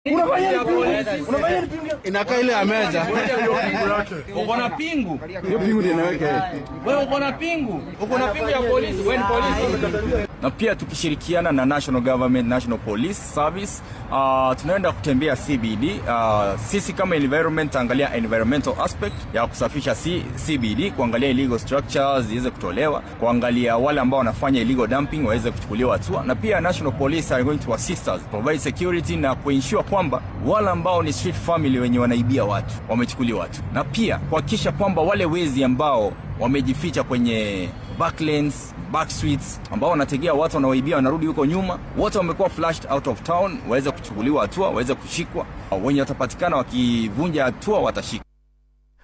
Unafanya nini? Inakaa ile ya meza. Uko na pingu. Hiyo pingu ndio inaweka. Wewe uko na pingu. Uko na pingu ya polisi, wewe ni polisi. Na pia tukishirikiana na National Government, National Police Service, tunaenda kutembea CBD. Sisi kama environment angalia environmental aspect ya kusafisha CBD, kuangalia illegal structures ziweze kutolewa, kuangalia wale ambao wanafanya illegal dumping waweze kuchukuliwa hatua, na pia National Police are going to assist us provide security na kuensure kwamba wale ambao ni street family wenye wanaibia watu wamechukuliwa hatua, na pia kuhakikisha kwamba wale wezi ambao wamejificha kwenye backlanes, back streets ambao wanategea watu wanaoibia wanarudi huko nyuma, wote wamekuwa flushed out of town, waweze kuchukuliwa hatua, waweze kushikwa. Wenye watapatikana wakivunja hatua watashikwa.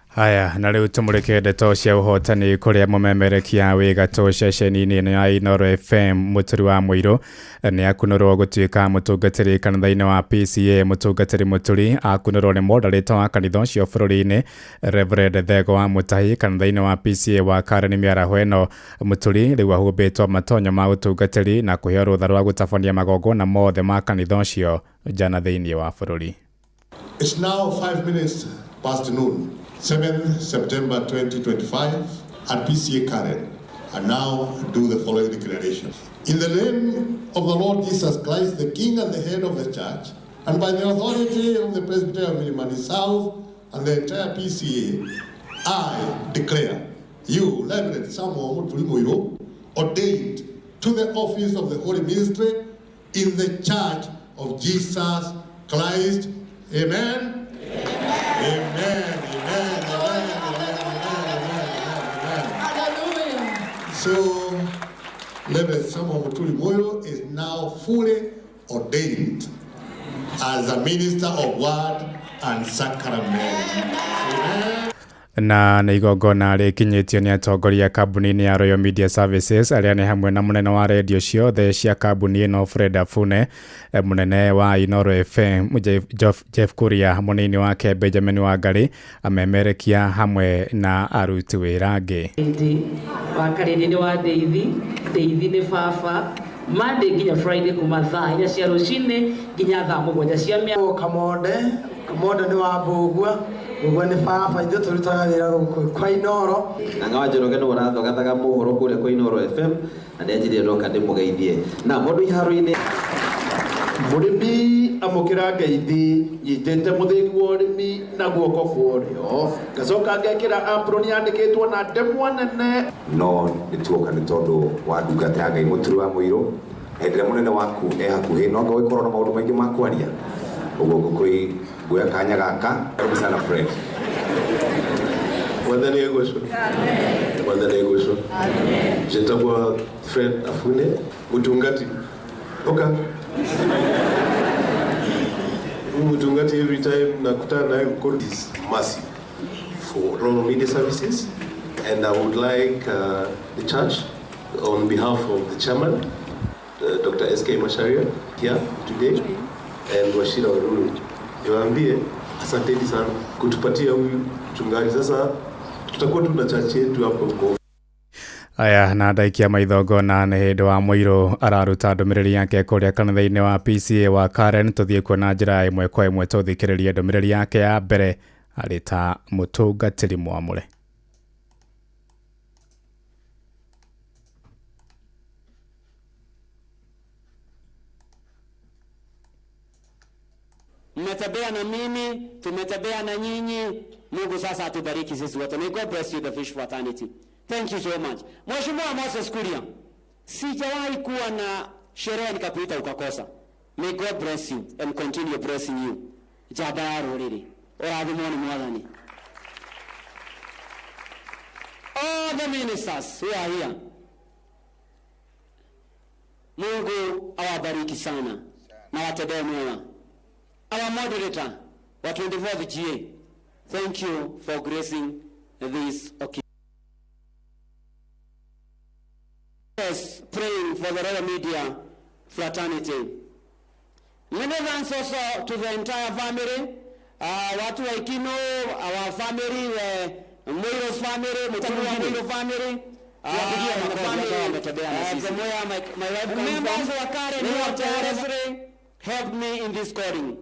Haya, na rĩu tũmũrĩke ndeto cia ũhotani kũrĩa mũmemerekia wĩ gatũ ceceni-inĩ ĩno ya Inooro FM. Mũturi wa Mũirũ nĩ akunũrwo gũtuĩka mũtungatĩri kanitha-inĩ wa PCA. Mũtungatĩri Mũturi akunũrwo nĩ moderator wa kanitha ũcio bũrũri-inĩ Reverend Thego wa Mũtahi kanitha-inĩ wa PCA wa Karen mĩaraho ĩno. Mũturi rĩu ahumbĩtwo matonyo ma ũtungatĩri na kũheo rũtha rwa gũtabania magongona mothe ma kanitha ũcio njana thĩinĩ wa bũrũri. It's now noon, 7th September 2025 at PCA Karen. And now do the following declaration. In the name of the Lord Jesus Christ, the King and the head of the church, and by the authority of the Presbytery of Milimani South and the entire PCA, I declare you, Reverend Samuel Muturi Muiru, ordained to the office of the Holy Ministry in the Church of Jesus Christ. Amen. Amen. Amen. Amen. Amen. Amen. Amen. Amen. So, Reverend Samuel Muturi Muiru is now fully ordained as a minister of word and sacrament. Amen. Na nĩ igongona rĩkinyĩtio nĩ atongoria kambuni-inĩ ya Royal Media Services arĩa nĩ hamwe na mũnene wa redio ciothe cia kambuni ĩno Fred Afune, mũnene wa Inooro FM Jeff Kuria, mũnini wake Benjamin Wangari, amemerekia hamwe na aruti wĩra angĩ. Wakarĩndĩ nĩ wa Ndeithi, Ndeithi nĩ baba, Monday nginya Friday kuma thaa 4 cia rũcinĩ nginya thaa 7 cia mĩa. Kamonde, Kamonde nĩ wa Mbũgua, Mbũgua nĩ baba, ithuĩ tũrutaga wĩra gũkũ kwa Inooro. Na Ng'awa Njoroge nĩwe ũrathogathaga mohoro kũrĩa kwa Inooro FM na nĩanjĩrire ndoka ndĩmũgeithie. Na mũndũ iharo-inĩ Mũrĩmi amũkĩra ngeithi nyitĩte mũthĩgi wa ũrĩmi na guoko kwa ũrĩo ngacoka ngekĩra apron yandĩkĩtwo na ndemwa nene. No nĩtuoka nĩ tondũ wa ndungata ya Ngai Mũturi wa Mũirũ hĩndĩ ĩrĩa mũnene waku e hakuhĩ no ngagĩkorwo na maũndũ maingĩ ma kwaria ũguo ngũkũi nguoya kanya gaka. Karibu sana Fred. Mwathani egocwo. Mwathani egocwo. Njĩtagwo Fred Afune Mutungati. Okay. Mutungati every time nakutana naye court is massive for Royal Media Services, and I would like the church on behalf of the chairman, Dr. SK Macharia here today, and Wachira Waruru, niwaambie asanteni sana kutupatia huyu mchungaji. Sasa tutakuwa tuna church yetu hapo huko. Aya na ndaikia maithongo na nĩ hĩndĩ wa Mũirũ araruta ndũmĩrĩri yake kũrĩa kanitha-inĩ wa PCA wa Karen. Tũthiĩ kuo na njĩra ĩmwe kwa ĩmwe tũthikĩrĩrie ndũmĩrĩri yake ya mbere arĩ ta mũtungatĩri mwamũre. Mmetembea na mimi, tumetembea na nyinyi. Mungu sasa atubariki sisi wote. May God bless you the fish fraternity. Thank you so much. Mheshimiwa Moses Kuria, sijawahi kuwa na sherehe nikakuita ukakosa. May God bless you and continue blessing you. Njamba ya rũrĩrĩ, ũrathimwo nĩ Mwathani. All the ministers who are here, Mungu awabariki sana na watendee mema. Our moderator wa 24th GA, thank you for gracing this occasion. Yes, praying for the Royal Media fraternity. Many thanks also to the entire family. Watu wa Ikino, our family, Muiro's family, Mutunga Muiro family, from where my wife comes from. Members wa Karen who have helped me in this calling.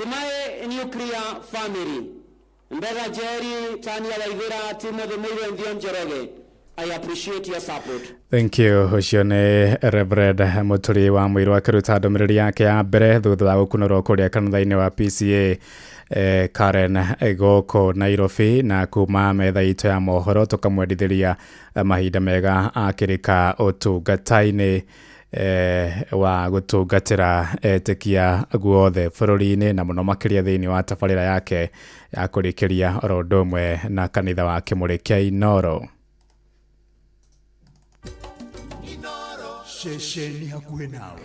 To my nuclear family, Mbega Jerry, Tania Waithera, Timothy Muiru and Dion Njoroge, I appreciate your support. Thank you. Ũcio nĩ Reverend Mũturi wa Mũirũ akĩruta ndũmĩrĩri yake ya mbere thutha wa gũkunũrwo kũrĩa kanitha-inĩ wa PCA Karen gũkũ Nairobi, na kuma metha itũ ya mohoro tũkamwendithĩria mahinda mega akĩrĩka ũtungata-inĩ wa gũtungatĩra etĩkia guothe bũrũri-inĩ, na mũno makĩria thĩinĩ wa tabarĩra yake ya kũrĩkĩria oro ũndũ ũmwe na kanitha wa Kĩmũrĩ kĩa Inoro. Ceceni hakuhĩ nawe.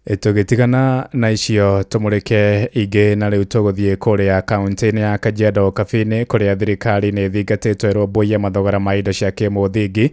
Tũgĩtigana na icio tũmũrĩke ingĩ, na rĩu tũgũthiĩ kũrĩa kaunti-inĩ ya Kajiado Kabini, kũrĩa thirikari nĩ ĩthingatĩtwo ĩrũmbũiye mathogora ma indo cia kĩmũthingi,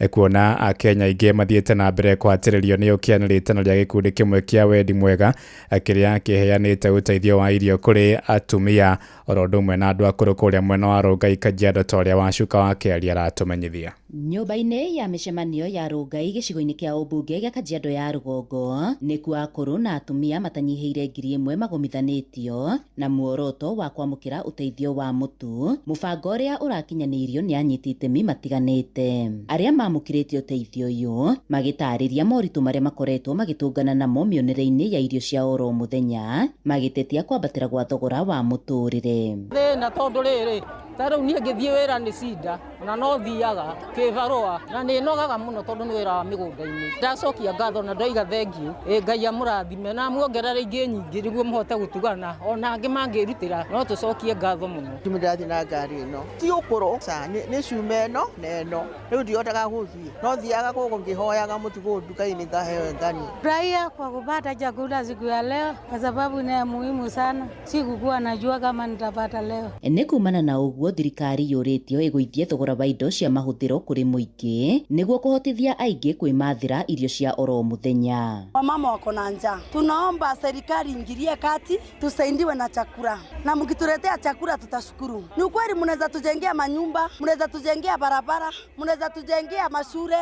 kuona akenya aingĩ mathiĩte na mbere kũhatĩrĩrio nĩ ũkĩa nĩ rĩtana rĩa gĩkundi kĩmwe kĩa wendi mwega kĩrĩa kĩheanĩte ũteithio wa irio kũrĩ atumia oro ũndũ ũmwe na andũ akũrũ kũrĩa mwena wa Rongai Kajiado, ta ũrĩa Wacuka wa Kĩaria aratũmenyithia. Nyũmba-inĩ ya mĩcemanio ya Rongai gĩcigo-inĩ kĩa ũmbunge gĩa Kajiado ya rũgongo nĩkuo akũrũ na atumia matanyihĩire 1,000 magomithanĩtio na muoroto wa kwamũkĩra ũteithio wa mũtu, mũbango ũrĩa ũrakinyanĩirio nĩ anyiti itemi matiganĩte. Arĩa mamũkĩrĩte ũteithio ũyũ magĩtarĩria moritũ marĩa makoretwo magĩtũngana namo mĩonere-inĩ ya irio cia oro mũthenya, magĩtetia kwambatĩra gwa thogora wa mũtũrĩre. Thĩna tondũ rĩrĩ ta rĩu niĩ ngĩthiĩ wĩra nĩ cinda na no thiaga kĩbarũa na nĩ nogaga mũno tondũ nĩ wĩra wa mĩgũnda-inĩ. Ndacokia ngatho na ndoiga thengiũ, ĩ Ngai amũrathime na amuongerere ingĩ nyingĩ nĩguo mũhote gũtugana ona angĩ mangĩrutĩra no tũcokie ngatho mũno. Ndimi ndathiĩ na ngari ĩno ti ũkũrũ ca nĩ cuma ĩno na ĩno rĩu ndihotaga gũthiĩ no thiaga gũkũ ngĩhoyaga mũtu kũu nduka-inĩ ngaheo ngani. Furahia kwa kupata chakula siku ya leo kwa sababu ni muhimu sana, sikukuwa najua kama nitapata leo. Nĩ kumana na ũguo thirikari yũrĩtio ĩgũithie thogora wa indo cia mahũthĩro kũrĩ mũingĩ nĩguo kũhotithia aingĩ kwĩmathĩra irio cia oro mũthenya. Wamama wako na njaa, tunaomba serikali ingilie kati tusaidiwe na chakula, na mkituletea chakula tutashukuru. Ni ukweli mnaweza tujengea manyumba, mnaweza tujengea barabara, mnaweza tujengea mashule,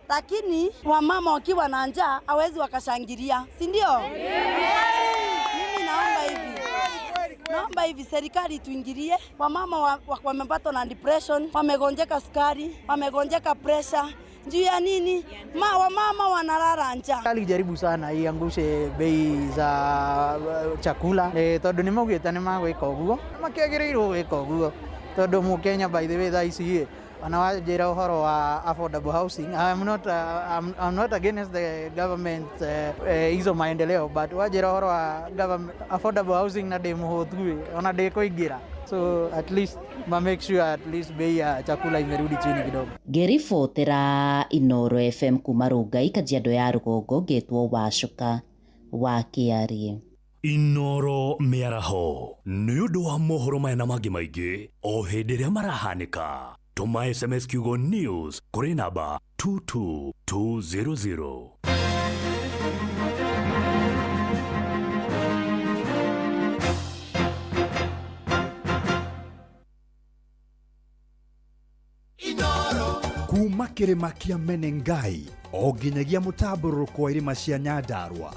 lakini wamama wakiwa na njaa hawezi wakashangilia, si ndio? Mimi naomba hivi, naomba hivi serikali tuingilie. Wamama wamepatwa na depression, wamegonjeka sukari, wamegonjeka pressure. Juu ya nini? Wamama wanalala njaa. Serikali jaribu sana iangushe bei za chakula tondu ni maugite ni magwika uguo makiagiriirwo gwika uguo tondu mu Kenya by the way thaa ici ona wanjĩra ũhoro wa affordable housing, I'm not against the government hizo maendeleo, but wanjĩra ũhoro wa government affordable housing na ndĩ mũhũtu ona ndĩ kũingĩra, so at least ma make sure at least bei ya chakula imerudi chini kidogo. Ngĩribotera Inoro FM kuma Rongai Kajiado ya rũgongo, ngetwo Wacuka wa Kĩarie. Inoro mĩaraho nĩ ũndũ wa mohoro maya na mangĩ maingĩ o hĩndĩ ĩrĩa marahanĩka. Tũma SMS kiugo news kũrĩ namba 22200. Kuma kĩrĩma kĩa Menengai o nginyagia mũtambũrũko wa irĩma cia Nyandarua,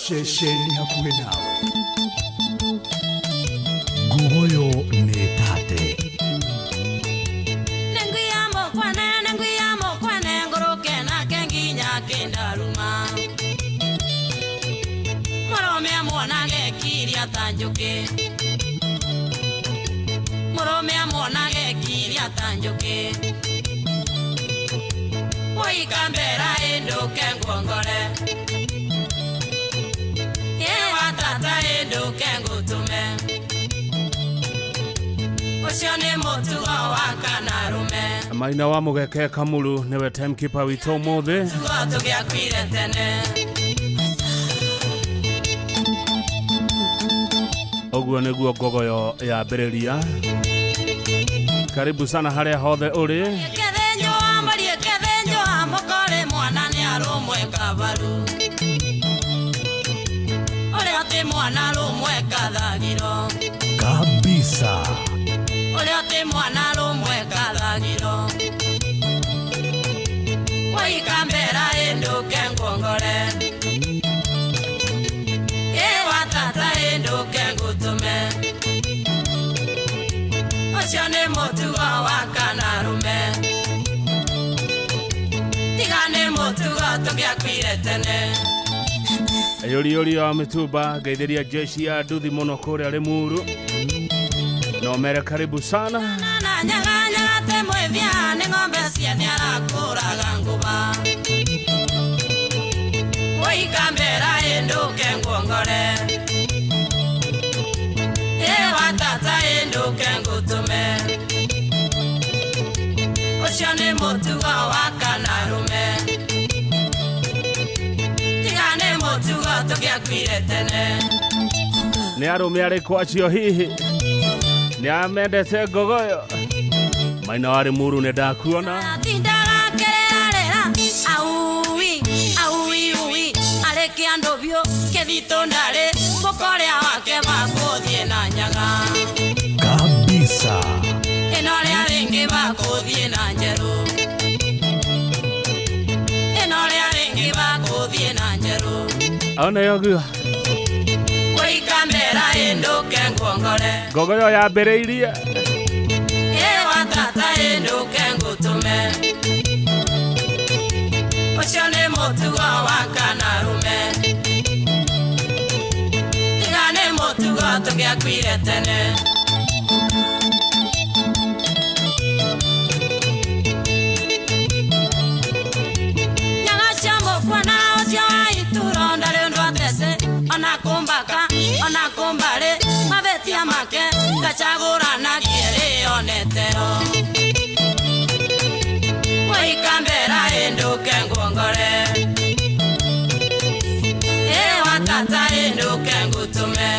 ceceni hakuhĩ nawe. Nguoyo nĩ tate Mũrũme amuonage kiria ta njũkĩ Ũikambera ĩndũke nguongore Ĩwa tata ĩndũke ngũtũme Ũcio nĩ mũtugo wa kanarume. Maina wa Mũgeke Kamulu nĩwe timekeeper witũ ũmũthĩ. Tugo tũgĩakuire tene. Ũguo nĩguo ngogoyo yambĩrĩria. Karibu sana harĩa hothe ũrĩ. Kabisa. Yũriyũri wa mĩtumba ngeithĩria jeshi ya nduthi mũno kũrĩa Limuru no mere karibu sana. Na nyaganyaga te mwĩthia nĩ ng'ombe ciene arakũraga ngũba Wĩikambĩra ĩndũke nguongore Ĩwa tata ĩndũke ngũtũme Ũcio nĩ mũtugo wa kanarume Tiga nĩ mũtugo tũngĩakuire tene. Nĩ arũme arĩkũ acio hihi nĩ amendete ngogoyo maina wa Limuru nĩ ndakuona. Tindaga kererera aui aui ui arĩkia andũ biũ kĩthitũ ndarĩ mũkorĩa wake makũthiĩ na nyaga kabisa ĩno rĩa rĩngĩ makũthiĩ na njerũ ĩno rĩa rĩngĩ makũthiĩ na njerũ Ona yoguo Wĩikambĩra ĩndũke nguongore ngogoyo yambĩrĩirie Ĩwa tata ĩndũke ngũtũme Ũcio nĩ mũtugo wa kanarume Tiga nĩ mũtugo tũngĩakuire tene. Nyaga cia mũkwana ũcio wa ituro ndarĩ ũndũ atece ona kũmbaka ona kũmbarĩ mabĩtia make ngacagũranagie rĩonetero Wĩikambĩra ĩndũke nguongore Ĩwa tata ĩndũke ngũtũme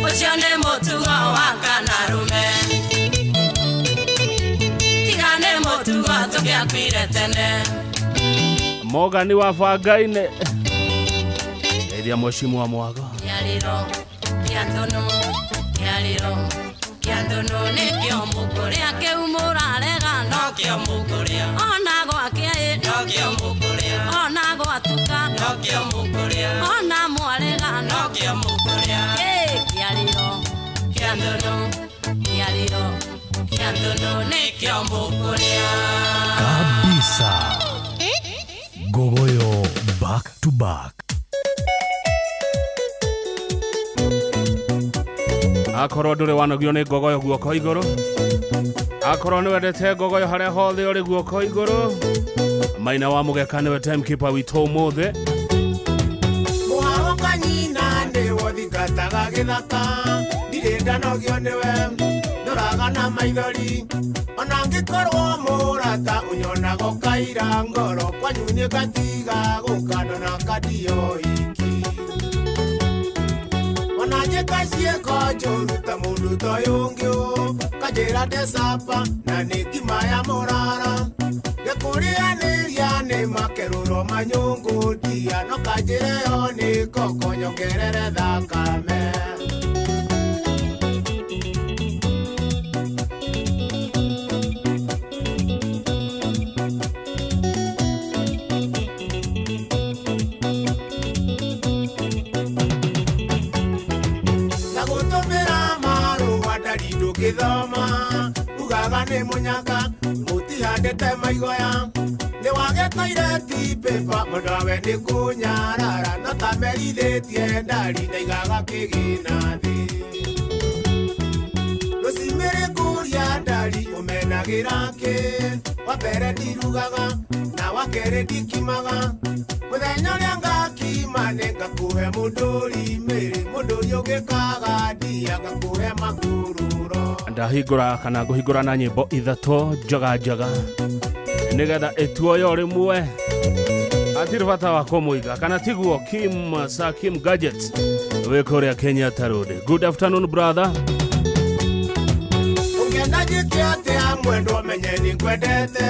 Ũcio nĩ mũtugo wa kanarume Tiga nĩ mũtugo tũngĩakuire tene. Mogani wa bangainĩ ngeithia mheshimiwa Mwago. Kĩarĩro kĩa ndũnũ kĩarĩro kĩa ndũnũ nĩkĩo mũkũrĩa kĩu mũrarega nokĩo mũkũrĩa ona gwakĩa ĩ nokĩo mũkũrĩa ona gwatuka nokĩo mũkũrĩa ona mwarega nokĩo mũkũrĩa kĩarĩro kĩa ndũnũ kĩarĩro kĩa ndũnũ nĩkĩo mũkũrĩa kabisa. Ngogoyo back to back. Akorwo ndũrĩ wanogio nĩ ngogoyo guoko igũrũ akorwo nĩ wendete ngogoyo harĩa hothe ũrĩ guoko igũrũ Maina wa Mũgeka nĩwe timekeeper witũ ũmũthĩ. Mũharo kanyina nĩwo thingataga gĩthaka ndirĩ ndanogio nĩwe ndoraga na maithori ona ngĩkorwo mũrata ũnyonaga ũkaira ngoro kwanyu nĩ ngatiga gũka ndona kandio iki ona njĩka ciĩko njũru ta mũndũ ta ũyũ ũngĩ ũ kanjĩra ndecapa na nĩ ngima ya mũrara ngĩkũrĩanĩria nĩ makerũro manyũngũ ndia no kanjĩre yo nĩ koko nyongerere thakame. Ndũngĩthoma ugaga nĩ mũnyaka mũtihandĩte maigoya nĩ wagĩtoire ti paper mũndũ nĩ kũnyarara no ta merithĩtie ndari ndaigaga kĩgĩna thĩ rũcimĩrĩ kũria ndari ũmenagĩra kĩ wa mbere ndirugaga na wa kerĩ ndikimaga mũthenya ũrĩa ngakima nĩ ngakũhe mũndũri mĩrĩ mũndũri ũngĩkaga ndia ngakũhe makururo. Ndahingũra kana ngũhingũra na nyĩmbo ithatũ njega njega nĩgetha ĩtuoyo rĩmwe hatirĩ bata wa kũmũiga kana tiguo. Kim Sir Kim Gadget wĩ kũrĩa Kenyatta Road. Good afternoon brother. Ũngĩenda njĩke atĩa mwendwa menye nĩ ngwendete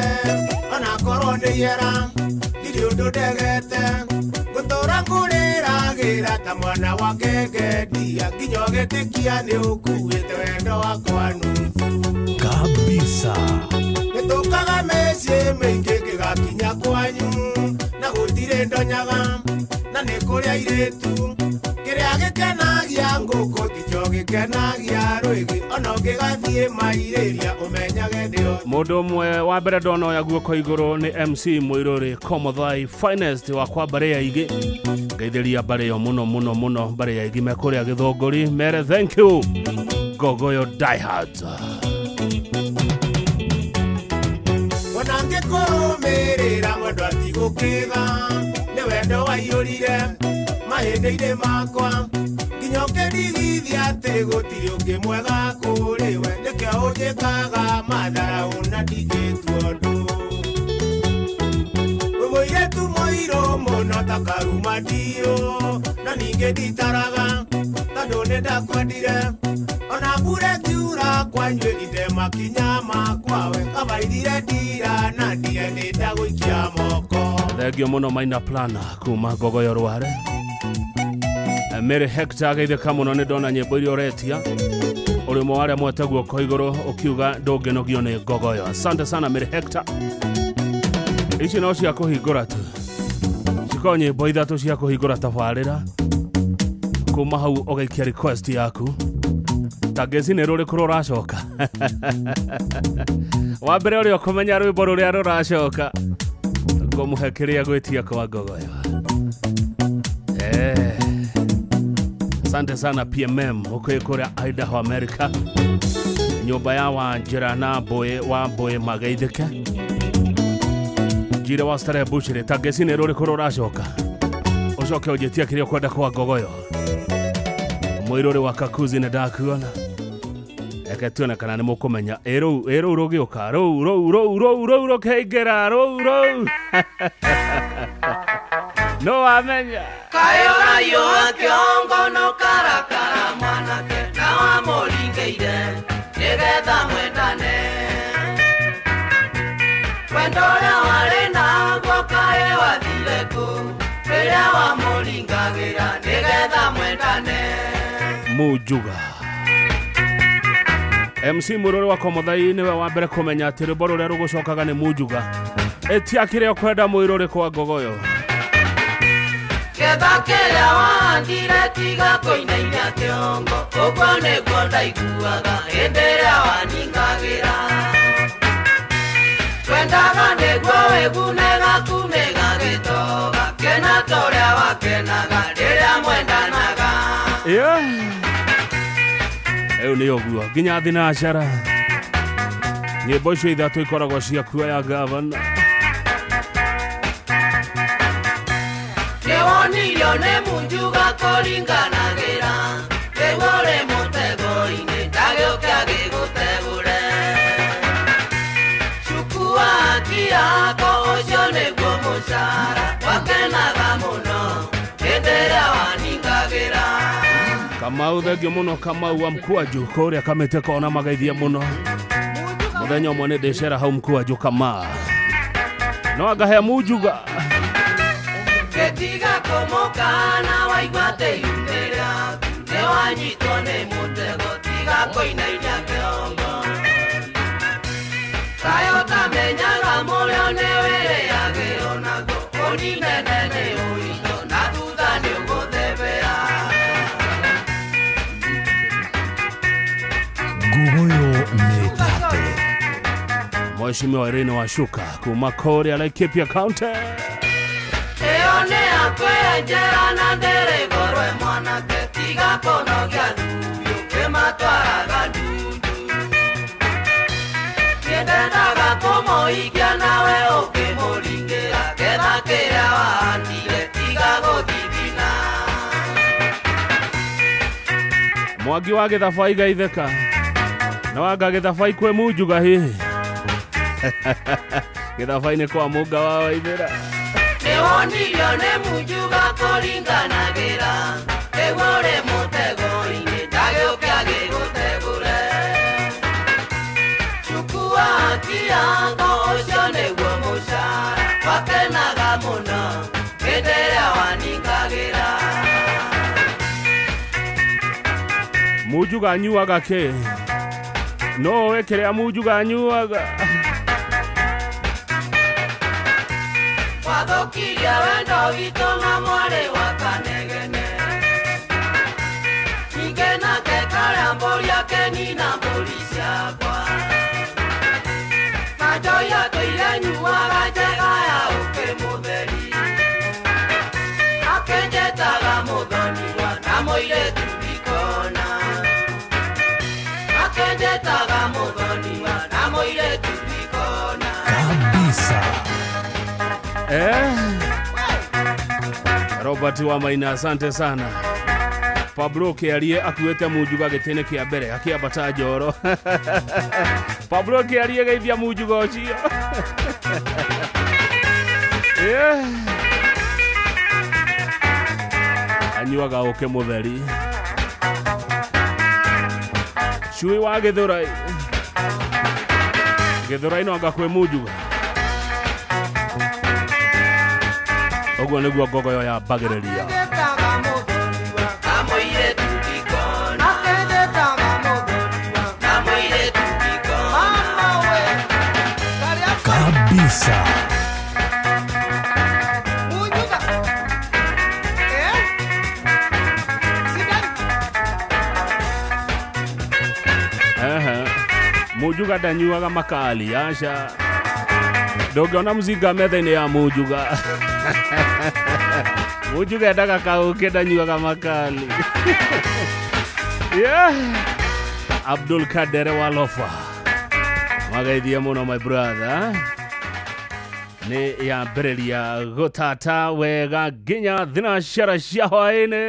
onakorwo nĩ ihera ndirĩ ũndũ ndegete ngũtũra ngũrĩragĩra ta mwana wa ngenge ndia nginya ũgĩtĩkia nĩ ũkuĩte wendo wakwa nuthu kabisa. Nĩtũkaga mĩciĩ mĩingĩ ngĩgakinya kwanyu na gũtirĩ ndonyaga na nĩ kũrĩ airĩtu kĩrĩa Kĩrĩa gĩkenagia ngũkũ tikĩo gĩkenagia rwĩgĩ, ona ũngĩgathiĩ mairĩria ũmenyage ndĩo. Mũndũ ũmwe wa mbere ndona oya guoko igũrũ nĩ MC Mũirũrĩ Komothai finest wa kwa mbarĩ ya Igi. Ngeithĩria mbarĩ ĩyo mũno mũno mũno, mbarĩ ya Igi me kũrĩa Gĩthũngũri, mere thank you Ngogoyo diehards. Ona ngĩkũrũmĩrĩra mwendwa tigũkĩga, nĩ wendo waiyũrire mahĩndĩ-inĩ makwa, nginya ũkĩndigithia atĩ gũtirĩ ũngĩ mwega kũrĩ we, nĩkĩo ũnjĩkaga matharaũ na ndingĩtua ũndũ. Wĩ mũirĩtu mũirũ mũno ta karuma ndiũ, na ningĩ nditaraga tondũ nĩndakwendire, ona mbura ĩkiura kwanyu ĩrinde makinya makwa, we kabairire ndira na ndiendete gũikia moko. Thengio mũno Maina Plana kuma Ngogoyo Rware. Mary Hector ageithĩka mũno nĩ ndona nyĩmbo iria ũretia. Ũrĩ ũmwe wa arĩa mwete guoko igũrũ ũkiuga ndũngĩnogio nĩ Ngogoyo. Asante sana Mary Hector. Ici no cia kũhingũra tu, cikorwo nyĩmbo ithatũ cia kũhingũra tabarĩra. Kuma hau ũgaikia request yaku. Ta ngeci nĩ rũrĩkũ rũracoka? Wa mbere ũrĩa ũkũmenya rwĩmbo rũrĩa rũracoka, ngũmũhe kĩrĩa gwĩtia kwa Ngogoyo. Asante sana PMM ũkĩ kũrĩa Idaho America, nyũmba ya Wanjĩra na Mbũĩ wa Mbũĩ mageithĩke. Njire wa Starehe Bushiri, ta ngeci nĩ rũrĩkũ rũracoka? Ũcoke ũnjĩtie kĩrĩa ũkwenda kwa Ngogoyo. Mũirũrĩ wa Kakuzi nĩ ndakuona. Reke tuone kana nĩ mũkũmenya. Ĩ rũu rũgĩũka, rũu rũu rũu rũu rũu rũkĩingĩra, rũu rũu. No wamenya. Kayo wa kĩongo no karakara mwanake na wamũringĩire nĩgetha mwendane. Wendo ũrĩa warĩ naguo kaĩ wathire kũ, rĩrĩa wamũringagĩra nĩgetha mwendane. Mujuga MC Mũrũrĩ wa Komothai nĩwe wa mbere kũmenya atĩ rwĩmbo rũrĩa rũgũcokaga nĩ Mujuga. Ĩtia kĩrĩa ũkwenda Mũirũrĩ kwa Ngogoyo. Ketha kĩrĩa wahandire tiga kũinainia kĩongo, ũguo nĩguo ndaiguaga hĩndĩ ĩrĩa waningagĩra. Twendaga nĩguo wĩgune gaku nĩgagĩtoga, kena ta ũrĩa wakenaga rĩrĩa mwendanaga. Rĩu nĩ ũguo nginya thinacara. Nyĩmbo icio ithatũ ikoragwo cia kuoya gavana. Nĩwonirio nĩ Munjuga kũringanagĩra, rĩu ũrĩ mũtego-inĩ ndagĩũke agĩgũtegũre. Cukua haki yako ũcio nĩguo mũcara, wakenaga mũno hĩndĩ ĩrĩa waningagĩra. Kamau thengio mũno Kamau wa Mkwaju kũrĩa Kamĩtĩ kona mageithie mũno. Mũthenya ũmwe nĩ ndĩcera hau Mkwaju Kamaa. No angahe Munjuga. Gĩtiga kũmũkana waigua atĩ iumĩ rĩaku nĩwanyitwo nĩ mũtego, tiga kũinainia kĩongo. Kaĩ ũtamenyaga mũrĩo nĩwĩrĩagĩrwo naguo, ũninene nĩ ũito na thutha nĩũgũthebea. Ngogoyo nĩ tate. Mheshimiwa Irene Washuka kuma kũrĩa Laikipia County. Ĩyo nĩ yakwenjera na ndĩrĩgũrwe mwanake, tiga kũnogia thuri ũkĩmatwaraga ndundu. Niĩ ndendaga kũmũhikia nawe ũkĩmũringĩra, ketha kĩrĩa wahandire tiga gũthithina. Mwangi wa Gĩthabai geithĩka. Na wanga Gĩthabai kwĩ Munjuga hihi. Gĩthabai nĩ kwa Mũnga wa Waithĩra. Nĩwonirio nĩ Munjuga kũringanagĩra, rĩu ũrĩ mũtego-inĩ ndagĩũke agĩgũtegũre. Cukua haki yako ũcio nĩguo mũcara, wakenaga mũno hĩndĩ ĩrĩa waningagĩra. Munjuga anyuaga kĩ? No ũĩ kĩrĩa Munjuga anyuaga? Wathũkirie wendo witũ na mwarĩ wa Kanegene. na mbũri ciakwa. Na njohi atũire nyuaga njega ya ũkĩ mũtheri. Akenjetaga mũthoniwa na mũirĩtu ndikona. Akenjetaga mũthoniwa na mũirĩtu ndikona. Kabisa. Robert wa Maina, asante sana. Pablo Kiarie akuĩte munjuga gĩtĩ-inĩ kĩa mbere akĩambata njoro. Pablo Kiarie geithia munjuga ũcio. Yeah. Anyuaga ũkĩ mũtheri. Cui wa Gĩthũrai. Gĩthũrai no anga kwĩ munjuga. Ũguo nĩguo ngogoyo yambagĩrĩria. Kabisa. Mujuga ndanyuaga makali aca. Ndũngĩona mzinga metha-inĩ ya Mujuga. Mujuga endaga kaũkĩ ndanyuaga makali. Yeah. Abdul Kader wa Lofa. Magaithie mũno my brother. Nĩ yambĩrĩria gũtata wega nginya thinacara cia hwaĩ-inĩ.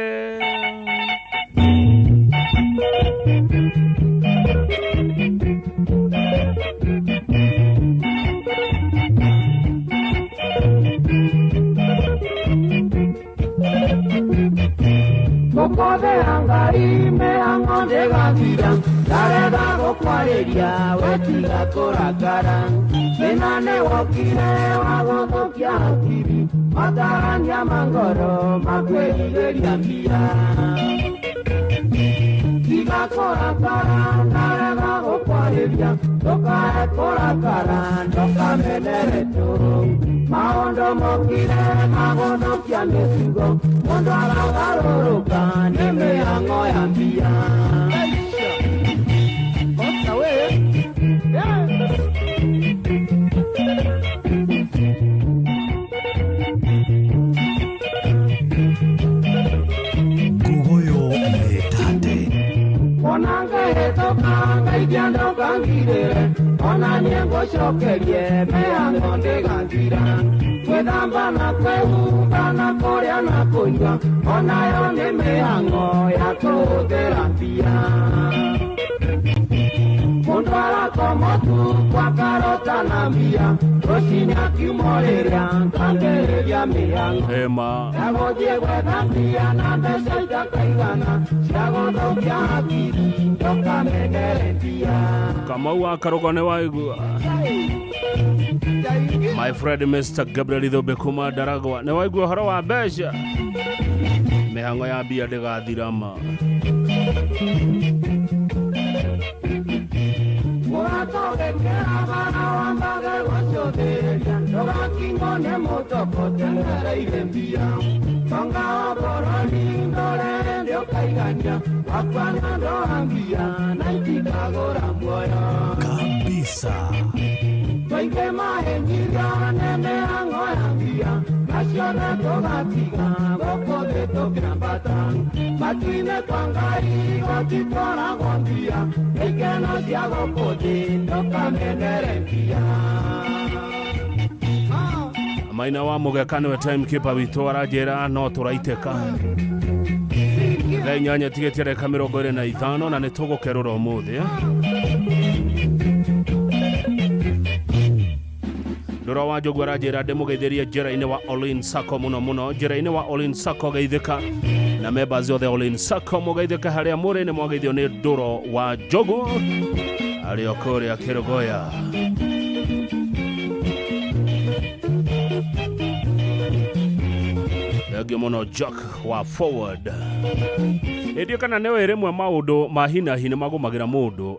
Mukothe angai mĩhang'o ndĩgathira ndarega gũkwarĩria wetiga kũrakara thĩna nĩwokire wa gũthũkia hakiri matarania ma ngoro makwĩrirĩria mbia tiga kũrakara ndarega gũkwarĩria ndũkae kũrakara ndũkamenere tũrũ maũndũ mokire magũthũkia mĩtugo mũndũ aragarũrũka nĩ mĩhang'o ya mbia. Ngugoyo nĩtate. Ona ngahĩtũka ngaithia ndũkangirĩre ona niĩ ngũcokerie mĩhang'o ndĩgathira gwĩthamba na kwĩhumba na kũrĩa na kũnyua onayo nĩ mĩhang'o ya kũhũthĩra mbia. Mũndũ arakoma ũtukũ akarota na mbia rũcinĩ akiuma rĩrĩa ngambĩrĩria mĩhang'o ya gũthiĩ gwetha mbia na mbeca itakaigana cia gũthũkia hakiri ndũkamenere mbia. Kamau wa Karugo nĩ waigua. My friend Mr. Gabriel Ithobe kuma Ndaragwa nĩ waigua ũhoro wa mbeca. Mĩhang'o ya mbia ndĩgathira ma. Mũratogekera bara wambage gũcũthĩrĩria ndũgakingwo nĩ mũtoko teng'ereire mbia tonga wa bũrũri ndũrere ndĩũkaigania wakua na ndũa mbia na itikagũra muoyo. Kabisa. Tũingĩ mahĩngirio nĩ mĩhang'o ya mbia na ciothe tũgatiga gũkũ thĩ tũkĩambata matu-inĩ kwa Ngai gũtitwaragwo mbia ikeno cia gũkũ thĩ ndũkamenere mbia. Maina wa Mũgeka nĩwe timekeeper witũ aranjĩra no tũraitĩka. Thaa inyanya tigĩtie ndagĩka 25 na nĩ tũgũkerũra ũmũthĩ. Ndũra wa Njogu aranjĩra ndĩmũgeithĩrie njĩra-inĩ wa Olin Sacco mũno mũno njĩra-inĩ wa Olin Sacco geithĩka na members othe Olin Sacco mũgeithĩka harĩa mũrĩ nĩ mwageithio nĩ Ndũro wa Njogu arĩ o kũrĩa Kĩrũgoya. Thengio Thengio mũno Jack wa forward. Ĩndio kana nĩ rĩmwe maũndũ ma hinahi nĩ magũmagĩra mũndũ.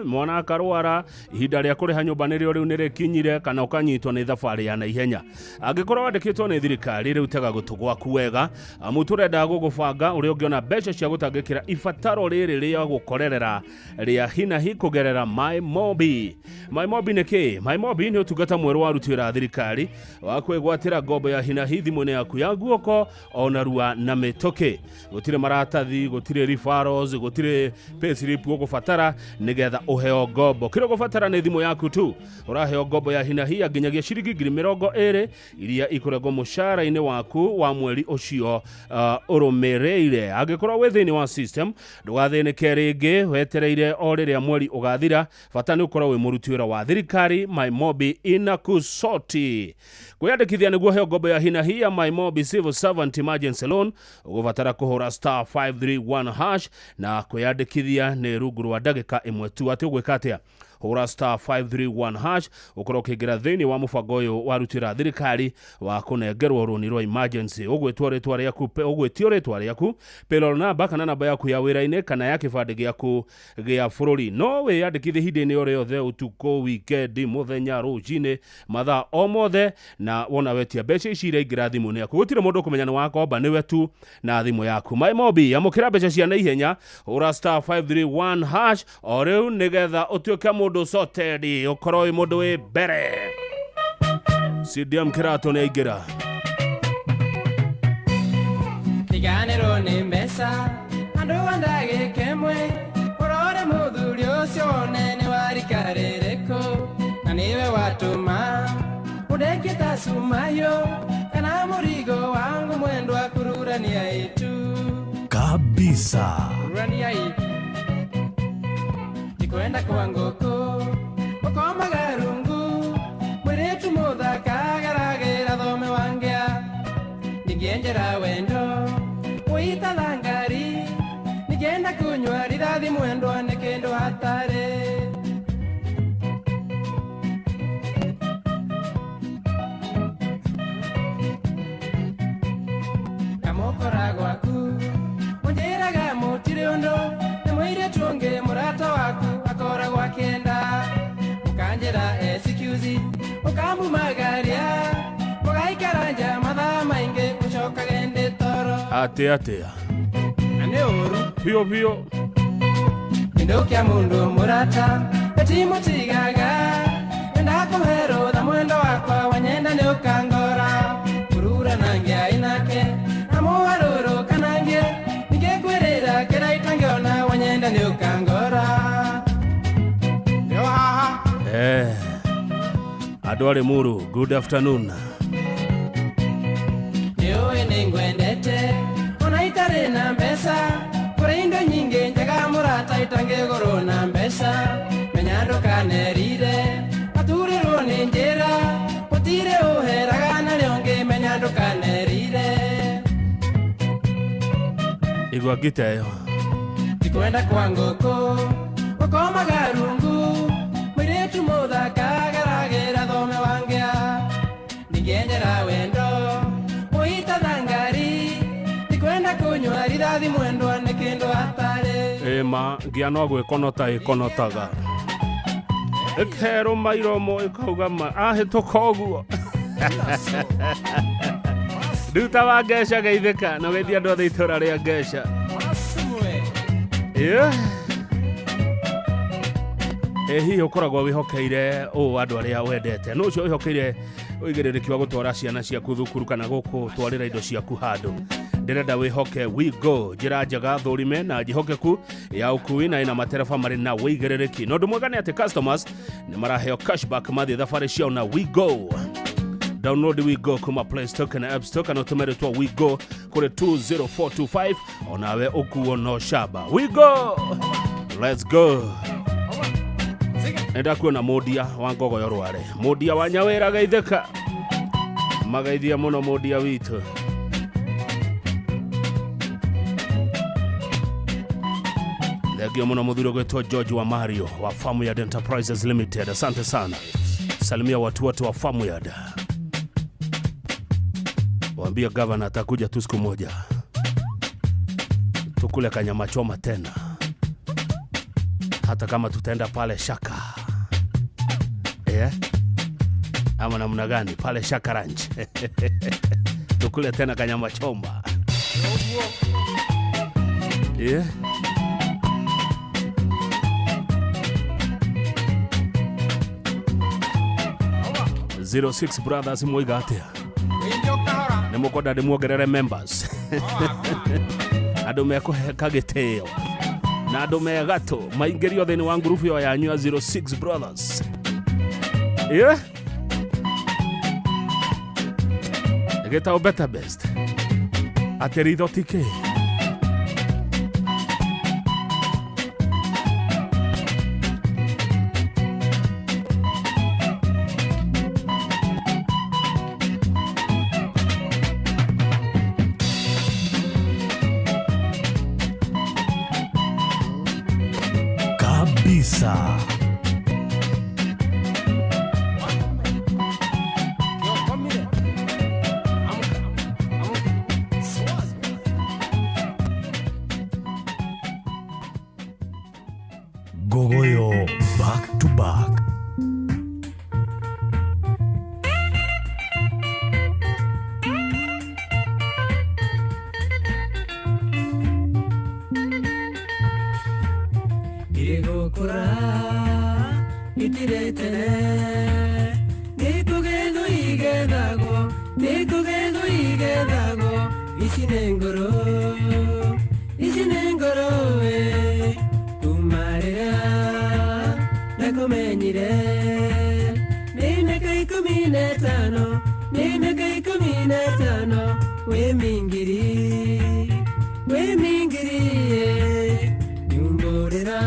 Mwana akarwara, ihinda rĩa kũrĩha nyũmba nĩrĩo rĩu nĩrĩkinyire, kana ũkanyitwo nĩ thabarĩ ya naihenya. Angĩkorwo wandĩkĩtwo nĩ thirikari rĩu tega gũtũ gwaku wega, amu tũrenda gũgũbanga ũrĩa ũngĩona mbeca cia gũtangĩkĩra ibataro rĩrĩ rĩa gũkorerera rĩa hinahi kũgerera MyMobi. MyMobi nĩ kĩ? MyMobi nĩ ũtungata mwerũ wa arutĩra thirikari wa kwĩgwatĩra ngombo ya hinahi thimũ-inĩ yaku ya guoko ona rua na mĩtũkĩ. Gũtirĩ maratathi, gũtirĩ referrals, gũtirĩ payslip ũgũbatara nĩgetha ũheo ngombo. Kĩrĩa ũgũbatara nĩ thimũ yaku tu. Ũraheo ngombo ya hinahi ya nginyagia ciringi 20,000 iria ikũrengwo mũcara-inĩ waku wa mweri ũcio ũrũmĩrĩire. Angĩkorwo wĩ thĩinĩ wa system, ndũgathĩnĩke rĩngĩ, wetereire o rĩrĩa mweri ũgathira. Bata nĩ ũkorwo wĩ mũruti wĩra wa thirikari. MyMobi inakusoti. Kwĩyandĩkithia nĩguo ũheo ngombo ya hinahi ya MyMobi Civil Servant Emergency Loan ũgũbatara kũhũra star 531 hash na kwĩyandĩkithia nĩ rungu rwa ndagĩka ĩmwe tu. Atĩ ũgwĩka atĩa? Hũra star 531 hash ũkorwo ũkĩingĩra thĩinĩ wa mũbango ũyũ warutĩra thirikari wa kũnengerwo rũni rwa emergency. Ũgwĩtwo rĩtwa rĩaku, ũgwĩtio rĩtwa rĩaku, payroll number kana namba yaku ya wĩra-inĩ kana ya kĩbandĩ gĩaku gĩa bũrũri. No wĩyandĩkithie ihinda-inĩ o rĩothe, ũtukũ, wikendi, mũthenya, rũcinĩ, mathaa o mothe, na wona wetia mbeca ici iraingĩra thimũ-inĩ yaku. Gũtirĩ mũndũ ũkũmenya nĩ wakomba, nĩwe tu na thimũ yaku. MyMobi, amũkĩra mbeca cia naihenya, hũra star 531 hash o rĩu nĩgetha ũtuĩke mũndũ sorted, ũkorwo wĩ mũndũ wĩ mbere. CDM Kĩratũ nĩ aingĩra. Tiganĩrwo nĩ mbeca andũ a ndagĩka ĩmwe, ũrore mũthuri ũcio wone nĩ wa rika rĩrĩkũ, na nĩwe watũma ũndekie ta cumahiũ kana mũrigo wangu mwendwa kururania itu kabisa. Kururania itu ndikwenda kwa ngũkũ ũkomaga rungu mwĩrĩtu mũthaka agaragĩra thome wangĩa ningĩenjera wendo ũitatha ngari ningĩenda kũnyua rithathi mwendwa nĩ kĩndũ hatarĩ. Kamũkora gwaku ũnjĩraga mũtirĩ ũndũ nĩ mũirĩtu ũngĩ mũrata waku akoragwo akĩenda ũkanjĩra excuse ũkamumagaria mũgaikara nja mathaa maingĩ ũcokage ndĩ toro. Atĩ atĩa? Na nĩ ũru biũ biũ. Kĩndũ kĩa mũndũ mũrata gĩtimũtigaga ndakũhe rũtha mwendo wakwa wanyenda nĩ ũkangora kũrura na ngĩa inake na mũgarũrũka na ngĩe ningĩkwĩrĩra kĩrĩa itangĩona wanyenda nĩ ũkangora. Andũ a Limuru, good afternoon. Nĩũĩ nĩngwendete ona itarĩ na mbeca kũrĩ indo nyingĩ njega mũrata itangĩgũrwo na mbeca menya ndũkanerire waturĩrwo nĩ njĩra gũtirĩ ũheraga narĩo ũngĩ menya ndũkanerire. Igua ngita ĩyo. Ndikwenda kwa ngũkũ ũkomaga rungu mũirĩtu mũthaka agaragĩra thome wangĩa ningĩenjera wendo ũitatha ngari ndikwenda kũnyua rithathi mwendwa nĩ kĩndũ hatarĩ. Ĩma ngia no gwĩkonota ĩkonotaga ĩkerũma iromo ĩkauga ma ahĩtũka ũguo. Nduta wa ngeca geithĩka na ũgeithie andũ othe itũra rĩa ngeca. Yeah. Hihi ũkoragwo wĩhokeire ũũ andũ arĩa wendete no ũcio wĩhokeire ũigĩrĩrĩki wa gũtwara ciana ciaku thukuru kana gũkũtwarĩra indo ciaku handũ. Ndĩrenda wĩhoke WeGo, njĩra njega thũrime na njĩhokeku ya ũkui na ĩna matereba marĩ na wĩigĩrĩrĩki. Na ũndũ mwega nĩ atĩ customers nĩ maraheo cashback mathiĩ thabarĩ ciao na WeGo. Download WeGo kuma Play Store kana App Store kana ũtũme rĩtwa WeGo kũrĩ 20425 onawe ũkuo no shaba. WeGo, let's go. Nenda kuona mũndia wa Ngogoyo Rware, mũndia wa Nyawĩra geithĩka, magaithia mũno mũndia witũ. Thengio mũno mũthuri ũgwĩtwo George wa Mario wa Farmyard Enterprises Limited. Asante sana. Salimia watu wote wa Farmyard. Waambia gavana atakuja tu siku moja. Tukule kanyama choma tena. Hata kama tutaenda pale Shaka. Ama namna gani pale Shaka Ranch. Tukule tena kanyama choma. Yeah. 06 brothers mwiga atia. Nĩ mũkwenda ndĩmuongerere members. Andũ mekũheka gĩtĩo na andũ me gatũ maingĩrio thĩinĩ wa ngurubu ĩyo yanyu ya 06 brothers. Yeah. Gĩtagwo Better Best. Atĩ ritho ti kĩ. Kabisa. Gogoyo back to back. Igukura itiretene nikugendo igethagwo nikugendo igethagwo ici nĩ ngoro we kuma rĩrĩa ndakumenyire nĩ mĩaka 15 nĩ mĩaka 15 wĩ mingiri nyumbũrĩra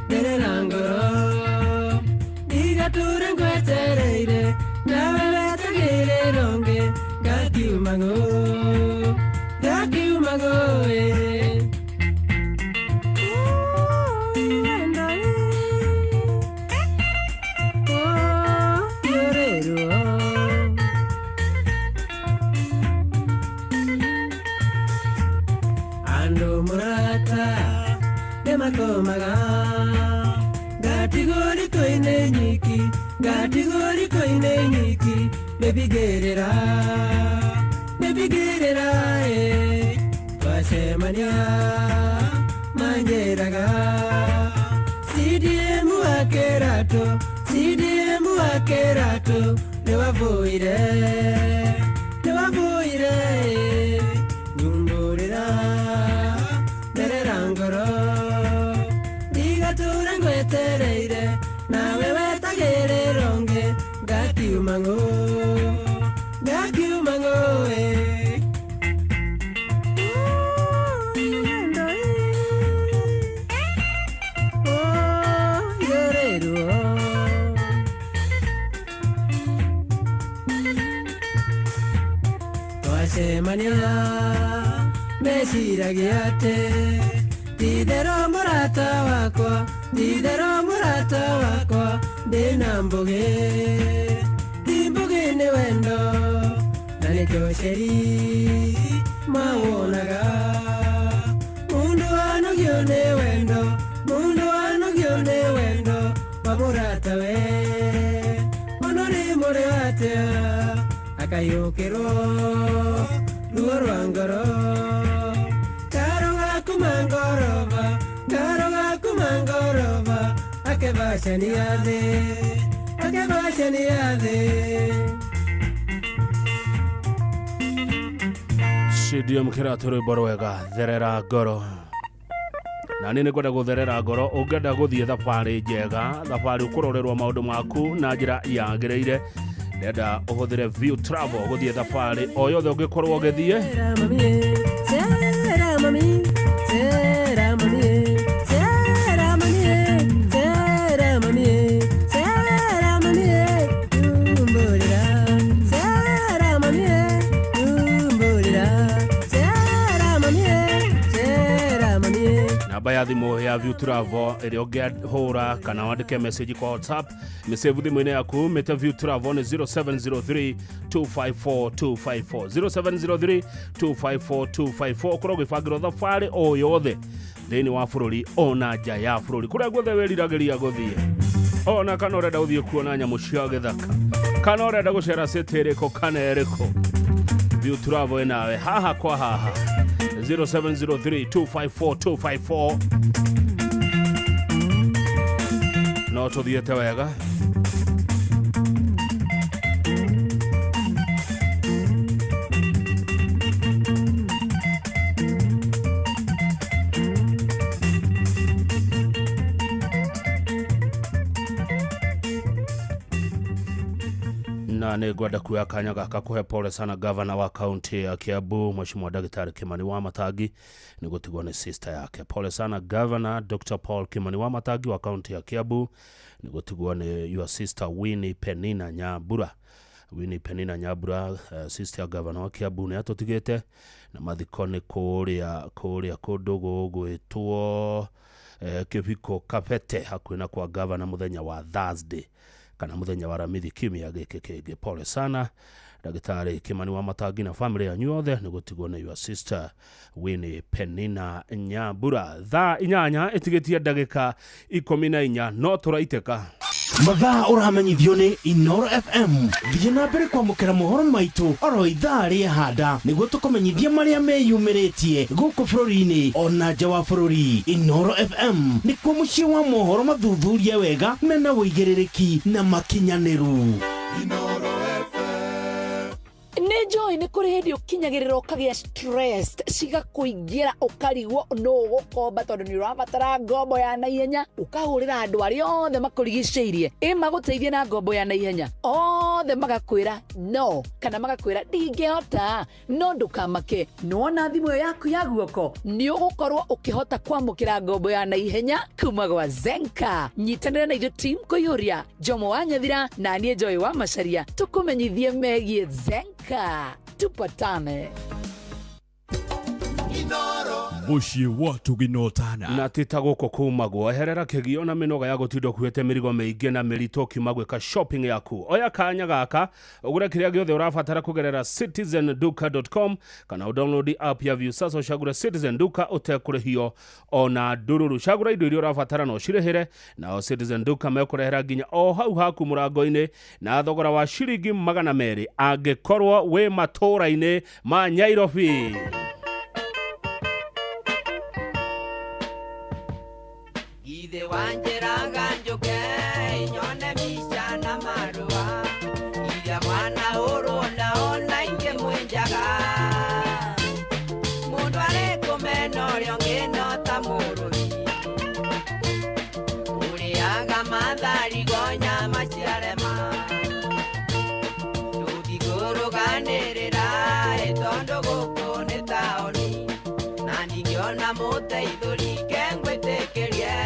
nderera ngoro ndigature ngwetereire nawe wetagĩrĩra ũngĩ ngakiuma ngũ ĩ. Andũ mũrata nĩmakomaga ngatigwo riko-inĩ nyiki mĩbigĩrĩra ĩ twacemania manjĩraga CDM wa Kĩratũ nĩwabũire ĩ nyumbũrĩra nderera ngoro ndigature ngwetereire nawe wetagĩrĩra ũngĩ ngakiuma ngũ ĩ. Twacemania meciragia atĩ ti-itherũ mũrata wakwa ndĩna mbũgĩ ti mbũgĩ nĩ wendo na nĩkĩo ceri mawonaga mũndũ anogio nĩ wendo wa mũratawe ono nĩ mũrĩ atĩa akayũkĩrwo ruo rwa ngoro karo gaku mangoroba akebacania thĩ. CDM Kĩratũ rwĩmbo rwega therera ngoro. Na nĩ ngwenda gũtherera ngoro ũngĩenda gũthiĩ thabarĩ njega thabarĩ ũkũrorerwo maũndũ maku na njĩra yagĩrĩire ndenda ũhũthĩre View Travel gũthiĩ thabarĩ o yothe ũngĩkorwo ũgĩthiĩ. Namba ya thimũ ya View Travel ĩrĩa ũngĩhũra kana wandĩke message kwa WhatsApp mĩsave thimũ-inĩ yaku mĩte View Travel nĩ 0703 254 254 0703 254 254. Ũkorwo ũgĩbangĩrwo thabarĩ o yothe thĩinĩ wa bũrũri ona nja ya bũrũri kũrĩa guothe wĩriragĩria gũthiĩ, ona kana ũrenda gũthiĩ kuona nyamũ cia gĩthaka, kana ũrenda gũcera city ĩrĩkũ kana ĩrĩkũ, View Travel nawe haha kwa haha 0703 254 254. No tũthiĩte wega. Na nĩ ngwenda kuoya kanya gaka kũhe pole sana gavana wa kaunti ya Kiambu Mheshimiwa Daktari Kimani Wamatangi nĩ gũtigwo nĩ sister yake. Pole sana Governor Dr. Paul Kimani Wamatangi wa kaunti ya Kiambu nĩ gũtigwo nĩ your sister Winnie Penina Nyambura. Winnie Penina Nyambura, sister ya gavana wa Kiambu nĩ atũtigĩte, na mathiko nĩ kũrĩa kũndũ gũgwĩtwo Kĩbiko Kabete hakuhĩ na kwa gavana mũthenya wa Thursday kana muthenya wa Ramithi kiumia gĩkĩ kĩngĩ. Pole sana Daktari Kimani Wamatangi na family yanyu yothe nĩ gũtigwo nĩ your sister Winnie Penina Nyambura. Thaa 8 ĩtigĩtie ndagĩka 14 no tũraitĩka. Mathaa ũramenyithio nĩ Inoro FM. Thiĩ na mbere kwamũkĩra mohoro maitũ oro ithaa rĩa handa nĩguo tũkũmenyithia marĩa meyumĩrĩtie gũkũ bũrũri-inĩ ona nja wa bũrũri. Inoro FM nĩkuo mũciĩ wa mohoro mathuthurie wega mena ũigĩrĩrĩki na makinyanĩru. Nĩ njũĩ nĩ kũrĩ hĩndĩ ũkinyagĩrĩra ũkagĩa stress cigakũingĩra ũkarigwo nũ ũgũkomba tondũ nĩ ũrabatara ngombo ya naihenya, ũkahũrĩra andũ arĩa othe makũrigicĩirie ĩ magũteithie na ngombo ya naihenya, othe magakwĩra no kana magakwĩra ndingĩhota. No ndũkamake, nĩwona thimũ ĩyo yaku ya guoko nĩ ũgũkorwo ũkĩhota kwamũkĩra ngombo ya naihenya kuma gwa Zenka. Nyitanĩra na ithuĩ team kũiyũria Jomo wa Nyathira na niĩ Joy wa Macharia tũkũmenyithie megiĩ Zenka. Tupatane. Mũciĩ wa tũginotana na ti ta gũkũ kumagwo eherera kĩgio na mĩnoga ya gũtinda ũkuĩte mĩrigo mĩingĩ na mĩritũ ũkiuma gwĩka shopping yaku. Oya kanya gaka ũgũre kĩrĩa gĩothe ũrabatara kũgerera citizenduka.com kana ũdownload app ya Viusasa ũcagũre Citizen Duka ũtekũrĩhio ona ndururu. Cagũra indo iria ũrabatara na ũcirĩhĩre, nao Citizen Duka mekũrehera nginya o hau haku mũrango-inĩ na thogora wa ciringi 200 angĩkorwo wĩ matũũra-inĩ ma Nyairobi. Githe wanjĩraga njũke nyone mbica na marũa iria mwana ũrũo ona ingĩ mwĩnjaga mũndũ arĩ kũmena ũrĩa ũngĩ no ta mũrũthi ũrĩaga matharigo nyama ciarema tũtikũrũganĩrĩra ĩ tondũ gũkũ nĩ taũni na ndingĩona mũteithũri ke ngwĩtĩkĩrie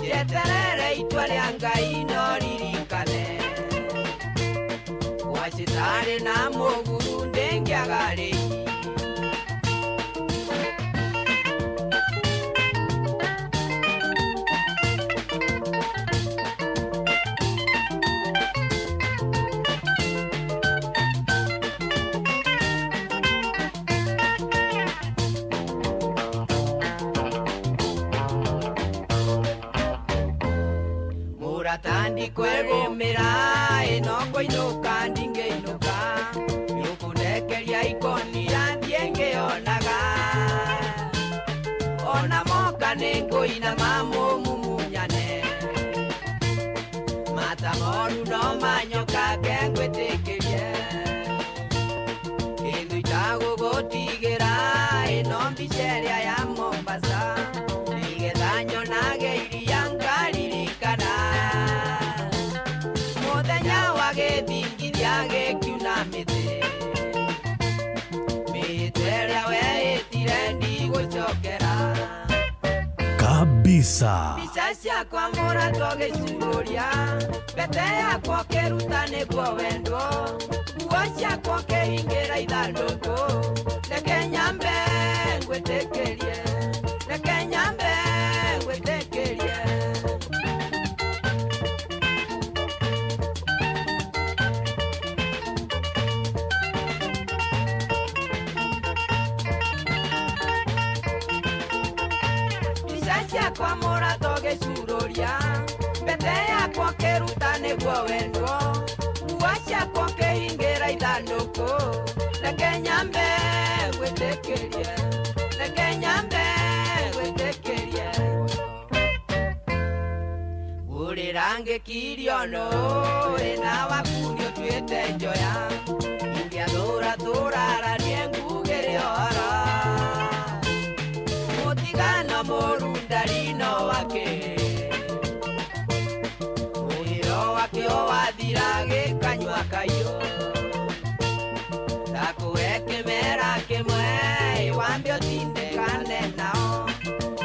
njeterere itua rĩa Ngai no ririkane gwacitarĩ na mũguru ndĩngĩaga rĩi. Kwegũmĩra ĩno kũinũka ndingĩinũka nĩũkũndekeria ikoni rathiĩ ngĩonaga ona moka nĩngũina mamũmumunyane mata moru no manyoka ke ngwĩtĩkĩrie kĩndũ itagũgũtigĩra ĩno mbica ĩrĩa ya Mombasa nĩgetha nyonage iria ngaririkana mũthenya wa gĩthingithia gĩkiuna mĩtĩ mĩtĩ ĩrĩa weĩtire ndigũcokera kabisa. Mbica ciakwa mũratwo gĩcuria mbete yakwa ũkĩruta nĩguo wendwo nguo ciakwa ũkĩhingĩra ithandũkũ reke nyambe ngwĩtĩkĩrie. Ciakwa mũrato gĩcurũria mbete yakwa kĩruta nĩguo wendwo nguo ciakwa kĩhingĩra ithandũkũ reke nyambe gwĩtĩkĩrie reke nyambe gwĩtĩkĩrie ngũrĩra ngĩkirio nũĩ na waku nĩũtuĩte njoya ingĩathũra tũraranie ngugĩre ũhoro mũtigano mũru ndarino wake mũhĩro wake wathira gĩkanyua kaiyũ ndakũhe kĩmera kĩmwe wambe ũtindĩkane nao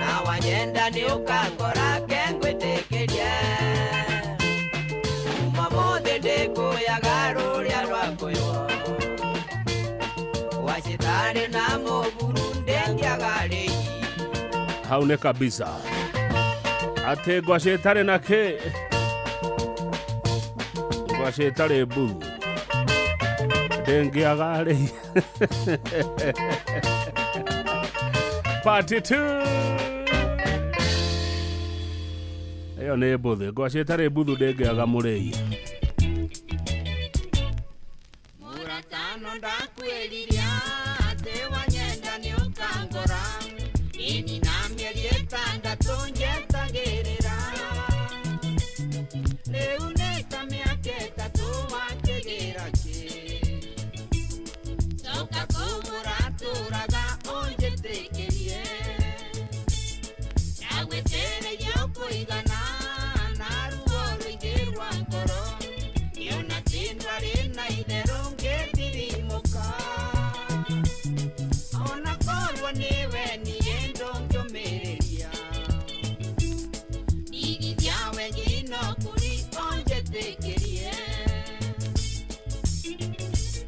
na wanyenda nĩũkangora ke ngwĩtĩkĩrie kuma mũthĩ ndĩkũyaga rũrĩa rwakũywo wacĩtarĩ na mũburu ndĩngĩaga rĩi Hau nĩ kabisa atĩ ngwacĩ ĩtarĩ na kĩ ngwacĩ ĩtarĩ mburu ndĩngĩaga rĩ Part 2 ĩyo nĩ mbũthĩ ngwacĩ ĩtarĩ mbuthu ndĩngĩaga mũrĩi Mũratano ndakwĩriria atĩ wanyenda nĩũkangora ini na mĩeri ĩtandatũ njetagĩrĩra rĩu nĩ ta mĩaka ĩtatũ wakĩgĩra kĩ coka kũmũratũraga ũnjĩtĩkĩrie ndagwĩtĩrĩria ũkũigana na ruo rũingĩ rwa ngoro nĩona ti ndwarĩ na itherũ ngĩthirimũka ona korwo nĩwe niĩ ndũngĩũmĩrĩria ndigithia we ngino kũri ũnjĩtĩkĩrie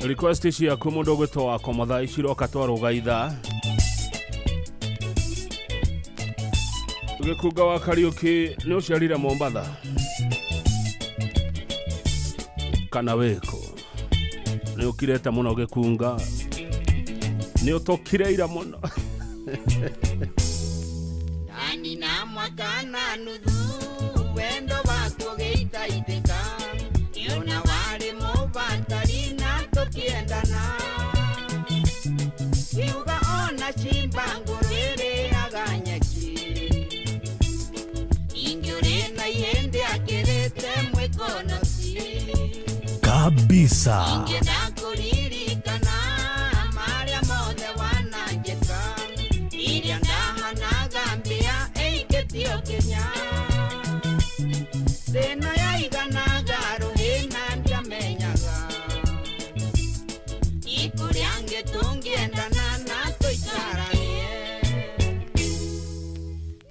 Request ciaku mũndũ ũgwĩtwo wakoma thaa ici roka twarũga ithaa Gĩkunga wa Kariũki nĩ ũciarire Mombatha kana wĩkũ nĩ ũkirĩte mũno gĩkunga nĩ ũtũkire ira mũno Nani na mwaka na nuthu wendo waku ũgĩitaitĩka nĩona warĩ mũbatari na tũkĩendana kiuga ona cimba ngũrũ ĩrĩaga nyeki ingĩ ũrĩ na ihĩndĩ akĩrĩte mwĩkonoci Kabisa. ingĩenda kũririkana marĩa mothe wananjĩka iria ndahanaga mbĩa ĩikĩtio kĩnya thĩna yaiganaga rũhĩ na ndiamenyaga ikũrĩa angĩ tũngĩendana na tũikaranie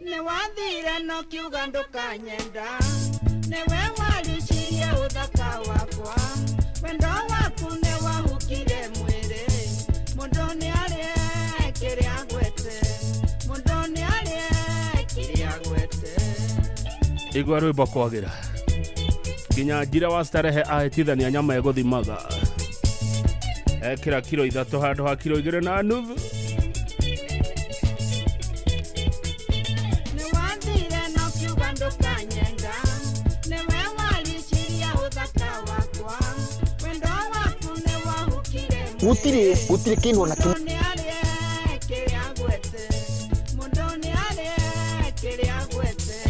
nĩ wathire no kiuga ndũkanyenda nĩwe waricirie ũthaka wakwa wendo waku nĩ wahukire mwĩrĩ mũndũ nĩ arĩe kĩrĩa agwete mũndũ nĩ arĩe kĩrĩa agwete Igua rwĩmbo kwagĩra nginya njira wa starehe ahĩtithania nyama ĩgũthimaga ekĩra kiro 3 handũ ha kiro 2.5 Nĩ wathire no kiuga ndũkanyenda nĩwe waricirie ũthaka wakwa wendo waku nĩ wahukire Gũtirĩ kĩndũ ona kĩmwe Mũndũ nĩ arĩe kĩrĩa agwete mũndũ nĩ arĩe kĩrĩa agwete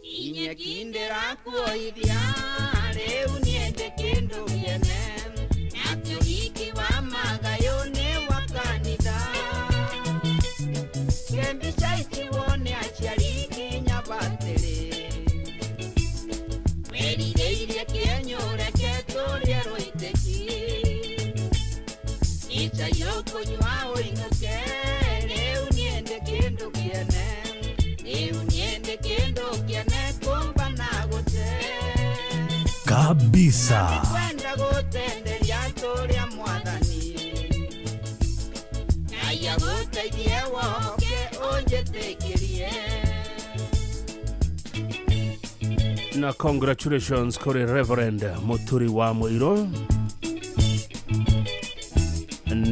inyeki ndĩrakuoithia rĩu niĩ ndĩ kĩndũ kĩene nakĩo hiki wa magayũ nĩ wa kanitha kĩmbica ici wone aciari nginya batĩrĩ wĩrirĩirie kĩenyũreke tũrĩe rũitĩki icai ũkũnyua ũinũke rĩu niĩ ndĩ kĩndũ kĩene rĩu niĩ ndĩ kĩndũ kĩene kũmba na gũte Kabisa. kwenda gũtenderia tũrĩa mwathani Ngai agũteithie woke ũnjĩtĩkĩrie na congratulations kũrĩ Reverend Mũturi wa Mũirũ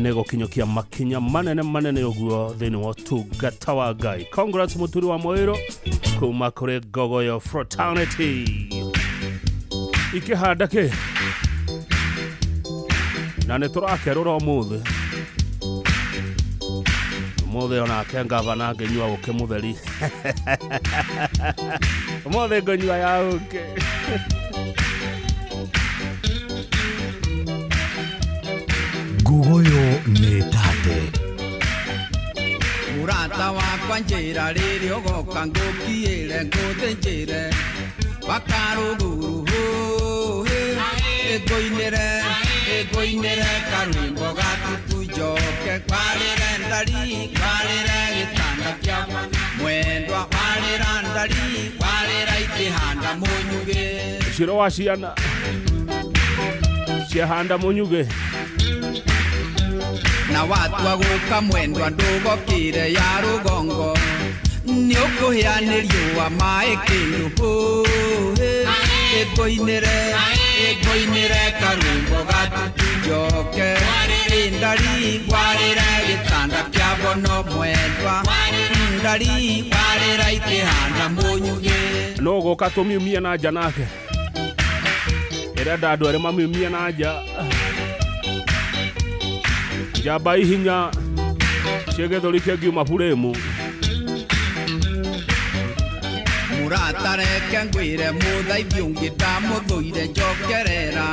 Nĩ gũkinyũkia makinya manene manene ũguo thĩinĩ wa ũtungata wa Ngai. Congrats Mũturi wa Mũirũ kuma kũrĩ Ngogoyo Fraternity. Ikĩhanda kĩ na nĩ tũrakerũra ũmũthĩ ũmũthĩ onake ngavana ngĩnyua ũkĩ mũtheri ũmũthĩ ngũnyua ya ũkĩ. Ngugoyo nĩ tate. Mũrata wakwa njĩra rĩrĩa ũgoka ngũkiĩre ngũthĩnjĩre bakarũguru hũhĩ ĩngũinĩre ĩngũinĩre karwĩmbo gatutu njoke kwarĩre ndari kwarĩre gĩtanda kĩa mwendwa kwarĩra ndari kwarĩra ikĩhanda mũnyugĩ. Ciro wa ciana ciahanda mũnyugĩ. Na watua gũka mwendwa ndũgokĩre ya rũgongo nĩ ũkũhĩa nĩ riũa maĩ kĩndũ hũhĩ ĩngũinĩre ĩngũinĩre karwĩmbo gatutu njoke ndari kwarĩre gĩtanda kĩa bono mwendwa ndari kwarĩra ikĩhanda mũnyugĩ. No gũka tũmiumie na nja nake ĩrenda andũ erĩ mamiumie na nja njamba ihinya ciĩgĩthũri kĩngiuma buremu. Mũrata reke ngwĩre mũthaithi ũngĩ ndamũthũire njokerera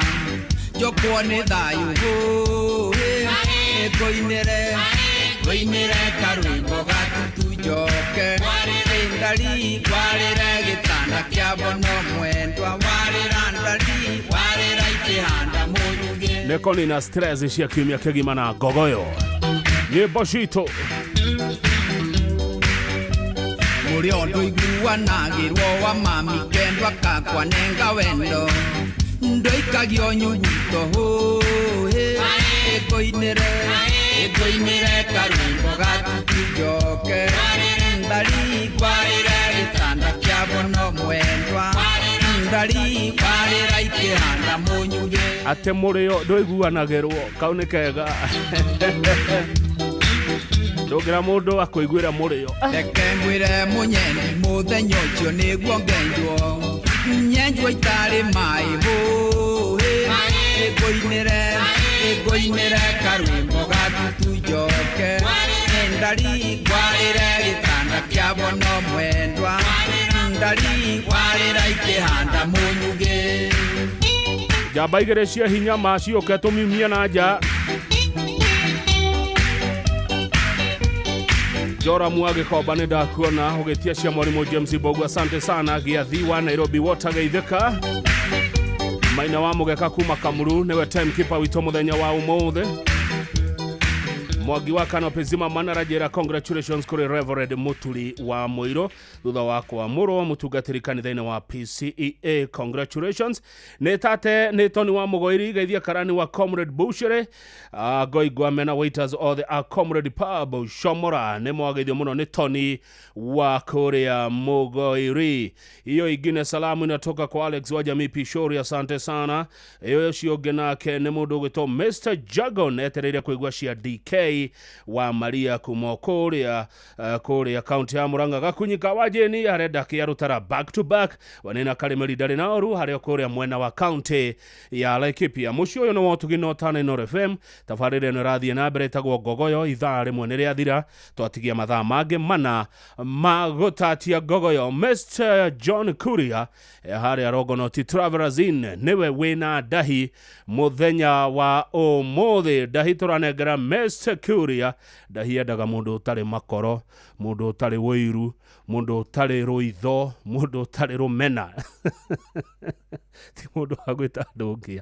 njokwo nĩ thayũ hũhĩ ĩngũinĩre ngũinĩre karwĩmbo gatutu njoke ndari kwarĩre gĩtanda kĩa bono mwendwa warĩra ndari warĩra ikĩhanda mũnyugĩ. Nĩko nina stress cia kiumia kĩgima na Ngogoyo nyĩmbo citũ. Mũrĩ ũndũ iguanagĩrwo wa mami kendwa kakwa nenga wendo ndoikagio nyuguto hũhĩ ĩngũinĩre ĩngũinĩre karwĩmbo gatutu njoke ndari kwarĩre gĩtanda kĩa bono mwendwa ndari kwarĩra ikĩhanda mũnyugĩ. Atĩ mũrĩo ndũiguanagĩrwo kau nĩ kega. Ndũngĩra mũndũ akũiguĩra mũrĩo. Reke ngwĩre mũnyendi mũthenya ũcio nĩguo ngenjwo nyenjwo itarĩ maĩ hũhĩ ĩngũinĩre ĩngũinĩre karwĩmbo gatutu njoke ndari kwarĩre gĩtanda kĩa bono mwendwa ndari kwarĩra ikĩhanda mũnyugĩ. Njamba igĩrĩ cia hinya ma ciũke tũmiumie na nja. Joramu wa Gĩkomba nĩ ndakuona ũgĩtia cia mwarimũ James Mbogo, asante sana. Gĩathi wa Nairobi Water geithĩka. Maina wa Mũgeka kuma Kamuru nĩwe timekeeper witũ mũthenya wa ũmũthĩ. Mwangi wa Canopy Zima manarajera congratulations kũrĩ Reverend Muturi wa Mũirũ thutha wa kwamũrwo mũtungatĩri kanitha-inĩ wa PCEA. Congratulations. Nĩ tate nĩ Tony wa Mũgoiri geithia karani wa Comrade Bouchere ngoigua mena waiters othe a Comrade Pub Shomora nĩ mwageithio mũno nĩ Tony wa kũrĩa Mũgoiri. Hiyo ingine salamu inatoka kwa Alex wa Jamii Pishori, asante sana. Iyo ũcio ũngĩ nake nĩ mũndũ ũgwĩtwo Mr Jagon etereire kũigua cia DK wa Maria kuma kũrĩa kũrĩa kaunti ya Murang'a. Gakunyika wa Jeni arenda kĩarutara back to back wanena Karimeli ndarĩ na ũru harĩa kũrĩa mwena wa kaunti ya Laikipia. Mũciĩ ũyũ nĩ wa Ũtugi na Ũtana Inooro FM. Tabarĩra ĩno ĩrathiĩ na mbere ĩtagwo Ngogoyo. Ithaa rĩmwe nĩ rĩathira, twatigia mathaa mangĩ mana ma gũtatia Ngogoyo. Mr John Kuria harĩa Rogonoti Travelers Inn nĩwe wĩna ndahi mũthenya wa ũmũthĩ. Ndahi tũranengera Mr Kuria. Ndahi endaga mũndũ ũtarĩ makoro, mũndũ ũtarĩ wũiru, mũndũ ũtarĩ rũitho, mũndũ ũtarĩ rũmena. Ti mũndũ wa gwĩta andũ ngia.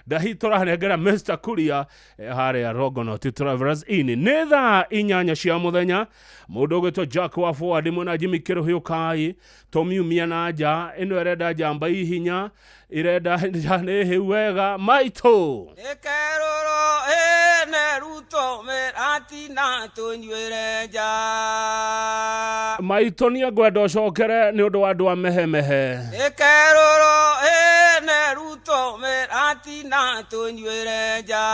Ndahi tũranengera Mr Kuria harĩa Rogonoti Travelers Inn. Nĩ thaa 8 cia mũthenya. Mũndũ ũgwĩtwo Jack wa Forward mwena Jimmy Kĩrũhĩũ Kai tũmiumia na nja ĩno ĩrenda njamba ihinya irenda nĩ hĩu wega maitũ. Ĩkerũrwo ĩne ruto mĩratina tũnyuĩre nja. Maitũ nĩ ngwenda ũcokere nĩ ũndũ wa andũ a mehemehe. Ĩkerũrwo ĩne ruto Tũkerũrwo mĩratina tũnyuĩre nja.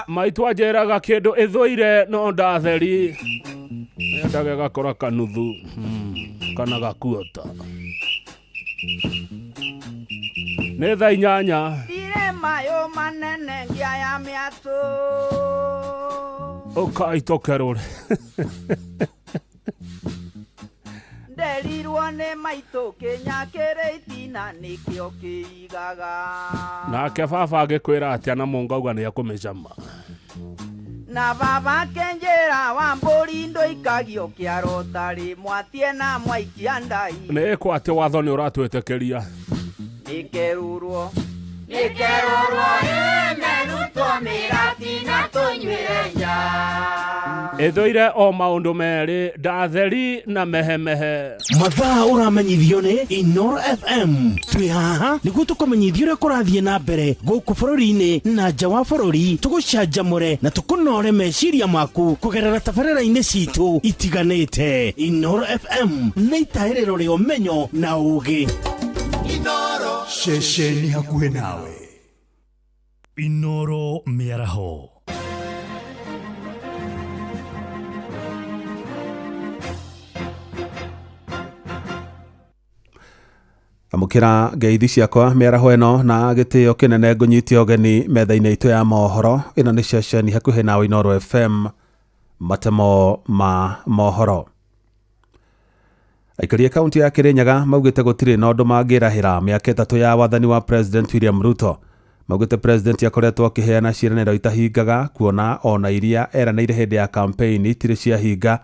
Maitũ anjĩraga kĩndũ ĩthũire no ndatheri endaga ĩgakora kanuthu kana gakuota. Nĩ thaa 8. Ndirĩ mayũ manene ngia ya mĩatũ. Ũkai tũkerũre. Nderirwo nĩ maitũ kĩnya kĩrĩ itina nĩkĩo kĩigaga. Nake baba agĩkwĩra atĩa na mũngauga nĩ ekũmĩcama. Na baba kenjera wa mbũri ndũikagio kĩaro tarĩ mwatie na mwaikia ndai. Nĩ ĩkwo atĩ watho nĩ ũratwĩtĩkĩria. Nĩkerũrwo nĩkerũrwo ĩmerutwo mĩratina tũnyuĩre nja. Ĩthũire o maũndũ merĩ, ndatheri na mehemehe. Mathaa ũramenyithio nĩ Inoro FM. Twĩ haha nĩguo tũkũmenyithie ũrĩa kũrathiĩ na mbere gũkũ bũrũri-inĩ na nja wa bũrũri, tũgũcanjamũre na tũkũnore meciria maku kũgerera tabarĩra-inĩ citũ itiganĩte. Inoro FM nĩ itahĩrĩro rĩa ũmenyo na ũũgĩ. Inoro ceceni hakuhĩ nawe. Inoro mĩaraho. Amũkĩra ngeithi ciakwa mĩaraho ĩno na gĩtĩo kĩnene ngũnyitie ũgeni metha-inĩ itũ ya mohoro. Ĩno nĩ ceceni hakuhĩ nawe Inoro FM, matemo ma mohoro. Aikari a kaunti ya Kirinyaga maugĩte gũtirĩ na ũndũ mangĩrahĩra mĩaka 3 ya wathani wa President William Ruto. Maugĩte President akoretwo akĩheana ciĩranĩro itahingaga, kuona ona iria eranĩire hĩndĩ ya campaign itirĩ ciahinga.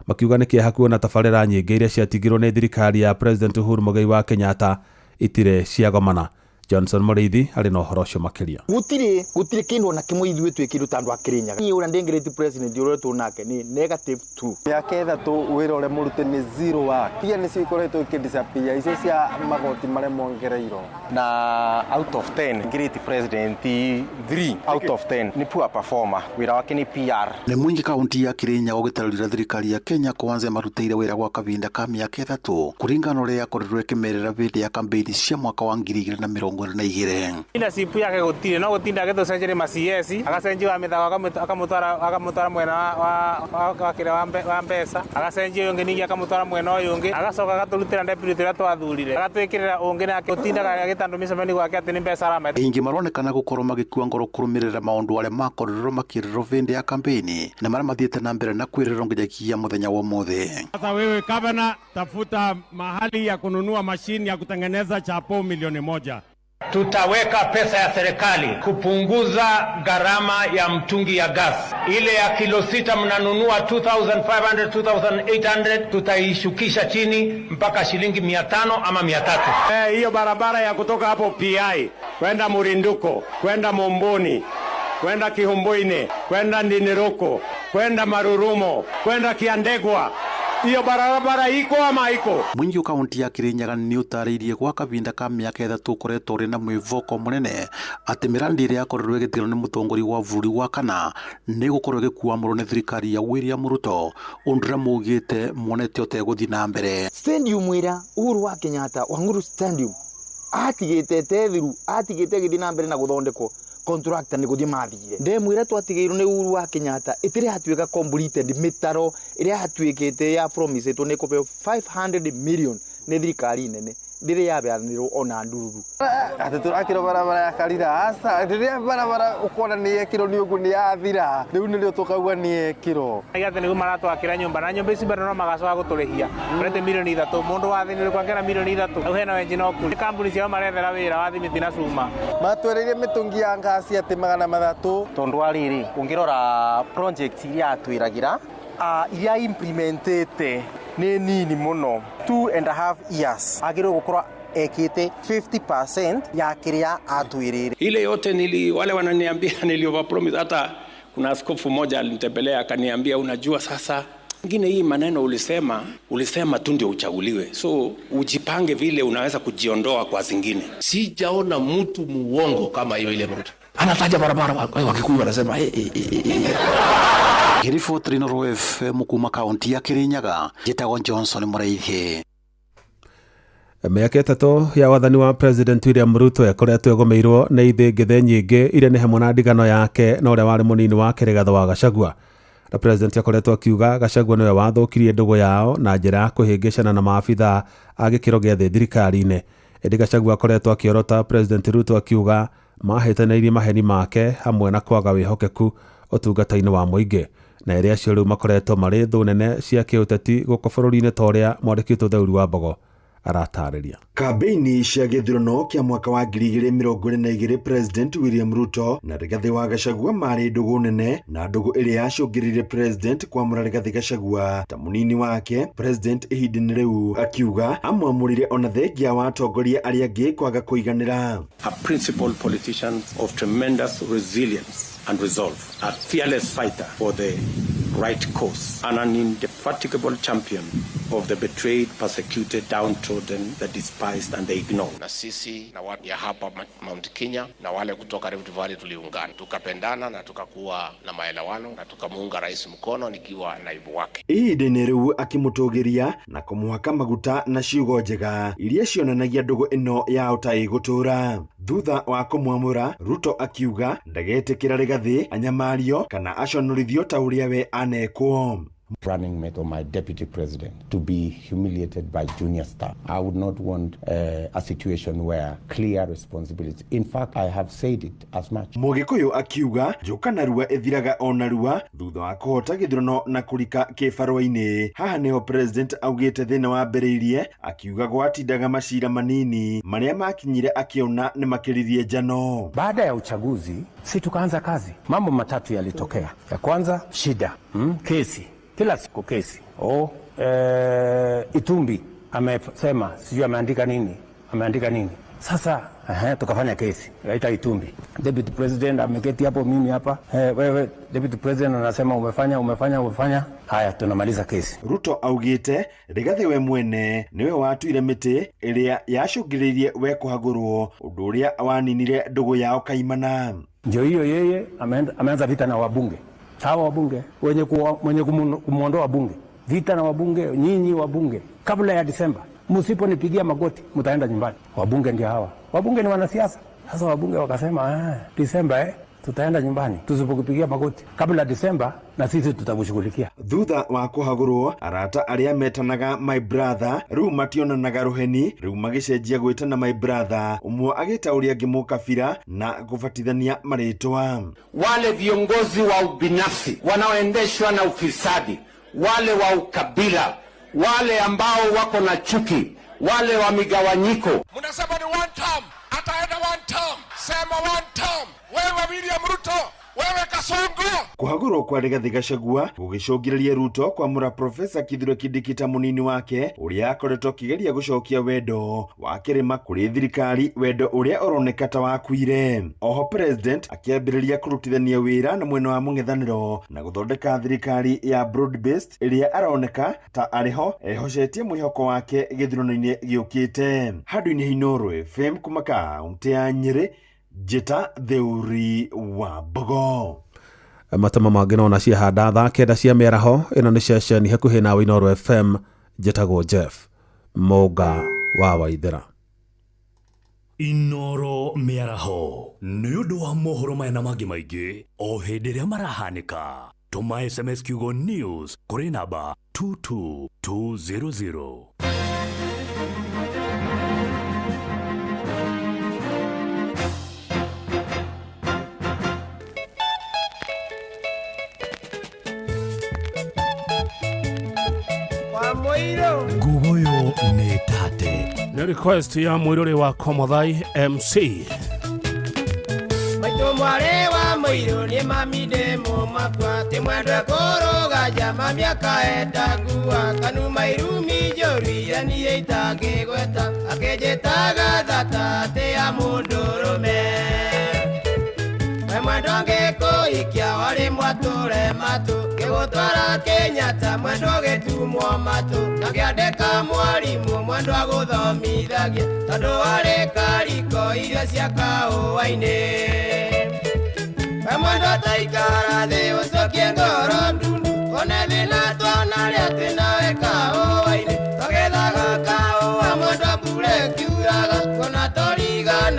Makiuga nĩ kĩeha kuona tabarĩra nyingĩ iria ciatigirwo nĩ thirikari ya President Uhuru Muigai wa Kenyatta itirĩ ciagomana. Johnson Mũrĩithi arĩ na ũhoro ũcio makĩria. Gũtirĩ kĩndũ ona kĩmwe ithuĩ twĩkĩrwo ta andũ a Kirinyaga. Niĩ ũrĩa ndĩngĩrĩte president ũrĩa twĩ nake nĩ -2. Mĩaka 3 wĩra ũrĩa mũrute nĩ zero work. Iria nĩcio ikoretwo ikĩdisappear, icio cia magoti marĩa mongereirwo. Na out of 10 ngirĩte president 3 out of 10 nĩ poor performer, wĩra wake nĩ PR. Nĩ mũingĩ kaunti ya Kirinyaga ũgĩtarĩria thirikari ya Kenya kwanza marutĩire wĩra gwa kahinda ka mĩaka 3 kũringana na ũrĩa yakorirwo ĩkĩmerera hĩndĩ ya campaign cia mwaka wa 2022. Leadership yake gũtirĩ, no gũtinda agĩtũcenjeria ma CS, agacenjia wa mĩthako akamũtwara mwena wa kĩrĩa wa mbeca, agacenjia ũyũ ũngĩ ningĩ akamũtwara mwena ũyũ ũngĩ, agacoka agatũrutĩra deputy ũrĩa twathurire, agatwĩkĩrĩra ũngĩ nake gũtindaga agĩta andũ mĩcemanio gwake atĩ nĩ mbeca arameta. Aingĩ maronekana gũkorwo magĩkua ngoro kũrũmĩrĩra maũndũ arĩa makorirwo makĩrĩrwo hĩndĩ ya campaign na marĩa mathiĩte na mbere na kwĩrĩrwo nginyagia mũthenya wa ũmũthĩ. Sasa wewe gavana, tafuta mahali ya kununua mashini ya kutengeneza chapo milioni 1. Tutaweka pesa ya serikali kupunguza gharama ya mtungi ya gas. Ile ya kilo 6 mnanunua 2500 2800, tutaishukisha chini mpaka shilingi 500 ama 300. Hiyo barabara ya kutoka hapo PI kwenda Murinduko, kwenda Momboni, kwenda Kihumbuini, kwenda Ndiniroko, kwenda Marurumo, kwenda Kiandegwa, Iyo barabara iko ama iko? Mwingi wa kaunti ya Kirinyaga ni utarĩirie gwa kahinda ka mĩaka 3 ũkoretwo ũrĩ na mwĩvoko mũnene atĩ mĩrandi ĩrĩa yakorirwo ĩgĩtigwo nĩ mũtongoria wa bũrũri wa kana nĩ gũkorwo ĩgĩkuamũrwo nĩ thirikari ya William Ruto, ũndũ ũrĩa maugĩte monete ũtegũthiĩ na mbere. Stadium ĩrĩa Uhuru wa Kenyatta wa Nguru Stadium atigĩte tethiru atigĩte ĩgĩthiĩ na mbere na gũthondekwo contractor nĩ gũthiĩ mathire ndemu ĩrĩa twatigĩirwo nĩ Uhuru wa Kenyatta ĩtirĩ yatuĩka completed mĩtaro ĩrĩa yatuĩkĩte ya promise ĩtwo nĩ kũheo 500 million nĩ thirikari nene ndĩrĩ yabeanĩrwo ona ndururu. Atĩ tũrakĩrwo barabara ya Karira aca rĩrĩa barabara ũkona nĩ yekĩrwo nĩ ũguo nĩ yathira rĩu nĩrĩo tũkauga nĩ yekĩrwo. Atĩ nĩguo maratwakĩra nyũmba na nyũmba ici bado no magacoka gũtũrĩhia ũrete milioni 3 mũndũ wa thĩ nĩ ũrĩkũ milioni 3 hau hena wenji no kuri kambuni ciao marethera wĩra wa thimiti na cuma. Matwereire mĩtũngi ya ngasi atĩ 300 tondũ wa rĩrĩ ũngĩrora project iria atwĩragĩra iria implementĩte nĩ nini mũno 2.5 years agĩrĩirwo gũkorwo ekĩte 50% ya kĩrĩa atwĩrĩire. Ile yote wale wananiambia nili overpromise. Hata kuna askofu mmoja alinitembelea akaniambia, unajua sasa ngine hii maneno ulisema tu ndio uchaguliwe, so ujipange vile unaweza kujiondoa kwa zingine. Sijaona mtu muongo kama hiyo ile Ruto. Anataja barabara Wakikuyu wanasema Ngiriboti Inooro FM kuma kaunti ya Kirinyaga, njĩtagwo Johnson Mũraithi. Mĩaka 3 ya wathani wa President William Ruto ĩkoretwo ĩgũmĩirwo nĩ ithĩngĩthĩ nyingĩ iria nĩ hamwe na ndigano yake na ũrĩa warĩ mũnini wake Rigathĩ wa Gachagua. Na President akoretwo akiuga Gachagua nĩwe wathũkirie ndũgũ yao na njĩra ya kũhĩngĩcana na maabitha a gĩkĩro gĩa thĩ thirikari-inĩ. Ĩndĩ Gachagua akoretwo akĩorota President Ruto akiuga mahĩtanĩirie maheni make hamwe na kwaga wĩhokeku ũtungata-inĩ wa mũingĩ. Na erĩ acio rĩu makoretwo marĩ thũ nene cia kĩũteti gũkũ bũrũri-inĩ ta ũrĩa mwandĩki witũ Theuri wa Mbogo aratarĩria. Kambeini cia gĩthurano kĩa mwaka wa 2022 President William Ruto na Rigathĩ wa Gachagua marĩ ndũgũ nene na ndũgũ ĩrĩa yacũngĩrĩirie President kwamũra Rigathĩ Gachagua ta mũnini wake. President ihinda-inĩ rĩu akiuga amwamũrire ona thengia wa atongoria arĩa angĩ kwaga kũiganĩra. A principled politician of tremendous resilience and resolve, a fearless fighter for the right cause, and an indefatigable champion of the betrayed, persecuted, downtrodden, the despised and the ignored. Na sisi na watu ya hapa Mount Kenya na wale kutoka Rift Valley tuliungana, tukapendana na tukakuwa na maelewano na tukamuunga rais mkono nikiwa naibu wake. Ihinda-inĩ rĩu akĩmũtũgĩria na kũmũhaka maguta na ciugo njega iria cionanagia ndũgũ ĩno yao ta ĩgũtũra. Thutha wa kũmwamũra, Ruto akiuga ndagetĩkĩra Rigathĩ anyamario kana aconorithio ta ũrĩa we anekwo. Running mate or my deputy president to be humiliated by junior staff. I would not want a situation where clear responsibility. In fact, I have said it as much. Mũgĩkũyũ akiuga njoka narua ĩthiraga o narua thutha wa kũhota gĩthurano na kũrika kĩbarũa-inĩ. Haha nĩho president augĩte thĩna wambĩrĩirie, akiuga gwatindaga macira manini marĩa makinyire akĩona nĩ makĩririe njano. Baada ya uchaguzi si tukaanza kazi. Mambo matatu yalitokea. Ya kwanza shida, kesi. Kila siku kesi. Itumbi amesema sijui ameandika nini. Sasa tukafanya kesi. Raita Itumbi. Deputy President ameketi hapo, mimi hapa. Wewe Deputy President anasema umefanya. Haya, tunamaliza kesi. Ruto augite Rigathĩ we mwene niwe watuire mĩtĩ ĩrĩa yacũngĩrĩirie we kũhagũrwo, ũndũ ũrĩa waninire ndũgũ yao kaimana. Ndio hiyo yeye ameanza vita na wabunge. Hawa wabunge wenye kumuondoa wabunge, vita na wabunge, nyinyi wabunge kabla ya Disemba msiponipigia magoti mtaenda nyumbani. Wabunge ndio hawa, wabunge ni wanasiasa. Sasa wabunge wakasema Disemba tutaenda nyumbani tusipokupigia magoti kabla Disemba, na sisi tutakushughulikia. Thutha wa kũhagũrwo, arata arĩa metanaga my brother rĩu mationanaga rũheni, rĩu magĩcenjia gwĩtana my brother, ũmwe agĩta ũrĩa angĩ mũkabira na kũbatithania marĩtwa. Wale viongozi wa ubinafsi wanaoendeshwa na ufisadi, wale wa ukabila, wale ambao wako na chuki, wale wa migawanyiko. Mnasema ni one term, ataenda one term, sema one term. Wewe William Ruto, wewe Kasongo. Kũhagũrwo kwa Rigathĩ Gachagua gũgĩcũngĩrĩria Ruto kwamũra Profesa Kithure Kindiki ta mũnini wake ũrĩa akoretwo akĩgeria gũcokia wendo wa kĩrĩma kũrĩ thirikari, wendo ũrĩa ũroneka ta wakuire. Oho President akĩambĩrĩria kũrutithania wĩra na mwena wa mũng'ethanĩro na gũthondeka thirikari ya broad based ĩrĩa aroneka ta arĩho ehocetie mwĩhoko wake gĩthurano-inĩ gĩũkĩte. Handũ-inĩ Inooro FM kuma kaũntĩ ya Nyĩrĩ, Njĩta Theuri wa Mbogo. Matama mangĩ nona ciahanda thaa 9 cia mĩaraho. Ĩno nĩ ceceni hakuhĩ nawe Inooro FM. Njĩtagwo Jeff Mũnga wa Waithera. Inooro mĩaraho nĩ ũndũ wa mohoro maya na mangĩ maingĩ o hĩndĩ ĩrĩa marahanĩka. Tũma SMS kiugo news kũrĩ namba 22200. Ngugoyo nĩ tate. Nĩ request ya mwĩrore wa Komothai MC. Maitũ mwarĩ wa mũirũ nĩ mami ndĩ mũmakua, ti mwendwe kũrũga njama mĩaka endangua, kanuma irumi njũru iria niĩ itangĩgweta, akĩnjĩtaga thata atĩ ya mũndũrũme. We mwendwa ngĩkũhikia warĩ mwatũre matũ, ngĩgũtwara Kenyatta mwendwa ũgĩtumwo matũ, ngakĩandĩka mwarimũ mwendwa agũthomithagia, tondũ warĩ kariko irio cia kahũa-inĩ. We mwendwa taikara thĩ ũcokie ngoro ndundu, one thĩna twanarĩa twĩ nawe kahũa-inĩ, tũgethaga kahũa mwendwa bure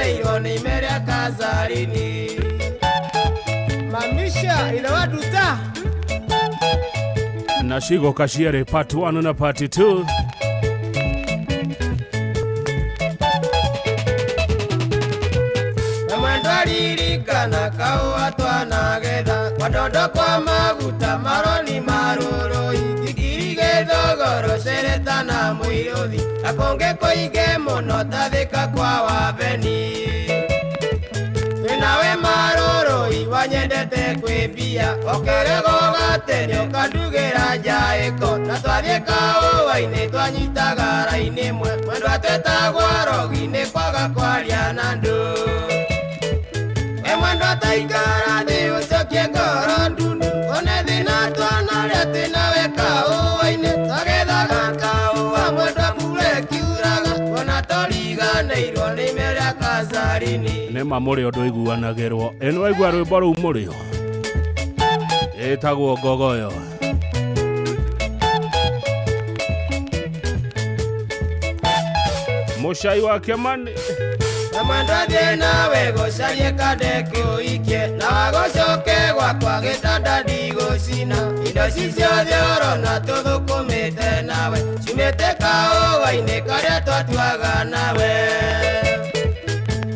twariganĩirwo nĩ ime rĩa Kazarini. Mamisha ile waduta na Shigo Kashiere part 1 na part 2. Ririkana kaũa twanagetha kwadondo kwa maguta maroni marũrũ ikikiri gĩthogoro cereta na mũirũthi na kũngĩ kũingĩ mũno tathĩka kwa wabeni twĩnawe marũrũi wanyendete kwĩmbia ũkĩrĩgo gatene ũkandugĩra njaĩko na twathiĩ kaũa-inĩ twanyitaga raini ĩmwe mwendwa twetagwo rogi-inĩ kwaga kwaria na andũ. Mwendo taikara thĩ ũcokie ngoro ndundu one thĩna twanarĩa twĩnawe kaũa-inĩ twagethaga kaũa mwendwa mbura ĩkiuraga ona tũriganĩirwo nĩ ime rĩa Kazarini. Nĩ ma mũrĩo ndũiguanagĩrwo ĩ nĩwaigua rwĩmbo rũu mũrĩo ĩtagwo ngogoyo. Mũcai wa Kĩmani Mwendo thiĩ nawe gũcarie kande kũikie na wagũcoke gwakwa gĩtanda ndigũcina indo ci ciothe ũrona tũthũkũmĩte nawe ciumĩte kaũa-inĩ karĩa twatuaga nawe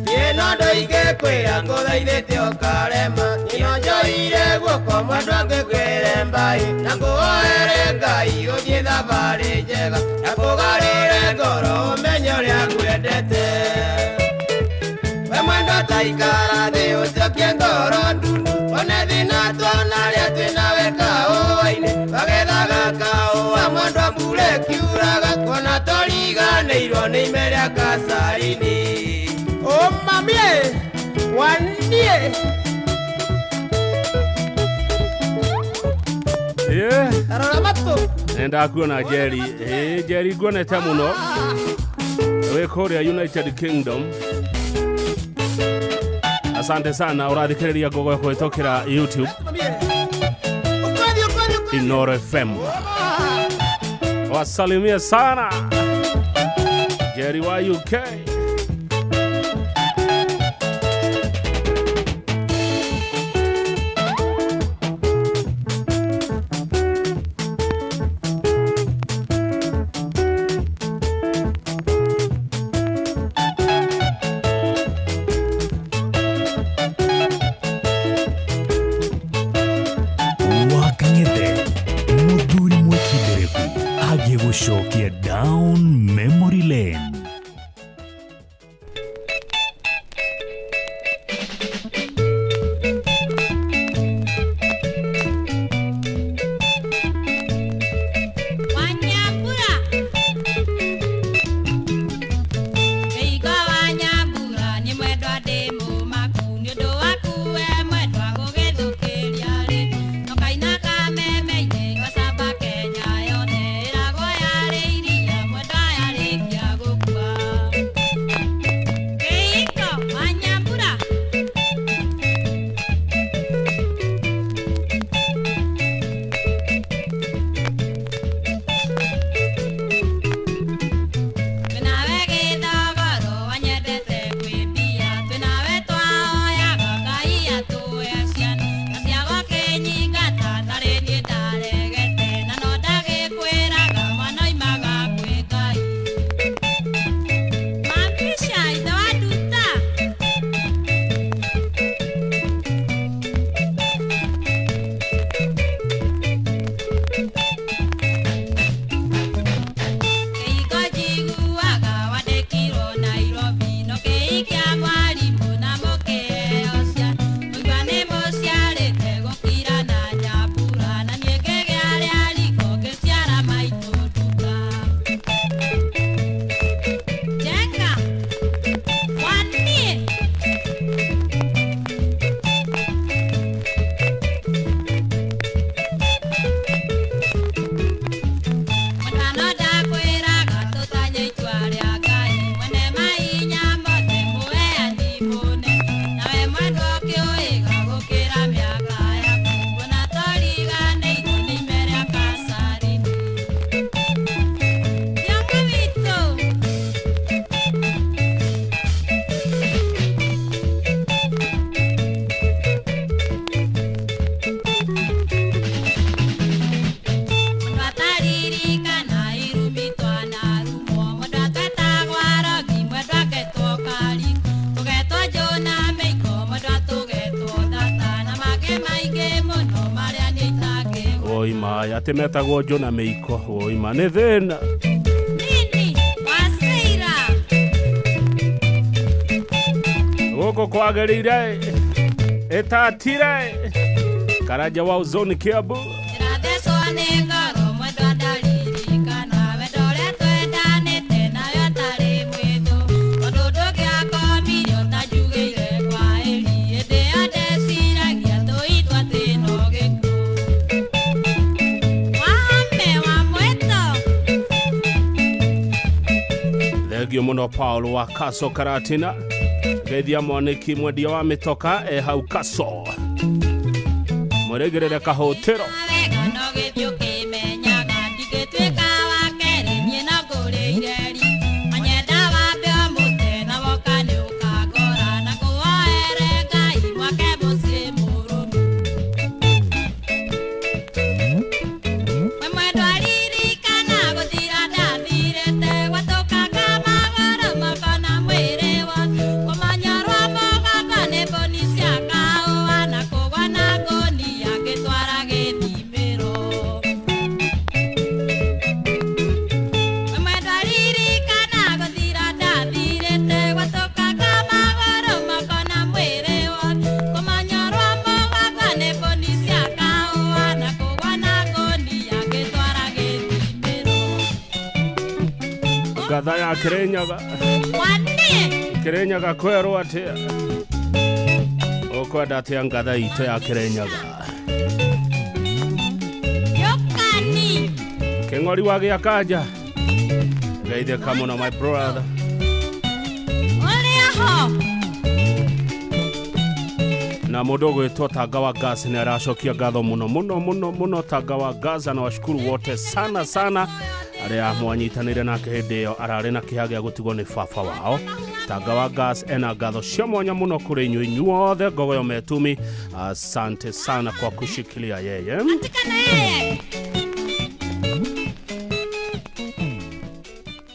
thiĩ no ndũingĩkwĩra ngũthaithĩte ũkarema niĩ njoire guoko mwendwa ngĩkwĩre mbai na ngũhoere Ngai ũthiĩ thabarĩ njega na kũgarũre ngoro ũmenye ũrĩa ngwendete. Mwendo taikara thĩ ũcokie ngoro ndundu one thĩna twanarĩa twĩnawe kaũa-inĩ twagethaga kaũa mwendwa mbura ĩkiuraga kuona tũriganĩirwo nĩ ime rĩa Kazarini. O mamie wanie Yeah. Arora matũ Nĩndakuona Jerry. Ĩ Jerry nguonete mũno wĩ kũrĩa United Kingdom. Asante sana ũrathikĩrĩria Ngogoyo kũhĩtũkĩra YouTube Inoro FM. Wasalimie sana Jerry wa UK. Wakang'ethe mũthuri mwĩkindĩrĩku agĩgũcokia down memory lane. Wanyambura Wĩigo wa Nyambura nĩ mwendwa ndĩ mũmaku nĩ ũndũ waku we mwendwa gũgĩthũkĩria rĩ no kaina kameme-inĩ gacamba Kenya yothe ĩragwo yarĩ iria. Woi maĩ atĩ metagwo njũ na mĩiko. Woi ma nĩ thĩna. Wasira. Gũkũ kwagĩrĩire ĩtatire Karanja wa Uzoni Kiambu. Ndĩrathecwo nĩ ngoro mwendwa ndaririkana wendo ũrĩa twendanĩte nawe atarĩ mwĩthũ tondũ ndũngĩakomire ũtanjugĩire kwa ĩri hĩndĩ ĩyo ndeciragia tũitwo atĩ no gĩkuũ. Wahame wa mwĩto. Thengio mũno Paul wa Kaso Karatina. Geithia mwanĩki mwendia wa mĩtoka e hau Kaso mwĩrĩgĩrĩre kahũtĩro. Wega no gĩthiĩ ũkĩmenyaga ndingĩtuĩka wa kerĩ niĩ no ngũrĩire ri manyenda wambe ũmũte na woka nĩ ũkangora na kũwoere Ngai mwake mũciĩ mũrũmu. We mwendwa ririkana gũthira ndathirĩte gwatũkanga magũrũ moko na mwĩrĩ wothe kũmonyora mũgongo nĩ mbũni cia kahũa na kũgwa na ngũnia ngĩtwara gĩthimĩro. We mwendwa ririkana gũthira ndathirĩte gwatũkanga magũrũ moko na mwĩrĩ wothe kũmonyorwo mũgongo nĩ mbũni cia kahũa na kũgwa na ngũnia ngĩtwara gĩthimĩro. Ngatha ya Kĩrĩnyaga. Wanie. Kĩrĩnyaga kwerwo atĩa? Ũkwenda atĩa ngatha itũ ya Kĩrĩnyaga? Yũkani. Kĩng'ori wa Gĩakanja, geithĩka mũno my brother. Ũrĩa ho. Na mũndũ ũgwĩtwo Tanga wa Gas nĩ aracokia ngatho mũno mũno mũno mũno. Tanga wa Gas anawashukuru wote sana sana arĩa mwanyitanĩire nake hĩndĩ ĩyo ararĩ na kĩeha gĩa gũtigwo nĩ baba wao. Tanga wa Gas ena ngatho cia mwanya mũno kũrĩ inyuĩ inyuothe Ngogoyo Metumi. Asante sana kwa kushikilia yeye.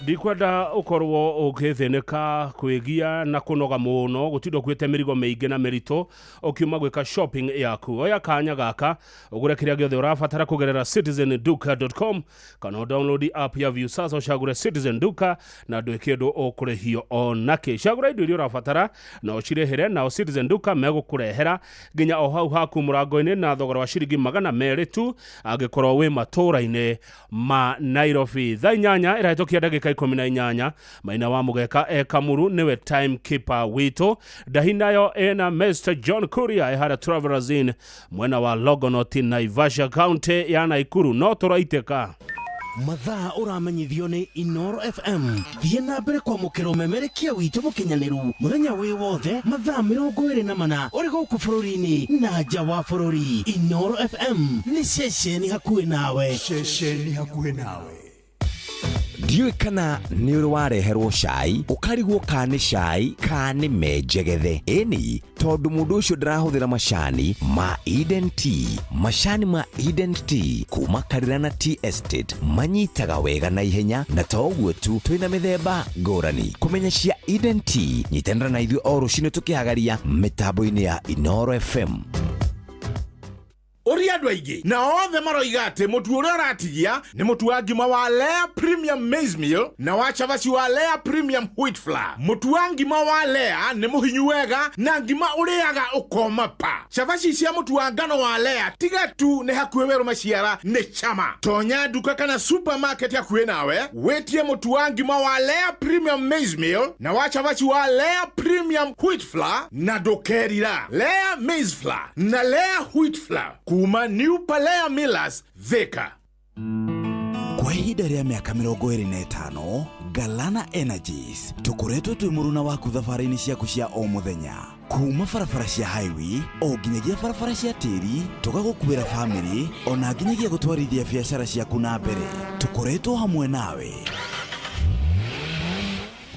Ndikwenda ũkorwo ũgĩthĩnĩka kwĩgia na kũnoga mũno gũtinda ũkuĩte mĩrigo mĩingĩ na mĩritũ ũkiuma gwĩka shopping yaku. Oya kanya gaka ũgũre kĩrĩa gĩothe ũrabatara kũgerera citizenduka.com kana download app ya Viusasa ũcagũre Citizen Duka na ndwĩ kĩndũ ũkũrĩhio o nakĩ. Cagũra indo iria ũrabatara na ũcirĩhĩre, nao Citizen Duka megũkũrehera nginya o hau haku mũrango-inĩ na thogora wa ciringi 200 tu angĩkorwo wĩ matũũra-inĩ ma Nairobi. Thaa 8 ĩrahĩtũkia ndagĩka 18. Maina wa Mũgeka e Kamuru nĩwe timekeeper witũ. Ndahi nayo ĩna Mr John Kuria ĩhara Travelers Inn mwena wa Longonot, Naivasha, county ya Naikuru. No tũraitĩka. Mathaa ũramenyithio nĩ Inoro FM. Thiĩ na mbere kwamũkĩra ũmemerekia witũ mũkinyanĩru mũthenya wĩ wothe mathaa 24 ũrĩ gũkũ bũrũri-inĩ na nja wa bũrũri. Inoro FM nĩ ceceni hakuhĩ nawe. Ceceni hakuhĩ nawe. Ndiũĩ kana nĩ ũrĩ wareherwo cai ũkarigwo ka nĩ cai ka nĩ menjegethe. Ĩni tondũ mũndũ ũcio ndarahũthĩra macani ma Eden Tea. Macani ma Eden Tea kuma Karirana Tea Estate manyitaga wega na ihenya, na to ũguo tu, twĩna mĩthemba ngũrani. Kũmenya cia Eden Tea, nyitanĩra na ithuĩ o rũcinĩ tũkĩhagaria mĩtambo-inĩ ya Inoro FM. Ũria andũ aingĩ na othe maroiga atĩ mũtu ũrĩa ũratigia nĩ mũtu wa ngima wa Lea Premium Maize Meal na wa cabaci wa Lea Premium Wheat Flour. Mũtu wa ngima wa Lea nĩ mũhinyu wega na ngima ũrĩaga ũkoma pa. Cabaci cia mũtu wa ngano wa Lea tiga tu nĩ hakuhĩ werũ maciara nĩ chama. Tonya nduka kana supermarket hakuhĩ nawe wĩtie mũtu wa ngima wa Lea Premium Maize Meal na wa cabaci wa Lea Premium Wheat Flour na ndũkerira. Lea Maize Flour na Lea Wheat Flour kuma New Palea Millers, Thika. Kwa ihinda rĩa mĩaka 25, Galana Energies tũkoretwo twĩ mũruna waku thabarĩ-inĩ ciaku cia o mũthenya, kuma barabara cia highway o nginyagia barabara cia tĩri, tũgagũkuĩra bamĩrĩ ona nginyagia gũtwarithia biacara ciaku na mbere. Tũkoretwo hamwe nawe.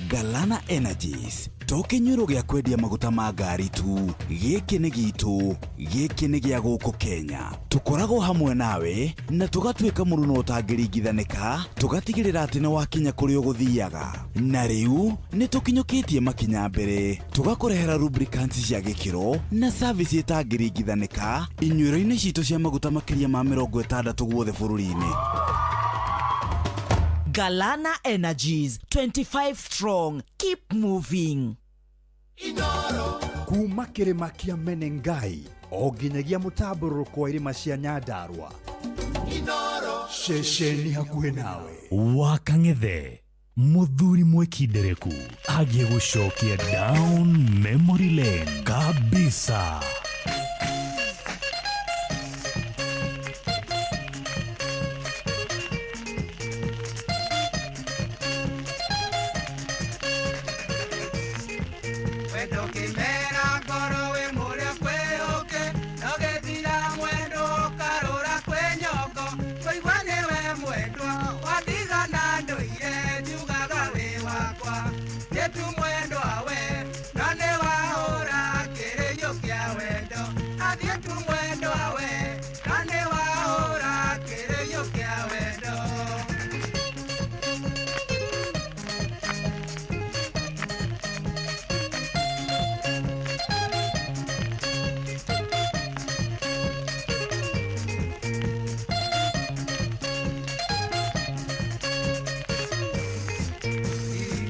Galana Energies to kĩnyuĩro gĩa kwendia maguta ma ngari tu, gĩkĩ nĩ gitũ, gĩkĩ nĩ gĩa gũkũ Kenya. Tũkoragwo hamwe nawe na tũgatuĩka mũruno ũtangĩringithanĩka, tũgatigĩrĩra atĩ nĩ wakinya kũrĩa ũgũthiaga. Na rĩu nĩ tũkinyũkĩtie makinya mbere, tũgakũrehera lubricants cia gĩkĩro na service ĩtangĩringithanĩka inyuĩro-inĩ citũ cia maguta makĩria ma 60 guothe bũrũri-inĩ. Galana Energies, 25 strong. Keep moving. Kuma kĩrĩma kĩa Menengai o nginyagia mũtambũrũko wa irĩma cia Nyandarua, ceceni hakuhĩ nawe. Wa kang'ethe muthuri mwikindereku agie gucokia down memory lane kabisa. Wendo kĩmera ngoro wĩ mũrĩa kwĩũke, no gĩthira mwendo ũkarũra kwĩ nyongo. Kũigua nĩwe mwendwa, watigana ndũire njugaga wĩ wakwa. Gĩtu mwendwa we, no nĩwahũra kĩrĩiyo kĩa wendo. Athiĩ tu mwendwa we, no nĩwahũra kĩrĩiyo kĩa wendo.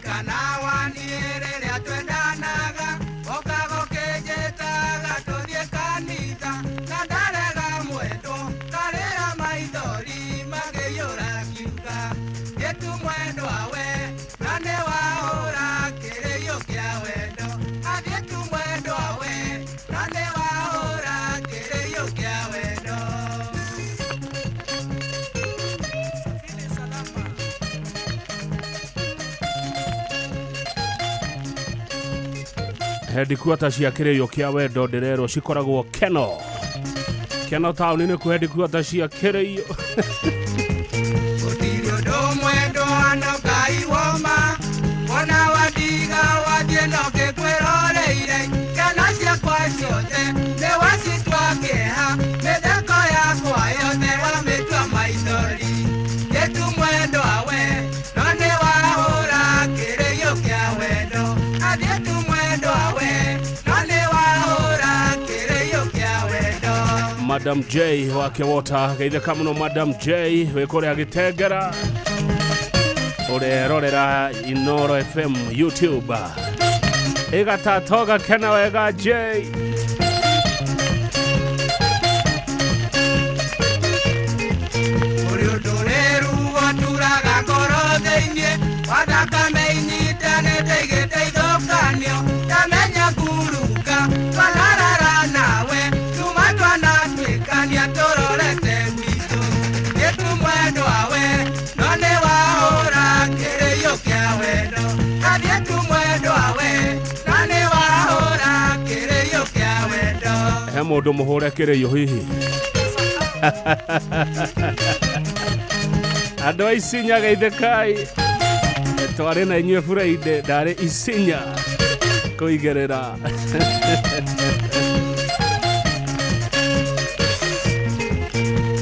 Kana waniĩ rĩrĩa twendanaga, ũkaga ũkĩnjĩtaga tũthiĩ kanitha, na ndarega mwendwo, ngarĩra maithori makĩiyũra ngiuga, gĩtu mwendwa we, na nĩwahũra kĩrĩiyo kĩa wendo. Athiĩ tu mwendwa we, na nĩwahũra kĩrĩiyo kĩa wendo. Headquarter cia kĩrĩiyo kĩa wendo ndĩrerwo cikoragwo Keno. Keno taũni nĩkuo headquarter cia kĩrĩiyo. Gũtirĩ ũndũ mwendwa no Ngai woma, wona watiga wathiĩ no ngĩkwĩroreire. Ciana ciakwa ciothe nĩ wacitua kĩeha, mĩtheko yakwa yothe wamĩtua maithori. Gĩtu mwendwa we, no nĩwahũra kĩrĩiyo kĩa wendo. Athiĩ tu mwendwa we, no nĩwahũra kĩrĩiyo kĩa wendo. Madam J wake wota geithĩka mũno Madam J wĩ kũrĩa Gĩtengera, ũrerorera Inoro FM YouTube. Ĩgatatoga kena wega J. Ũrĩ ũndũ rĩru waturaga ngoro thĩinĩ, wa thakame inyitanĩte igĩteithũkanio, ndamenya ngurunga, twanarara nawe, tuma twanatuĩkania tũrorete gwitũ. Gĩtu mwendwa we, no nĩwahũra kĩrĩiyo kĩa wendo. Athiĩ tu mwendwa we, no nĩwahũra kĩrĩiyo kĩa wendo. He mũndũ mũhũre kĩrĩiyo hihi. Andũ a Isinya geithĩkai, twarĩ na inyuĩ Friday, ndarĩ Isinya kũigĩrĩra.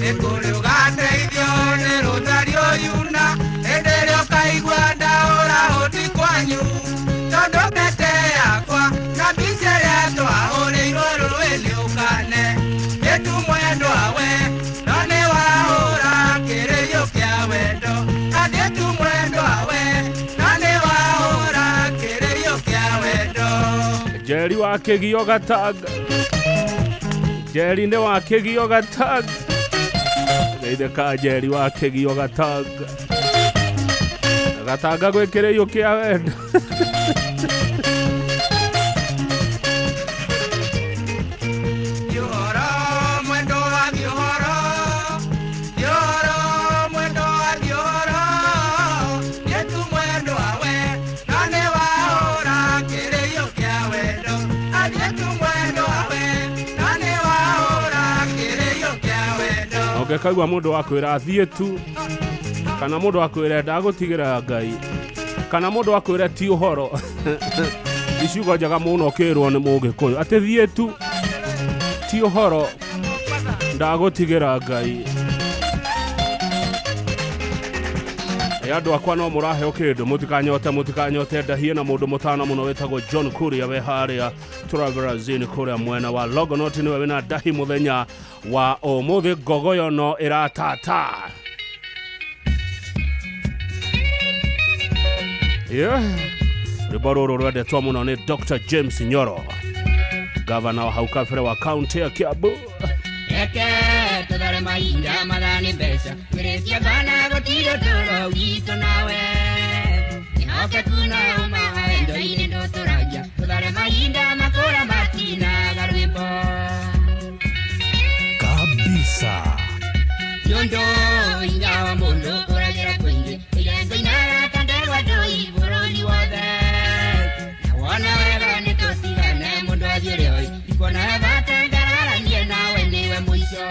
Nĩ kũrĩ ũgateithio nĩ rũtari ũyuna, hĩndĩ ĩrĩa ũkaigua ndaũra ũti kwanyu. Tondũ mbete yakwa na mbica ĩrĩa twahũrĩirwo rũĩ nĩũkane. Gĩtu mwendwa we, no nĩwahũra kĩrĩiyo kĩa wendo. Athiĩ tu mwendwa we, no nĩwahũra kĩrĩiyo kĩa wendo. Njeri wa kĩgio Gatanga, Njeri nĩ wa kĩgio Gatanga, geithĩka Njeri wa kĩgio Gatanga. Gatanga gwĩ kĩrĩiyo kĩa wendo. Thiĩ ũhoro mwendwa thiĩ ũhoro, thiĩ ũhoro mwendwa thiĩ ũhoro. Gĩtu mwendwa we, no nĩwahũra kĩrĩiyo kĩa wendo. Athiĩ tu mwendwa we, no nĩwahũra kĩrĩiyo kĩa wendo. Ũngĩkaigua mũndũ akwĩra athiĩ tu, kana mũndũ akwĩra ndagũtigĩra Ngai, Kana mũndũ akwĩre ti ũhoro. Iciugo njega mũno ũkĩrwo nĩ mũgĩkũyũ atĩ thiĩ tu ti ũhoro ndagũtigĩra Ngai. Andũ akwa no mũraheo kĩndũ mũtikanyote ndahie na mũndũ mũtana mũno wĩtagwo John Kuria we harĩa Travelers Inn kũrĩa mwena wa Longonot nĩwe wĩna ndahi mũthenya wa ũmũthĩ ngogoyo no ĩratata. Yeah. Rwĩmbo rũrũ rwendetwo mũno nĩ Dr. James Nyoro, gavana wa hau kabere wa kaunti ya Kiambu. Reke tũthare mahinda mathani mbeca twĩrĩtie kana gũtirĩ ũtũũro witũ nawe ĩhokeku na ũma wendo-inĩ ndũtũragia tũthare mahinda makũra matinaga rwĩmbo kabisa. Yondo hinya wa mũndũ ũragĩra kũingĩ irengo inaga ta ndegwa ndũi bũrũri wothe na wona wega nĩ tũtigane mũndũ athiĩ rĩoi ikuona bata ngararanie nawe nĩwe mũico.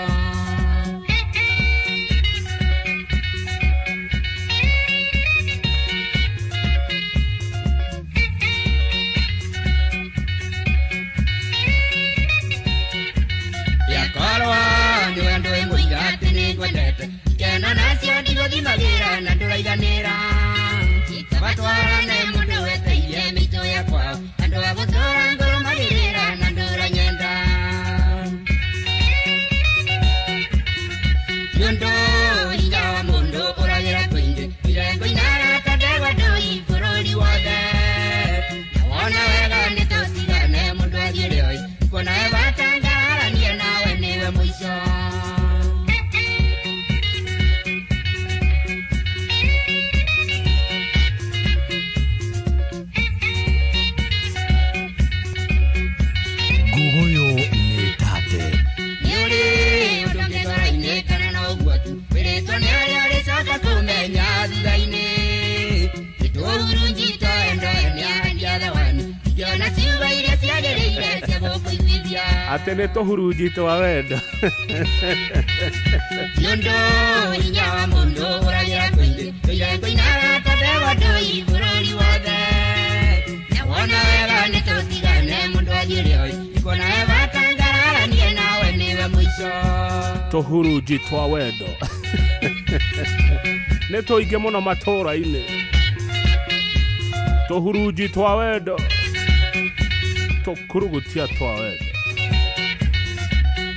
Yakorwo nĩwe ndũĩ mũiga atĩ nĩngwendete ikeno nacio ndigũthimagĩra na ndũraiganĩra batwarane mũndũ weteirie mĩitũ ya kwao andũ a gũtũra ngoro magĩrĩra na ndũranyenda Yondo hinya wa mũndũ ũragĩra kũingĩ irengo inaga ta ndegwa ndũi bũrũri wothe na wona wega nĩ tũtigane mũndũ athiĩ rĩoi kuona bata ngararanie nawe nĩwe mũico. Nguguyo nĩ tate. Nĩũrĩ ũndũ ũngĩngora-inĩ kana no ũguo tu wĩrĩtwo nĩ arĩa ũrĩcoka kũmenya thutha-inĩ nĩtũhurunjito endo nĩahandia thawani ingĩona ciugo iria ciagĩrĩire cia gũkũiguithia Atĩ nĩ tũhurunjito wa wendo. Yondo hinya wa mũndũ ũragĩra kũingĩ irengo inaga ta ndegwa ndũi bũrũri wothe na wona wega nĩ tũtigane mũndũ athiĩ rĩoi ikuona bata ngararanie nawe nĩwe mũico. Tũhurunji twa wendo nĩ tũingĩ mũno matũũra-inĩ. Tũhurunji twa wendo tũkurugutia twa wendo.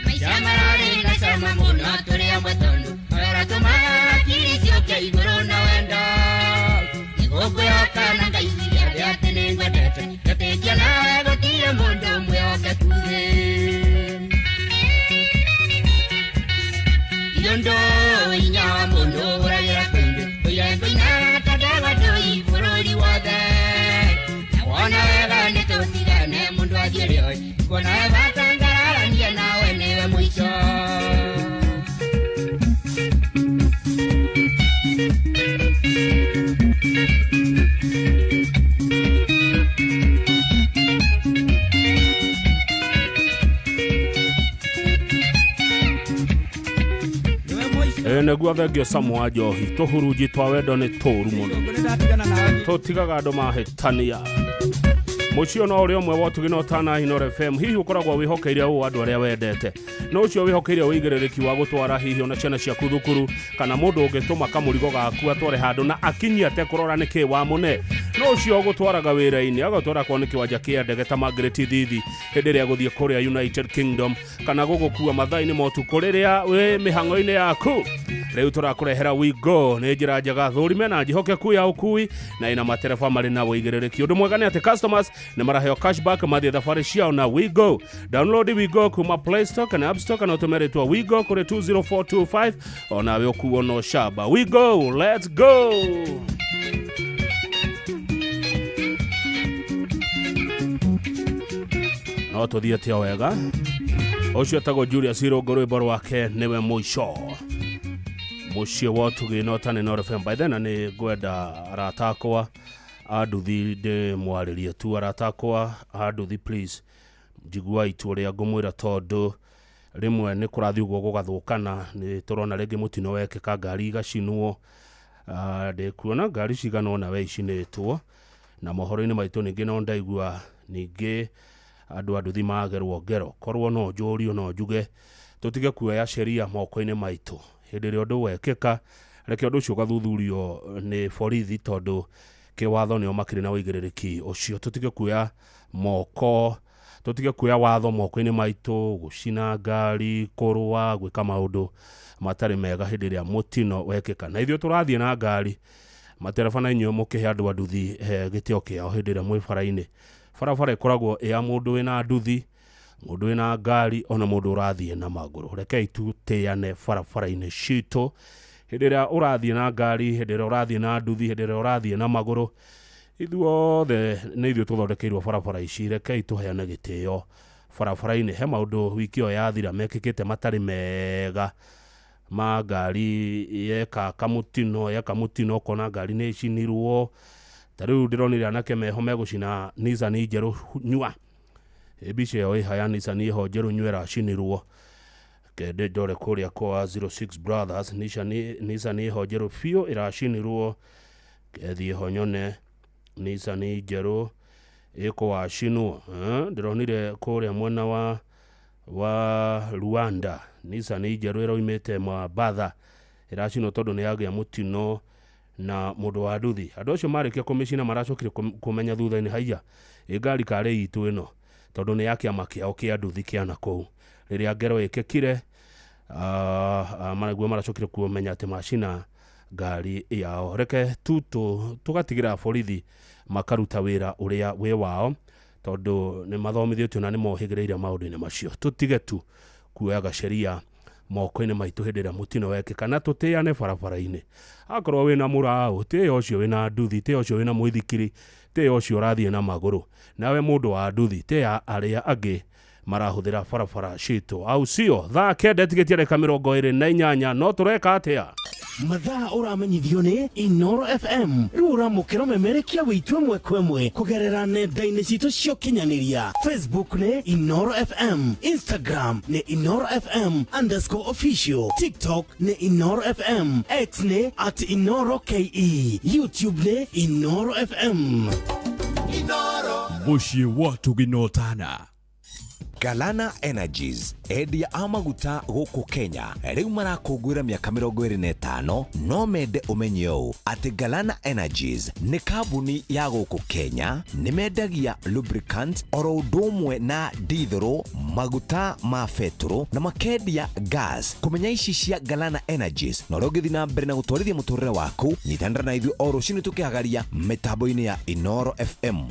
Maica mararĩ na cama mũno tũrĩ amwe tondũ ũratũmaga hakiri ciũke igũrũ na wendo nĩgũkwĩhoka na ngaiguithia thĩ atĩ nĩngwendete ngetĩkia nawe gũtirĩ mũndũ mwĩhokeku thĩ. Yondo hinya wa mũndũ ũragĩra kũingĩ irengo inaga ta ndegwa ndũi bũrũri wothe na wona wega nĩ tũtigane mũndũ athiĩ rĩoi kuona bata ngararanie nawe nĩwe mũico. Nĩguo thengio Samu wa njohi tũhurunji twa wendo nĩ tũũru mũno tũtigaga andũ mahĩtania. Mũciĩ no ũrĩa ũmwe wa ũtugi na ũtana Inooro FM hihi ũkoragwo wĩhokeire ũũ andũ arĩa wendete no ũcio wĩhokeire ũigĩrĩrĩki wa gũtwara hihi ona ciana ciaku thukuru kana mũndũ ũngĩtũma kamũrigo gaku atware handũ na akinyie atekũrora nĩkĩ wamũne no ũcio ũgũtwaraga wĩra-inĩ agũtwara kwa nĩ kĩwanja kĩa ndege ta Margaret Thithi hĩndĩ ĩrĩa gũthiĩ kũrĩa United Kingdom kana gũgũkua mathaa-inĩ ma ũtukũ rĩrĩa wĩ mĩhang'o-inĩ yaku. Rĩu tũrakũrehera WeGo nĩ njĩra njega thũrime na njĩhokeku ya ũkui na ĩna matereba marĩ na ũigĩrĩrĩki. Ũndũ mwega nĩ atĩ customers nĩ maraheo cashback mathiĩ thabarĩ ciao na WeGo. Download WeGo kuma Play Store kana App Store kana ũtũme rĩtwa WeGo kũrĩ 20425 onawe ũkuo no shaba. WeGo, let's go! No tũthiĩte o wega. Ũcio etagwo Julius Irũngũ rwĩmbo rwake nĩwe mũico. Mũciĩ wa ũtugi no tane Inooro FM. By then nĩ ngwenda arata akwa a nduthi ndĩmwarĩrie tu arata akwa a nduthi please njiguai tu ũrĩa ngũmwĩra tondũ rĩmwe nĩ kũrathiĩ ũguo gũgathũkana nĩ tũrona rĩngĩ mũtino wekĩka ngari igacinwo Ndĩkuona ngari cigana ũna we icinĩtwo na mohoro-inĩ maitũ. Ningĩ no ndaigua ningĩ andũ a nduthi magerwo ngero. Korwo no njũrio, no njuge tũtige kuoya sheria moko-inĩ maitũ. Hĩndĩ ĩrĩa ũndũ wekĩka, reke ũndũ ũcio ũgathuthurio nĩ borithi, tondũ kĩwatho nĩo makĩrĩ na ũigĩrĩrĩki ũcio. Tũtige kuoya moko, tũtige kuoya watho moko-inĩ maitũ, gũcina ngari, kũrũa, gwĩka maũndũ matarĩ mega hĩndĩ ĩrĩa mũtino wekĩka. Na ithuĩ tũrathiĩ na ngari, matereba na inyuĩ mũkĩhe andũ a nduthi gĩtĩo kĩao hĩndĩ ĩrĩa mwĩ bara-inĩ. Barabara ĩkoragwo ĩ ya mũndũ wĩna nduthi, mũndũ wĩna ngari, ona mũndũ ũrathiĩ na magũrũ. Rekei tutĩane barabara-inĩ citũ hĩndĩ ĩrĩa ũrathiĩ na ngari, hĩndĩ ĩrĩa ũrathiĩ na nduthi, hĩndĩ ĩrĩa ũrathiĩ na magũrũ. Ithuothe nĩ ithuĩ tũthondekeirwo barabara ici. Rekei tũheane gĩtĩo barabara-inĩ. He maũndũ wiki ĩyo yathira mekĩkĩte matarĩ mega, ma ngari yeka kamũtino, yeka mũtino, ũkona ngari nĩ ĩcinirwo. Ta rĩu ndĩronire anake meho megũcina Nissan njerũ nyua. Mbica ĩyo ĩha ya Nissan ĩho njerũ nyua ĩracinirwo kende ndore kũrĩa kwa 06 Brothers. Nissan ĩho njerũ biũ ĩracinirwo. Kethiĩ ho nyone Nissan njerũ ĩkũwacinwo. Ndĩronire kũrĩa mwena wa Rwanda Nissan njerũ ĩraumĩte Mombasa ĩracinwo tondũ nĩ yagĩa mũtino na mũndũ wa nduthi. Andũ acio marĩkia kũmĩcina maracokire kũmenya thutha-inĩ, haiya, ĩ ngari karĩ itũ ĩno, tondũ nĩ ya kĩama kĩao kĩa nduthi kĩa nakũu. Rĩrĩa ngero ĩkĩkire, maraigua maracokire kũmenya atĩ macina ngari yao. Reke tu tũgatigĩra borithi makaruta wĩra ũrĩa wĩ wao, tondũ nĩ mathomithĩtio na nĩ mohĩgĩrĩire maũndũ-inĩ macio. Tũtige tu kuoyaga sheria moko-inĩ maitũ hĩndĩ ĩrĩa mũtino wekĩka, na tũtĩane barabara-inĩ. Akorwo wĩna mũraũ, tĩĩa ũcio wĩna nduthi, tĩĩa ũcio wĩna mũithikiri, tĩĩa ũcio ũrathiĩ na magũrũ. Nawe mũndũ wa nduthi, tĩĩa arĩa angĩ marahũthĩra barabara citũ, au sio? Thaa 9 ĩtigĩtie ndagĩka 28. No tũreka atĩa? Mathaa ũramenyithio nĩ Inoro FM. Rĩu ũramũkĩra memerekia wĩitũ ĩmwe kwa ĩmwe kũgerera nenda-inĩ citũ cia ũkinyanĩria. Facebook nĩ Inoro FM, Instagram nĩ Inoro FM underscore official, TikTok nĩ Inoro FM, X nĩ @InoroKE, YouTube nĩ Inoro FM. Mũciĩ wa Tũginotana. Galana Energies, endia a maguta gũkũ Kenya, rĩu marakũngũĩra mĩaka 25. No mende ũmenye ũũ atĩ Galana Energies nĩ kambuni ya gũkũ Kenya. Nĩ mendagia lubricant oro ũndũ ũmwe na dithũrũ, maguta ma betũrũ, na makendia gas. Kũmenya ici cia Galana Energies na ũrĩa ũngĩthiĩ na mbere na gũtwarithia mũtũrĩre waku, nyitanĩra na ithuĩ o rũcinĩ tũkĩhagaria mĩtambo-inĩ ya Inoro FM.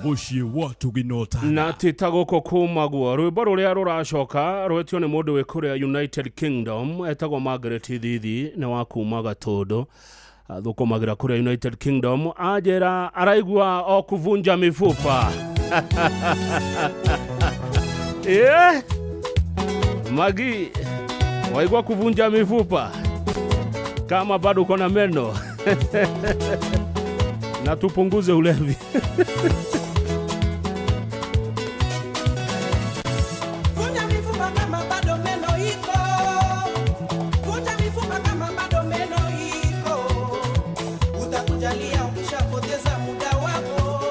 Mũciĩ wa Tũginotana. Na ti ta gũkũ kumagwo. Rwĩmbo rũrĩa rũracoka rwetio nĩ mũndũ wĩ kũrĩa United Kingdom, etagwo Margaret Thithi, nĩ wa kuma Gatũndũ, thũkũmagĩra kũrĩa United Kingdom. Anjĩra araigua o kuvunja mifupa. Yeah. Magi, waigua kuvunja mifupa kama bado uko na meno? Na tupunguze ulevi. Vunja mifupa kama bado meno iko. Vunja mifupa kama bado meno iko. Utakujalia ukishapoteza muda wako.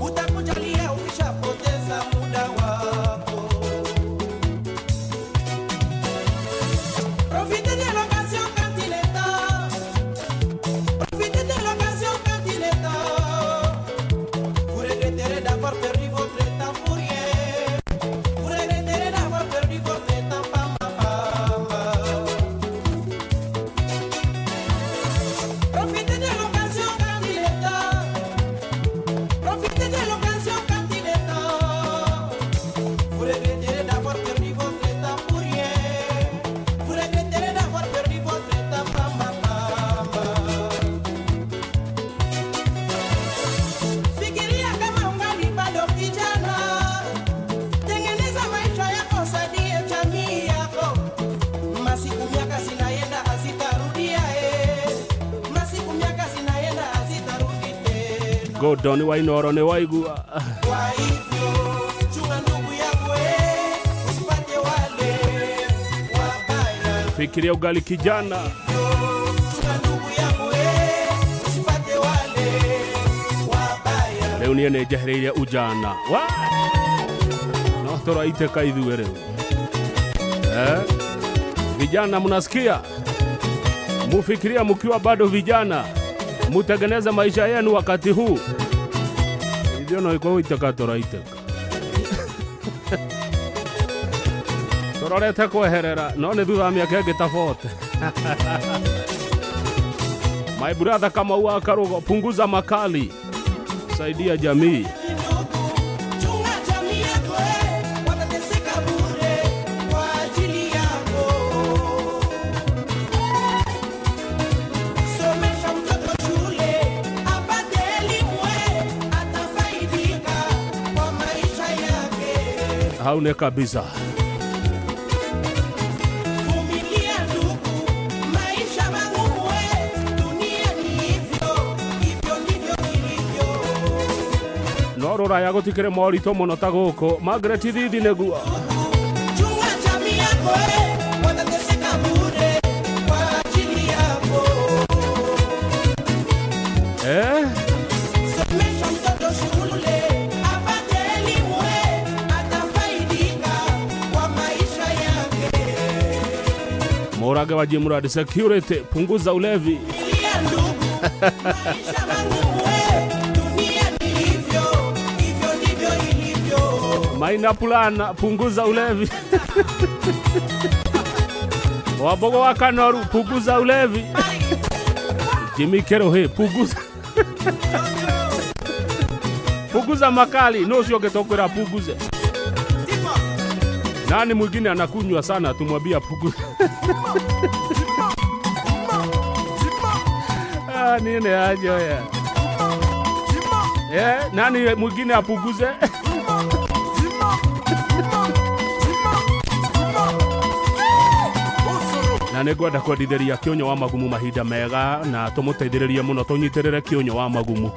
Utakujalia ukishapoteza muda wako. Profitez de l'occasion quand il est temps. Profitez de l'occasion quand il est temps. Vous regretterez d'avoir perdu votre temps pour rien. Vous regretterez d'avoir perdu votre temps, pamba, pamba. Profitez de l'occasion quand il est temps. Profitez de l'occasion quand il est temps. Vous regretterez d'avoir perdu votre temps pour rien. Vous regretterez d'avoir perdu votre temps, pamba, pamba. Fikiria kama ungali bado kijana. Tengeneza maisha yako, saidie jamii yako. Masiku miaka zinaenda hazitarudia. Masiku miaka zinaenda hazitarudi tena. Gordon wa Inoro, nĩ waigua? Kwa hivyo chunga ndugu yako, usipate wale wabaya. Fikiria ugali kijana. Rĩu niĩ nĩ njehereire ujana wa no tũraitĩka ithuĩ rĩu. Vijana mnasikia? Mufikiria mkiwa bado vijana, mutengeneze maisha yenu wakati huu. Ithuĩ no ikuitĩka tũraitĩka. Tũrorete kweherera no nĩ thutha wa mĩaka ĩngĩ ta 40. My brother Kamau wa Karugo, punguza makali, saidia jamii. Chunga jamii yako, watateseka bure kwa ajili yako. Somesha mtoto shule apate elimu, atafaidika kwa maisha yake. Haune kabisa. Vumilia ndugu, maisha magumu, dunia ni hivyo, hivyo ndivyo ilivyo. No rũraya gũtikĩrĩ moritũ mũno ta gũkũ. Margaret Thithi nĩguo. Chunga jamii yako, watateseka bure kwa ajili yako. Somesha mtoto shule apate elimu, atafaidika kwa maisha yake. Mũrage wa Jimrad security, punguza ulevi. Vumilia ndugu, maisha magumu, dunia ni hivyo, hivyo ndivyo ilivyo. Maina Pulana, punguza ulevi. Wabogo wa Kanoru, punguza ulevi. Jimmy Kerohe, punguza. Punguza makali, no sio getokwera punguze. Nani mwingine anakunywa sana tumwambia punguze. Ah, nini ajo ya. Nani mwingine apunguze? Na nĩngwenda kwendithĩria Kĩonyo wa Magumu mahinda mega na tũmũteithĩrĩrie mũno, tũnyitĩrĩre Kĩonyo wa Magumu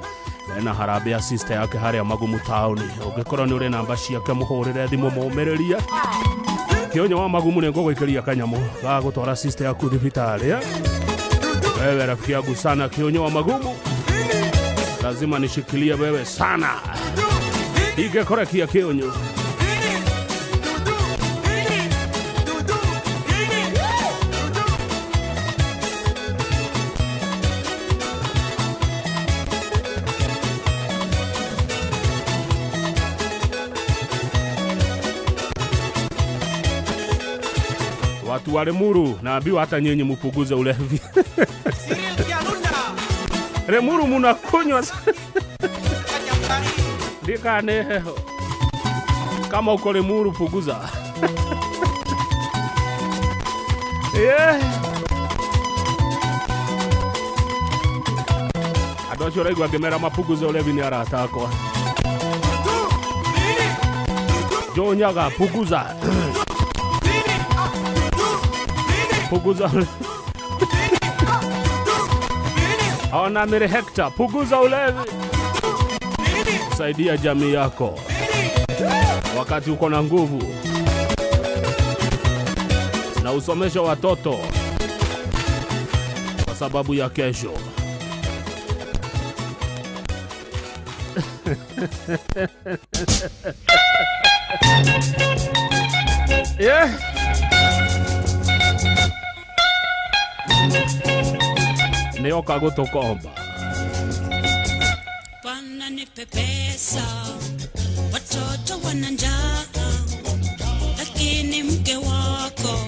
na harambee ya sister yake harĩa Magumu town. Ũngĩkorwo nĩ ũrĩ namba ciake mũhũrĩre thimũ mũmĩrĩrie. Kĩonyo wa Magumu nĩ ngũgũikĩria kanyamũ ga gũtwara sister yaku thibitarĩ. Wewe rafiki yangu sana Kĩonyo wa Magumu, lazima nishikilie wewe sana. Ingĩkorekia Kĩonyo. Watu wa Limuru naambiwa hata nyinyi mupunguze ulevi. Limuru munakunywa sana. Ndikane heho. Kama uko Limuru punguza. Yeah. Andũ acio ũraigua ngĩmera mapunguze ulevi nĩ arata akwa. Jonyaga punguza. Punguza ulevi. Ona Mary Hector, punguza ulevi. Saidia jamii yako wakati uko na nguvu, na usomeshe watoto kwa sababu ya kesho. Yeah. Nĩoka gũtũkomba. Bwana nipe pesa, watoto wana njaa, lakini mke wako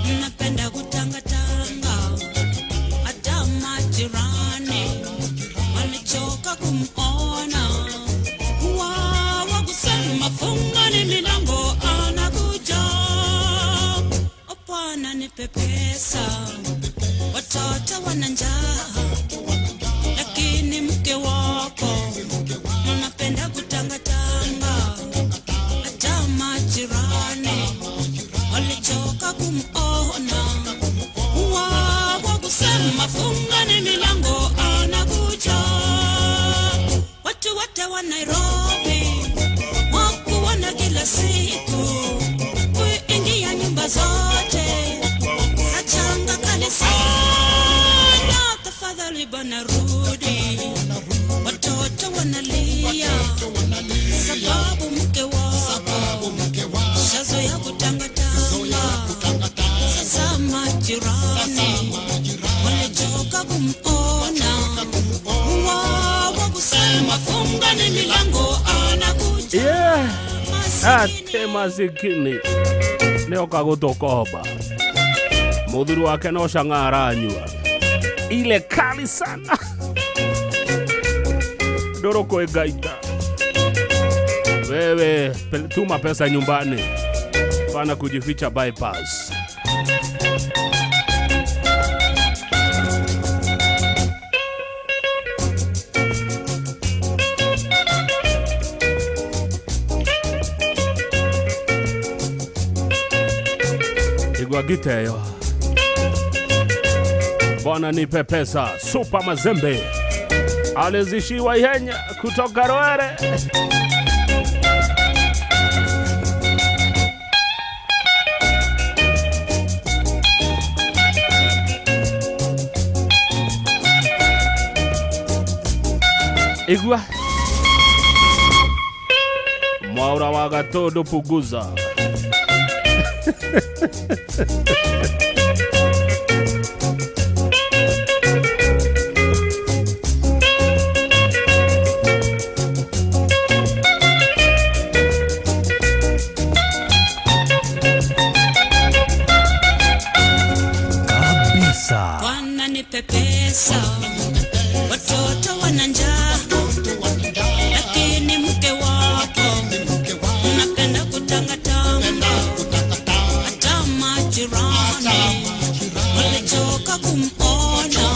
mnapenda kutangatanga, hata majirani walichoka kumuona. Wawa kusema fungani milango anakuja. O Bwana nipe pesa, watoto wana njaa, lakini mke wako mnapenda kutangatanga, hata majirani walichoka kumuona. Wawa kusema fungani milango anakuja. Watu wote wa Nairobi wakuona kila siku, kuingia nyumba zote Tafadhali bana rudi, watoto wanalia, sababu mke wako shazoea kutangatanga. Sasa majirani walichoka kumona, wao kusema fungani milango anakuja. Yeah. Ate masikini nĩoka gũtũkomba mũthuri wake no cang'a aranyua ile kali sana ndũrũ kwĩ ngaita wewe tuma pesa nyumbani pana kujificha bypass. Igwa giteyo bwana nipe pesa. Super Mazembe alizishiwa ihenya kutoka Roere. Igwa Mwaura wa Gatondo puguza. Kabisa. Bwana nipe pesa, watoto wana njaa, lakini mke wako unapenda kutangatanga, hata majirani walichoka kumona,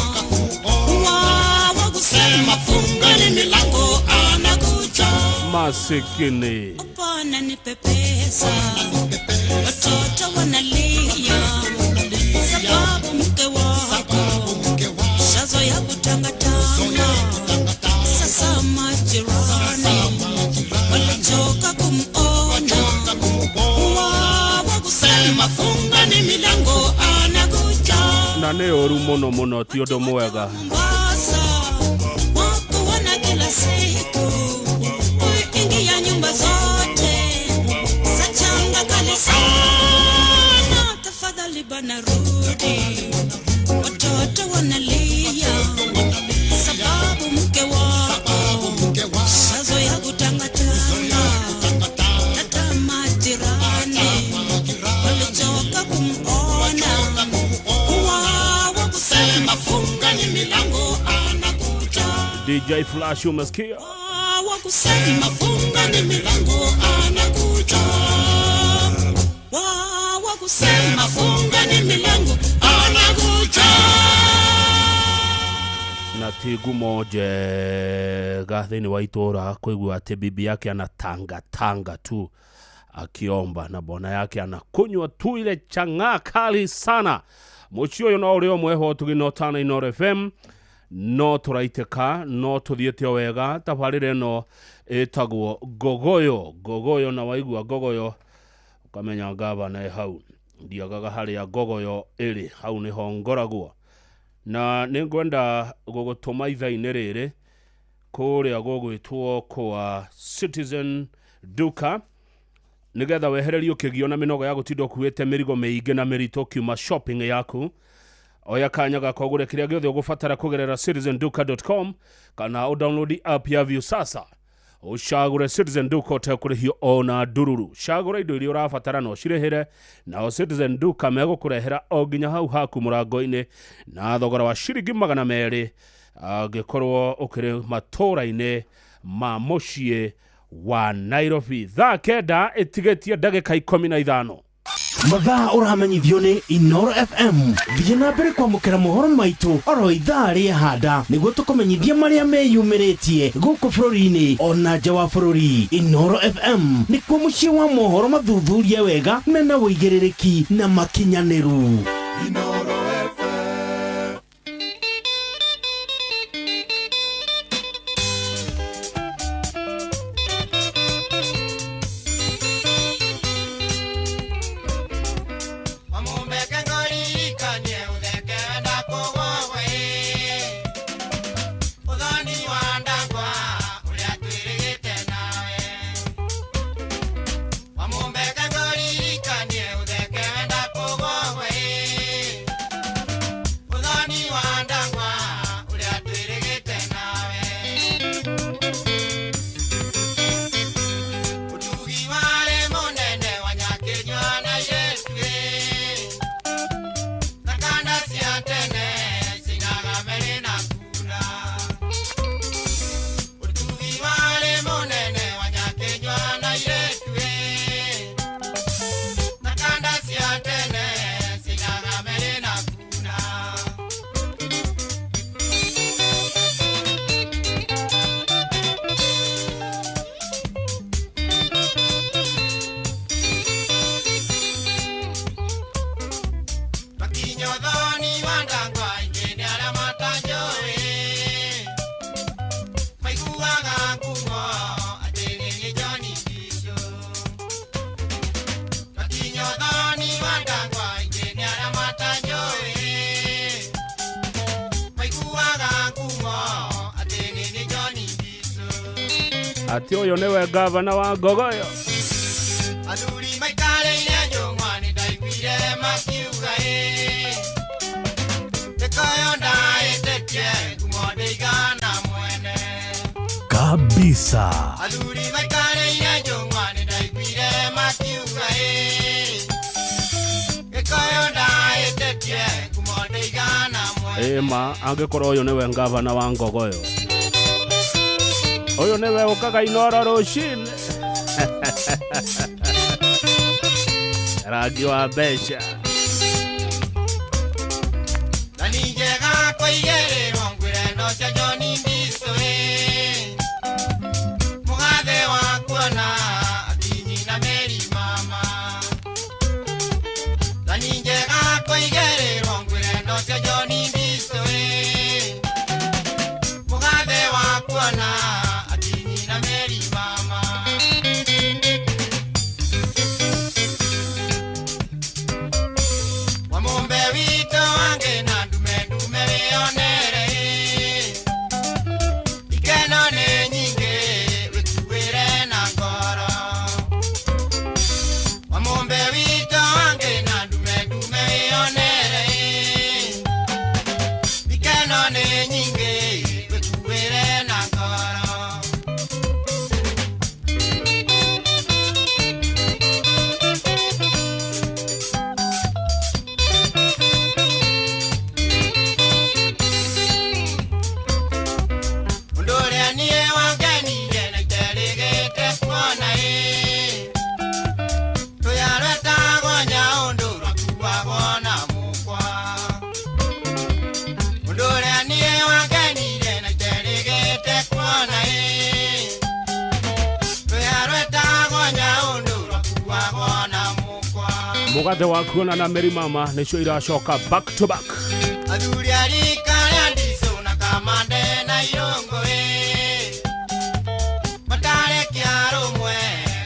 wao kusema fungani milango anakuja. Masikini. Bwana nipe pesa, watoto wanalia, sababu mke wako shazoea kutangatanga. Sasa majirani walichoka kumona, wao kusema fungani milango anakuja. Na nĩ ũru mũno mũno ti ũndũ mwega. Mombasa wako wana kila siku kuingia nyumba zote za changa kali sana. Tafadhali bana rudi, watoto wanalia, sababu mke wako shazoea kutangatanga, hata majirani walichoka kumona, wao kusema fungani milango anakuja. DJ Flash umesikia? Wao kusema fungani milango anakuja. Wao kusema fungani milango anakuja. Na ti ngumo njega thĩinĩ wa itũra kũigua atĩ bibi yake anatangatanga tu akiomba na bwana yake anakunywa tu ile chang'aa kali sana. Mũciĩ ũyũ no ũrĩ ũmwe ho tũgĩ tana Inooro FM no tũraitĩka no tũthiĩte o wega. Tabarĩra ĩno ĩtagwo Ngogoyo. Ngogoyo, na waigua Ngogoyo ũkamenya ngavana ĩ hau. Ndiagaga harĩa Ngogoyo ĩrĩ, hau nĩho ngoragwo. Na nĩngwenda gũgũtũma ithaa-inĩ rĩrĩ kũrĩa gũgwĩtwo kwa Citizen Duka nĩgetha wehererio kĩgio na mĩnoga ya gũtinda ũkuĩte mĩrigo mĩingĩ na mĩritũ kiuma shopping yaku. Oya kanya gaka ũgũre kĩrĩa gĩothe ũgũbatara kũgerera citizenduka.com kana ũdownload app ya Viusasa. Ũcagũre Citizen Duka ũtekũrĩhio ona ndururu. Cagũra indo iria ũrabatara na ũcirĩhĩre, nao Citizen Duka megũkũrehera o nginya hau haku mũrango-inĩ na thogora wa ciringi 200 angĩkorwo ũkĩrĩ matũra-inĩ ma mũciĩ wa Nairobi. Thaa 9 ĩtigĩtie ndagĩka 15. Mathaa ũramenyithio nĩ Inooro FM. Thiĩ na mbere kwamũkĩra mohoro maitũ oro ithaa rĩa handa nĩguo tũkũmenyithie marĩa meyumĩrĩtie gũkũ bũrũri-inĩ ona nja wa bũrũri. Inooro FM nĩkuo mũciĩ wa mohoro mathuthurie wega mena ũigĩrĩrĩki na makinyanĩru. Inooro FM. Amumbeke ngorikanie utheke wenda kũgwa we. Ati ũyũ nĩwe gavana wa Ngogoyo. Athuri maikarĩire njũng'wa nĩndaiguire makiuga ĩ Gĩkũyũ ndaĩtĩtie ngumo ndĩigana mwene Kabisa. Athuri maikarĩire njũng'wa nĩndaiguire makiuga ĩ Gĩkũyũ ndaĩtĩtie ngumo ndĩigana mwene. Ĩma angĩkorwo ũyũ nĩwe gavana wa Ngogoyo, ũyũ nĩwe ũkaga Inoro rũcinĩ. Rangi wa mbeca. Na nĩ njega kũigĩrĩrwo ngwĩre no cia John Ndiso ĩ mũgathe wa kuona akinyi na Mary mama. Na nĩ njega kũigĩrĩrwo ngwĩre no cia John Ndiso ĩ mũgathe wa kuona akinyi na Mary mama. Wamombe wito wange na ndume ndume wĩonere ikeno nĩ nyingĩ wĩkuĩre na ngoro. Wamombe wito wange na ndume ndume wĩonere ikeno nĩ nyingĩ wĩkuĩre na ngoro. Ũndũ ũrĩa niĩ wangenire na iterĩgĩte kuona ĩ tũya rwetagwo nyaũndũ rwakuagwo na mũkwa. Ũndũ ũrĩa niĩ wangenire na iterĩgĩte kuona ĩ tũya rwetagwo nyaũndũ rwakuagwo na mũkwa. Mũgathe wa kuona na Mary mama nĩcio iracoka back to back. Athuri a rika rĩa Ndiso na Kamande na Irũngũ ĩ matarekia rũmwe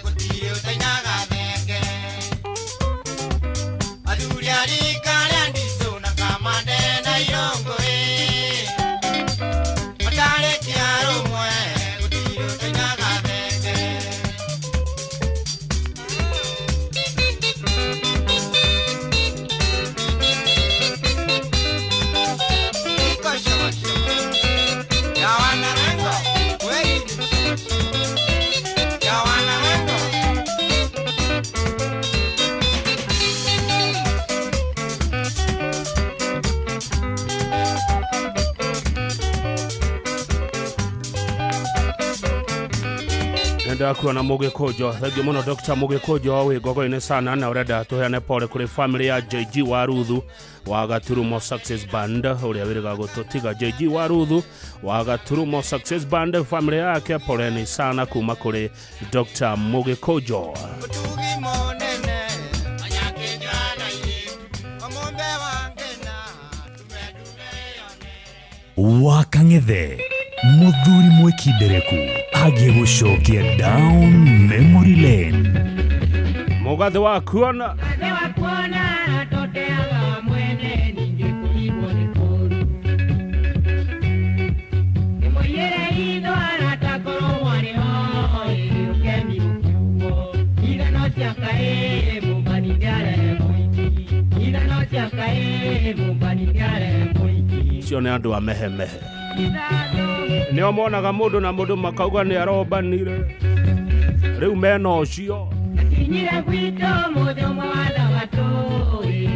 gũtirĩ ũtainaga thenge. Athuri a rika rĩa Ndiso na Kamande na Irũngũ ĩ matarekia rũmwe gũtirĩ ũtainaga thenge. Ndakuona Mũgĩkũnjo, thengiũ mũno Dr. Mũgĩkũnjo wĩ Ngogoyo-inĩ sana, na ũrenda tũheane pole kũrĩ family ya JG wa Ruthu wa Gaturumo Success Band ũrĩa wĩrĩga gũtũtiga. JG wa Ruthu wa Gaturumo Success Band, family yake poleni sana kuma kũrĩ Dr. Mũgĩkũnjo. Wakang'ethe muthuri mwĩkindereku agĩgũcokia down memory lane. Mũgathe wa kuona cio nĩ andũ a mehemehe, nĩo monaga mũndũ na mũndũ makauga nĩ arombanire, rĩu mena ũcio. Kinyire gwitũ mũthĩ ũmwe wa thabatũ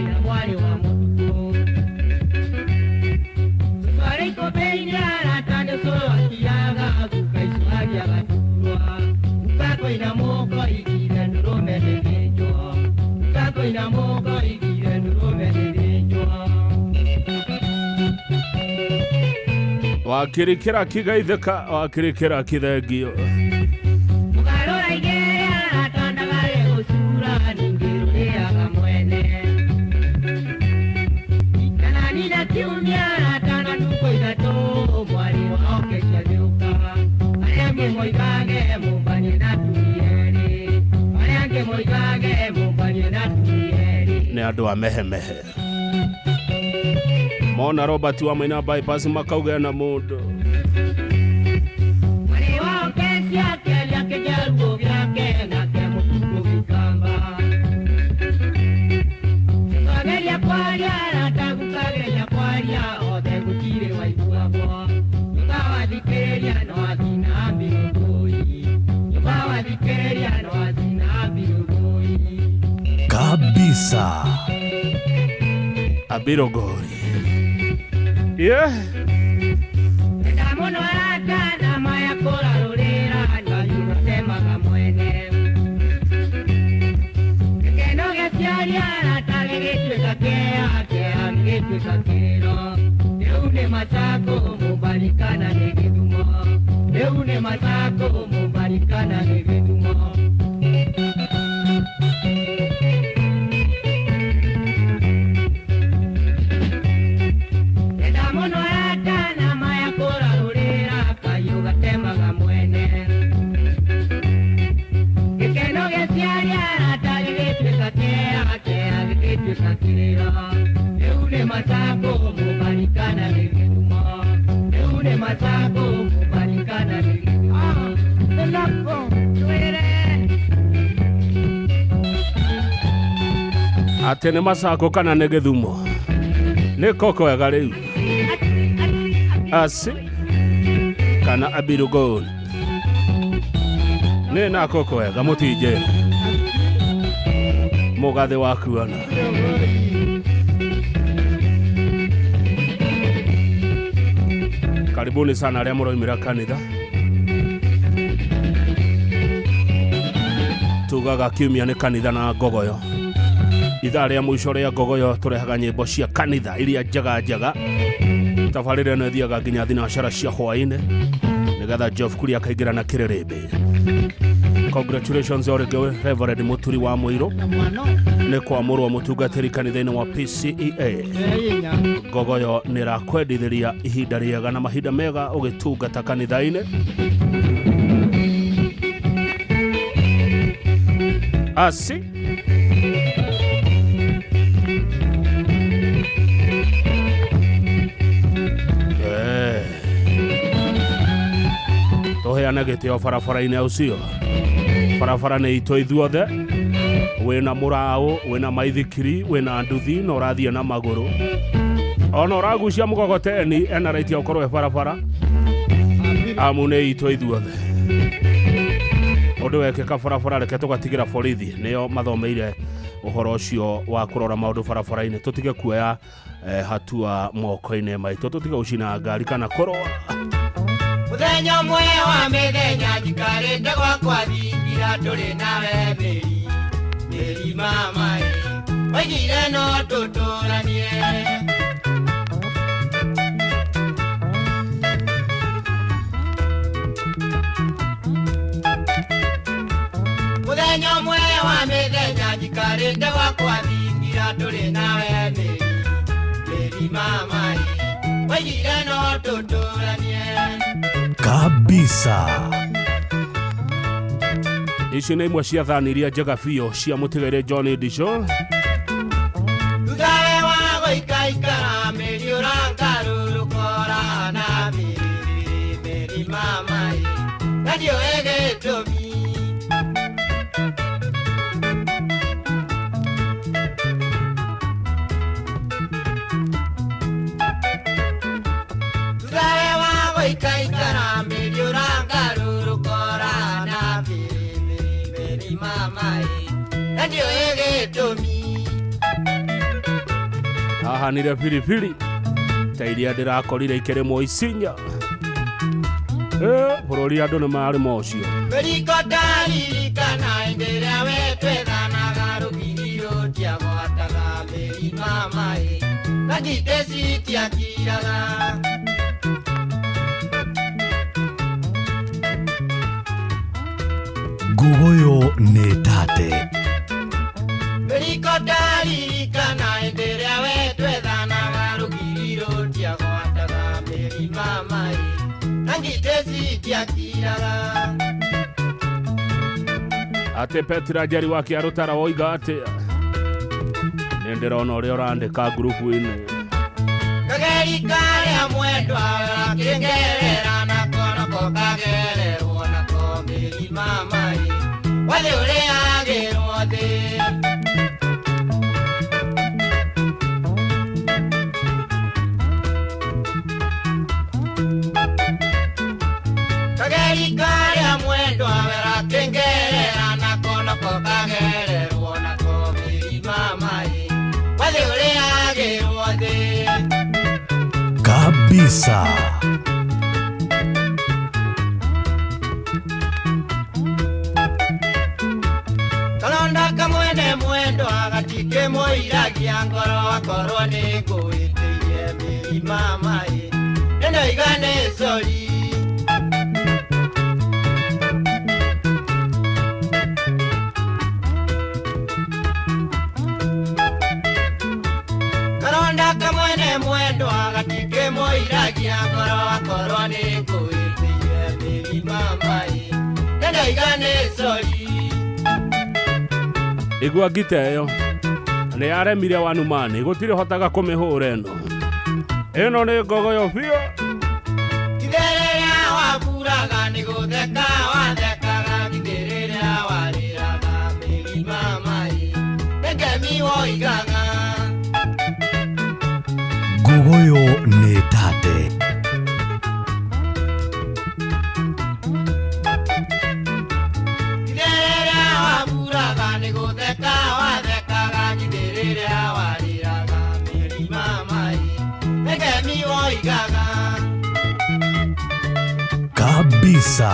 na mwarĩ wa mũtukũ twarĩ ikũmbĩ-inĩ arata nĩ ũcũrũ akiaga guka icũagia gaturwa guka koina mũko igire ndũrũme nĩthĩnjwo guka koina mũko igire ndũrũme nĩthĩnjwo. Wakirikira kigaithĩka, wakirikira kithengio. Mũgarũra igere arata ndagare gũcura ningĩ rũrĩaga mwene. Andũ a mehemehe mona Robert wa Maina bypass makauga na mũndũ. Kabisa. Abirogoi. Yeah. Atĩ nĩ Masako kana nĩ Gĩthumo nĩ koko wega rĩu asi kana Abirugol nĩ na koko wega mũtinjĩre mũgathe wakuana. Karibuni sana arĩa mũroimĩra kanitha. Tugaga kiumia nĩ kanitha na ngogoyo. Ithaa rĩa mũico rĩa ngogoyo tũrehaga nyĩmbo cia kanitha iria njega njega. Tabarĩra ĩno ĩthiaga nginya thinacara cia hwaĩ-inĩ nĩgetha Jeff Kuria akaingĩra na kĩrĩrĩmbĩ. Congratulations orĩngĩ Reverend Mũturi wa Mũirũ nĩ kwamũrwo mũtungatĩri kanitha-inĩ wa PCEA. Ngogoyo nĩ ĩrakwendithĩria ihinda rĩega na mahinda mega ũgĩtungata kanitha-inĩ. Asi tũheane gĩtĩo barabara-inĩ ũcio. Barabara nĩ itũ ithuothe. Wĩna mũraũ, wĩna maithikiri, wĩna nduthi na ũrathiĩ na magũrũ. Ona ũragucia mũgogoteni ena right ya ũkorwo e barabara. Amu nĩ itũ ithuothe. Ũndũ wekĩka barabara reke tũgatigĩra borithi nĩo mathomeire ũhoro ũcio wa kũrora maũndũ barabara-inĩ. Tũtige kuoya hatua moko-inĩ maitũ, tũtige gũcina ngari kana kũrũa. Mũthenya ũmwe wa mĩthenya njikarĩte gwakwa thingira tũrĩ nawe mĩri mĩri mama ĩ oigire no tũtũranie. Mũthenya ũmwe wa mĩthenya njikarĩte gwakwa thingira tũrĩ nawe mĩri mĩri mama ĩ oigire no tũtũranie. Kabisa. Ici nĩ imwe cia thani iria njega biũ cia mũtigairĩ John Ndicho. Thutha wa gũikaikara mĩri ũrangarũrũkora na mĩri mĩri mama ĩ na ndiũĩ gĩtũmi. Thutha wa gũikaikara mĩri ũrangarũrũkora na mĩri mama ĩ na ndiũĩ gĩtũmi. Ahanire piripiri ta iria ndĩrakorire ikĩrĩmwo Isinya. Bũrũri andũ nĩ marĩma ũcio. Mĩriko ndaririkana hĩndĩ ĩrĩa we twethanaga rũgiri rũtiagwataga mĩri mama ĩ na ngitĩ citiakiraga. Nguoyo nĩ tate. Mĩriko ndaririkana hĩndĩ ĩrĩa we twethanaga rũgiri rũtiagwataga mĩri mama ĩ na ngitĩ citiakiraga. Atĩ Petra Njeri wa Kĩarũtara woiga atĩ nĩ Nĩ ndĩrona ũrĩa ũrandĩka ngurubu-inĩ. Kageri karĩa mwendwa gakĩngerera nako nako kagererwo nako mĩrima mai wathĩ ũrĩagĩrwo thĩ. Kageri karĩa mwendwa gakĩngerera nako nako kagererwo nako mĩrima mai wathĩ ũrĩagĩrwo thĩ. Kabisa. Kalonda kamwene mwendo agatike moiragia ngoro akorwo nĩ ngũĩtĩirie mĩrima mai ĩno igane sori. Kalonda kamwene mwendo agatike moiragia ngoro akorwo nĩ ngũĩtĩirie mĩrima mai ĩno igane sori. Igua ngita ĩyo nĩ yaremire wanumani gũtirĩ hotaga kũmĩhũra ĩno. Ĩno nĩ ngogoyo biũ. Githĩ rĩrĩa waburaga nĩ gũtheka wathekaga, githĩ rĩrĩa warĩraga mĩrima mai nĩ ngemi woigaga. Ngogoyo nĩ tate. Githĩ rĩrĩa waburaga nĩ gũtheka wathekaga, githĩ rĩrĩa warĩraga mĩrima mai nĩ ngemi woigaga. Kabisa.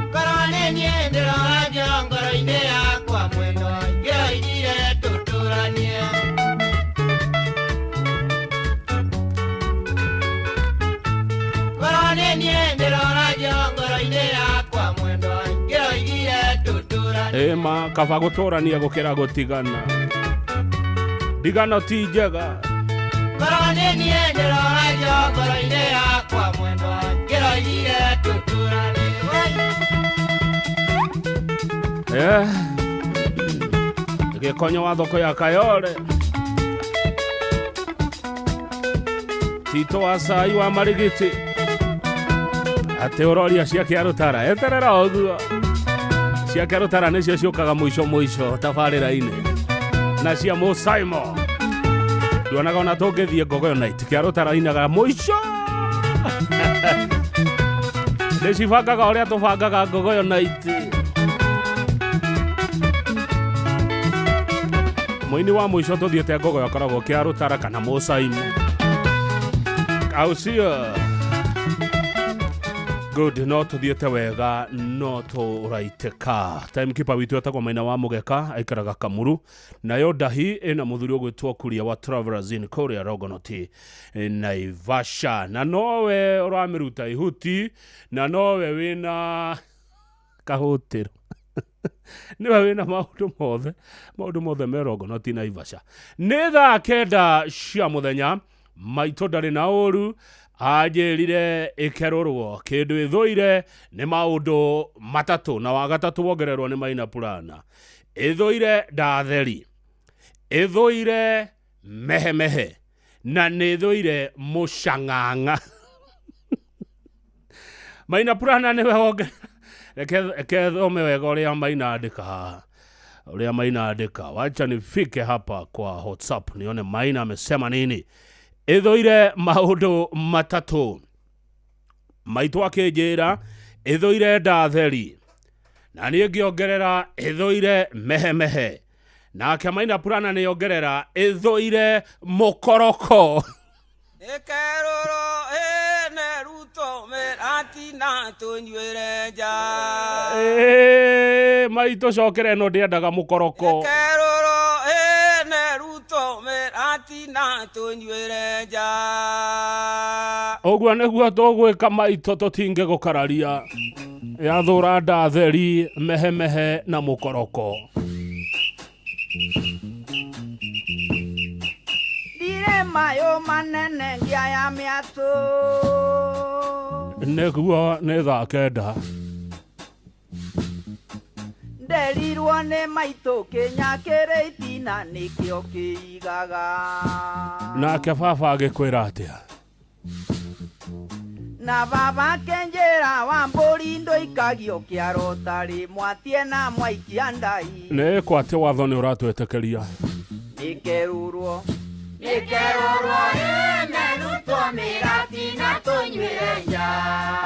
Ngoro nĩ niĩ ndĩrora ngoro-inĩ yakwa mwendwa ngĩroigire tũtũranie. Ngoro nĩ niĩ ndĩrora ngoro-inĩ yakwa mwendwa ngĩroigire tũtũranie. Ĩma kaba gũtũrania gũkĩra gũtigana. Ndigano ti njega. Ngoro nĩ niĩ ndĩrora ngoro-inĩ yakwa mwendwa ngĩroigire tũtũranie. Gĩkonyo wa thoko ya Kayole. Tito wa cai wa Marigiti. Atĩ ũroria cia Kĩarũtara eterera ũguo. Cia Kĩarũtara nĩcio ciũkaga mũico mũico tabarĩra-inĩ. Na cia Mũsaimo. Nduonaga ona tũngĩthiĩ Ngogoyo night Kĩarũtara inaga mũico. Nĩcibangaga ũrĩa tũbangaga Ngogoyo night. Mũini wa mũico tũthiĩte Ngogoyo akoragwo Kĩarũtara kana Mũsaimo. Au sio? Good, no tũthiĩte wega no tũraitĩka. Timekeeper witũ etagwo Maina wa Mũgeka aikaraga Kamuru. Nayo ndahi ĩna mũthuri ũgwĩtwo Kuria wa Travelers Inn kũrĩa Rogonoti Naivasha. Na nowe ũramĩruta ihuti na nowe wĩna kahũtĩro. Nĩwe wĩna maũndũ mothe, maũndũ mothe me Rogonoti Naivasha. Nĩ thaa 9 cia mũthenya. Maitũ ndarĩ na ũru anjĩrire ĩkerũrwo kĩndũ ĩthũire nĩ maũndũ matatũ na wa gatatũ wongererwo nĩ Maina Purana. Ĩthũire ndatheri, ĩthũire mehemehe na nĩ ĩthũire mũcang'ang'a. Maina Purana nĩwe wongerera. Reke thome wega ũrĩa Maina andĩka haha. Ũrĩa Maina andĩka. Wacha nifike hapa kwa WhatsApp nione Maina amesema nini. Ĩthũire maũndũ matatũ. Maitũ akĩnjĩra ĩthũire ndatheri na niĩ ngĩongerera ĩthũire mehemehe. Nake Maina Purana nĩongerera ĩthũire mũkoroko. Ĩkerũrwo ĩne Ruto mĩratina tũnyuĩre nja. Maitũ cokere ĩno ndĩendaga mũkoroko. Ĩkerũrwo ĩne Ruto mĩratina tũnyuĩre nja. Ũguo nĩguo tũgwĩka maitũ tũtingĩgũkararia. Yathũra ndatheri, mehemehe na mũkoroko. Ndirĩ mayo manene ngia ya mĩatũ. Nĩguo nĩ thaa 9. Nderi Nderirwo nĩ maitũ kĩnya kĩrĩ itina nĩkĩo kĩigaga. Nake baba agĩkwĩra atĩa? Na baba kenjera wa mbũri ndũikagio kĩaro tarĩ mwatie na mwaikia ndai. Nĩ kwa atĩ watho nĩ ũratwĩtĩkĩria. Nĩkerurwo nĩkerurwo ĩmerutwo mĩrati na tũnyuĩre nja.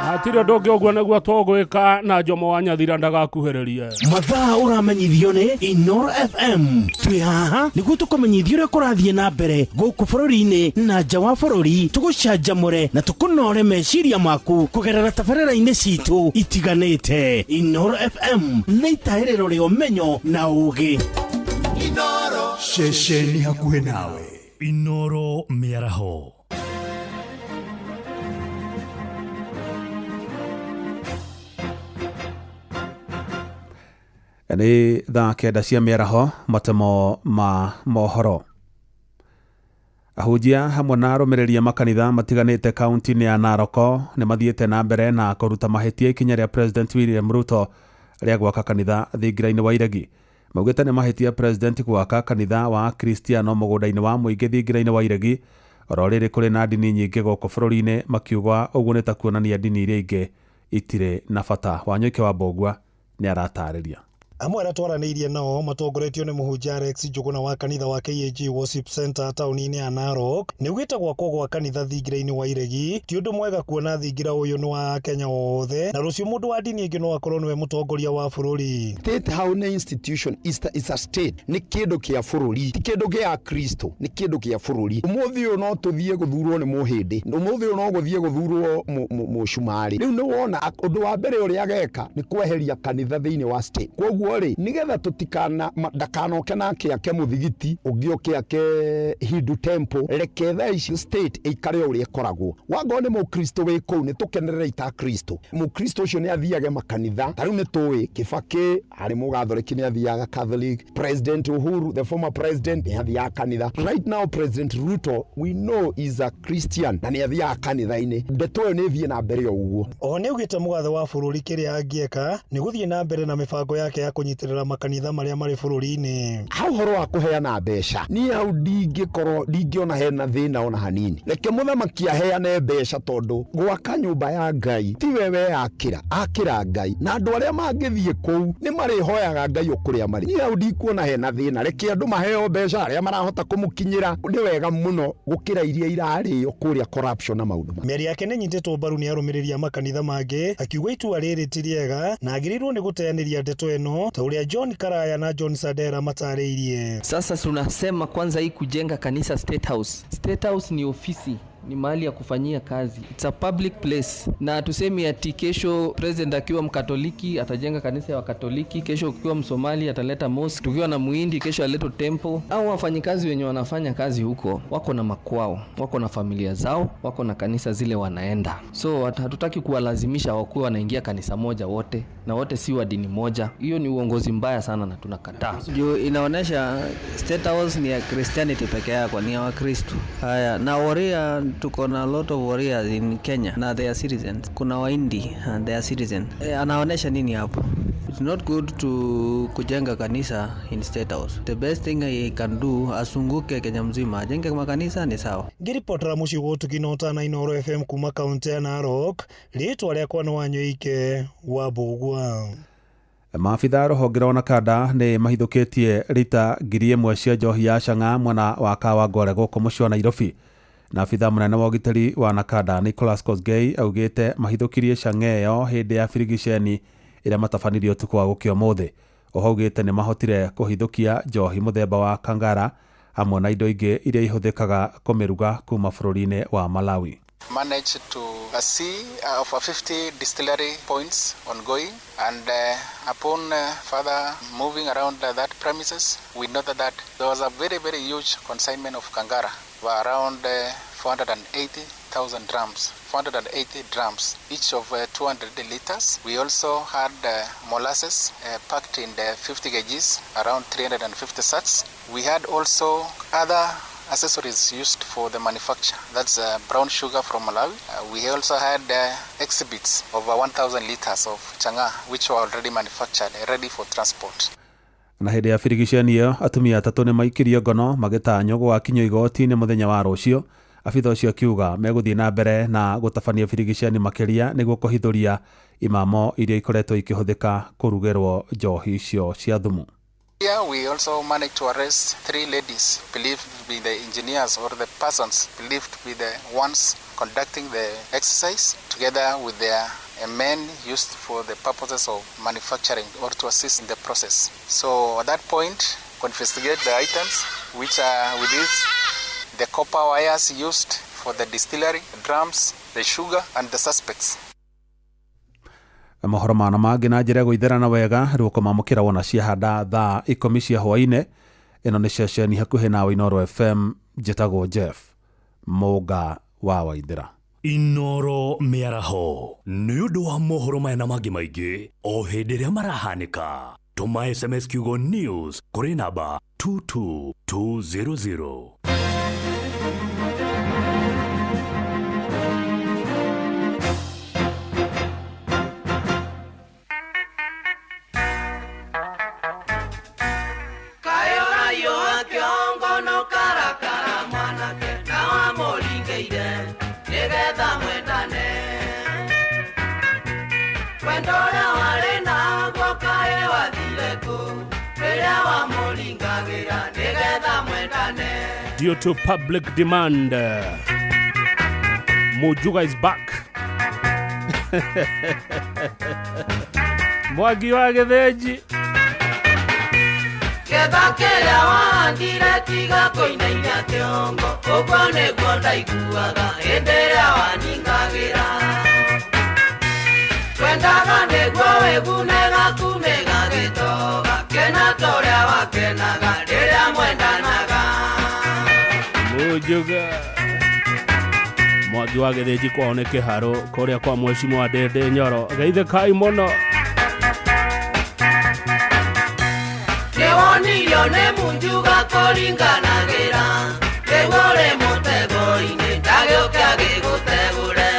Hatirĩ ũndũ ũngĩ ũguo nĩguo tũgwĩka na Jomo wa Nyathira ndagakuhĩrĩrie. Mathaa ũramenyithio nĩ Inoro FM. Twĩ haha nĩguo tũkũmenyithie ũrĩa kũrathiĩ na mbere gũkũ bũrũri-inĩ na nja wa bũrũri, tũgũcanjamũre na tũkũnore meciria maku kũgerera tabarĩra-inĩ citũ itiganĩte. Inoro FM nĩ itahĩrĩro rĩa ũmenyo na ũũgĩ. Inoro ceceni hakuhĩ nawe. Inoro mĩaraho. Nĩ thaa 9 cia mĩaraho, matemo ma mohoro. Ahunjia hamwe na arũmĩrĩri a makanitha matiganĩte kaunti-inĩ ya Narok nĩ mathiĩte na mbere na kũruta mahĩtia ikinya rĩa President William Ruto rĩa gwaka kanitha thingira-inĩ wa Iregi. Maugĩte nĩ mahĩtia President gwaka kanitha wa Akristiano mũgũnda-inĩ wa mũingĩ thingira-inĩ wa Iregi, oro rĩrĩ kũrĩ na ndini nyingĩ gũkũ bũrũri-inĩ, makiuga ũguo nĩ ta kuonania ndini iria ingĩ itirĩ na bata. Wanyũike wa Mbũgua nĩ aratarĩria. Amwe arĩa twaranĩirie nao matongoretio nĩ mũhunjia Alex Njũgũna wa kanitha wa KAG Worship Center taũni-inĩ ya Narok nĩ augĩte gwakwo gwa kanitha thingira-inĩ wa Iregi ti ũndũ mwega kuona thingira ũyũ nĩ wa Akenya othe na rũciũ mũndũ wa ndini ĩngĩ no akorwo nĩwe mũtongoria wa bũrũri. State House nĩ institution, is a state, nĩ kĩndũ kĩa bũrũri, ti kĩndũ kĩa Kristo, nĩ kĩndũ kĩa bũrũri. Ũmũthĩ ũyũ no tũthiĩ gũthurwo nĩ mũhĩndĩ, ũmũthĩ ũyũ no gũthiĩ gũthurwo mũcumarĩ. Rĩu nĩ wona ũndũ wa mbere ũrĩa ageka nĩ kweheria kanitha thĩinĩ wa state. Koguo rĩ, nĩgetha tũtikana ndakanoke nake ake mũthigiti ũngĩ oke ake Hindu temple, reke thaa ici state ĩikare o ũrĩa ĩkoragwo. Wangorwo nĩ mũkristo wĩ kũu nĩ tũkenerere ita Kristo. Mũkristo ũcio nĩ athiage makanitha, ta rĩu nĩ tũĩ Kibaki arĩ mũgathoreki nĩ athiaga Catholic, President Uhuru the former president nĩ athiaga kanitha. Right now President Ruto we know is a Christian na nĩ athiaga kanitha-inĩ. Ndeto ĩyo nĩ ĩthiĩ na mbere o ũguo. Oho nĩ augĩte mũgathe wa bũrũri kĩrĩa angĩeka nĩ gũthiĩ na mbere na mĩbango yake ya kũnyitĩrĩra makanitha marĩa marĩ bũrũri-inĩ. Ha ũhoro wa kũheana mbeca, niĩ hau ndingĩkorwo ndingĩona hena thĩna ona hanini. Reke mũthamaki aheane mbeca tondũ gwaka nyũmba ya Ngai tiwe weyakĩra, akĩra Ngai, na andũ arĩa mangĩthiĩ kũu nĩ marĩhoyaga Ngai o kũrĩa marĩ. Niĩ hau ndikuona hena thĩna, reke andũ maheo mbeca arĩa marahota kũmũkinyĩra nĩ wega mũno gũkĩra iria irarĩo kũrĩa corruption na maũndũ ma. Mĩario yake nĩ ĩnyitĩtwo mbaru nĩ arũmĩrĩri a makanitha mangĩ, akiuga itua rĩrĩ ti rĩega na agĩrĩirwo nĩ gũteanĩria ndeto ĩno ta ũrĩa John Karaya na John Sadera matarĩirie. Sasa tunasema kwanza hii kujenga kanisa State House. State House ni ofisi, ni mahali ya kufanyia kazi. It's a public place. Na tusemi ati kesho president akiwa mkatoliki atajenga kanisa ya wakatoliki, kesho ukiwa msomali ataleta mosque, tukiwa na muhindi kesho aleta temple. Au wafanyikazi wenye wanafanya kazi huko wako na makwao, wako na familia zao, wako na kanisa zile wanaenda. So hatutaki kuwalazimisha wakuwe wanaingia kanisa moja wote, na wote si wa dini moja. Hiyo ni uongozi mbaya sana na tunakataa. Juu inaonesha State House ni ya Christianity peke yako, ni ya Wakristo. Haya, na waria tuko na lot of warriors in Kenya na they are citizens. Kuna Wahindi and they are citizens. Anaonesha nini hapo? It's not good to kujenga kanisa in State House. The best thing he can do, asunguke Kenya mzima, ajenge makanisa ni sawa. Ngĩribotera mũciĩ wa ũtugi na ũtana Inooro FM kuma kaunti ya Narok, rĩtwa rĩakwa nĩ Wanyũike wa Mbũgua. Maabitha a rũhonge rwa Nakanda nĩ mahithũkĩtie rita 1,000 cia njohi ya chang'aa mwena wa Kawangware gũkũ mũciĩ wa Nairobi. Na abitha mũnene wa ũgitĩri wa Nakanda Nicholas Kosgei augĩte mahithũkirie chang'aa ĩyo hĩndĩ ya birigiceni ĩrĩa matabanirie ũtukũ wa gũkĩa ũmũthĩ. Oho augĩte nĩ mahotire kũhithũkia njohi mũthemba wa Kangara hamwe na indo ingĩ iria ihũthĩkaga kũmĩruga kuma bũrũri-inĩ wa Malawi. Managed to see over 50 distillery points ongoing, and upon further moving around that premises, we noted that there was a very, very huge consignment of Kangara, around 480,000 drums, 480 drums, each of 200 liters. We also had molasses packed in the 50 kgs, around 350 sacks. We had also other accessories used for the manufacture. That's brown sugar from Malawi. We also had exhibits of 1,000 liters of chang'aa, which were already manufactured, ready for transport. Na hĩndĩ ya birigiceni ĩyo atumia atatũ nĩ maikirio ngono magĩtanywo gũgakinyio igoti-inĩ mũthenya wa rũciũ. Abitha ũcio akiuga megũthiĩ na mbere na gũtabania birigiceni makĩria nĩguo kũhithũria imamo iria ikoretwo ikĩhũthĩka kũrugĩrwo njohi icio cia thumu. Here we also managed to arrest 3 ladies believed to be the engineers or the persons believed to be the ones conducting the exercise, together with their men used for the purposes of manufacturing or to assist in the process. So at that point, confiscate the items which are with this, the copper wires used for the distillery, drums, the sugar and the suspects. Mohoro mana mangĩ na njĩra ya gũitherana wega rĩu ũkũmamũkĩra wona ciahanda thaa 10 cia hwaĩ-inĩ. Ĩno nĩ ceceni hakuhĩ nawe Inooro FM. Njĩtagwo Jeff Mũnga wa Waithĩra. Inooro mĩaraho nĩ ũndũ wa mohoro maya na mangĩ maingĩ o hĩndĩ ĩrĩa marahanĩka. Tũma SMS kiugo news kũrĩ namba 22200. Due to public demand, Mujuga is back. Mwangi wa Gĩthĩnji. Ketha kĩrĩa wahandire tiga kũinainia kĩongo, ũguo nĩguo ndaiguaga hĩndĩ ĩrĩa waningagĩra. Twendaga nĩguo wĩgune gakume gagĩtoga, kena ta ũrĩa wakenaga rĩrĩa mwendanaga. Mujuga Mwangi wa Gĩthĩnji kwao nĩ kĩharũ kũrĩa kwa mheshimiwa Ndĩndĩ Nyoro. Geithĩkai mũno. Nĩwonirio nĩ Mujuga kũringanagĩra, rĩu ũrĩ mũtego-inĩ ndagĩũke agĩgũtegũre.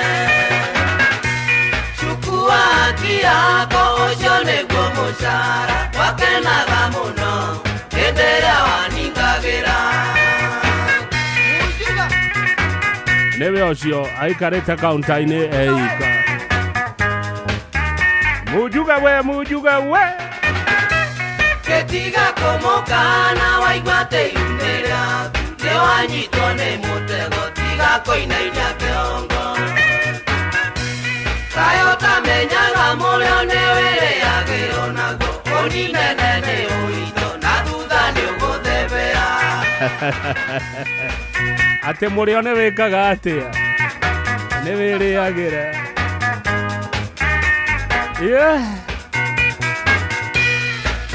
Cukua haki yako ũcio nĩguo mũcara, wakenaga mũno hĩndĩ ĩrĩa waningagĩra. Nĩwe ũcio aikarĩte kaunta-inĩ eika. Mujuga we, Mujuga we. Kĩtiga kũmũkana waigua atĩ iumĩ rĩaku nĩwanyitwo nĩ mũtego, tiga kũinainia kĩongo. Kaĩ ũtamenyaga mũrĩo nĩwĩrĩagĩrwo naguo, ũninene nĩ ũitho na thutha nĩũgũthebea. Atĩ mũrĩo nĩwĩkaga atĩa? Nĩwĩrĩagĩra. Yeah.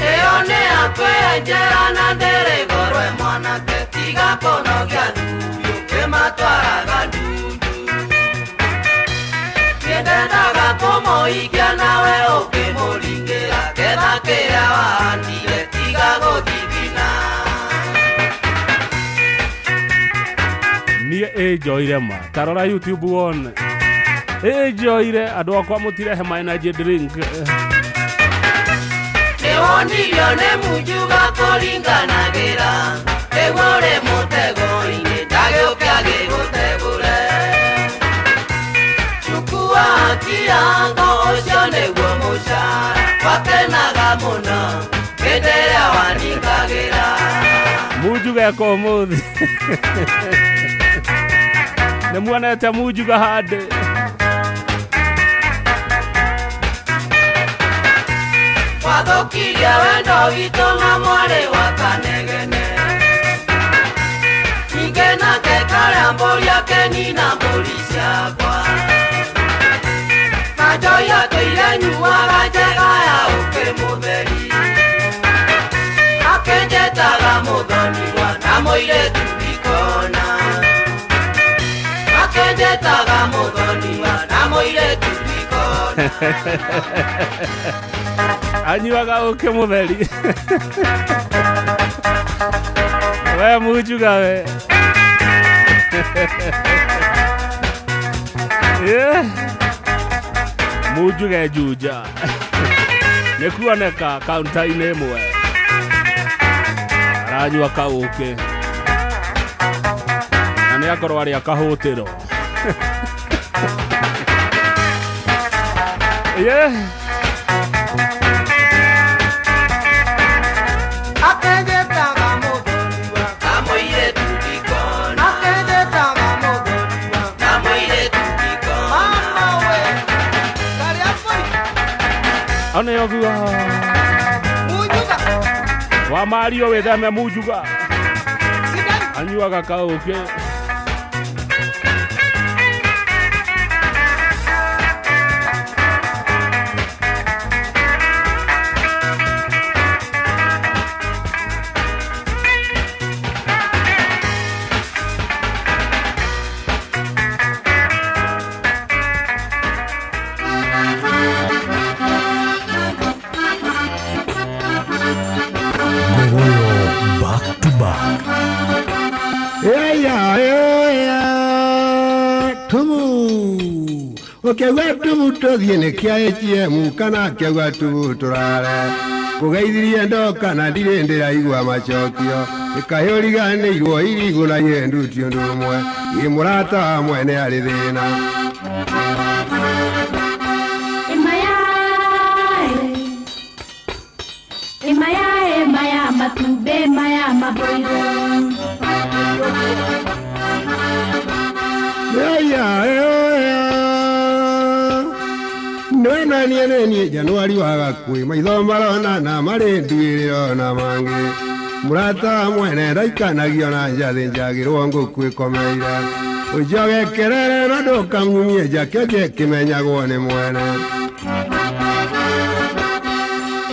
Ĩyo nĩ yakwenjera na ndĩrĩ goro mwanake, tiga kũnogia thubi ũkĩmatwaraga ndundu. Niĩ ndendaga kũmũhikia nawe ũkĩmũringĩra, ketha kĩrĩa wahandire tiga gũthithina. Niĩ ĩnjoire ma, ta rora YouTube wone. Ĩnjoire andũ akwa mũtirehe ma energy drink. Nĩwonirio nĩ Mujuga kũringanagĩra, rĩu ũrĩ mũtego-inĩ ndagĩũke agĩgũtegũre. Chukua haki yako ũcio nĩguo mũcara, wakenaga mũno hĩndĩ ĩrĩa waningagĩra. Mujuga eka ũmũthĩ. Nĩ muonete Mujuga handũ. Wathũkirie wendo witũ na mwarĩ wa Kanegene, ningĩ nake karĩa mbũri akenina mbũri ciakwa. Na njohi atũire nyuaga njega ya ũkĩ mũtheri, akĩnjĩtaga mũthoniwa na mũirĩtu ikona. Akĩnjĩtaga mũthoniwa na mũirĩtu ikona. Anyuaga ũkĩ mũtheri. We Mujuga we. Yeah. Mujuga Juja. Nĩ kuoneka kaunta-inĩ ĩmwe. Aranyua kaũkĩ na nĩ akorwo arĩ akahũtĩro. Yeah. Akendetaga mũthoniwa Kamũirĩtu ndikona. Akendetaga mũthoniwa Kamũirĩtu ndikona. Mama we karĩa bũi One ũguo munjuga wa Mario wĩtheme munjuga anyuaga kaũkĩ. Ngogoyo back to back. Eya, eya, tubu. Ũkĩaigua tubu tũthiĩ nĩ kĩa ATM kana akĩaigua tubu tũrare. Kũgeithirie ndoka na ndirĩ ndĩraigua macokio. Ĩkahĩũriganĩirwo irigũ na nyendu ti ũndũ ũmwe. Ĩ mũrata wa mwene arĩ thĩna. Emayae, maya matumbĩ maya maboiro. Eya, eya. Nĩwena niĩ nĩ niĩ Januari wa gakuĩ maitho marona na marĩ nduĩrĩro na mangĩ. Mũrata wa mwene ndaikanagio na njathĩ njagĩrwo ngũkũ ĩkomeire. Ũnjoge kerere na ndũkang'umie njake kĩmenyagwo nĩ mwene.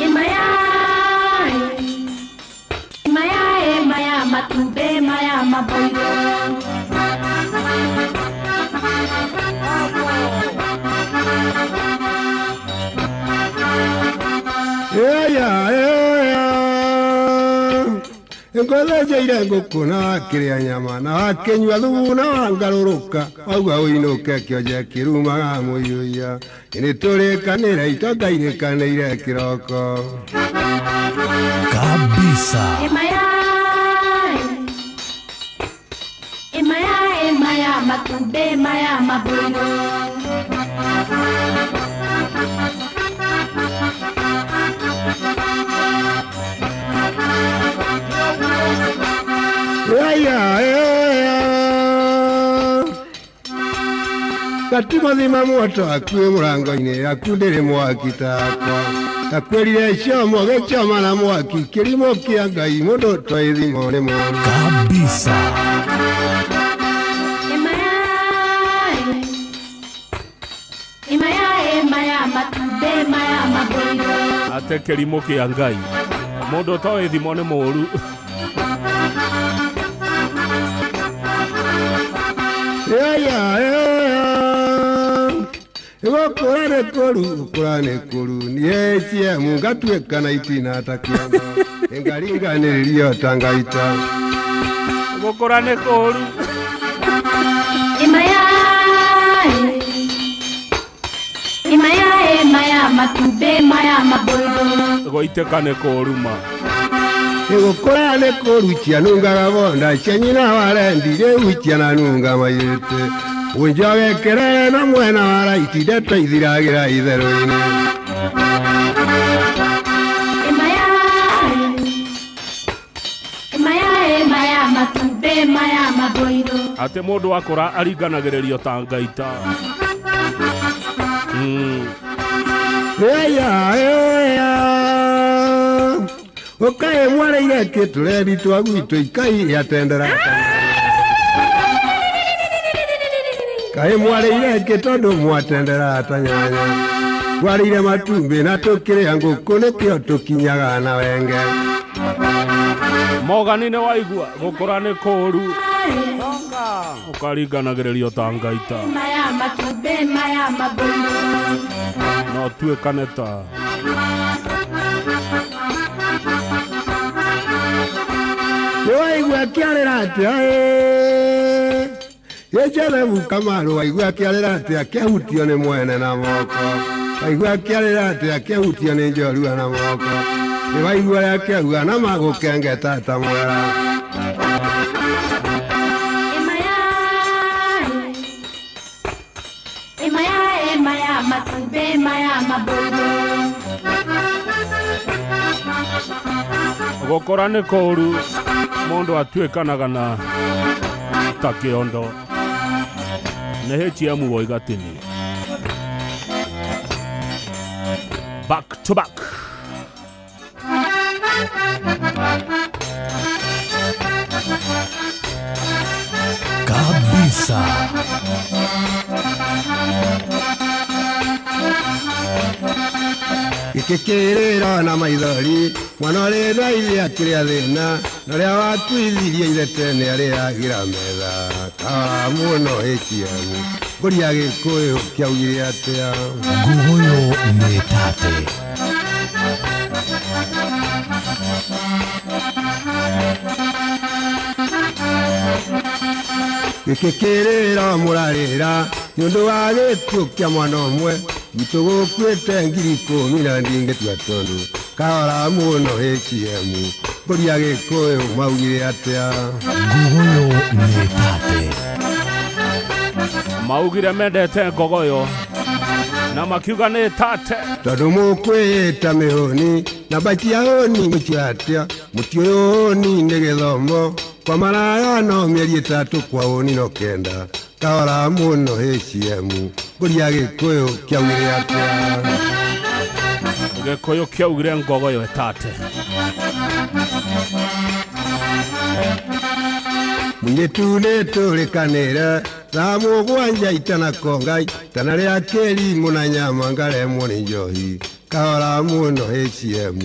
Emayae, emayae, maya matumbĩ maya maboiro. Eya, eya. Ngũthĩnjĩire ngũkũ na wakĩrĩa nyama na wakĩnyua thubu na wangarũrũka wauga ũinũke kĩonje kĩrumaga mũiyũiya. Nĩ tũrĩkanĩre itonga irĩkanĩire kĩroko. Kabisa. Emayae, emayae, maya matumbĩ maya maboiro. Eya, eya. Gatimathima moto akuĩ mũrango-inĩ aku ndĩrĩ mwaki takwa. Takwĩrire ciomo gĩchoma na mwaki kĩrimũ kĩa Ngai mũndũ toĩ thimo nĩ mũru. Kabisa. Emayae, emayae, maya matumbĩ maya maboiro. Ate kĩrimũ kĩa Ngai mũndũ ũtoĩ thimo nĩ mũru. Eya, eya. Gũkũra nĩ kũru, gũkũra nĩ kũru. Niĩ ATM ngatuĩka na itina ta kĩondo. Ngaringanĩrĩrio ta ngaita. Gũkũra nĩ kũru. Emayae, emayae, maya matumbĩ maya maboiro. Gũitĩka nĩ kũru ma. Gũkũra nĩ kũru cianungaga bonda cia nyina wa rendi rĩu ciananunga maiyĩte. Ũnjoge kerere na mwena wa raiti ndeto ithiragĩra itherũ-inĩ. Emayae, emayae, maya matumbĩ maya maboiro. Atĩ mũndũ akũra aringanagĩrĩrio ta ngaita. Eya, eya. Ũkaĩ mwareire kĩtũrendi twa gwitũ ikai atendera. Kaĩ mwareire kĩ tondũ mwatendera ta nyanya. Twarĩire matumbĩ na tũkĩrĩa ngũkũ nĩkĩo tũkinyaga na wenge. Mogani nĩ waigua gũkũra nĩ kũru ũkaringanagĩrĩrio ta ngaita. Maya matumbĩ maya maboiro. No tuĩkane ta Nĩwaigua akĩarĩra atĩa ĩ Joseph Kamaru waigua akĩarĩra atĩa akĩhutio nĩ mwene na moko. Waigua akĩarĩra atĩa akĩhutio nĩ njorua na moko. Nĩwaigua ũrĩa kĩauga na magũkengeta ta mwera. Emaya, emaya, matumbĩ maya mabũrũ. Gũkũra nĩ kũũru mũndũ atuĩkanaga na ta kĩondo nĩ HM Waigatini. Back to back. Kabisa. Gĩkĩ kĩrĩro na maithori mwana ũrĩ na ithe akĩrĩa thĩna na ũrĩa wakuithirie ithe tene arĩagĩra metha kahora mũno HM ngũria Gĩkũyũ kĩaugire atĩa. Nguguyu nĩ tate. Gĩkĩ kĩrĩro mũrarĩra nĩ ũndũ wa gĩkuũ kĩa mwana ũmwe gwitũ gũkuĩte 10,000 na ndingĩtua tondũ kahora mũno HM ngũria Gĩkũyũ maugire atĩa. Nguguyu nĩ tate. Maugire mendete ngogoyo na makiuga nĩ tate. Tondũ mũkwĩĩta mĩhũni na mbaici ya hũni mũtiũĩ atĩa mũtiũĩ ũhũni nĩ gĩthomo kwa maraya no mĩeri 3 kwa hũni no 9 kahora mũno HM ngũria Gĩkũyũ kĩaugire atĩa. Gĩkũyũ kĩaugire ngogoyo ĩtate. Mũirĩtu nĩ tũrĩkanĩre thaa 7 itanakonga itana rĩa kĩrimũ na nyama ngaremwo nĩ njohi kahora mũno HM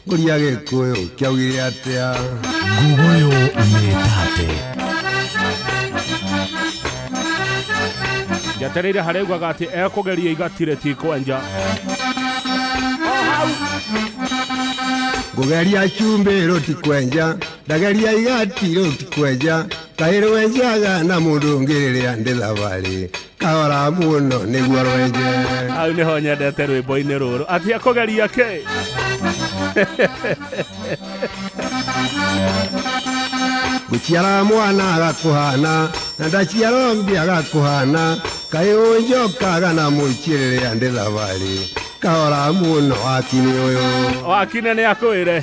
ngũria Gĩkũyũ kĩaugire atĩa. Nguguyu nĩ tate. Njetereire harĩa augaga atĩ ekũgeria igatire ti kwenja. Ngũgeria cumbĩ rũtikwenja ndageria igati rũtikwenja kaĩ rwenjaga na mũndũ ũngĩ rĩrĩa ndĩ thabarĩ kahora mũno nĩguo rwenje. Hau nĩho nyendete rwĩmbo-inĩ rũrũ atĩ ekũgeria kĩ. Gũciara mwana agakũhana na ndaciara ũngĩ agakũhana kaĩ ũnjokaga na mũici rĩrĩa ndĩ thabarĩ kahora mũno wakini ũyũ. Wakine nĩ akwĩre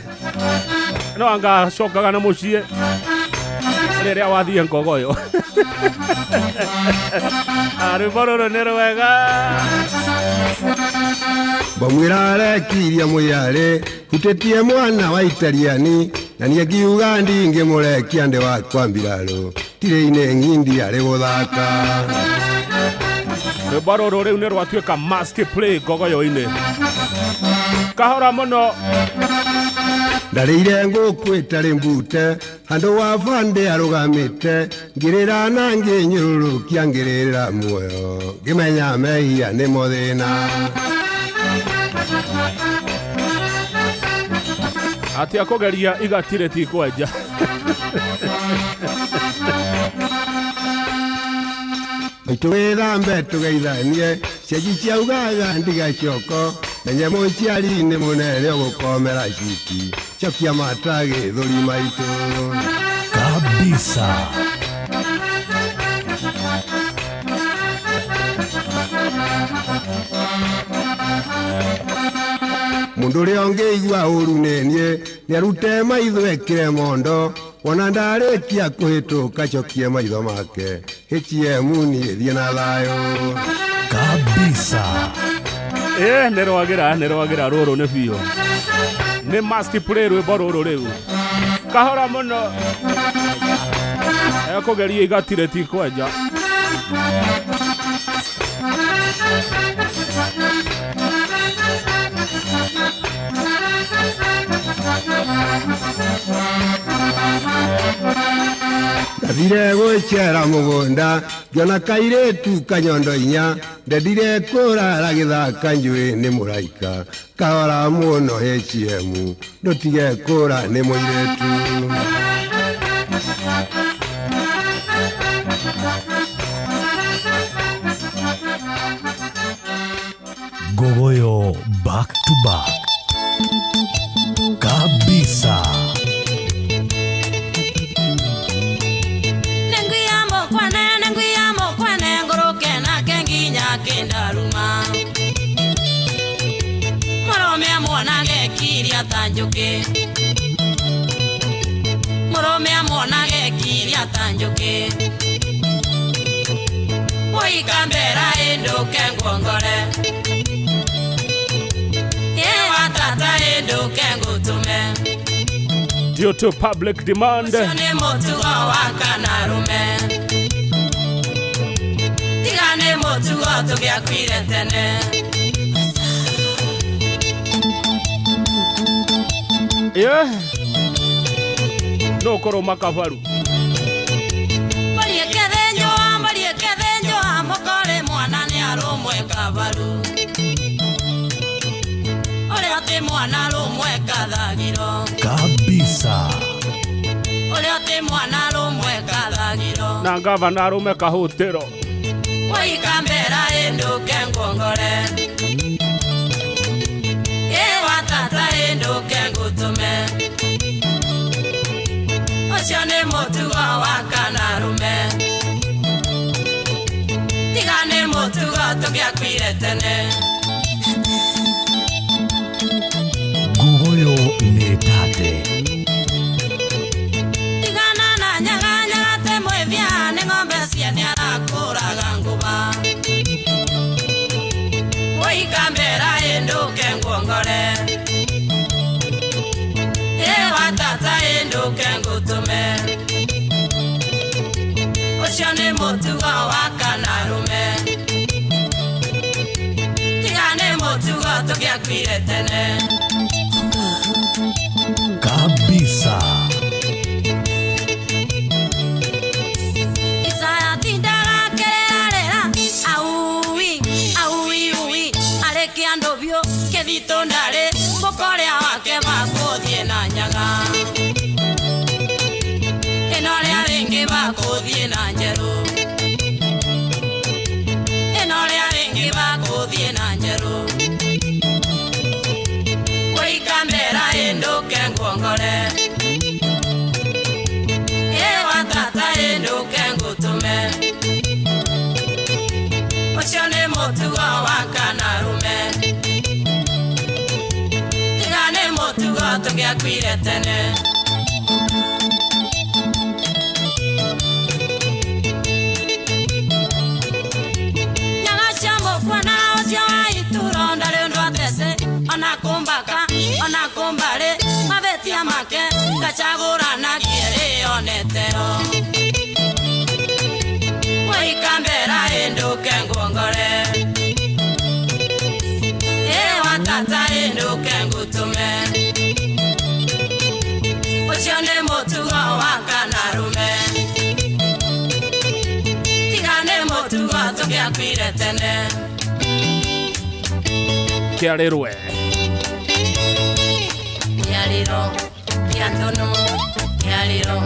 no anga cokaga na mũciĩ rĩrĩa wathiĩ ngogoyo. Rwĩmbo rũrũ nĩ rwega. Mbamwĩra arekirie mũyarĩ hutĩtie mwana wa Italiani na niĩ ngiuga ndingĩmũrekia ndĩ wakwa mbirarũ tirĩ-inĩ ng'indi arĩ gũthaka. Rwĩmbo rũrũ rĩu nĩ rwatuĩka must play ngogoyo-inĩ. Kahora mũno. Ndarĩire ngũkũ ĩtarĩ mbute handũ wa bande arũgamĩte ngĩrĩra na ngĩnyũrũrũkia ngĩrĩra muoyo ngĩmenya mehia nĩmo thĩna. Atĩ akũgeria igatire ti kwenja. Maitũ wĩthambe tũgeithanie cianji ciaugaga ndigacoko menye mũciari nĩ mũnene ũgũkomera ciki cokia mata gĩthũri maitũ. Kabisa. Mũndũ ũrĩa ũngĩigua ũru nĩ niĩ nĩarute maitho ekĩre mondo wona ndarĩkia kũhĩtũka cokie maitho make HM niĩ thiĩ na thayũ. Kabisa. Nĩ rwagĩra rũrũ nĩ biũ nĩ must play rwĩmbo rũrũ rĩu kahora mũno ekũgeria igatire ti kwenja. Ndathire gwĩcera mũgũnda ngĩona kairĩtu kanyondo 4 ndendire kũrara gĩthaka njũĩ nĩ mũraika kahora mũno HM ndũtige kũra nĩ mũirĩtu. Ngogoyo back to back. njũkĩ Mũrũme amuonage kiria ta njũkĩ Ũikambera ĩndũke nguongore Ĩwa tata ĩndũke ngũtũme Due to public demand. Ũcio nĩ mũtugo wa kanarume Tiga nĩ mũtugo tũgĩakuire tene Yeah. No koro makabaru. Mbũri ĩkĩthĩnjwo mũkore mwana nĩ arũmwe kabaru Ũrĩa ti mwana arũmwe kathagiro Kabisa. Ũrĩa ti mwana arũmwe kathagiro Na gavana arume kahutiro. Waikambera ĩndũke nguongore Ĩwa tata ĩndũke ngũtũme Ũcio nĩ mũtugo wa kanarume Tiga nĩ mũtugo tũgĩakuire tene Ngugoyo nĩ tate. Tigana na nyaga nyaga te mwĩthia nĩ ng'ombe ciene arakũraga ngũba Waikambera ĩndũke nguongore Ĩwa tata ĩndũke ngũtũme Ũcio nĩ mũtugo wa kanarume Tiga nĩ mũtugo tũgĩakuire tene Kabisa. Isaya tindaga kererarera Aui, aui, ui Arĩkia andũ biũ kĩthitũ ndarĩ Mũkoria wake makũthiĩ na nyaga Ĩno rĩa rĩngĩ makũthiĩ na njerũ Ĩno rĩa rĩngĩ makũthiĩ na njerũ Waikambera ĩndũke nguongore Ĩwa tata ĩndũke ngũtũme Ũcio nĩ mũtugo wa kanarume Tiga nĩ mũtugo tũgĩakuire tene Nyaga cia mũkuona ũcio wa ituro ndarĩ ũndũ atece Ona kũmbaka, ona kũmbarĩ Mabĩtia make gacagũranagie rĩonetero Waikambera ĩndũke nguongore Ĩwa tata ĩndũke ngũtũme Ũcio nĩ mũtugo wa kanarume Tiga nĩ mũtugo tũgĩakuire tene Kĩarĩrwe. Kĩarĩro kĩa ndũnũ kĩarĩro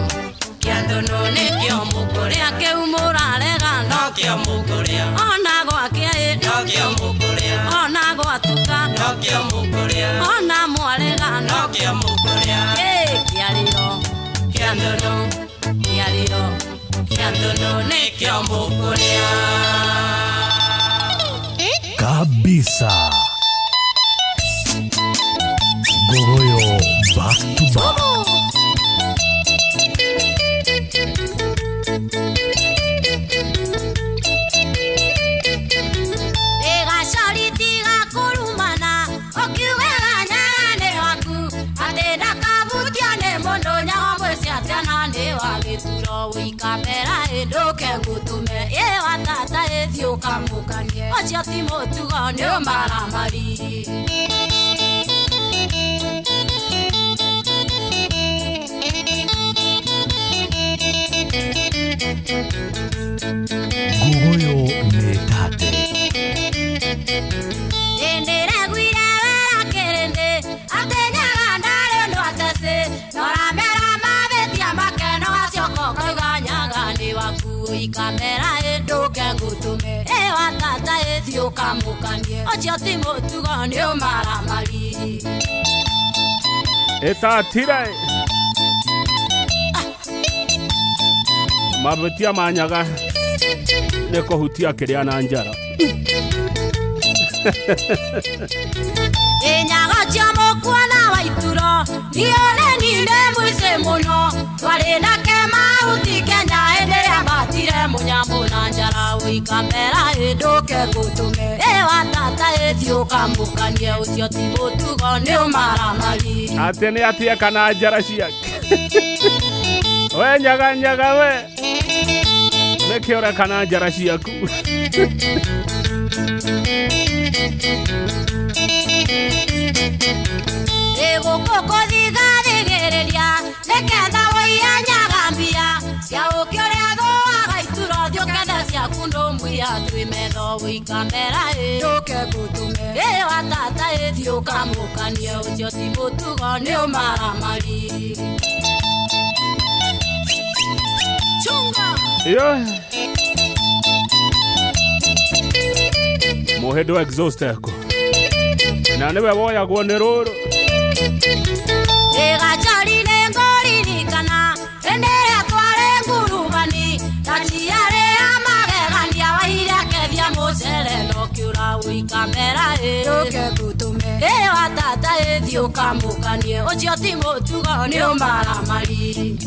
kĩa ndũnũ nĩkĩo mũkũrĩa kĩu mũrarega nokĩo mũkũrĩa ona gwakĩa ĩ nokĩo mũkũrĩa ona gwatuka nokĩo mũkũrĩa ona mwarega nokĩo mũkũrĩa Ĩ kĩarĩro kĩa ndũnũ kĩarĩro kĩa ndũnũ nĩkĩo mũkũrĩa Kabisa. Ngugoyo back to back. Ĩgacori tiga kũrumana ũkiugaga nyaga nĩ waku atĩ ndakabutio nĩ mũndũ nyago mwĩciatana nĩ wa gĩturo ũikambera ĩndũke ngũtũme ĩwa tata ĩthiĩ ũkamũkanie ũcio ti mũtugo nĩ ũmaramari Ngugoyo nĩ tate. Ndĩreguire wera kĩrĩndĩ atĩ nyaga ndarĩ ũndũ ateci noramera mabĩtia make no gacoka ũkauga nyaga nĩ waku ũikamera ĩndũke ngũtũme ĩwa tata ĩthiĩ ũkamũkanie ũcio ti mũtugo nĩ ũmaramari Ĩtatire. Mabĩtia ma nyaga nĩ kũhutia kĩrĩa na njara. Ĩnyaga cia mũkuona wa ituro Nione ninde mwise muno Twari nake mahuti Kenya hĩndĩ ĩrĩa mbatire mũnyamũ na njara ũikambera ĩndũke ngũtũme ĩ wa tata ĩthiĩ ũkamũkanie ũcio ti mũtugo nĩ ũmaramari. Atĩ nĩ atie kana njara ciake. We nyaga nyaga we. Nĩkĩ ũreka na njara ciaku? Ĩgũkũ kũthigathigĩrĩria nĩketha wũiye nyaga mbia cia ũkĩ ũrĩa thũaga ituro thiĩ ũkethe ciaku ndũmwia twĩ metho ũikambera ĩndũke ngũtũme ĩ wa tata ĩthiĩ ũkamũkanie ũcio ti mũtugo nĩ ũmaramari. Chunga. Yo. Mũhĩndĩ wa exhaust eko. Na nĩwe woyagwo nĩ rũrũ. Ĩgacari nĩ ngũririkana hĩndĩ ĩrĩa twarĩ ngurubani ndaciarĩ ya magegania waire akethia mũcere na ũkĩũra ũikambera ĩndũke ngũtũme ĩ wa tata ĩthiĩ ũkamũkanie ũcio ti mũtugo nĩ ũmaramari.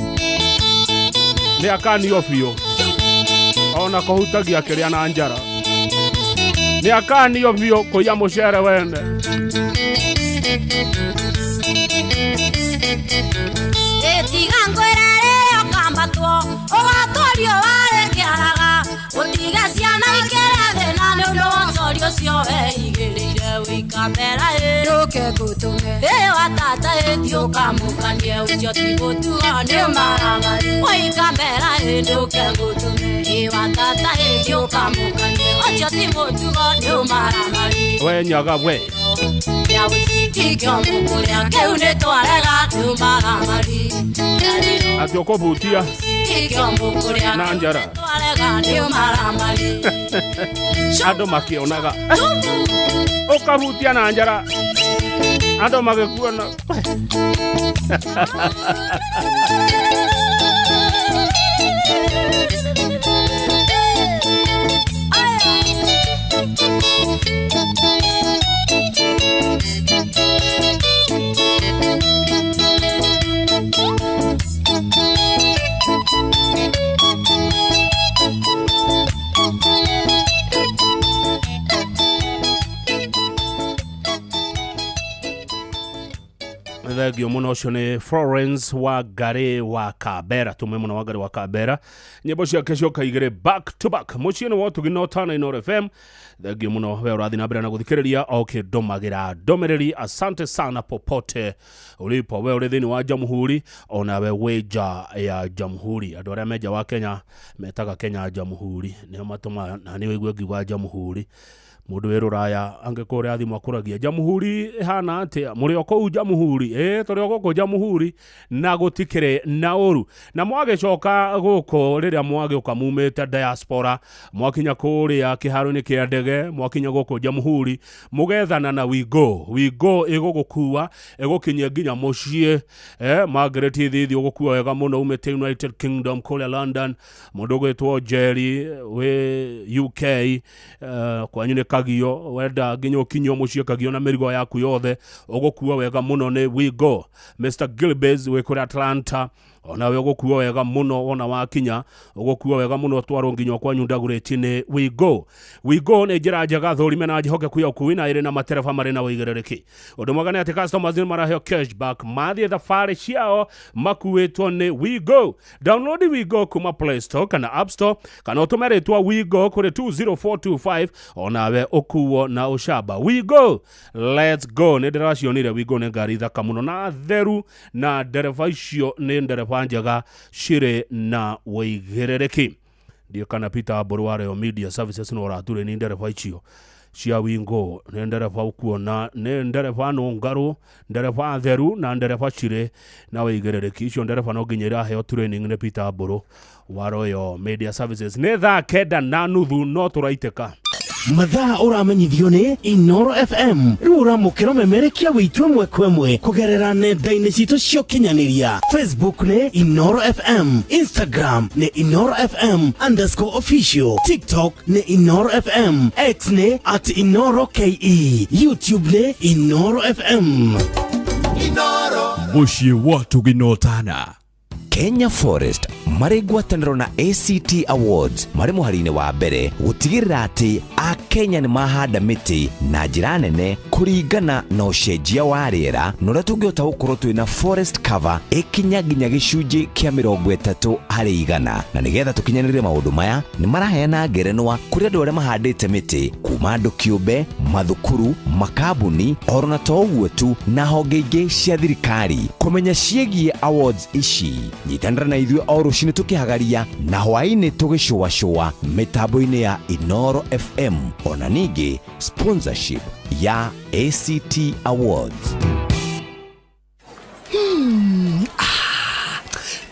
Nĩ akanio biũ ona kũhutagia kĩrĩa na njara. Nĩ akanio biũ kũiya mũcere wene. Ĩtiga ngwĩre rĩrĩa ũkambatwo ũgatwario warĩ kĩaraga ũtige ciana ikĩrĩa thĩna nĩ ũndũ wa ũcori ũcio weigĩrĩire ũikambera ĩndũke ngũtũme ĩ wa tata ĩthiĩ ũkamũkanie ũcio ti mũtugo nĩ ũmaramari ũikambera ĩndũke ngũtũme ĩ wa tata ĩthiĩ ũkamũkanie ũcio ti mũtugo nĩ ũmaramari. We nyaga we. Ya wĩcitikio mũkũrĩa kĩu nĩ twarega nĩ ũmaramari. Atĩ ũkũbutia na njara. Twarega nĩ ũmaramari. Andũ makĩonaga. Ũkabutia na njara. Andũ magĩkuona. Thengio muno ũcio nĩ Florence Wangari wa Kabera tume muno Wangari wa Kabera nyĩmbo ciake cioka igĩrĩ back to back mũciĩ nĩ wotugi no tana Inooro FM. Thengio muno we ũrathiĩ na mbere na gũthikĩrĩria o ũkĩndũmagĩra ndũmĩrĩri. Asante sana popote ulipo we ũrĩ thĩinĩ wa Jamhuri onawe wĩ nja ya Jamhuri. Andũ arĩa me nja wa Kenya metaga Kenya Jamhuri nĩo matũmaga na nĩ ũigue ngiuga Jamhuri. Mũndũ wĩ rũraya angĩkorwo ũrĩa thimũ akũragia Jamhuri ĩhana atĩa mũrĩ o kũu Jamhuri tũrĩ o gũkũ Jamhuri na gũtikĩrĩ na ũru. Na mwagĩcoka gũkũ rĩrĩa mwagĩũka mumĩte diaspora mwakinya kũrĩa kĩharo-inĩ kĩa ndege mwakinya gũkũ Jamhuri mũgethana na Wigo. Wigo ĩgũgũkua ĩgũkinyia nginya mũciĩ. Margaret Thithi ũgũkua wega mũno umĩte United Kingdom kũrĩa London. Mũndũ ũgwĩtwo Jerry wĩ UK kwanyu nĩ Kagio wenda nginya ũkinyio mũciĩ Kagio na mĩrigo yaku yothe ũgũkua wega mũno nĩ Wigo. Mr Gilbes wĩ kũrĩa Atlanta onawe ũgũkua wega mũno ona wakinya ũgũkua wega mũno twarwo nginya kwanyu ndagũrĩti nĩ Wigo. Wigo nĩ njĩra njega thũrime na njĩhokeku ya ũkui na ĩrĩ na matereba marĩ na ũigĩrĩrĩki. Ũndũ mwega nĩ atĩ customers nĩ maraheo cashback mathiĩ thabarĩ ciao makuĩtwo nĩ Wigo. Download Wigo kuma Play Store kana App Store kana ũtũme rĩtwa Wigo kũrĩ 20425 onawe ũkuo na ũcamba. Wigo, let's go. Nĩ ndĩracionire Wigo nĩ ngari thaka mũno na theru na ndereba icio nĩ ndereba njega cirĩ na ũigĩrĩrĩki. Ndiũ kana Peter Mbũrũ wa Royal Media Services no ũrature nĩ ndereba icio cia Wingo nĩ ndereba ũkuona nĩ ndereba nũngarũ ndereba theru na ndereba cirĩ na ũigĩrĩrĩki. Icio ndereba no nginya iraheo training nĩ Peter Mbũrũ wa Royal Media Services. Nĩ thaa 9:30 no tũraitĩka. Mathaa ũramenyithio nĩ Inooro FM rĩu ũramũkĩra ũmemerekia wĩitũ ĩmwe kwa ĩmwe kũgerera nenda-inĩ citũ cia ũkinyanĩria. Facebook nĩ Inooro FM, Instagram nĩ Inooro FM _official, TikTok nĩ Inooro FM, X nĩ @InooroKE, YouTube nĩ Inooro FM. Inoro. Mũciĩ wa tũginotana. Kenya Forest marĩ ngwatanĩro na ACT Awards marĩ mũhari-inĩ wa mbere gũtigĩrĩra atĩ Akenya nĩ mahanda mĩtĩ na njĩra nene kũringana na ũcenjia wa rĩera na ũrĩa tũngĩhota gũkorwo twĩna forest cover ĩkinya nginya gĩcunjĩ kĩa 30% na nĩgetha tũkinyanĩrie maũndũ maya nĩ maraheana ngerenwa kũrĩ andũ arĩa mahandĩte mĩtĩ kuma andũ kĩũmbe, mathukuru, makambuni oro na to ũguo tu na honge ingĩ cia thirikari. Kũmenya ciĩgiĩ awards ici, nyitanĩra na ithuĩ o rũcinĩ tũkĩhagaria na hwaĩ-inĩ tũgĩcũacũa mĩtambo-inĩ ya Inoro FM, ona ningĩ sponsorship ya ACT Awards.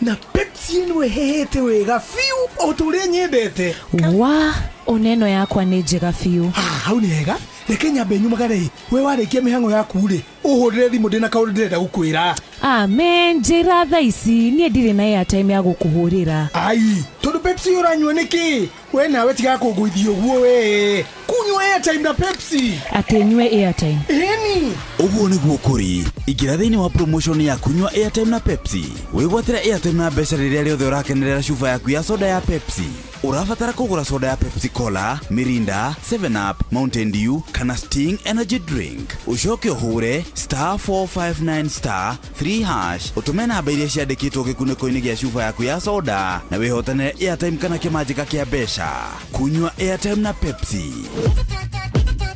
Na Pepsi ĩno ĩhehete wega biũ o ta ũrĩa nyendete. Wa ona ĩno yakwa nĩ njega biũ. Hau nĩ hega, reke nyambe nyumagare. We warĩkia mĩhang'o yaku rĩ, ũhũrĩre thimũ ndĩna kaũndũ ndĩrenda gũkwĩra. Amen, njĩra thaa ici niĩ ndirĩ na airtime ya gũkũhũrĩra. Ai, tondũ Pepsi ũranyua nĩkĩ? We nawe tiga kũngũithia ũguo we. Kunyua airtime na Pepsi. Atĩ nyue airtime? Ĩni. Ũguo nĩguo kũrĩ. Ingĩra thĩinĩ wa promotion ya kunyua airtime na Pepsi. Wĩgwatĩre airtime na mbeca rĩrĩa rĩothe ũrakenerera cuba yaku ya soda ya Pepsi. Ũrabatara kũgũra soda ya Pepsi Cola, Mirinda, 7 Up, Mountain Dew kana Sting Energy Drink. Ũcoke ũhũre *459*3# ũtũme namba iria ciandĩkĩtwo gĩkunĩko-inĩ gĩa cuba yaku ya soda na wĩhotanĩre airtime kana kĩmanjĩka kĩa mbeca. Kunyua airtime na Pepsi.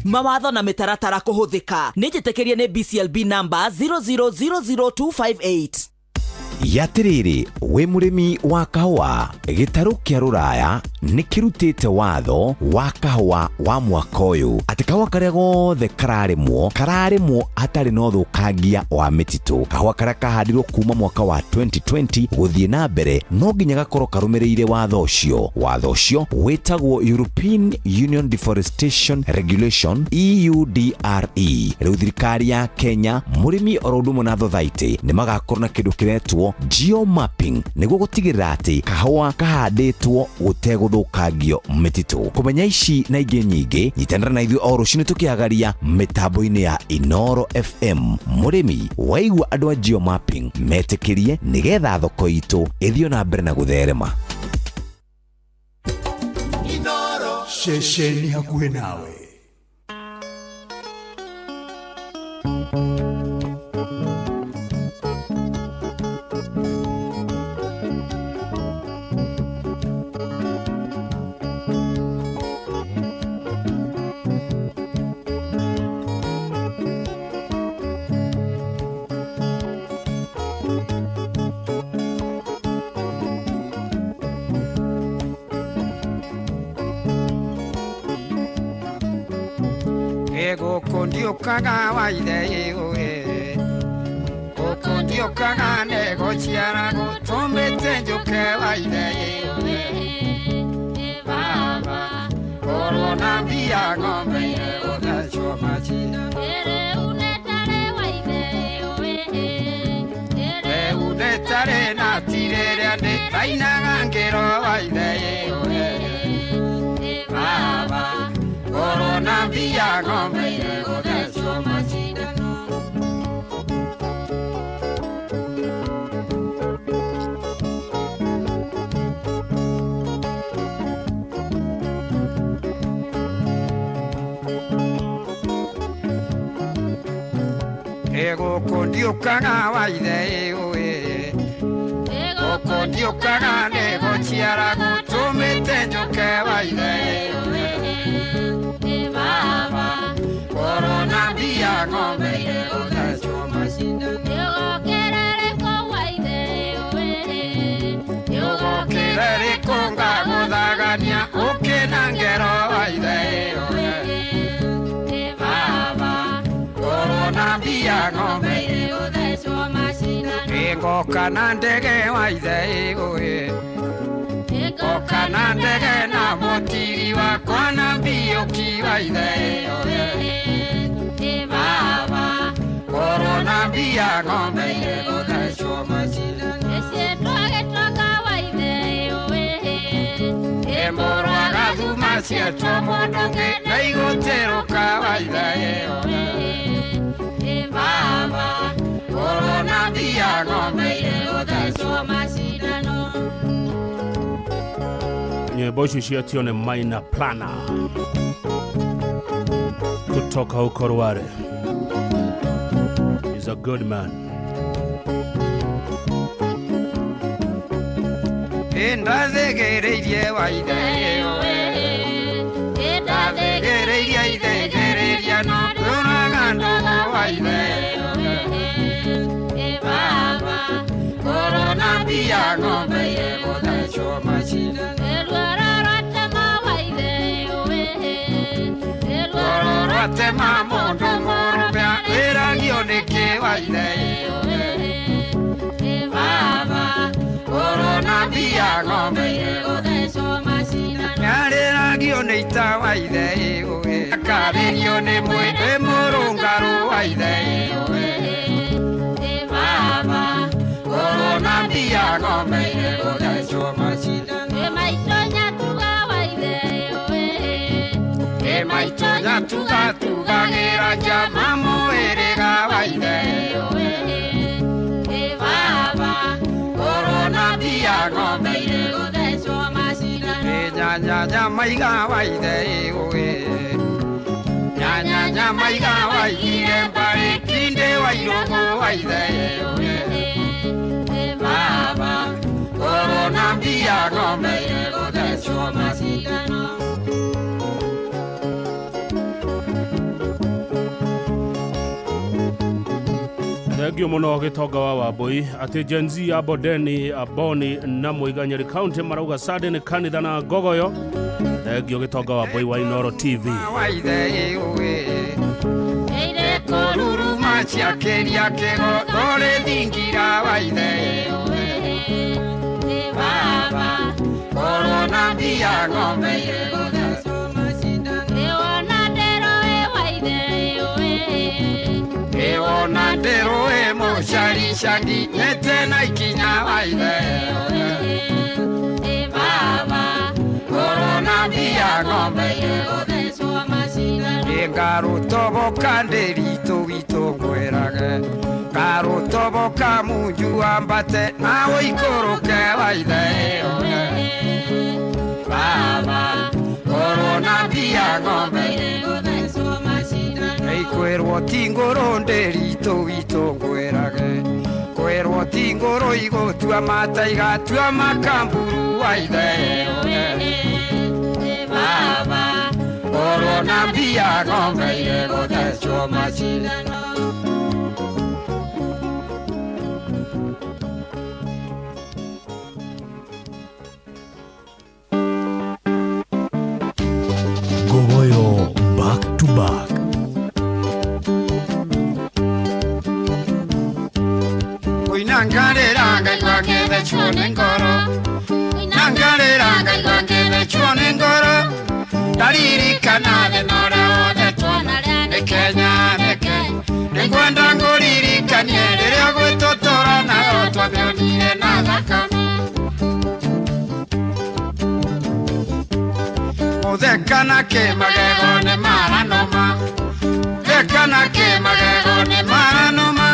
Mawatho na mĩtaratara kũhũthĩka. Nĩ njĩtĩkĩrie nĩ BCLB number 0000258. Yatĩrĩrĩ, wĩ mũrĩmi wa kahũa, gĩtarũ kĩa rũraya nĩ kĩrutĩte watho wa kahũa wa mwaka ũyũ atĩ kahũa karĩa gothe kararĩmwo kararĩmwo hatarĩ na ũthũkangia wa mĩtitũ. Kahũa karĩa kahandirwo kuma mwaka wa 2020 gũthiĩ na mbere no nginya gakorwo karũmĩrĩire watho ũcio. Watho ũcio wĩtagwo European Union Deforestation Regulation, EUDRE. Rĩu thirikari ya Kenya, mũrĩmi oro ũndũ ũmwe na thothaitĩ nĩ magakorwo na kĩndũ kĩretwo geomapping nĩguo gũtigĩrĩra atĩ kahũa kahandĩtwo gũtegũthũkangio mĩtitũ. Kũmenya ici na ingĩ nyingĩ, nyitanĩra na ithuĩ o rũcinĩ tũkĩhagaria mĩtambo-inĩ ya Inoro FM. Mũrĩmi waigua andũ a geomapping metĩkĩrie nĩgetha thoko itũ ĩthiĩ na mbere na gũtherema. Inoro. Ceceni hakuhĩ nawe. Gũkũ ndiũkaga waithe ĩũĩ, gũkũ ndiũkaga nĩgũciara gũtũmĩte njũke waithe ĩũĩ. Baba korwo na mbia ng'ombe ĩgũthecwo macindano. Rĩu nĩtarĩ na tirĩrĩa ndĩtainaga ngĩro waithe ĩũĩ. Baba korwo na mbia ng'ombe ĩgũthecwo macindano. Gũkũ ndiũkaga waithe ĩũĩ, gũkũ ndiũkaga nĩgũciara gũtũmĩte njũke waithe ĩũĩ. Baba korwo na mbia ng'ombe ĩgũthecwo macindano. Yũgũkĩre rĩkũ ngagũthagania ũkĩ na ngero waithe ĩũĩ. Baba korwo na mbia ng'ombe ĩgũthecwo macindano. Ngoka na ndege waithe ĩũĩ, ngoka na ndege na mũtiri wakwa na mbiũki waithe ĩũĩ. Baba korwo na mbia ng'ombe ĩgũthecwo macindano. Ĩmũrwaga thuma cietwo mũndũ ũngĩ na igũtĩrũka waithe ĩũĩ. Baba mbia ng'ombe Gũthecwo macindano. Nyimbo ici cietio nĩ Maina Plana kutoka huko Rware. He's a good man. Ndathegereirie wa ithe Ndathegereirie ithegereria no kwĩũraga ndũgũ wa ithe Baba, Korwo na mbia ng'ombe igũthecwo macindano. Ruoro rwatema mũndũ mũrũme wĩragio nĩkĩ wa ithe Baba, Korwo na mbia ng'ombe gũthecwo macindano. Nĩarĩragio nĩ ita wa ithe akarĩrio nĩ mwĩndĩ mũrũngarũ wa ithe Baba, Korwo na mbia ng'ombe igũthecwo macindano. Maitũ nyatuga wa ithe Ĩ maitũ nyatugatugagĩra njama mũhĩrĩga wa ithe Baba, Korwo na mbia ng'ombe gũthecwo macindano. Ĩ nyanya maiga wa ithe Nyanya maiga wa ithe mbarĩ kinde wa irũgũ wa ithe Baba, Korwo na mbia ng'ombe gũthecwo macindano. Thengio mũno gĩtonga wa Wambui atĩ Gen Z ya Bondeni, Aboni na Mũiga Nyeri County marauga Sade nĩ kanitha na ngogoyo. Thengio gĩtonga wa Wambui wa Inooro TV. Wa ithe Kũruruma ciakĩria kĩgo tũrĩ thingira wa ithe Baba, Korwo na mbia ng'ombe gũthecwo macindano. Ĩwona nderũ ĩ wa ithe Ĩwona nderũ ĩ mũcaricangi nyete na ikinya wa ithe Baba, Korwo na mbia ng'ombe gũthecwo macindano. Ngarũtoboka ndĩritũ witũ ngwĩrage Ngarũtoboka munju ambate na ũikũrũke wa ithe Baba, korwo na mbia ng'ombe gũthecwo macindano. Kwĩrwo ti ngũrũ ndĩritũ witũ ngwĩrage Kwĩrwo ti ngũrũ igũtua mata igatua makamburu wa ithe Baba, Korwo na mbia ng'ombe igũthecwo macindano. Ngogoyo back to back. Kuinangarĩra ngaigua ngĩthecwo nĩ ngoro Nangarĩra ngaigua ngĩthecwo nĩ ngoro Ndaririkana thĩna ũrĩa wothe tuonire nĩ Kenya nĩ Kenya Nĩngwenda ngũririkanie rĩrĩa gwĩtũtũra nayo twamĩonire na thakame Mũtheka na kĩmagego nĩ maranoma Theka na kĩmagego nĩ maranoma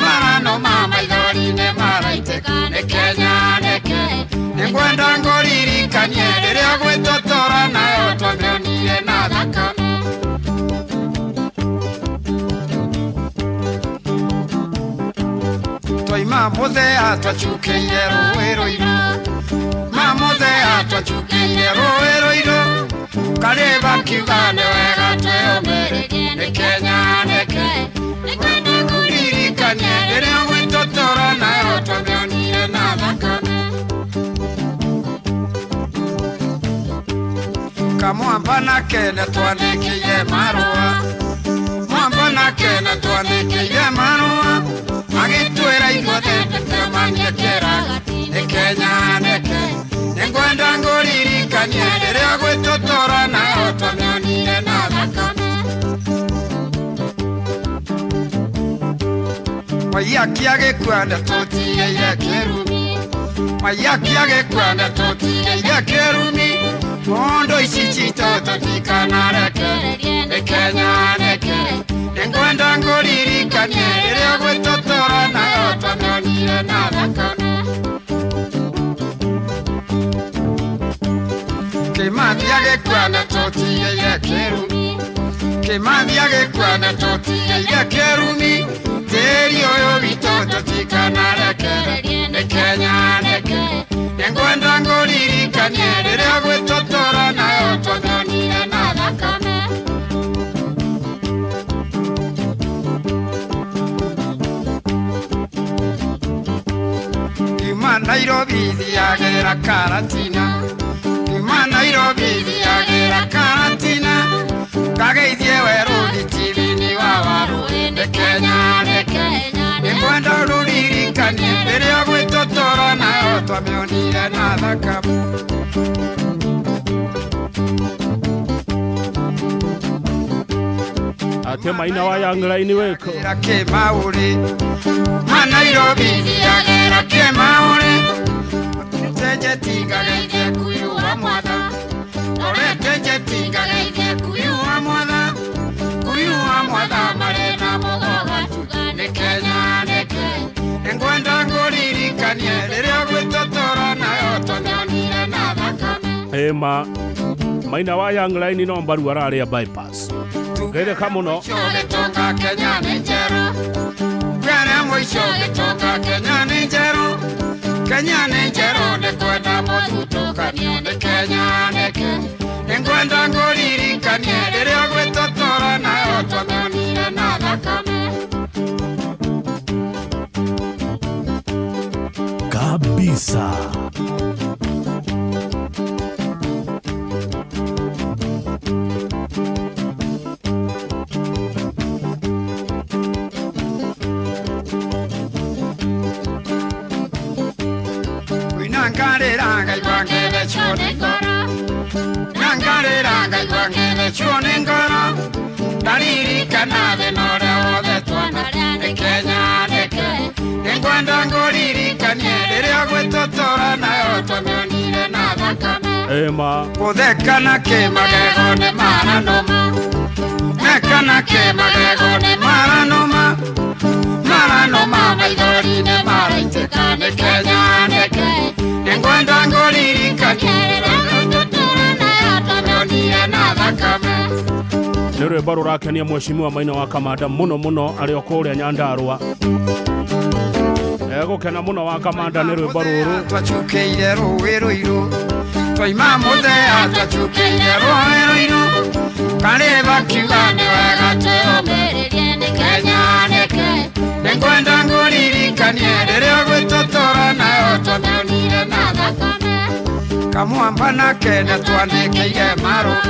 Maranoma maithori nĩ maraitĩka nĩ Kenya nĩ Kenya Nĩngwenda ngũririkanie rĩrĩa gwĩtũtũra nayo twamĩonire na thakame Twaima mũthea twacukĩire rũĩ rũirũ Ma mũthea twacukĩire rũĩ rũirũ Karĩba kiuga nĩ wega twĩyũmĩrĩrie nĩ Kenya nĩ Kenya Nĩngwenda ngũririkanie rĩrĩa gwĩtũtũra nayo twamĩonire na thakame Kamwamba na kene twandĩkĩire marũa Mwamba na kene twandĩkĩire marũa Agĩtwĩra ithuothe tũcemanie kĩraga nĩ Kenya nĩ Kenya Nĩngwenda ngũririkanie rĩrĩa gwĩtũtũra nayo twamĩonire na thakame Waiyaki agĩkua ndatũtigĩire kĩrumi Waiyaki agĩkua ndatũtigĩire kĩrumi Mondo ici citũ tũtikanarekererie nĩ Kenya nĩ Kenya Nĩngwenda ngũririkanie rĩrĩa gwĩtũtũra nayo twamĩonire na thakame. Kĩmathi agĩkua na tũtigĩire kĩrumi, Kĩmathi agĩkua na tũtigĩire kĩrumi, tĩri ũyũ witũ tũtikanarekererie nĩ Kenya nĩ Kenya. Nĩngwenda ngũririkanie rĩrĩa gwĩtũtũra nayo twamĩonire na thakame. Kiuma Nairobi thiagĩra Karatina, Kiuma Nairobi thiagĩra Karatina, kageithie werũ thitibini wa Warũĩ nĩ Kenya nĩ Kenya. Nĩngwenda ũrũririkanie rĩrĩa gwĩtũtũra nayo twamĩonire na thakame. Ate maina wa Young Line weko Kĩmaũrĩ ma Nairobi thiagĩra Kĩmaũrĩ, Tenjeti ngageithie kuyu wa mwatha, Orete njeti ngageithie kuyu wa mwatha, kuyu wa mwatha marĩ na mũgogo nĩ Kenya nĩ Kenya. Nĩngwenda ngũririkanie rĩrĩa gwĩtũtũra nayo twamĩonire na thakame. Ema maina wa Young Line no mbaru ararĩa bypass. Geithĩka mũno. Gĩtonga Kenya nĩ njerũ, Kenya mũico gĩtonga Kenya nĩ njerũ, Kenya nĩ njerũ nĩkwenda mũthutũkanio nĩ Kenya nĩ Kenya. Nĩngwenda ngũririkanie rĩrĩa gwĩtũtũra nayo twamĩonire na thakame. Kabisa. Nangarĩra ngaigua ngĩthecwo nĩ ngoro, nangarĩra ngaigua ngĩthecwo nĩ ngoro, ndaririkana thĩna ũrĩa wothe twanarĩa nĩ Kenya nĩ Kenya. Nĩngwenda ngũririkanie rĩrĩa gwĩtũtũra nayo twamĩonire na thakame. Ema Gũtheka na kĩmagego nĩ maranũma, theka na kĩmagego nĩ maranũma, maranũma maithori nĩ maraitĩka nĩ Kenya nĩ Kenya. Nĩngwenda ngũririkanie rĩrĩa gwĩtũtũra nayo twamĩonire na thakame. Nĩ rwĩmbo rũrakenia mheshimiwa Maina wa Kamanda mũno mũno arĩ o kũrĩa Nyandarũa. Egũkena mũno wa Kamanda nĩ rwĩmbo rũrũ. Twacukĩire rũĩ rũirũ, twaima mũthea twacukĩire rũĩ rũirũ, karĩba kiuga nĩ wega twĩyũmĩrĩrie nĩ Kenya nĩ Kenya. Nĩngwenda ngũririkanie rĩrĩa gwĩtũtũra nayo twamĩonire na thakame. Kamwamba nake nĩtwandĩkĩire marũa,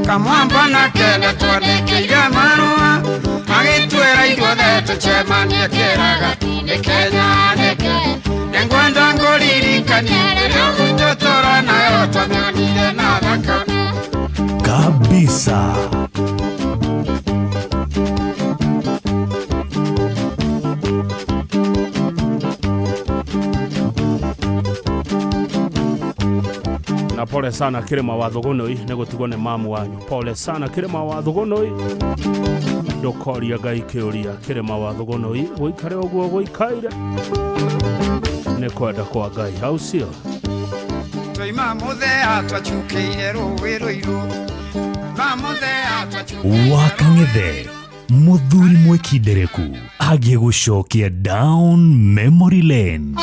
Kamwamba nake nĩtwandĩkĩire marũa, agĩtwĩra ithuothe tũcemanie kĩragati nĩ Kenya nĩ Kenya. Nĩngwenda ngũririkanie rĩrĩa gwĩtũtũra nayo twamĩonire na thakame. Kabisa. Na pole sana Kĩrĩma wa Thũgũnũi nĩ gũtigwo nĩ mamu wanyu. Pole sana Kĩrĩma wa Thũgũnũi, ndũkoria Ngai kĩũria. Kĩrĩma wa Thũgũnũi gũikare ũguo gũikaire nĩ kwenda kwa Ngai, au sio? Twaima mũthea twacukĩire rũĩ rũirũ, ma mũthea twacukĩire Wakang'ethe mũthuri mwĩkindereku agĩgũcokia down memory lane.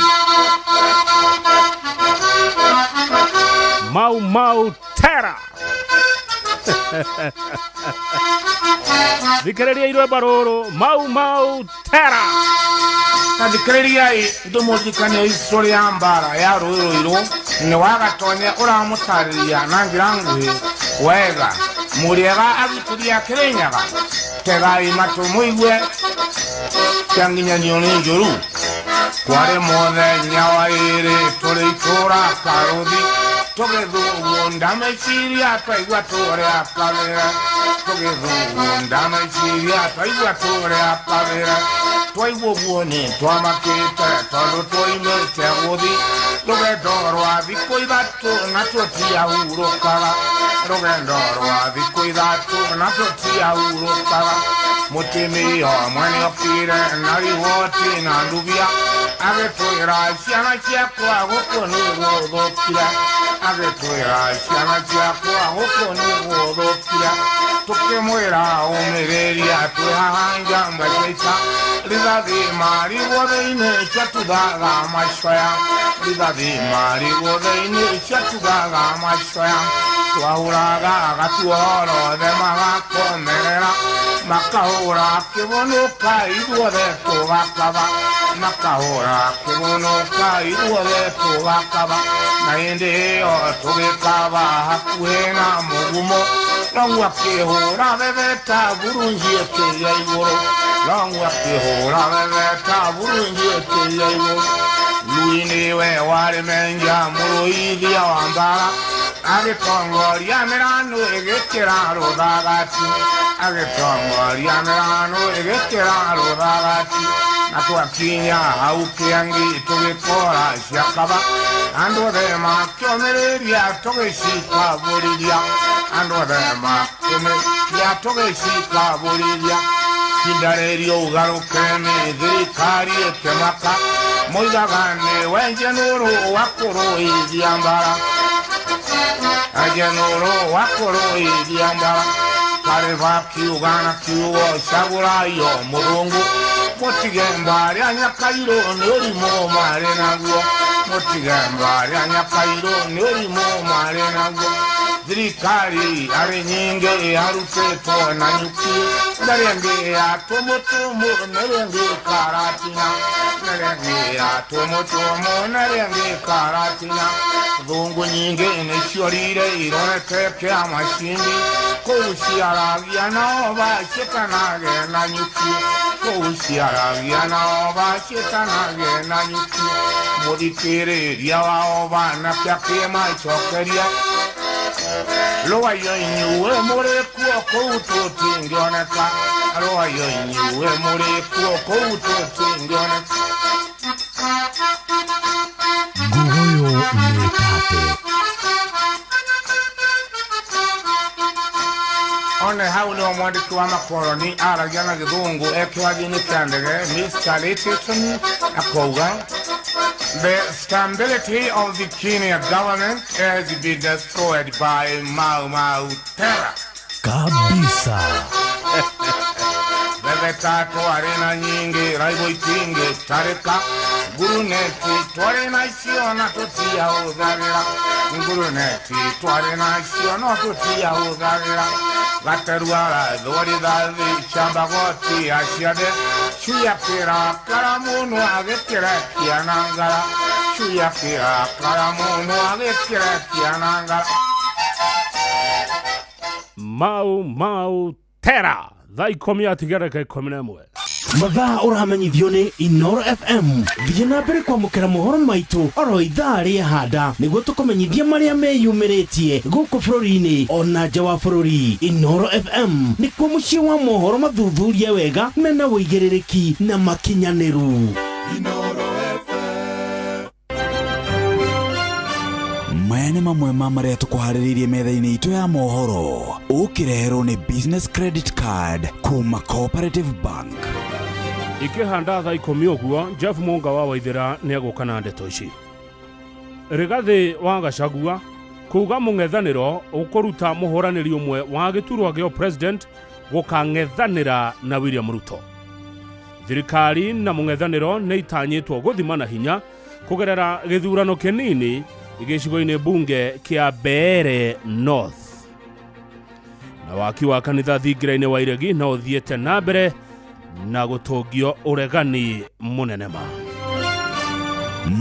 Mau Mau Terror. Thikĩrĩria irwĩmbo rũrũ Mau Mau Terror. Na thikĩrĩriai ndũmũririkanie history ya mbara ya rũĩ rũirũ nĩ wagatonye ũramũtarĩria na njĩra nguhĩ wega mũrĩega agitĩri a Kĩrĩnyaga tegai matũ mũigue kĩanginyanio nĩ njũru kwarĩ mũthenya wa ĩrĩ tũrĩ itũra karũthi tũgĩthugunda meciria twaigua tũrĩa kawĩra tũgĩthugunda meciria twaigua tũrĩa kawĩra twaigua ũguo nĩ twamakĩte tondũ twoimĩte gũthi rũgendo rwa thikũ ithatũ na tũtiahurũkaga rũgendo rwa thikũ ithatũ na tũtiahurũkaga mũtumia ũmwe nĩokire na riboti na ndubia Agĩtwĩra ciana ciakwa gũkũ nĩ gũthũkire, agĩtwĩra ciana ciakwa gũkũ nĩ gũthũkire. Tũkĩmwĩra ũmĩrĩria twĩ haha njamba cia ita, rithathi marigwo thĩinĩ ciatuthaga macoya, rithathi marigwo thĩinĩ ciatuthaga macoya. Twahũraga gatuorothe magakomerera, makahũra kĩbũnũka ithuothe tũgakaba, makahũra kĩbũnũka ithuothe tũgakaba. Na hĩndĩ ĩyo tũgĩkaba hakuhĩ na mũgumo, Longu akĩhũra bebeta burunji ĩkĩria igũrũ, Longu akĩhũra bebeta burunji ĩkĩria igũrũ. Lui nĩwe warĩ menja mũrũithia wa mbara, agĩtongoria mĩrano ĩgĩkĩra rũthagati, agĩtongoria mĩrano ĩgĩkĩra rũthagati. Na twakinya hau kĩangi tũgĩkora ciakaba, andũ othe makĩũmĩrĩria tũgĩcikabũrĩria, andũ othe makĩũmĩrĩria tũgĩcikabũrĩria. Ihinda rĩrĩ ũgarũke nĩ thirikari ĩkĩmaka, moigaga nĩ wenjenũrũ wa kũrũithia mbara, ajenũrũ wa kũrũithia mbara. Karĩba kiuga na kiugo cagũraio mũthũngũ, mũtige mbarĩa nyakairũ nĩ ũrimũ marĩ naguo, mũtige mbarĩa nyakairũ nĩ ũrimũ marĩ naguo. Thirikari arĩ nyingĩ arutĩtwo na nyuki, na rĩngĩ ya tũmũtũmũ, na rĩngĩ karatina, na rĩngĩ ya tũmũtũmũ, na rĩngĩ karatina. Thũngũ nyingĩ nĩciorire irorete kĩa macindi, kũu ciaragia nao baciĩtanage na nyuki, kũu ciaragia nao baciĩtanage na nyuki. Mũthikĩrĩria wao banake akĩmacokeria, rũayo inyuĩ mũrĩ kuo kũu tũtingĩoneka, rũayo inyuĩ mũrĩ kuo kũu tũtingĩoneka. Nguguyo nĩ tate. One hau nĩho mwandĩki wa makoroni aragia na gĩthũngũ e kĩwathi-inĩ kĩa ndege Mr. Littleton akauga, The stability of the Kenya government has been destroyed by Mau Mau terror. Kabisa. Bebeta twarĩ na nyingĩ raibo itingĩtarĩka, nguruneti twarĩ nacio na tũtiahũthagĩra, nguruneti twarĩ nacio no tũtiahũthagĩra. Gateru arathwo rithathi cambagoti aciathe, cui akĩrakara mũno agĩkĩrekia na ngara, cui akĩrakara mũno agĩkĩrekia na ngara. Mau Mau Terror thaa ikũmi atigarĩka 11. Mathaa ũramenyithio nĩ Inoro FM. Thiĩ na mbere kwamũkĩra mohoro maitũ oro ithaa rĩa handa nĩguo tũkũmenyithie marĩa meyumĩrĩtie gũkũ bũrũri-inĩ ona nja wa bũrũri. Inoro FM nĩkuo mũciĩ wa mohoro mathuthurie wega mena ũigĩrĩrĩki na makinyanĩru. Maya nĩ mamwe ma marĩa tũkũharĩrĩirie metha-inĩ itũ ya mohoro, ũkĩreherwo nĩ Business Credit Card kuma Cooperative Bank. Ikĩhanda thaa 10 ũguo, Jeff Munga wa Waithĩra nĩ egũka na ndeto ici. Rigathĩ wa Gachagua kuga mũng'ethanĩro ũkũruta mũhũranĩri ũmwe wa gĩturwa gĩa president gũkang'ethanĩra na William Ruto. Thirikari na mũng'ethanĩro nĩ itanyĩtwo gũthimana hinya kũgerera gĩthurano kĩnini gĩcigo-inĩ bunge kĩa Mbeere North. Na waki wa kanitha thingira-inĩ wa Iregi no ũthiĩte na mbere na gũtũngio ũregani mũnene ma.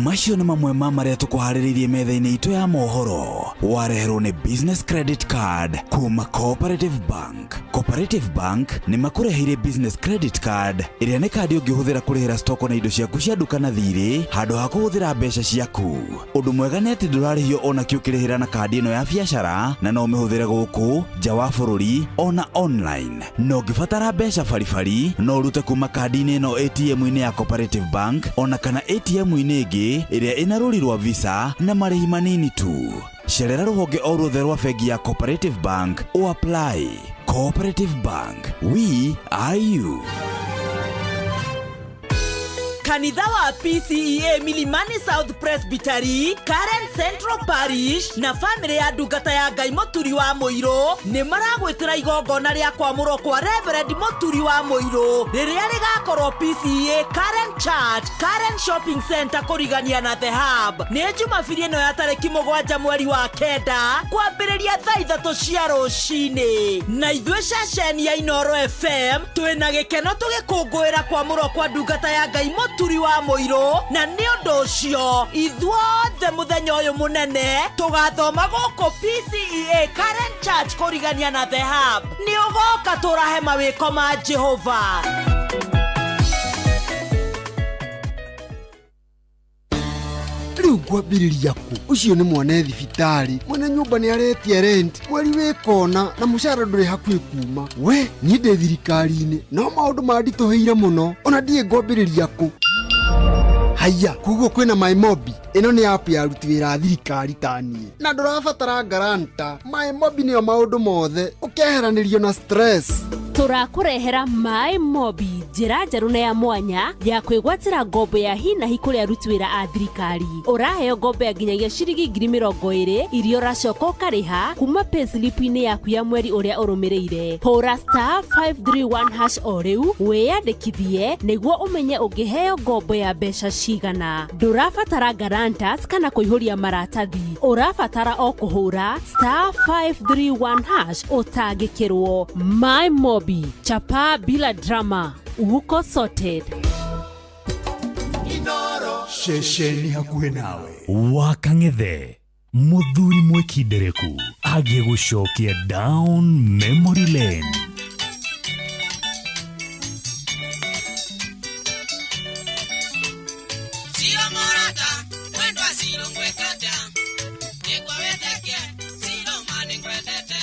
Macio nĩ mamwe ma marĩa tũkũharĩrĩirie metha-inĩ itũ ya mohoro, wareherwo nĩ Business Credit Card kuma Cooperative Bank. Cooperative Bank nĩ makũreheire Business Credit Card ĩrĩa nĩ kandi ũngĩhũthĩra kũrĩhĩra stoko na indo ciaku cia nduka na thirĩ handũ ha kũhũthĩra mbeca ciaku. Ũndũ mwega nĩ atĩ ndũrarĩhio ona kĩ ũkĩrĩhĩra na kandi ĩno ya biacara, na no ũmĩhũthĩre gũkũ nja wa bũrũri ona online. Na ũngĩbatara mbeca baribari no ũrute kuma kandi-inĩ ĩno ATM-inĩ ya Cooperative Bank ona kana ATM-inĩ ĩngĩ ĩrĩa ĩna rũri rwa Visa na marĩhi manini tu. Cerera rũhonge o ruothe rwa bengi ya Cooperative Bank o apply. Cooperative Bank, we are you. Kanitha wa PCEA Milimani South Presbytery, Karen Central Parish na bamĩrĩ ya ndungata ya Ngai Mũturi wa Mũirũ nĩ maragwĩtĩra igongona rĩa kwamũrwo kwa Reverend Mũturi wa Mũirũ rĩrĩa rĩgakorwo PCEA Karen Church, Karen Shopping Center kũrigania na The Hub. Nĩ Jumabiri ĩno ya tarĩki 7 mweri wa 9 kwambĩrĩria thaa 3 cia rũcinĩ. Na ithuĩ ceceni ya Inooro FM twĩna gĩkeno tũgĩkũngũĩra kwamũrwo kwa ndungata ya Ngai Mũturi wa Mũirũ, na nĩ ũndũ ũcio ithuothe mũthenya ũyũ mũnene tũgathoma gũkũ PCEA Karen Church kũrigania na The Hub. Nĩ ũgoka tũrahe mawĩko ma Jehova. Rĩu ngwambĩrĩria kũ? Ũcio nĩ mwana thibitarĩ, mwene nyũmba nĩ aretia rent, mweri wĩ kona na mũcara ndũrĩ hakuhĩ kuma. We niĩ ndĩ thirikari-inĩ no maũndũ manditũhĩire mũno, ona ndiĩ ngwambĩrĩria kũ. Haiya, koguo kwĩna MyMobi. Ĩno nĩ app ya aruti wĩra a thirikari ta niĩ, na ndũrabatara guarantor. MyMobi nĩyo maũndũ mothe, ũkeheranĩrio na stress. Tũrakũrehera My Mobi, njĩra njerũ na ya mwanya ya kwĩgwatĩra ngombo ya hi na hi kũrĩ aruti wĩra a thirikari. Ũraheo ngombo ya nginyagia ciringi 20,000 iria ũracoka ũkarĩha kuma payslip-inĩ yaku ya mweri ũrĩa ũrũmĩrĩire. Hũra *531# o rĩu wĩyandĩkithie nĩguo ũmenye ũngĩheo ngombo ya mbeca cigana. Ndũrabatara guarantors kana kũihũria maratathi, ũrabatara o kũhũra *531# ũtangĩkĩrwo. My Mobi, chapa bila drama, uko sorted. Ceceni hakuhĩ nawe. Wakang'ethe mũthuri mwĩkindereku agiĩ gũcokia down memory lane. Siro morata, mwendwa siro ngwekata. Nĩngwa weteke, siro ma nĩngwendete.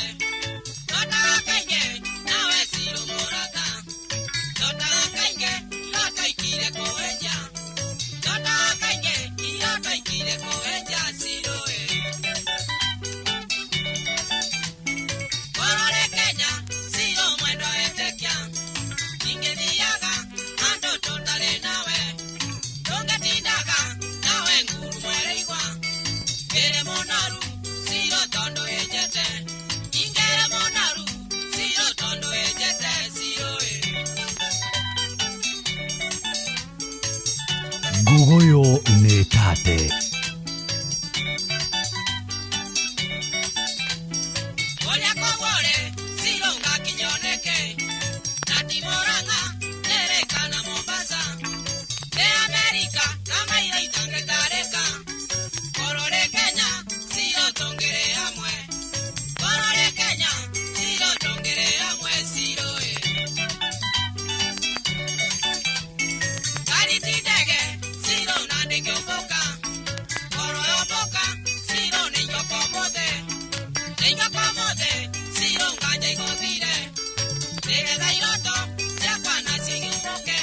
Ndotaga kaingĩ, nawe siro mũrata. Ndotaga kaingĩ, iroto ikire kũwenja. Ndotaga kaingĩ, iroto ikire kũwenja siro ĩ. Korwo rĩ Kenya, siro mwendwa wetĩkia. Ingĩthiaga, handũ tũtarĩ nawe. Tũngĩtindaga, nawe nguru mwerĩigua. Ngĩrĩ mũnoru, siro tondũ ĩnjete. Ingĩrĩ mũnoru, siro tondũ ĩnjete, siro ĩ. Ngugoyo nĩ tate. Ũrĩa kũgũrĩ, siro ngakinyoneke. Na ti Murang'a, Nyeri kana Mombasa. Nĩ Amerika, na maitho itangĩtarĩka. Korwo rĩ Kenya, siro tũngĩrĩ hamwe. Korwo rĩ Kenya, siro tũngĩrĩ hamwe, siro ĩ. Ngari ti ndege, siro na ndĩngĩũmbũka. Korwo yombũka, siro nĩ njoka ũmũthĩ. Nĩ njoka ũmũthĩ, siro nganja igũthire. Nĩgetha iroto ciakwa nacio iũmbũke.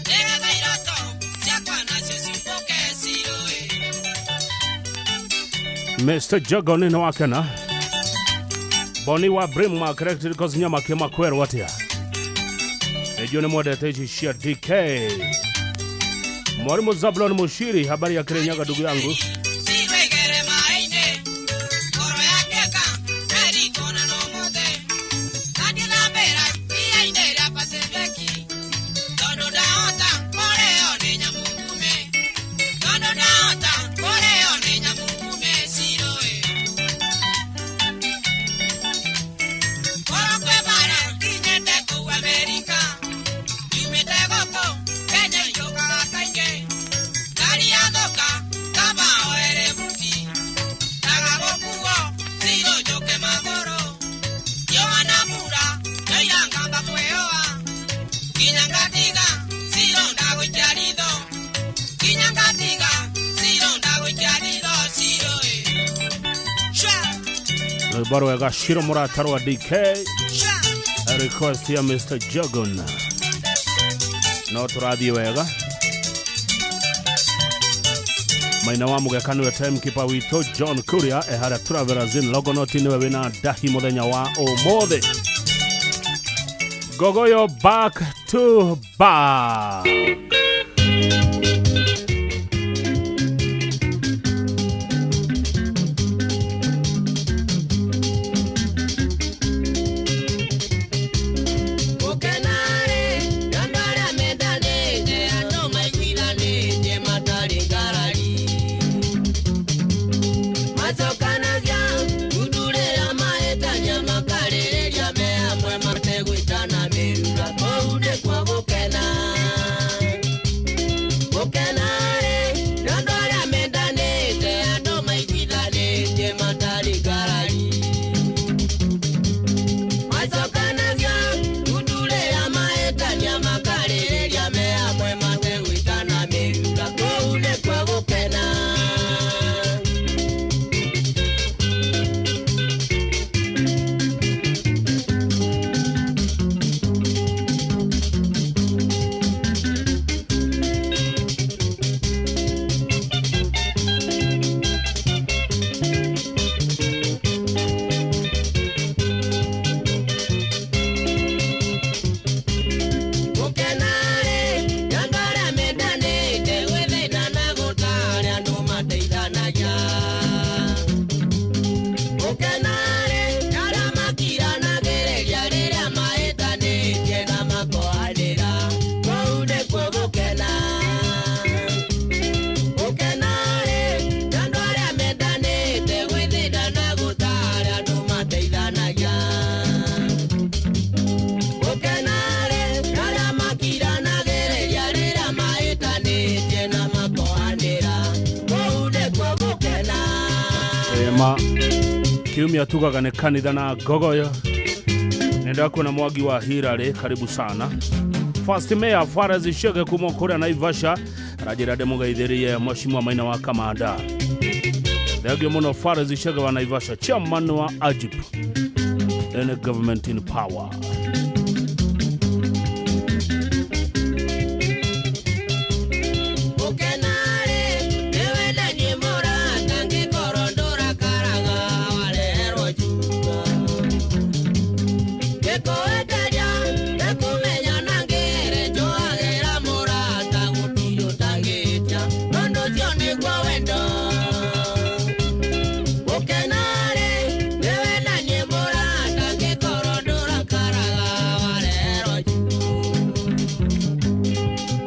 Nĩgetha iroto ciakwa nacio ciũmbũke, siro ĩ. Mr. Jogo nĩ wakena Boni wa Brim corrected because nyama kema kwerwo atia. Ejio nĩ mwendete ici cia DK. Mwalimu Zablon Mushiri, habari ya Kirinyaga ndugu yangu. Siro igere maĩ-inĩ, ngoro yakĩka, merikona no mũthĩ. Ndangĩthambĩra iria-inĩ rĩa Pacific, tondũ ndahota kũrĩo nĩ nyamũ ngume. Tondũ ndahota kũrĩo nĩ nyamũ ngume, siro ĩ. Korwo kwĩ mbara nginyĩte kũu Amerika, nyumĩte gũkũ Kenya njũkaga kaingĩ. Ngari yathũka kaba oere buti, ndaga gũkuo siro njũke magũrũ. Riũa na mbura ndoira ngamba kwĩyoa, nginya ngatiga siro ndagũikia ritho. Nginya ngatiga siro ndagũikia ritho, siro ĩ. Shwa, Rwĩmbo rwega Shiro mũrata rwa DK. Request ya Mr. Jogon. No tũrathiĩ wega. Maina wa mũgeka nĩwe timekeeper witũ John Kuria eharĩa Travelers in Longonot nĩwe wĩna ndahi mũthenya wa ũmũthĩ. Gogoyo back to back. Gũkena-rĩ, nĩ arĩa makiranagĩrĩria rĩrĩa mahĩtanĩtie na makohanĩra. Kũu nĩkuo gũkena. Gũkena-rĩ, nĩ andũ arĩa mendanĩte gwĩthĩna na gũtaara andũ mateithanagia. Gũkena-rĩ, nĩ arĩa makiranagĩrĩria rĩrĩa mahĩtanĩtie na makohanĩra. Kũu nĩkuo gũkena. Ma kiumia tugaga nĩ kanitha na ngogoyo. Nenda kuona Mwangi wa Hirarĩ, karibu sana. First Mayor Faraz Shege kuma kũrĩa Naivasha aranjĩra ndĩmũgeithĩrie Mheshimiwa Maina wa Kamanda. Thengio mũno Faraz Shege wa Naivasha, chairman wa AJIP, any government in power. Gũkena-rĩ, nĩ wendanie mũrata angĩkorwo ndũrakaraga wareherwo njũa. Ngĩkwenderia nĩkũmenya na ngĩrĩ njohagĩra mũrata gũtirĩ ũtangĩtia tondũ ũcio nĩguo wendo. Gũkena-rĩ, nĩ wendanie mũrata angĩkorwo ndũrakaraga wareherwo njũa.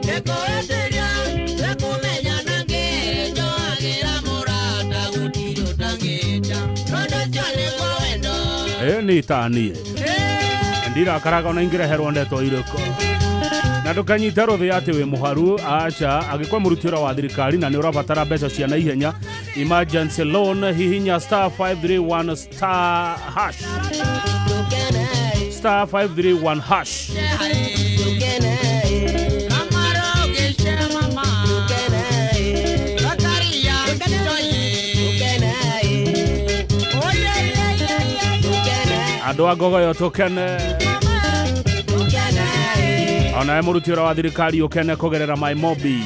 Ngĩkwenderia nĩkũmenya na ngĩrĩ njohagĩra mũrata gũtirĩ ũtangĩtia tondũ ũcio nĩguo wendo. Ĩ nĩ taniĩ ndirakaraga ona ingĩreherwo ndeto irĩkũ na ndũkanyite rũthĩ atĩ wĩ mũharu aca angĩkorwo mũruti wĩra wa thirikari na nĩ ũrabatara mbeca cia naihenya emergency loan hihinya star 531 star hash star 531 hash. Andũ a ngogoyo tũkene onawe mũruti wĩra wa thirikari ũkene kũgerera MyMobi.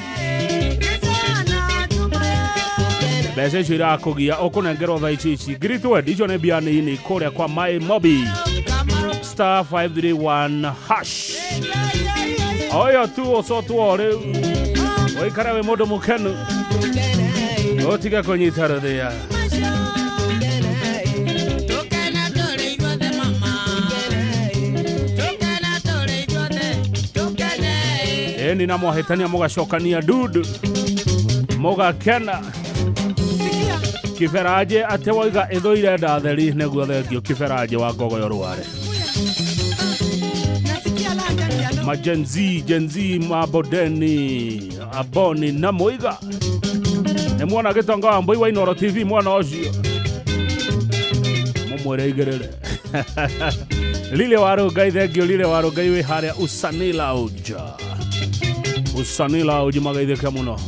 Mbeca icio irakũgia ũkũnengerwo thaa ici ici 20,000 icio nĩ mbia nini kũrĩa kwa MyMobi star 531 hash. Oyo tu ũcotwo rĩu ũikare wĩ mũndũ mũkenu ũtige kũnyita rũthĩa. Ĩni na mwahĩtania mũgacokania dudu mũgakena. Kĩberaje atĩ waiga ĩthũire ndatheri nĩguo thengio kĩberaje wa ngogoyo rware. Majenzi jenzi mabodeni aboni na mũiga nĩ muona gĩtonga wa mbũi wa Inooro TV mwana ũcio mũmwĩre igĩrĩre. Lile Warũngai thengio Lile Warũngai wĩ harĩa Usani Lounge. Usani Lounge magaithĩke mũno.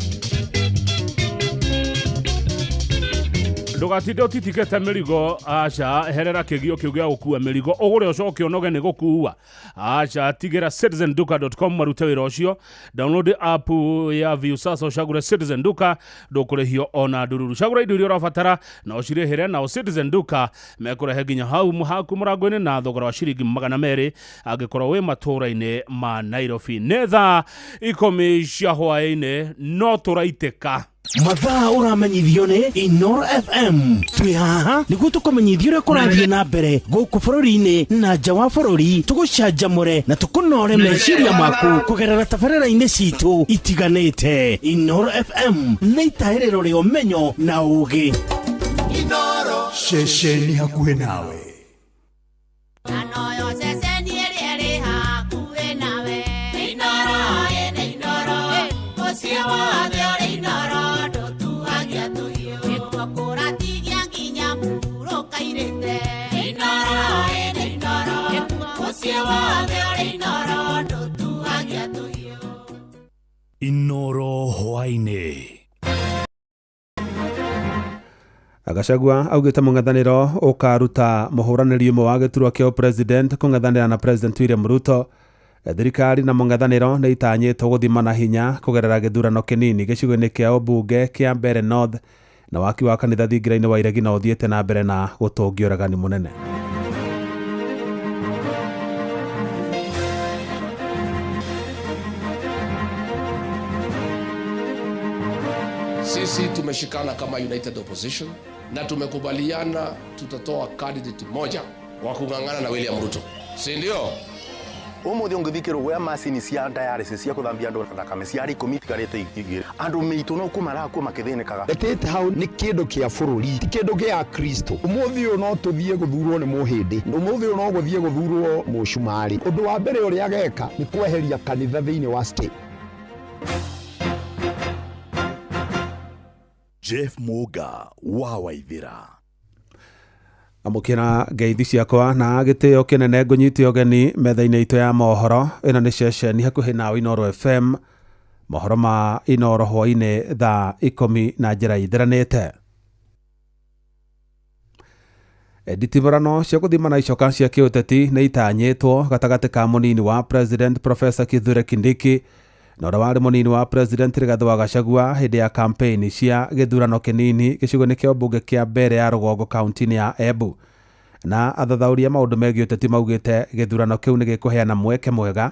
Ndũgatinde ũtitikĩte mĩrigo aca herera kĩgio kĩu gĩa gũkua mĩrigo ũgũre ũcoke ũnoge nĩ gũkua aca tigĩra citizenduka.com marute wĩra ũcio. Download app ya Viusasa ũcagũre Citizen Duka ndũkũrĩhio ona ndururu. Cagũra indo iria ũrabatara na ũcirĩhĩre nao Citizen Duka mekũrehe nginya hau haku mũrango-inĩ na thogora wa ciringi 200 angĩkorwo wĩ matũũra-inĩ ma Nairobi. Nĩ thaa 10 cia hwaĩ-inĩ no tũraitĩka. Mathaa ũramenyithio nĩ Inooro FM. Twĩ haha nĩguo tũkũmenyithie ũrĩa kũrathiĩ na mbere gũkũ bũrũri-inĩ na nja wa bũrũri, tũgũcanjamũre na tũkũnore meciria maku kũgerera tabarĩra-inĩ citũ itiganĩte. Inooro FM nĩ itahĩrĩro rĩa ũmenyo na ũũgĩ. Ceceni hakuhĩ nawe. Anoyo ceceni ĩrĩa ĩrĩ hakuhĩ nawe. Inooro ĩnĩ Inooro, mũciĩ wothe ũrĩ Inooro ndũtuagia tũhiũ. Nĩkuo kũratigia nginya mũhurũka-irĩte. Inooro ĩnĩ Inooro, mũciĩ wothe ũrĩ Inooro ndũtuagia tũhiũ. Inooro hwaĩ-inĩ. Gachagua augĩte mũng'ethanĩro ũkaruta mũhũranĩri ũmwe wa gĩturwa kĩa president kũng'ethanĩra na President William Ruto. Thirikari na mũng'ethanĩro nĩ itanyĩtwo gũthimana hinya kũgerera gĩthurano kĩnini gĩcigo-inĩ kĩa ũmbunge kĩa Mbeere North na waki wa kanitha thingira-inĩ wa Iregi na ũthiĩte na mbere na gũtũngia ũragani mũnene. Sisi tumeshikana kama United Opposition. na tumekubaliana tutatoa candidate moja wa kung'ang'ana na William Ruto, si ndio? Umuthi ungithi Kiruguya macini cia dialysis cia kuthambia andu thakame ciarĩ 10 itigarĩte 2. Andu mĩitũ no kuo marakua makĩthĩnĩkaga. State House nĩ kĩndũ kĩa bũrũri, ti kĩndũ gĩa Kristo. Ũmũthĩ ũyũ no tũthiĩ gũthurwo nĩ mũhĩndĩ, ũmũthĩ ũyũ no gũthiĩ gũthurwo mũcumarĩ. Ũndũ wa mbere ũrĩa ageka nĩ kweheria kanitha thĩinĩ wa state. Jeff Muga wa Waithira. Amũkĩra ngeithi ciakwa na gĩtĩo kĩnene ngũnyite ũgeni metha-inĩ itũ ya mohoro. Ĩno nĩ ceceni hakuhĩ nawe Inooro FM. Mohoro ma Inooro hwaĩ-inĩ thaa 10 na njĩra ithiranĩte. Nditimũrano cia gũthimana icoka cia kĩũteti nĩ itanyĩtwo gatagatĩ ka mũnini wa President Professor Kithure Kindiki na ũrĩa warĩ mũnini wa President Rigathĩ wa Gachagua hĩndĩ ya campaign cia gĩthurano kĩnini gĩcigo-inĩ kĩa ũmbunge kĩa Mbere ya Rũgongo kaunti-inĩ ya Embu. Na athathaũri a maũndũ megiĩ ũteti maugĩte gĩthurano kĩu nĩ gĩkũheana mweke mwega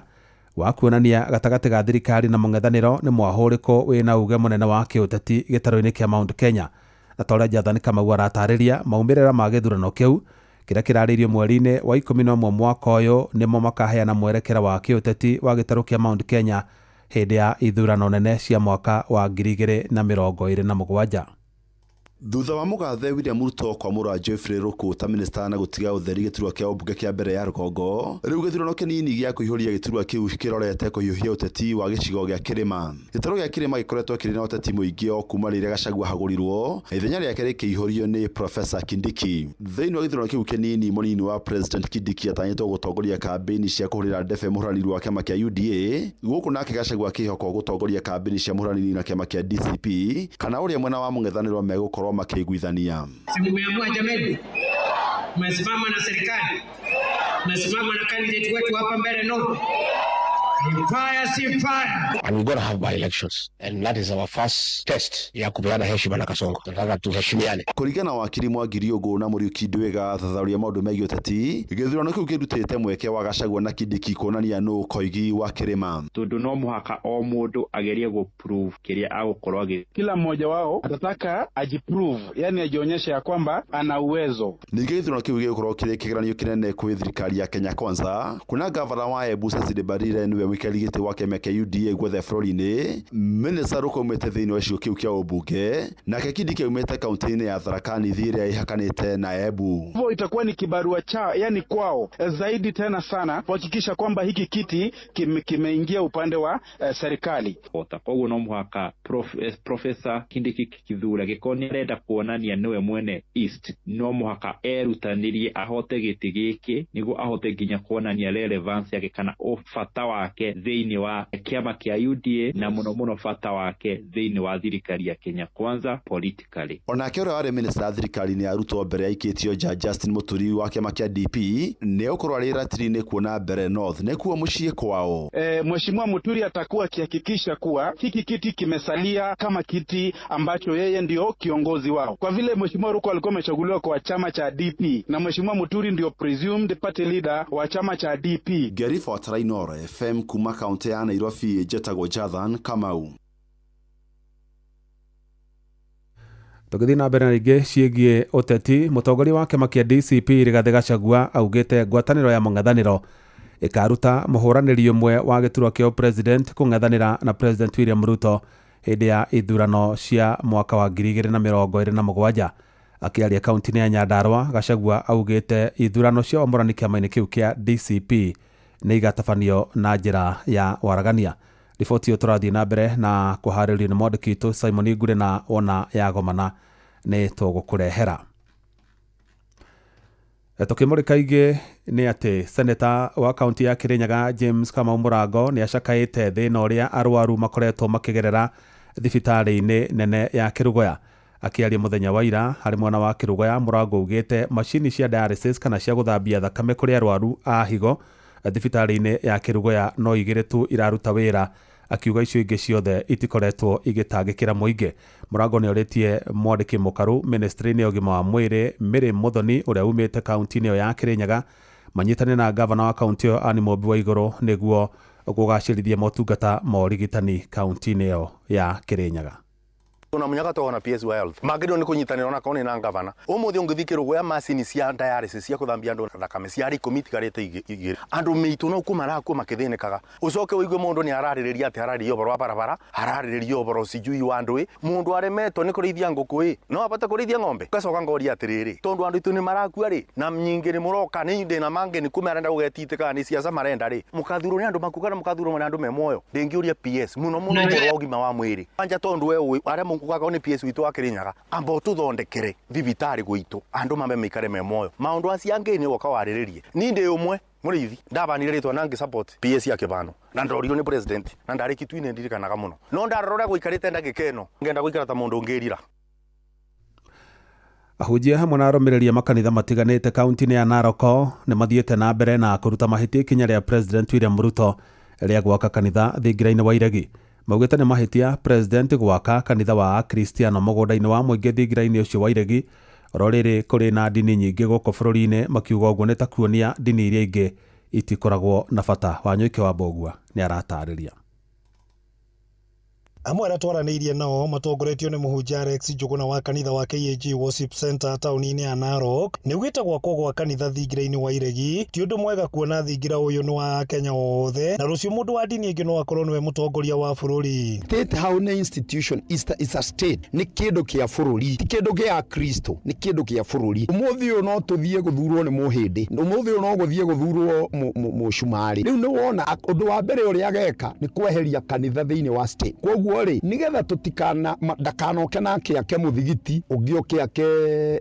wa kuonania gatagatĩ ga thirikari na mũng'ethanĩro nĩ mwahũrĩko wĩna uge mũnene wa kĩũteti gĩtarũ-inĩ kĩa Mount Kenya. Na ta ũrĩa Jathani Kamau aratarĩria, maumĩrĩra ma gĩthurano kĩu kĩrĩa kĩrarĩirio mweri-inĩ wa 11 mwaka ũyũ nĩmo makaheana mwerekera wa kĩũteti wa gĩtarũ kĩa Mount Kenya hĩndĩ ya ithurano nene cia mwaka wa 2027. Thutha wa mũgathe William Ruto kwamũra Geoffrey Ruku ta minista na gũtiga ũtheri gĩturwa kĩa ũmbunge kĩa mbere ya rũgongo, rĩu gĩthurano kĩnini gĩa kũihũria gĩturwa kĩu kĩrorete kũhiũhia ũteti wa gĩcigo gĩa kĩrĩma. Gĩtarũ gĩa kĩrĩma gĩkoretwo kĩrĩ na ũteti mũingĩ o kuma rĩrĩa Gachagua ahagũrirwo na ithenya rĩake rĩkĩihũrio nĩ Professor Kindiki. Thĩinĩ wa gĩthurano kĩu kĩnini, mũnini wa President Kindiki atanyĩtwo gũtongoria kambĩini cia kũhũrĩra ndebe mũhũranĩri wa kĩama kĩa UDA, gũkũ nake Gachagua akĩhokwo gũtongoria kambĩini cia mũhũranĩri na kĩama kĩa DCP kana ũrĩa mwena wa mũng'ethanĩro megũkorwo makĩiguithania. Si mmeamua jameni, mmesimama na serikali, mmesimama na candidate wetu hapa mbele no. Ni fire si fire. And we're going to have by-elections, and that is our first test ya kupeana heshima na Kasongo. Tunataka tuheshimiane. Kũringana wakiri Mwangi Riũngũ na Mũriũki Ndwĩga, athathaũri a maũndũ megiĩ ũteti, gĩthurano kĩu kĩrutĩte mweke wa Gachagua na Kindiki kuonania nũ koigi wa kĩrĩma. Tondũ no mũhaka o mũndũ agerie gũ-prove kĩrĩa agũkorwo agĩ. Kila mmoja wao atataka ajiprove, yani ajionyeshe ya kwamba ana uwezo. Ningĩ gĩthurano kĩu gĩgũkorwo kĩrĩ kĩgeranio kĩnene kwĩ thirikari ya Kenya Kwanza, kuna gavana wa Embu Cecily Mbarire nĩwe mũikarĩri gĩtĩ wa kĩama kĩa UDA guothe bũrũri-inĩ, Minista Ruku aumĩte thĩinĩ wa gĩcigo kĩu kĩa ũmbunge, nake Kindiki aumĩte kaunti-inĩ ya Tharaka Nithi ĩrĩa ĩhakanĩte na Embu. Hivyo itakuwa ni kibarua chao, yani kwao zaidi tena sana kuhakikisha kwamba hiki kiti kimeingia upande wa serikali. Koguo no mũhaka Professor Kindiki Kithure gĩkorwo nĩ arenda kuonania nĩwe mwene East, no mũhaka erutanĩrie ahote gĩtĩ gĩkĩ nĩguo ahote nginya kuonania relevance yake kana bata wake thĩinĩ wa kĩama kĩa UDA na mũno mũno bata wake thĩinĩ wa thirikari ya Kenya Kwanza politically. Onake ũrĩa warĩ minista thirikari-inĩ ya Ruto mbere aikĩtio nja Justin Muturi wa kĩama kĩa DP nĩ ũkorwo arĩ ratiri-inĩ kuona Mbere North nĩkuo mũciĩ kwao. Mheshimiwa Muturi atakuwa akihakikisha kuwa hiki kiti kimesalia kama kiti ambacho yeye ndio kiongozi wao. Kwa vile Mheshimiwa Ruku alikuwa amechaguliwa kwa chama cha DP na Mheshimiwa Muturi ndio presumed party leader wa chama cha DP. Ngĩribotera Inooro FM kuma kaunti ya Nairobi njetagwo Jathan Kamau. Tũgĩthiĩ na mbere na ingĩ ciĩgiĩ ũteti, mũtongoria wa kĩama kĩa DCP Rigathĩ Gachagua augĩte ngwatanĩro ya mũng'ethanĩro ĩkaruta mũhũranĩri ũmwe wa gĩturwa kĩa president kũng'ethanĩra na President William Ruto hĩndĩ ya ithurano cia mwaka wa 2027. Akĩaria kaunti-inĩ ya Nyandarua, Gachagua augĩte ithurano cia wamũrani kĩama-inĩ kĩu kĩa DCP nĩ igatabanio na njĩra ya waragania. Riboti ĩyo tũrathiĩ na mbere na kũharĩrio nĩ mwandĩki witũ Simon Ngure na wona yagomana nĩ tũgũkũrehera. Tũkĩmũrĩka ingĩ nĩ atĩ seneta wa kaunti ya Kirinyaga James Kamau Mũrango nĩ acakaĩte thĩna ũrĩa arwaru makoretwo makĩgerera thibitarĩ-inĩ nene ya Kĩrũgoya. Akĩaria mũthenya wa ira harĩ mwena wa Kĩrũgoya, Mũrango augĩte macini cia dialysis kana cia gũthambia thakame kũrĩ arwaru a higo thibitarĩ-inĩ ya Kĩrũgoya no igĩrĩ tu iraruta wĩra, akiuga icio ingĩ ciothe itikoretwo igĩtangĩkĩra mũingĩ. Mũrango nĩ orĩtie mwandĩki mũkaru ministry-inĩ ya ũgima wa mwĩrĩ Mary Muthoni ũrĩa umĩte kaunti-inĩ ĩyo ya Kirinyaga manyitane na gavana wa kaunti ĩyo Anne Mũmbi Waigũrũ nĩguo kũgacĩrithia motungata ma ũrigitani kaunti-inĩ ĩyo ya Kirinyaga. Ona munyaka twona PS wa health magĩrĩirwo nĩ kũnyitanĩra ona korwo nĩ na ngavana. Ũmũthĩ ũngĩthiĩ kĩrũgũ ya macini cia dialysis cia kũthambia andũ thakame ciarĩ 10 itigarĩte 2. Andũ meitũ no kuo marakua makĩthĩnĩkaga. Ũcoke ũigue mũndũ nĩ ararĩrĩria atĩ ararĩrĩria ũhoro wa barabara, ararĩrĩria ũhoro sijui wa andũ ĩ. Mũndũ aremetwo nĩ kũrĩithia ngũkũ ĩ, no abote kũrĩithia ng'ombe? Ngacoka ngoria atĩrĩrĩ, tondũ andũ aitũ nĩ marakua rĩ, na nyingĩ nĩ mũroka, nĩ ndĩna mangĩ nĩ kuo marenda gũgetitĩka nĩ ciaca marenda rĩ, mũkathurwo nĩ andũ makua kana mũkathurwo nĩ andũ me muoyo? Ndĩngĩũria PS mũno mũno ũhoro wa ũgima wa mwĩrĩ. Kwanja tondũ we ũĩ arĩa mũkugaga nĩ PS witũ wa Kĩrĩnyaga, amba ũtũthondekere thibitarĩ gwitũ andũ mambe maikare me muoyo. Maũndũ acio angĩ nĩ woka warĩrĩrie. Niĩ ndĩ ũmwe mũrĩithi ndabanire rĩtwa na ngĩ support PS ya Kĩbano na ndorio nĩ president na ndarĩ Kitui-inĩ ndirikanaga mũno, no ndarora ũrĩa gũikarĩte ndagĩka ĩno ngenda gũikara ta mũndũ ũngĩrira. Ahunjia hamwe na arũmĩrĩri a makanitha matiganĩte kaunti-inĩ ya Narok nĩ mathiĩte na mbere na kũruta mahĩtia ikinya rĩa President William Ruto rĩa gwaka kanitha thingira-inĩ wa Iregi. Maugĩte nĩ mahĩtia President gwaka kanitha wa Akristiano mũgũnda-inĩ wa mũingĩ thingira-inĩ ũcio wa Iregi. Oro rĩrĩ kũrĩ na ndini nyingĩ gũkũ bũrũri-inĩ, makiuga ũguo nĩ ta kuonia ndini iria ingĩ itikoragwo na bata. Wanyũike wa Mbũgua nĩ aratarĩria. Amwe arĩa twaranĩirie nao matongoretio nĩ mũhunjia Alex Njũgũna wa kanitha wa KAG Worship Center taũni-inĩ ya Narok nĩ augĩte gwakwo gwa kanitha thingira-inĩ wa Iregi ti ũndũ mwega kuona thingira ũyũ nĩ wa Akenya othe na rũciũ mũndũ wa ndini ĩngĩ no akorwo nĩwe mũtongoria wa bũrũri. State House nĩ institution, it's a state, nĩ kĩndũ kĩa bũrũri, ti kĩndũ kĩa Kristo, nĩ kĩndũ kĩa bũrũri. Ũmũthĩ ũyũ no tũthiĩ gũthurwo nĩ mũhĩndĩ, ũmũthĩ ũyũ no gũthiĩ gũthurwo mũcumarĩ. Rĩu nĩ wona ũndũ wa mbere ũrĩa ageka nĩ kweheria kanitha thĩinĩ wa state. Koguo rĩ, nĩgetha tũtikana ndakanoke nake ake mũthigiti, ũngĩ oke ake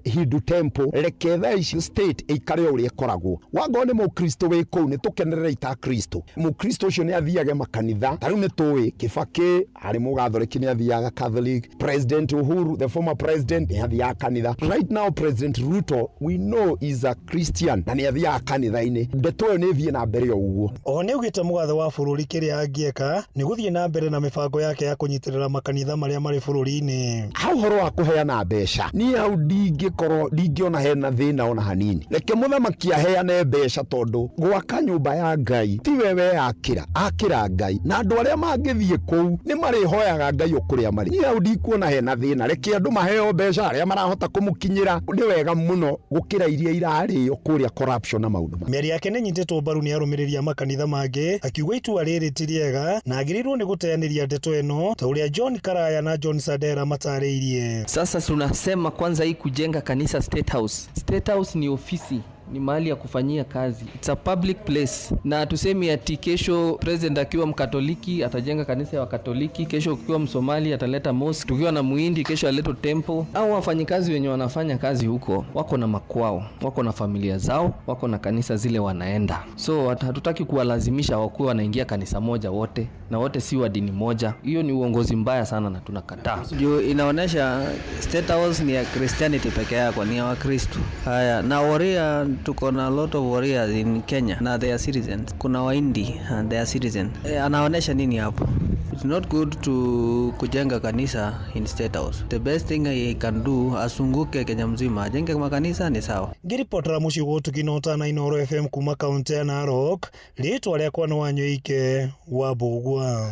Hindu temple, reke thaa ici state ĩikare o ũrĩa ĩkoragwo. Wangorwo nĩ mũkristo wĩ kũu, nĩ tũkenerere ita Kristo. Mũkristo ũcio nĩ athiage makanitha. Ta rĩu nĩ tũĩ Kibaki arĩ mũgathoreki nĩ athiaga Catholic, President Uhuru the former president nĩ athiaga kanitha. Right now President Ruto we know is a Christian na nĩ athiaga kanitha-inĩ. Ndeto ĩyo nĩ ĩthiĩ na mbere o ũguo. Oho nĩ augĩte mũgathe wa bũrũri kĩrĩa angĩeka nĩ gũthiĩ na mbere na mĩbango yake ya kũnyitĩrĩra makanitha marĩa marĩ bũrũri-inĩ. Hau ũhoro wa kũheana mbeca, niĩ hau ndingĩkorwo ndingĩona hena thĩna ona hanini. Reke mũthamaki aheane mbeca tondũ gwaka nyũmba ya Ngai tiwe weyakĩra, akĩra Ngai, na andũ arĩa mangĩthiĩ kũu nĩ marĩhoyaga Ngai o kũrĩa marĩ. Niĩ hau ndikuona hena thĩna, reke andũ maheo mbeca arĩa marahota kũmũkinyĩra, nĩ wega mũno gũkĩra iria irarĩo kũrĩa corruption na maũndũ mangĩ. Mĩario yake nĩ ĩnyitĩtwo mbaru nĩ arũmĩrĩri a makanitha mangĩ, akiuga itua rĩrĩ ti rĩega na agĩrĩirwo nĩ gũteanĩria ndeto ĩno ta ũrĩa John Karaya na John Sadera matarĩirie. Sasa tunasema kwanza hii kujenga kanisa State House. State House ni ofisi, ni mahali ya kufanyia kazi. It's a public place. Na tusemi ati kesho president akiwa Mkatoliki atajenga kanisa ya Wakatoliki, kesho ukiwa Msomali ataleta mosque, tukiwa na Muhindi kesho aleta temple. Au wafanyikazi wenye wanafanya kazi huko wako na makwao, wako na familia zao, wako na kanisa zile wanaenda. So hatutaki kuwalazimisha wakuwe wanaingia kanisa moja wote, na wote si wa dini moja. Hiyo ni uongozi mbaya sana na tunakataa. Juu inaonesha State House ni ya Christianity peke yako, ni ya Wakristo. Haya, na waria tuko na lot of warriors in Kenya na they are citizens. Kuna Wahindi and they are citizens. Anaonesha nini hapo? It's not good to kujenga kanisa in State House. The best thing he can do, asunguke Kenya mzima, ajenge makanisa ni sawa. Ngiripotera muciĩ wa ũtugi na ũtana Inooro FM kuma kaunti ya Narok, rĩtwa rĩakwa nĩ Wanyũike wa Mbũgua.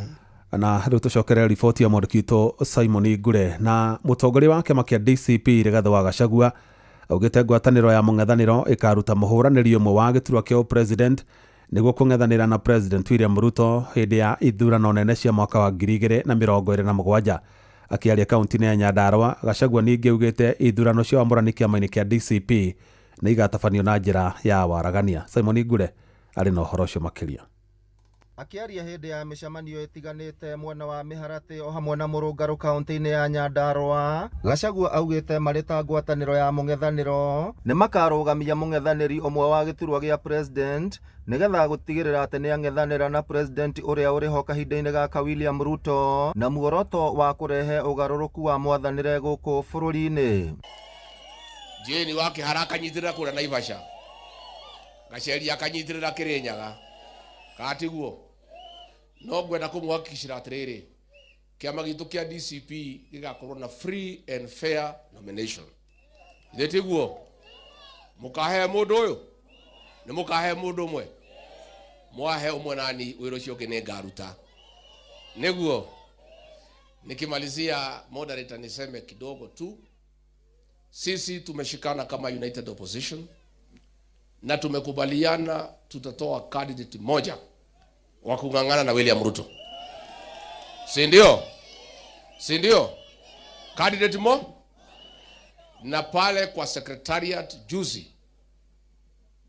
Na rĩu tũcokere riboti ya mwandĩki witũ Simon Ngure. Na mũtongoria wa kĩama kĩa DCP Rigathĩ wa Gachagua augĩte ngwatanĩro ya mũng'ethanĩro ĩkaruta mũhũranĩri ũmwe wa gĩturwa kĩa president nĩguo kũng'ethanĩra na President William Ruto hĩndĩ ya ithurano nene cia mwaka wa 2027. Akĩaria kaunti-inĩ ya Nyandarua, Gachagua ningĩ augĩte ithurano cia wamũrani kĩama-inĩ kĩa DCP nĩ igatabanio na njĩra ya waragania. Simon Ngure arĩ na ũhoro ũcio makĩria. Akĩaria hĩndĩ ya mĩcemanio ĩtiganĩte mwena wa Mĩharatĩ o hamwe na Mũrũngarũ kaunti-inĩ ya Nyandarua, Gachagua augĩte marĩ ta ngwatanĩro ya mũng'ethanĩro nĩ makarũgamia mũng'ethanĩri ũmwe wa gĩturwa gĩa president nĩgetha gũtigĩrĩra atĩ nĩang'ethanĩra na president ũrĩa ũrĩho kahinda-inĩ gaka William Ruto na muoroto wa kũrehe ũgarũrũku wa mwathanĩre gũkũ bũrũri-inĩ. Jane wa Kĩhara akanyitĩrĩra kũrĩa Naivasha, Gacheri akanyitĩrĩra Kĩrĩnyaga, katiguo no ngwenda kũmũhakikicĩra atĩrĩrĩ, kĩama gitũ kĩa DCP gĩgakorwo na free and fair nomination. Githĩ tiguo? Mũkahe mũndũ ũyũ? Nĩ mũkahe mũndũ ũmwe? Mwahe ũmwe nani wĩra ũcio ũngĩ nĩ ngaruta. Nĩguo? Nikimalizia, moderator, niseme kidogo tu, sisi tumeshikana kama United Opposition na tumekubaliana tutatoa candidate moja wa kung'ang'ana na William Ruto, si ndio? Si ndio? Candidate mo na pale kwa secretariat juzi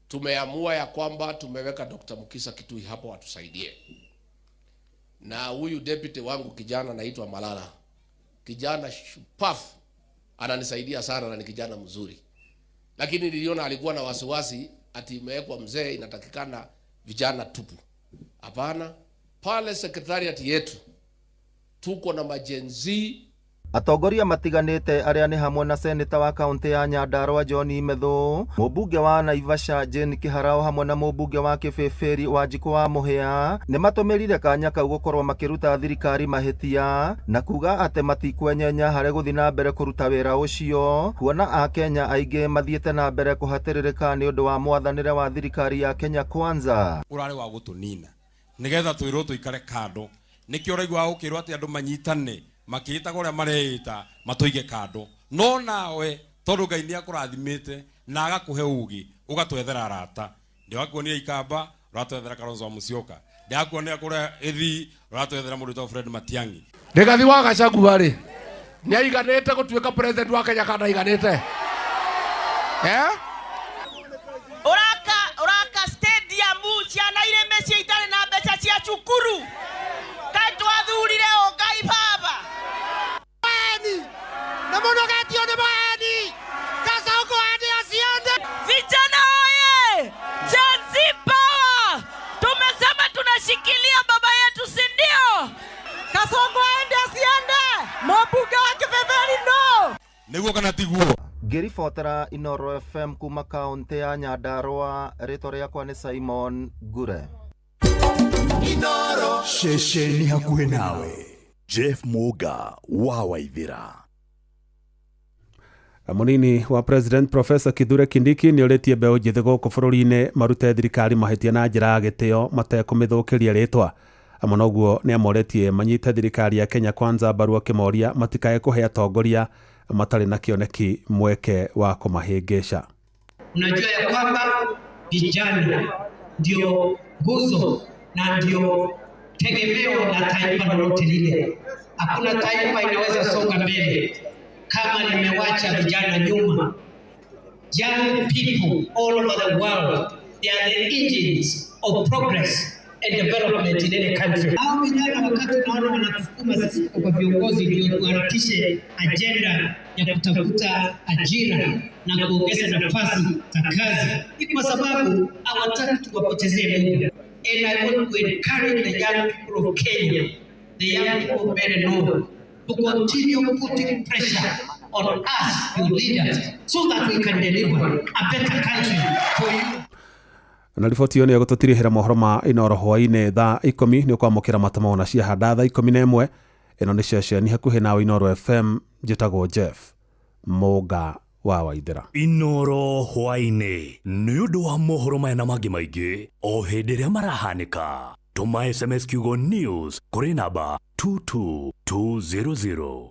tumeamua ya kwamba tumeweka Dr. Mukisa Kitui hapo atusaidie, na huyu deputy wangu kijana anaitwa Malala, kijana shupafu, ananisaidia sana na ni kijana mzuri, lakini niliona alikuwa na wasiwasi ati imewekwa mzee, inatakikana vijana tupu. Hapana, pale secretariat yetu tuko na majenzi. Atongoria matiganĩte arĩa nĩ hamwe na seneta wa kaunti ya Nyandarua John Imethu, mũmbunge wa Naivasha Jane Kĩharao hamwe na mũmbunge wa Kĩbĩbĩri Wanjikũ wa Mũhĩa nĩ matũmĩrire kanya kau gũkorwo makĩruta thirikari mahĩtia na kuga atĩ matikwenyenya harĩ gũthiĩ na mbere kũruta wĩra ũcio, kuona akenya aingĩ mathiĩte na mbere kũhatĩrĩrĩka nĩ ũndũ wa mwathanĩre wa thirikari ya Kenya Kwanza. Ũrarĩ wa gũtũnina nĩgetha twĩrwo tũikare kando, nĩkĩo ũraigua ũkĩrwo atĩ andũ manyitane makĩĩtaga ũrĩa mareĩta matũige kando, no nawe tondũ Ngai nĩ akũrathimĩte na agakũhe ũgĩ ũgatwethera arata. Ndĩrakuonia Ikamba ũratwethera Kalonzo wa Musyoka, ndĩrakuonia kũrĩa Gĩthii ũratwethera mũndũ wĩtagwo Fred Matiang'i. Rigathi wa Gachagua rĩ nĩ aiganĩte gũtuĩka president wa Kenya kana aiganĩte? Eh? Ũraka stadium ciana irĩ mĩciĩ itarĩ na mbeca cia cukuru, kaĩ twathurire ũ Ngai baba? Na mũnogetio nĩ maeni Kasongo ende aciende. Vijana oye! Gen Z power! Tumesema tunashikilia baba yetu, si ndio? Kasongo aende asiende, mũmbunge wa Kĩbĩbĩri no. Nĩguo kana tiguo? Ngĩribotera Inooro FM kuma kaunti ya Nyandarua, rĩtwa rĩakwa nĩ Simon Ngure. Inooro ceceni hakuhĩ nawe. Jeff Muga wa Waithira. Munini wa President Professor Kithure Kindiki nĩ orĩtie mbeũ njĩthĩ gũkũ bũrũri-inĩ marute thirikari mahĩtia na njĩra ya gĩtĩo matekũmĩthũkĩria rĩtwa. Amwe noguo nĩ amorĩtie manyite thirikari ya Kenya Kwanza mbaru akĩmoria matikae kũhe atongoria matarĩ na kĩoneki mweke wa kũmahĩngĩca. Unajua ya kwamba vijana ndio nguzo na ndio tegemeo la taifa lolote lile. Hakuna taifa inaweza songa mbele kama limewacha vijana nyuma. Young people all over the world, they are the engines of progress and development in any country. Hao vijana wakati unaona wanatusukuma sisi kwa viongozi ndio tuharakishe agenda ya kutafuta ajira na kuongeza nafasi za kazi, ni kwa sababu hawataki tuwapotezee muda. And I want to encourage the young people of Kenya, the young people of Mbeere North, to continue putting pressure on us, your leaders, so that we can deliver a better country for you. Na riboti ĩyo nĩyo gũtũtirihĩra mohoro ma Inooro hwaĩ-inĩ thaa 10 nĩ ũkwamũkĩra matamo na ciahanda thaa 11. Ĩno nĩ ceceni hakuhĩ nawe Inooro FM, njĩtagwo Jeff Mũnga wa Waithera. Inooro hwaĩ-inĩ nĩ ũndũ wa mohoro maya na mangĩ maingĩ o hĩndĩ ĩrĩa marahanĩka. Tũma SMS kiugo news kũrĩ namba 22200.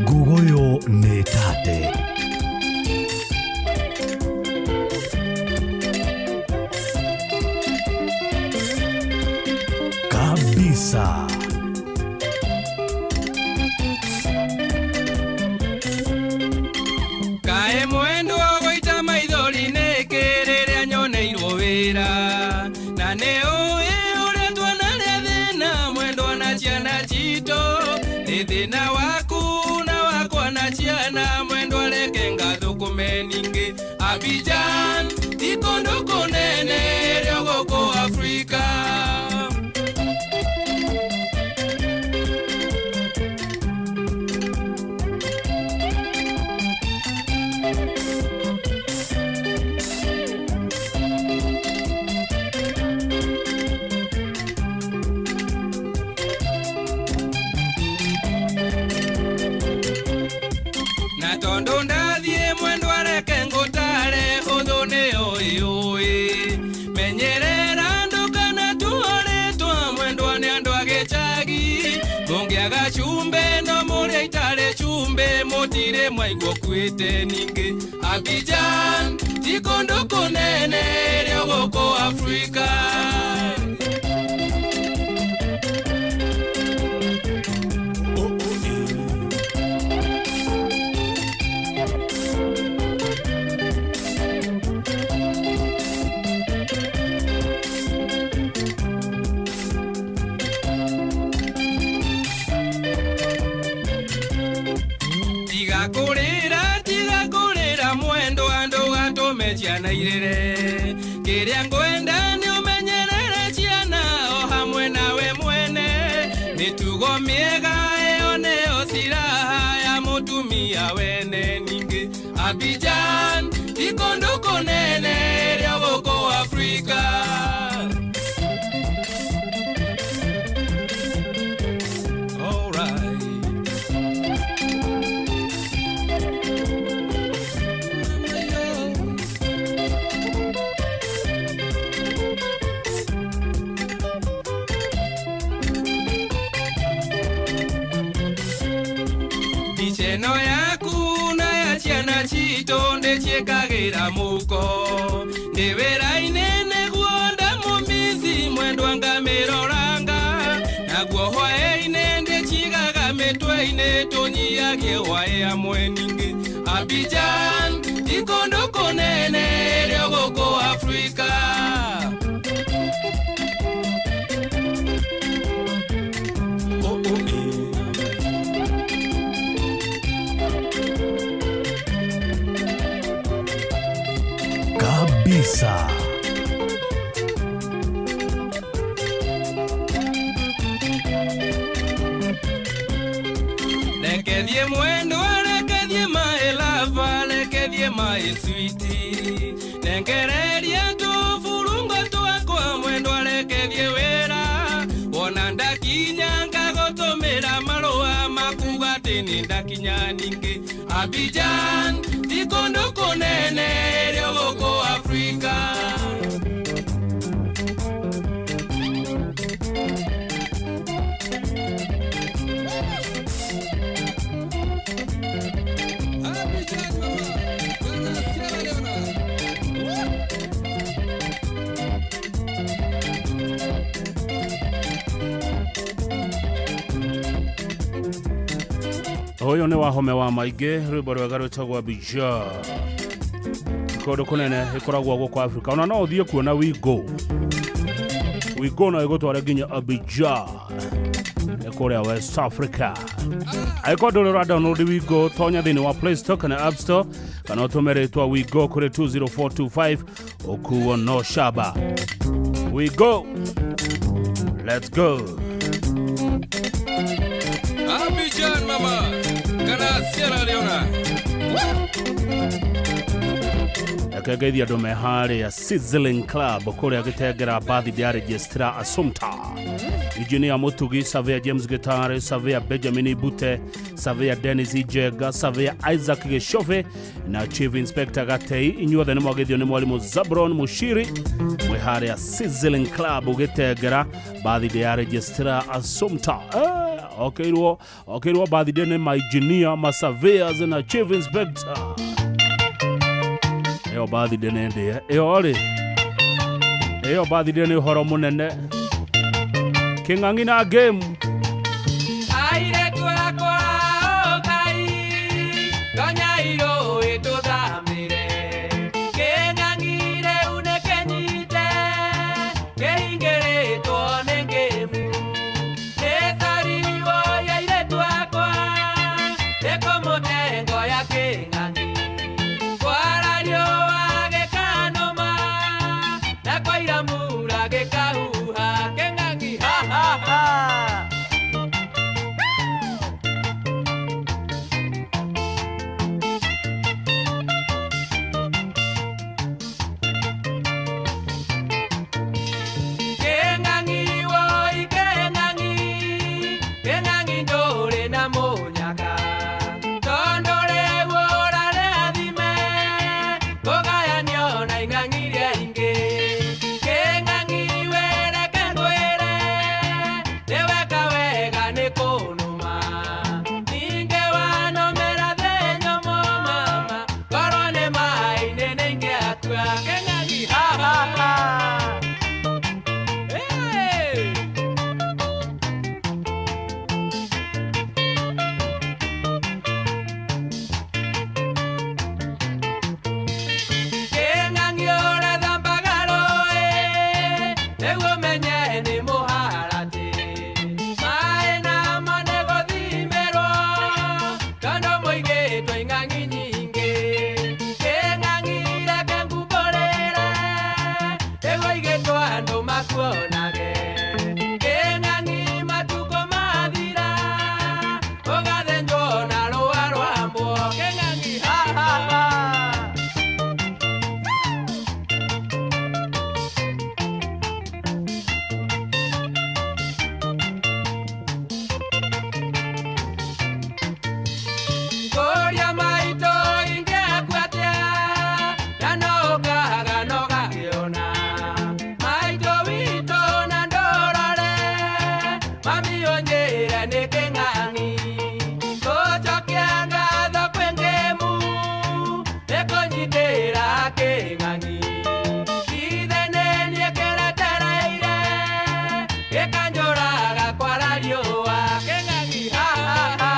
Ngugoyo nĩ tate. Kabisa. Kae mwendo goita maithori nĩ kĩrĩrĩa nyoneirwo wĩra, na nĩ ũĩ ũrĩa tuonarĩa thĩna mwendwa na ciana citũ, nĩ thĩna waku na wakwa na ciana mwendwa reke ngathũkũme ningĩ Abidjan ti kũndũ kũnene rĩo gũkũ Afrika. Ũkaigua ũkuĩte ningĩ Abidjan ti kũndũ kũnene rĩo gũkũ Afrika. Tiga kũrĩra mwendo andũ gatũme ciana irĩre kĩrĩa ngwenda nĩ ũmenyerere ciana o hamwe nawe mwene mĩtugo mĩega ĩyo nĩyo silaha ya mũtumia wene ningĩ Abidjan ti kũndũ kũnene rĩo gũkũ Afrika. Eno yaku na ya ciana citũ ndĩciĩkagĩra mũhuko ndĩ wĩra-inĩ nĩguo ndamũmici mwendwa ngamĩroranga naguo hwaĩ-inĩ ndĩcigaga mĩtwe-inĩ tũnyiagie hwaĩ hamwe ningĩ Abidjan ti kũndũ kũnene rĩo gũkũ Afrika. Kabisa. Rekethie mwendo, rekethie my lover, rekethie my sweetie nengereria tũburungo twakwa mwendwa rekethie wĩra wona ndakinya ngagũtũmĩra marũa makuga atĩ nĩ ndakinya ningĩ Abidjan ti kũndũ kũnene rĩo gũkũ Afrika. Ũyũ nĩ wahome wa maingĩ rwĩmbo rwega rwĩtagwo Abidjan kũndũ kũnene ĩkoragwo gũkũ Afrika ona no ũthiĩ kuona Wigo Wigo no ĩgũtware nginya Abidjan nĩ kũrĩa West Africa. Angĩkorwo ndũrĩ ũra download Wigo tonya thĩinĩ wa Play Store kana App Store kana ũtũme rĩtwa Wigo kũrĩ 20425 ũkuo no shaba. Wigo, let's go. Abidjan mama kana Sierra Leone. Akegeithia andũ me harĩa Sizzling Club kũrĩa gĩtengera birthday ya Registrar Assumpta Engineer Mutugi, Surveyor James Gitare, Surveyor Benjamin Ibute, Surveyor Dennis Ijega, Surveyor Isaac Geshove na Chief Inspector Gatei. Inyuothe nĩ mwagethio nĩ mwarimũ Zabron Mushiri mwĩ harĩa Sizzling Club gĩtengera birthday ya Registrar Assumpta. Okeirwo birthday nĩ ma engineer, ma surveyors na Chief Inspector. Ĩyo birthday nĩ ndĩe ĩyo rĩ ĩyo birthday nĩ ũhoro mũnene Kĩng'ang'i na game. Airĩtu akwa ũkai tonya irũĩ tũthamĩre Kĩng'ang'i rĩu nĩkĩnyite kĩhingĩrĩtwo nĩ ngĩmu nĩ cariwo ya airĩtu akwa nĩkũmũtengo ya Kĩng'ang'i kwara riũa gĩkanũma na kwaira mura gĩkahuha Kĩng'ang'i ha ha ha. Kĩng'ang'i woi Kĩng'ang'i Kĩng'ang'i ndũrĩ na mũnyaka tondũ rĩu ũrarĩathime kũgayanio na ing'ang'i iria ingĩ Kĩng'ang'i wereke ngwĩre nĩ weka wega nĩ kũnũma ningĩ wanomera thĩ nyũmũ ndũngĩkua Kĩng'ang'i ha ha ha. Hey! Kĩng'ang'i ũrethambaga rũĩ nĩguo ũmenye nĩ mũharatĩ. Maĩ namo nĩ gũthimĩrwo tondũ mũigĩtwo ing'ang'i nyingĩ. Kĩng'ang'i reke ngumbũrĩre nĩguo igĩtwo andũ makuonage. Kĩng'ang'i matukũ mathira ũgathĩnjwo na rũa rwa mbwo. Kĩng'ang'i ha ha ha. Kũria maitũ ingĩakua atĩa na no ũkaga no gakĩona. Maitũ witũ na ndũrore mami ũnjĩre nĩ kĩng'ang'i. Gũcokia ngatho kwĩ ngĩmu nĩ kũnyitĩra kĩng'ang'i. Ithe nĩ niĩ kĩretereire gĩkanjũraga kwara riũa. Kĩng'ang'i ha ha ha.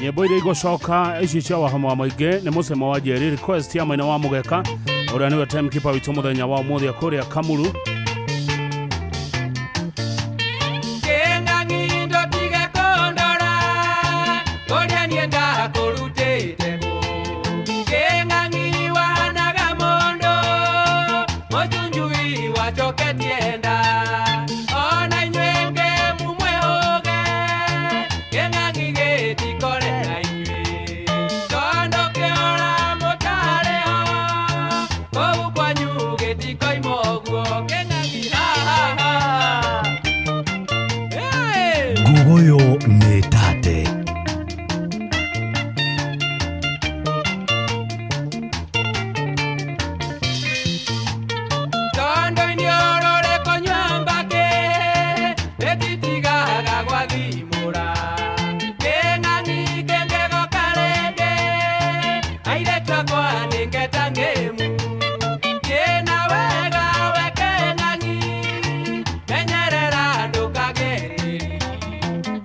Nyĩmbo iria igũcoka ici cia wahoma wa mũingĩ nĩ mũcemo wa njeri request ya maina wa mũgeka ũrĩa nĩwe timekeeper witũ mũthenya wa ũmũthĩ kũrĩa Kamuru. Kĩng'ang'i ndũtige kũndora kũrĩa niĩ ndakũrutĩte kũ. Kĩng'ang'i wahanaga mũndũ mũcunjui wacoketie nda. Ona inyuĩ ngĩmu mwĩhũge kĩng'ang'i gĩtikore na inyuĩ. Tondũ kĩora mũtarĩ ho kũu kwanyu gĩtikoima ũguo. Kĩng'ang'i ha ha ha. Hey! Nguguyo nĩ tate. Tondo inioro rekonywa mbake etitigaga gwathimũra. Kĩng'ang'i kĩngĩgoka rĩngĩ airĩtu akwa nĩngeta ngĩmu. Kĩna wega we kĩng'ang'i menyerera ndũkage tĩri.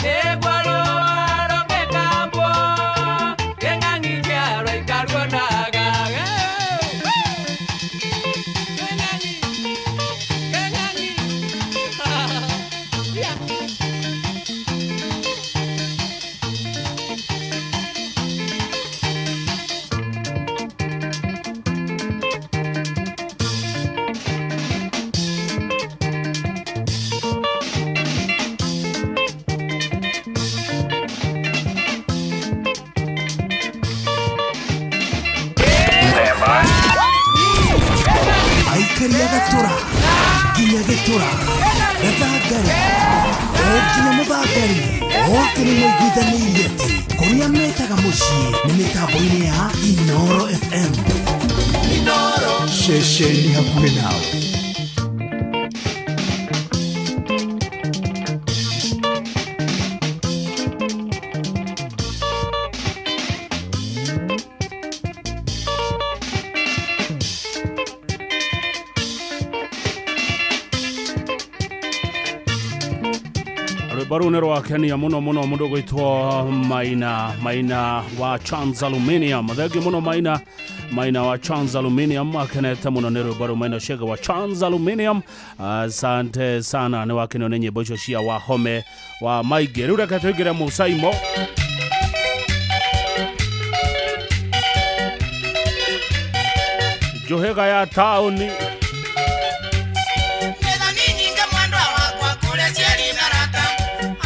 Nĩguo rũa rũngĩkambwo kĩng'ang'i kĩarwo ikaruonaga. Aikari a gatũra nginya gĩtũra gathangari o nginya mũthangari othe nĩ maiguithanĩirie atĩ kũrĩa metaga mũciĩ nĩ mĩtambo-inĩ ya Inoro FM. Ceceni hakuhĩ nawe. Rwĩmbo rũu nĩ rwakenia mũno mũno mũndũ gwĩtwo Maina Maina wa Chance Aluminium. Thengiũ mũno Maina Maina wa Chance Aluminium akenete mũno nĩ rwĩmbo rũu Maina Chege wa Chance Aluminium. Asante sana nĩ wakenio nĩ nyĩmbo icio cia Wahome wa Maingĩ. Rĩu reke tũingĩre Mũcaimo. Njũhĩga ya taũni. Methani nyingĩ mwendwa wakwa kũrĩa ciarĩ na rata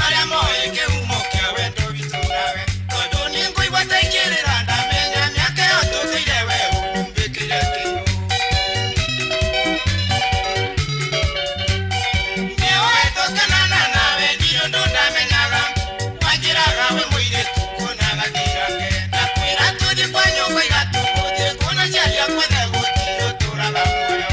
arĩa moĩ kĩhumo kĩa wendo witũ nawe tondũ nĩngũigua ta ingĩrĩra ndamenya mĩaka ĩyo tũtũire we ũnyumbĩkire kĩo. Nĩũĩ tũkenana nawe ndirĩ ũndũ ndamenyaga wanjĩraga wĩ mũirĩtu kuonaga ndirake ndakwĩra tũthiĩ kwa nyũmba igatũgũthiĩ kuona ciari akwa thegũtirĩ ũtũraga muoyo.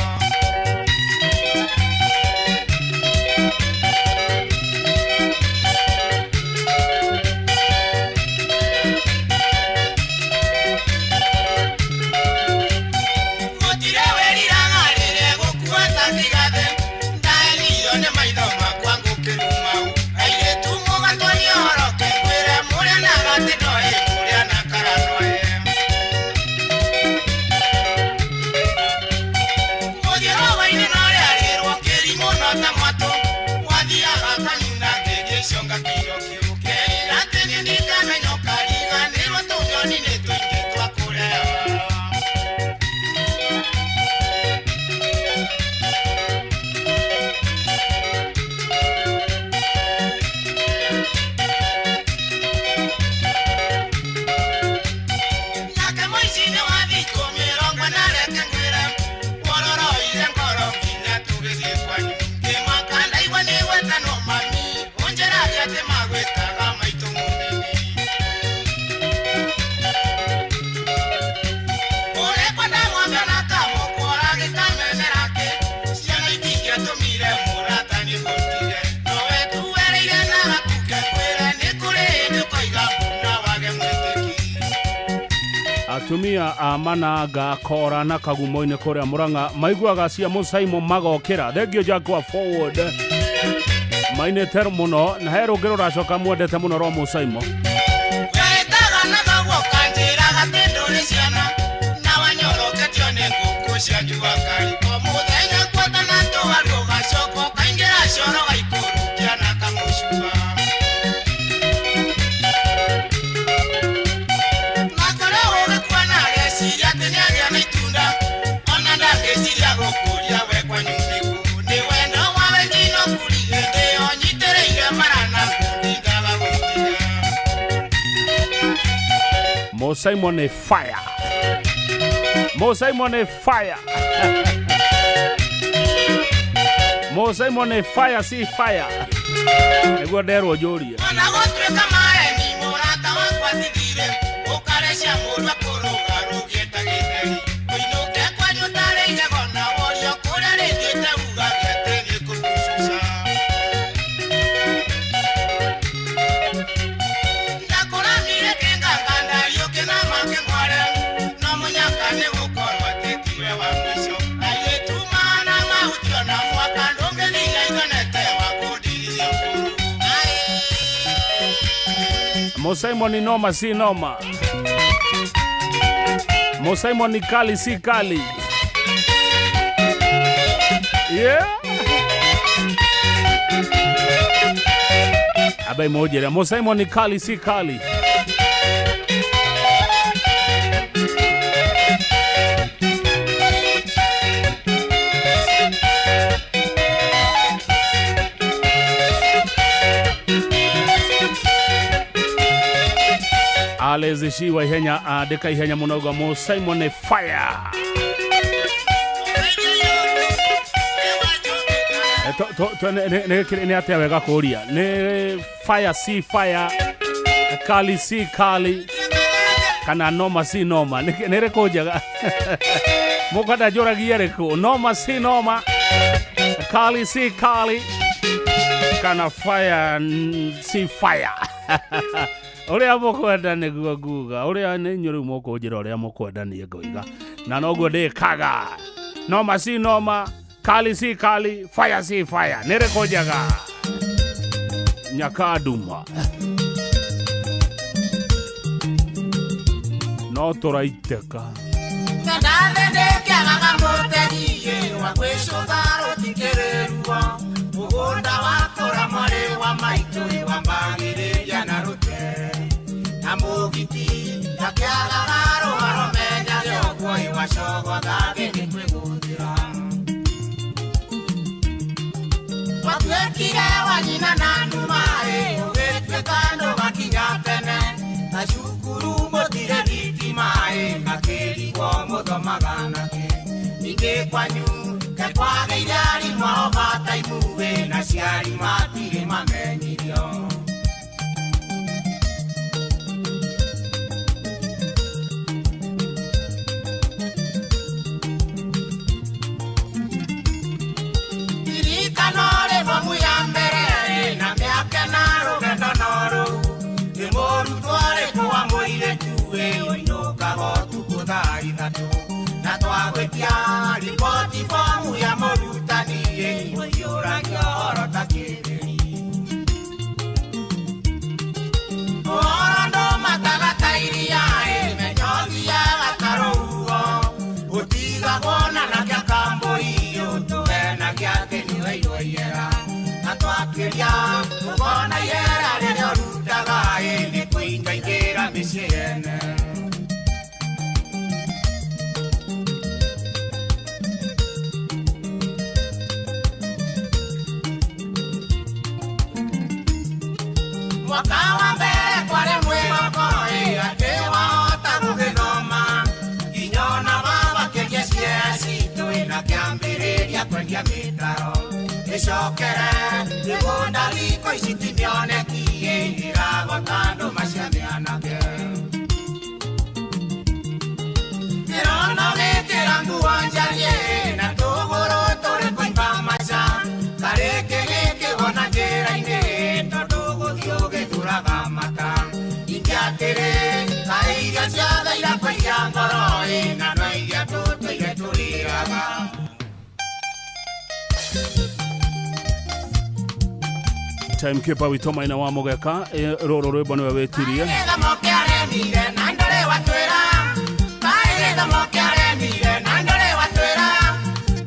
Atumia a Mananga Kora na Kagumo-inĩ kũrĩa Murang'a maiguaga cia Mũcaimo magokĩra. Thengio Jaguar Forward mainĩte mũno na he rũngĩ rũracoka mwendete mũno rwa Mũcaimo. Wetaga na kaguo kanjĩraga atĩ ndũrĩ ciana na wanyoroketio nĩ ngũkũ cia jua kali o mũthenya kuotana tũgaru ũgacoka ũkaingĩra coro gaikũrũkia na kamũcuba na kũrĩa ũgĩkua na ageciria atĩ nĩagĩa na itunda ona ndangĩciria gũkũria we kwanyu nĩkũ nĩ wendo wa wendino kuri hĩndĩ ĩyo nyitĩrĩire mara na ngundi ngaga gũtiga. Mũcaimo nĩ fire. Mũcaimo nĩ fire. Mũcaimo nĩ fire si fire. Nĩguo nderwo njũrie. Ona gũtuĩka maeni mũrata wakwa thithire ũkarecia mũndũ akũrũga rũgĩte gĩtheri ũinũke kwanyu tarĩ igego na worio kũrĩa rĩthiĩte ugage atĩ nĩ kũgucuca ndakũramire kĩnganga ndariũkĩ na makĩng'ware no mũnyaka nĩ gũkorwo atĩ tiwe wa mũico airĩtu mana mahutio na mwaka ndũngĩthiia itonete wa kũndirithia kũrũ. Mũcaimo ni noma si noma. Mũcaimo ni kali si kali. Yeah. Abai mojere. Mũcaimo ni kali si kali. Alezishi wa ihenya andĩka ihenya mũno uga Mũcaimo nĩ fire. Nĩ atĩa wega kũria nĩ fire si fire, kali si kali, kana noma si noma? Nĩ rĩkũ njega mũkwenda njũragie rĩkũ? Noma si noma, kali si kali, kana fire si fire? Ũrĩa mũkwenda nĩguo nguga, ũrĩa nĩ inyuĩ rĩu mũkũnjĩra ũrĩa mũkwenda niĩ ngoiga, na noguo ndĩkaga. Noma si noma, kali si kali, fire si fire, nĩ rĩkũ njega? Nyakaduma no tũraitĩka. Ndathĩndĩkĩagaga mũtegi wa gwĩcũtha rũtikĩrĩ ruo mũgũnda wakũra mwarĩ wa maitũ wambagĩrĩria na rũtere na mũgiti ndakĩagaga rũharo menyage ũguo iwacogotha thĩ nĩ kwĩgũthĩra watuĩkire wa nyina na nduma-ĩ ũgĩtuĩka ndũgakinya tene na cukuru mũtirĩ thitima-ĩ ngakĩrigwo mũthomaga nakĩ ningĩ kwanyu kekwagĩire arimũ ao bataimu-ĩ na ciari matirĩ mamenyirio. Ririkano rĩ bomu ya mbere na mĩaka na rũgendo no rũu nĩ mũrutwo arĩkũ wa mũirĩtu ĩ ũinũkaga ũtukũ thaa ithatũ na twagwĩtia riboti bomu ya mũrutani ĩ ũiyũragia ũhoro ta kĩthĩri ũhoro ndũmataga ta iria ĩ menyo thiaga ta rũhuho ũtigagwo na nakĩo kambũi ũtũhenagia atĩ nĩwairwo ihera na twakĩria ũkona ihera rĩrĩa ũrutaga ĩ nĩ kũingaingĩra mĩciĩ yene. Mwaka wa mbere kwarĩ mwĩhoko ĩ atĩ wahota gũgĩthoma nginya ona baba kĩria ciea citũ ĩ na kĩambĩrĩria kwendia mĩtaro ĩcokere mĩgũnda thikũ ici ti mĩoneki ĩ ĩragota andũ macia mĩanake ndĩrona ũgĩkĩra nguo njariĩ na tũgũrũ tũrĩ kũimba maca karĩkĩ gĩkĩ wona njĩra-inĩ tondũ gũthiĩ ũgĩthuraga mata ingĩ atĩrĩ kaĩ irio ciothe irakũiria cia ngoro ng'ano iria tũtũire tũrĩaga. Timekeeper witũ Maina wa Mũgeka, rũrũ rwĩmbo nĩwe wĩtirie. Gĩthomo kĩaremire na ndũrĩ watwĩra, kaĩ gĩthomo kĩaremire na ndũrĩ watwĩra,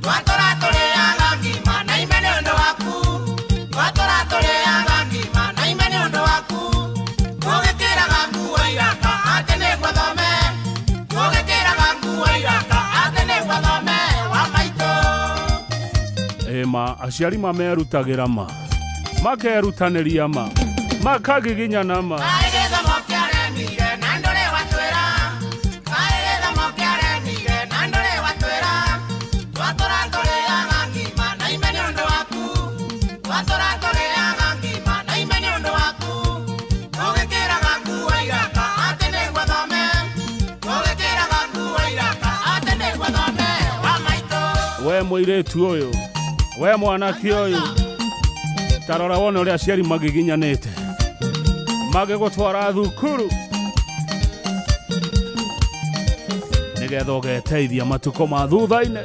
twatũra tũrĩaga ngima na ime nĩ ũndũ waku, twatũra tũrĩaga ngima na ime nĩ ũndũ waku, tũgĩkĩraga nguo iraka atĩ nĩguo thome, tũgĩkĩraga nguo iraka atĩ nĩguo thome wa maitũ. Ĩma aciari mamerutagĩra ma makerutanĩria ma makagiginyana ma. Kaĩ gĩthomo kĩaremire na ndũrĩ watwĩra, kaĩ gĩthomo kĩaremire na ndũrĩ watwĩra, twatũra tũrĩaga ngima na ime nĩ ũndũ waku, twatũra tũrĩaga ngima na ime nĩ ũndũ waku, tũgĩkĩraga nguo iraka atĩ nĩguo thome, tũgĩkĩraga nguo iraka atĩ nĩguo thome wa maitũ. We mũirĩtu ũyũ, we mwanake ũyũ, tarora wone ũrĩa aciari magiginyanĩte magĩgũtwara thukuru nĩgetha ũgeteithia matukũ ma thutha-inĩ.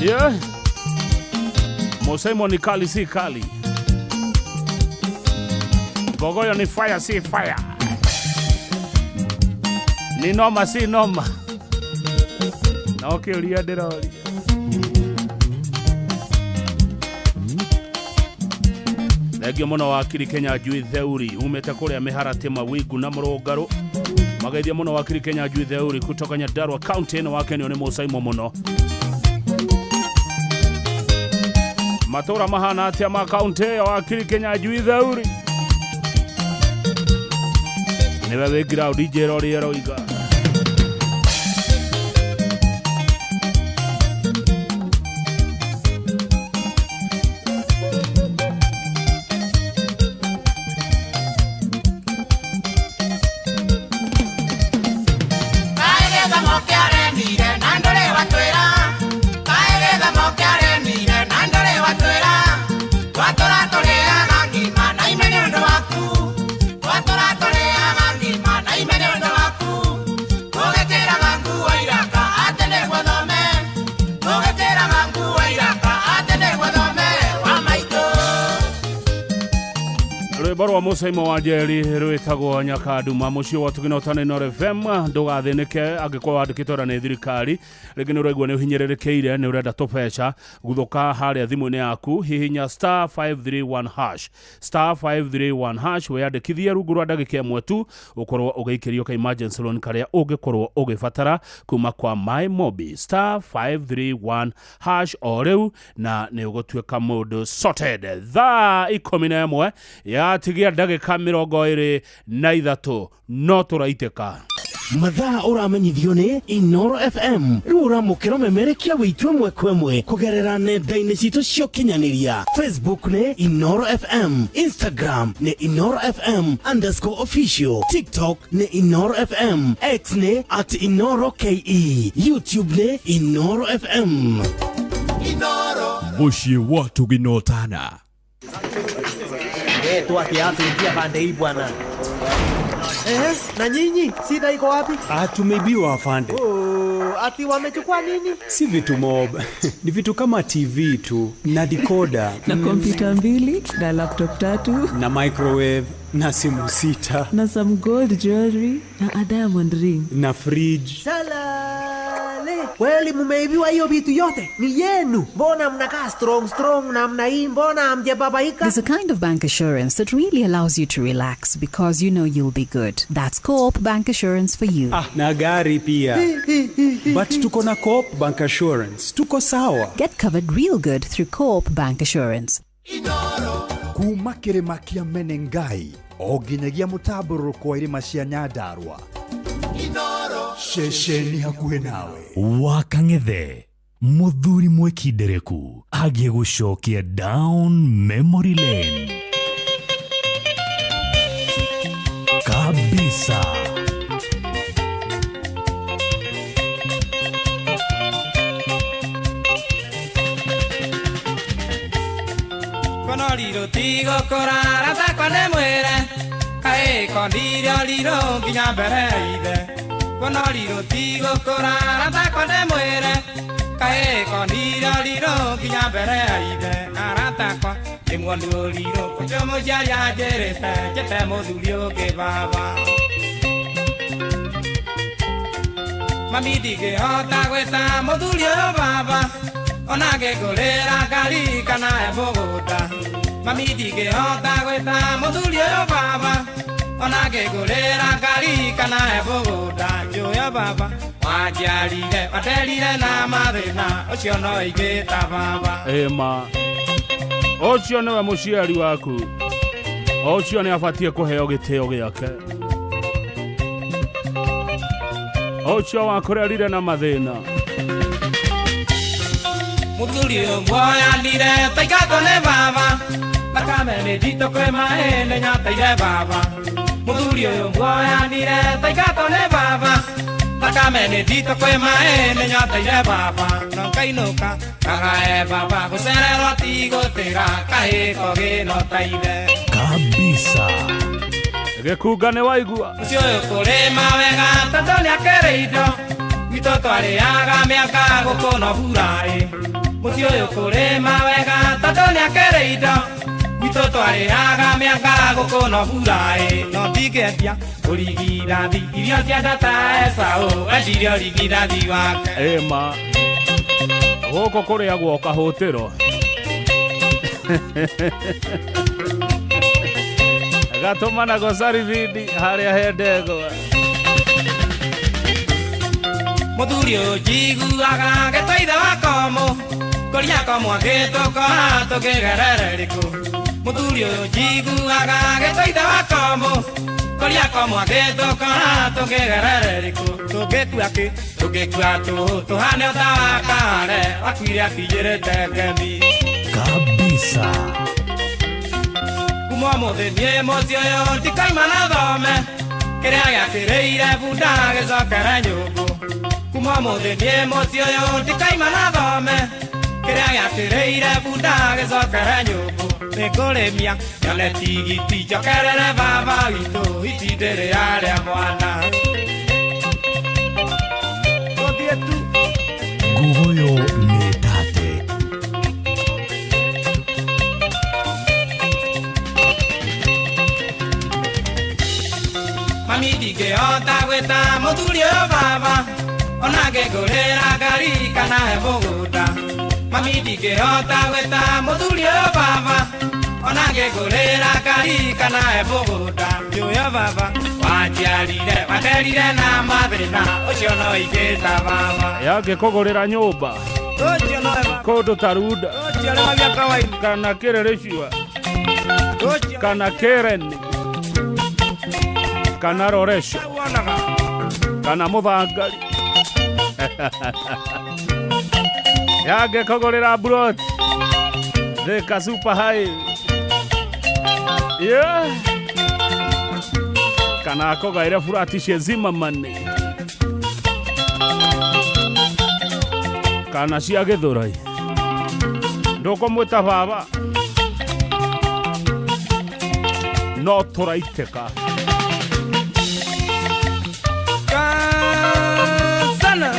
Yeah. Musaimo ni kali si kali, Gogoyo ni fire si fire, ni noma si noma. Na ũkĩũria ndĩroria. Thengio mũno wakiri Kenya Njui Theuri umĩte kũrĩa Mĩharatĩ Mawingu na Mũrũngarũ. Mageithia mũno wakiri Kenya Njui Theuri kutoka Nyandarua County nĩ wakenio nĩ Mũsaimo mũno. Matũra mahana atĩa ma county ĩyo wakiri Kenya Njui Theuri? Nĩwe wĩ ground njĩra ũrĩa ĩroiga. Kaĩ gĩthomo kĩaremire na ndũrĩ watwĩra, kaĩ gĩthomo kĩaremire na ndũrĩ watwĩra, twatũra tũrĩaga ngima na ime nĩ ũndũ waku, twatũra tũrĩaga ngima na ime nĩ ũndũ waku, tũgĩkĩraga nguo iraka atĩ nĩguo thome, tũgĩkĩraga nguo iraka atĩ nĩguo thome wa maitũ. Rwĩmbo rwa Mũsaimo wa Njeri rwĩtagwo Nyakanduma mũciĩ wa Tugina Ũtana Inooro FM. Ndũgathĩnĩke angĩkorwo wandĩkĩtwo wĩra nĩ thirikari, rĩngĩ nĩ ũraigua nĩ ũhinyĩrĩrĩkĩire, nĩ ũrenda tũbeca, guthũka harĩa thimũ-inĩ yaku, hihinya star 531 hash, star 531 hash, wĩyandĩkithie rungu rwa ndagĩka ĩmwe tu ũkorwo ũgĩikĩrio ka emergency loan karĩa ũngĩkorwo ũgĩbatara kuma kwa My Mobi, star 531 hash o rĩu, na nĩ ũgũtuĩka mũndũ sorted. Thaa 11 yatigia ndagĩka 23 no tũraitĩka. Mathaa ũramenyithio nĩ Inooro FM rĩu ũramũkĩra memerekia wĩitũ ĩmwe kwa ĩmwe kũgerera nenda-inĩ citũ cia ũkinyanĩria. Facebook nĩ Inooro FM, Instagram nĩ Inooro FM underscore official, TikTok nĩ Inooro FM, X nĩ at Inooro KE, YouTube nĩ Inooro FM. Mũciĩ wa Tugina Ũtana. Tuatia pande hii bwana. Na nyinyi shida iko wapi? Tumeibiwa afande. Oh, ati wamechukua nini? Si vitu mob. Ni vitu kama TV tu na decoder na kompyuta 2 na laptop 3 na microwave na simu 6 na some gold jewelry na a diamond ring na fridge. Salale. Kweli mumeibiwa hiyo vitu yote? Ni yenu. Mbona mnakaa strong strong namna hii? Mbona hamjababaika? There's a kind of bank assurance that really allows you to relax because you know you'll be good. That's Co-op Bank Assurance for you. Na gari pia. But tuko na Co-op Bank Assurance. Tuko sawa. Get covered real good through Co-op Bank Assurance. Kuma kĩrĩma kĩa Menengai o nginyagia mũtambũrũko wa irĩma cia Nyandarua, ceceni hakuhĩ nawe. Wakang'ethe mũthuri mwĩkindereku agiĩ gũcokia down memory lane kabisa. Konoriro tigũkũra aratakwa nĩ mwĩre kaĩ kondirio rirũ nginya mbere ya ithe kuona rirũ tigũkũra aratakwa nĩ mwĩre kaĩ kondirio rirũ nginya mbere ya ithe aratakwa ndĩmuoni ũrirũ ũcio mũciari anjĩrĩte njĩte mũthuri ũngĩ baba. Mami ndingĩhota gwĩta mũthuri ũyũ baba ona ngĩngũrĩra ngari kana he mũgũnda. Mami ndingĩhota gwĩta mũthuri ũyũ baba ona ngĩngũrĩra ngari kana he mũgũnda. Njũya baba wanjiarire waterire na mathĩna ũcio no ingĩta baba. Ĩma ũcio nĩwe mũciari waku, ũcio nĩ abatiĩ kũheo gĩtĩo gĩake, ũcio wakũrerire na mathĩna. Mũthuri ũyũ muoyanire taingatwo nĩ baba thakame nĩ nditũ kwĩ maĩ nĩ nyoteire baba. Mũthuri ũyũ muoyanire taingatwo nĩ baba thakame nĩ nditũ kwĩ maĩ nĩ nyoteire baba. No ngainũka kagae baba gũcererwo ti gũtĩra kahĩko gĩnota ithe kabisa. Gĩkunga nĩ waigua ũcio ũyũ kũrĩma wega tondũ nĩakĩrĩ indo gwitũ twarĩaga mĩaka gũkũ no buraĩ. Mũciĩ ũyũ kũrĩma wega tondũ nĩakĩrĩ indo gwitũ twarĩaga mĩaka gũkũ no buraĩ. No ndingĩendia ũrigithathi irio cia ndata Esaũ endirie ũrigithathi wake. Ĩma gũkũ kũrĩagwo kahũtĩro gatũmanagwo caribindi harĩa he ndegwa. Mũthuri ũyũ njiguaga gĩtwa ithe wa komũ kũria komũ agĩtũkora tũkĩgerere rĩkũ. Mũthuri ũyũ njiguaga gĩtwa ithe wa komũ kũria komũ agĩtũkora tũkĩgerere rĩkũ. Tũngĩkua kĩ tũngĩkua tũhũ tũhane ũta wa kare wakuire akinyĩrĩte ngemi kabisa. Kuma ũmũthĩ niĩ mũciĩ ũyũ ndikaima na thome kĩrĩa gĩakĩrĩire bunda gĩcokere nyũngũ. Kuma ũmũthĩ niĩ mũciĩ ũyũ ndikaima na thome kĩrĩa gĩakĩrĩire bunda gĩcokere nyũngũ. Nĩngũrĩmia nyone tigiti njokerere baba witũ hiti ndĩrĩ yarĩa mwana. Tũthiĩ tu. Nguguyo nĩ tate. Mami ndingĩhota gwĩta mũthuri ũyũ baba ona ngĩngũrĩra ngari kana he mũgũnda. Mami ndingĩhota gwĩta mũthuri ũyũ baba ona ngĩngũrĩra ngari kana he mũgũnda. Njũya baba wanjiarire waterire na mathĩna ũcio no ingĩta baba. Yangĩkũgũrĩra nyũmba ũcio no kũndũ ta Runda ũcio arĩmagia kawaida kana Kĩrĩrĩcua kana Kĩreni kana Roresho kana Mũthangari yangĩkũgũrĩra mburoti Thika Super High, yeah. Kana akũgaĩre burati cia Zimmerman kana cia Gĩthũrai ndũkũmwĩta baba no tũraitĩka. Sana.